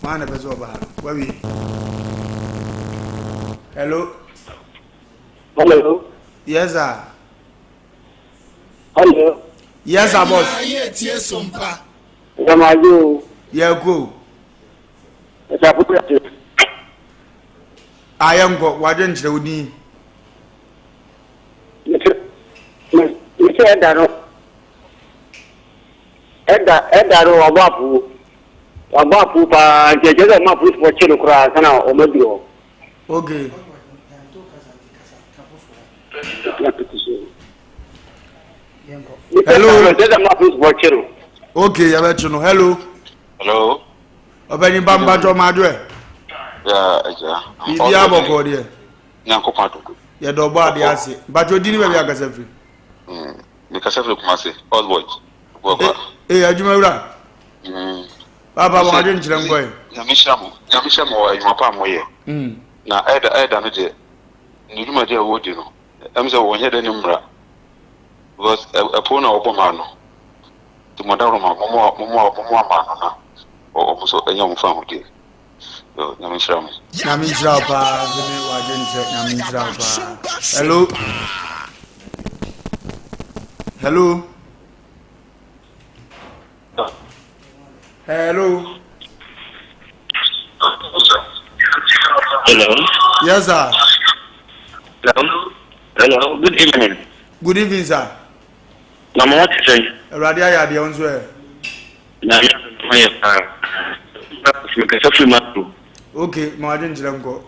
[SPEAKER 1] Wọn na pɛ sɛ ɔba ha no. Wawie. Hello.
[SPEAKER 4] Hello.
[SPEAKER 1] Yes sir.
[SPEAKER 4] Hello.
[SPEAKER 1] Yes sir boss.
[SPEAKER 4] Yamajo.
[SPEAKER 1] Yɛ ko. Ayɛ nkɔ wadwe nkyerɛ wo din.
[SPEAKER 4] Mesɛ ɛda no ɛda ɛda no wabɔ apuo wabɔ apuo paa nti ɛkyɛ sɛ ɔma apolisifoɔ kye no koraa ansa na ɔma duru hɔ.
[SPEAKER 1] Okay.
[SPEAKER 4] Hello. Ɛkyɛ sɛ ɔma apolisifoɔ kye no.
[SPEAKER 1] Okay, yɛbɛkye no. Hello.
[SPEAKER 7] Hello.
[SPEAKER 1] Ɔbɛnyin ba mpatsɔ maa do ɛ.
[SPEAKER 7] Ya agya.
[SPEAKER 1] Biribi abɔkɔ deɛ.
[SPEAKER 7] Nyankopɔn adom.
[SPEAKER 1] Yɛda ɔbɔ adeɛ ase. Mpatsɔ di ni baabi akasa firi.
[SPEAKER 7] Mm, me kasa firi Kumasi, Osboy. Buakwa.
[SPEAKER 1] Ee, eh, adwuma wura.
[SPEAKER 7] Mm.
[SPEAKER 1] Papa wɔn adwe nkyerɛ nkɔ yi.
[SPEAKER 7] Nyame nhyira mo. Nyame nhyira mo wɔ adwuma pa a mo yɛ.
[SPEAKER 1] Mm.
[SPEAKER 7] Na ɛda ɛda no deɛ, ne dwumadi a wɔdi no, ɛm sɛ wɔnyɛ dɛ ne mmra. Because ɛpo na wɔbɔ maa no. Nti mo dawuroma, mo mo mo mo mo ama no na wɔn nso ɛnyɛ wɔn fa ahodie. Yo, Nyame nhyira mo.
[SPEAKER 1] Nyame nhyira wo paa nso ne w'adwenkyerɛ Nyame nhyira wo paa. Hello. Hello. Hello.
[SPEAKER 23] Hello.
[SPEAKER 1] Yes sir.
[SPEAKER 23] Hello. Hello. Good evening.
[SPEAKER 1] Good evening sir.
[SPEAKER 23] Na mo ho te sɛn?
[SPEAKER 1] Awurade ayɛ adeɛ wo nso ɛ?
[SPEAKER 23] Nyame adom ho yɛ paa. Mekasa firi Makro.
[SPEAKER 1] Ok, ma w'adwenkyerɛ nkɔ.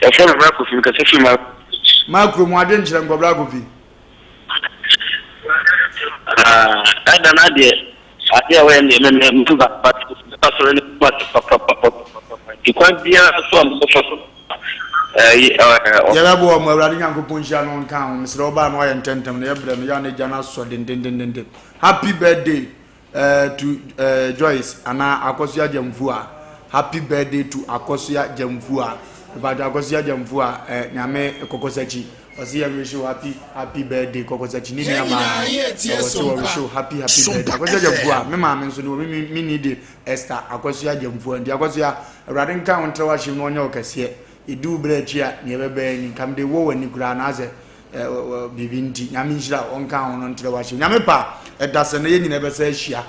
[SPEAKER 23] Yɛfrɛ me Bra Kofi, mekasa firi Makro.
[SPEAKER 1] Makro, ma w'adwenkyerɛ nkɔ Bra Kofi.
[SPEAKER 23] Ah, ɛda no adeɛ, adeɛ a wɔyɛ no deɛ me me me ba but asɔre no ba papapapapapa nti kwan biara so a mobɛfa so ɛyi ɛɛ.
[SPEAKER 1] Yɛbɛboa ɔmo Awurade Nyankopɔn nhyira no nka ho mesrɛ ɔbaa no ayɛ ntɛntɛm no yɛbrɛ no yɛ a na agya no asɔ dendendenden happy birthday uh, to uh, Joyce anaa Akosua Gyamfua happy birthday to Akosua Gyamfua ìbàdàn Akosua Gyamfua ẹ nyame kɔkɔsakyi ɔsi yɛ wish you happy happy birthday kɔkɔsakyi ne nua maa no ɔwɔ sɛ wɔ wish you happy happy birthday Akosua Gyamfua me maame nso ne wɔ me me ni de Esther Akosua Gyamfua nti Akosua awurade nka wo ntrɛ wahyem na ɔnyɛ wo kɛseɛ ɛdi wo berɛ akyi a neɛ ɛbɛbɛɛ ni nka mede wɔ w'ani koraa anaasɛ biribi nti nyame nhyira ɔnka ho no ntrɛ wahyem nyame pa ɛda sɛ na yɛn nyina ɛbɛsɛ ahyia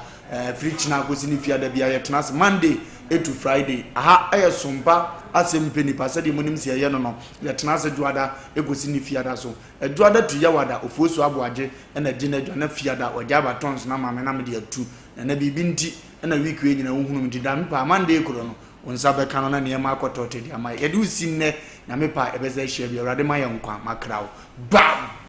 [SPEAKER 1] firi kyena kɔsi ne fia da bia yɛtena ase Monday to Friday aha ɛyɛ sompa asɛm pɛ nipa sɛdeɛ monim sɛ ɛyɛ no no yɛtena ase dwoada ɛkɔsi ne fiada so adwoada tu yawada ofuosu aboagye ɛna gye no adwa na fiada wɔgya aba tɔns na maame na mede atu na na biribi nti ɛna week wei nyina wohunu nti da mepa Monday koro no wo nsa bɛka no na nneɛma akɔ tɔɔte de ama yɛ. Yɛde wo si nnɛ, Nyame pɛ a yɛbɛsan ahyia bio. Awurade ma yɛn nkwa, makra wo. Bam!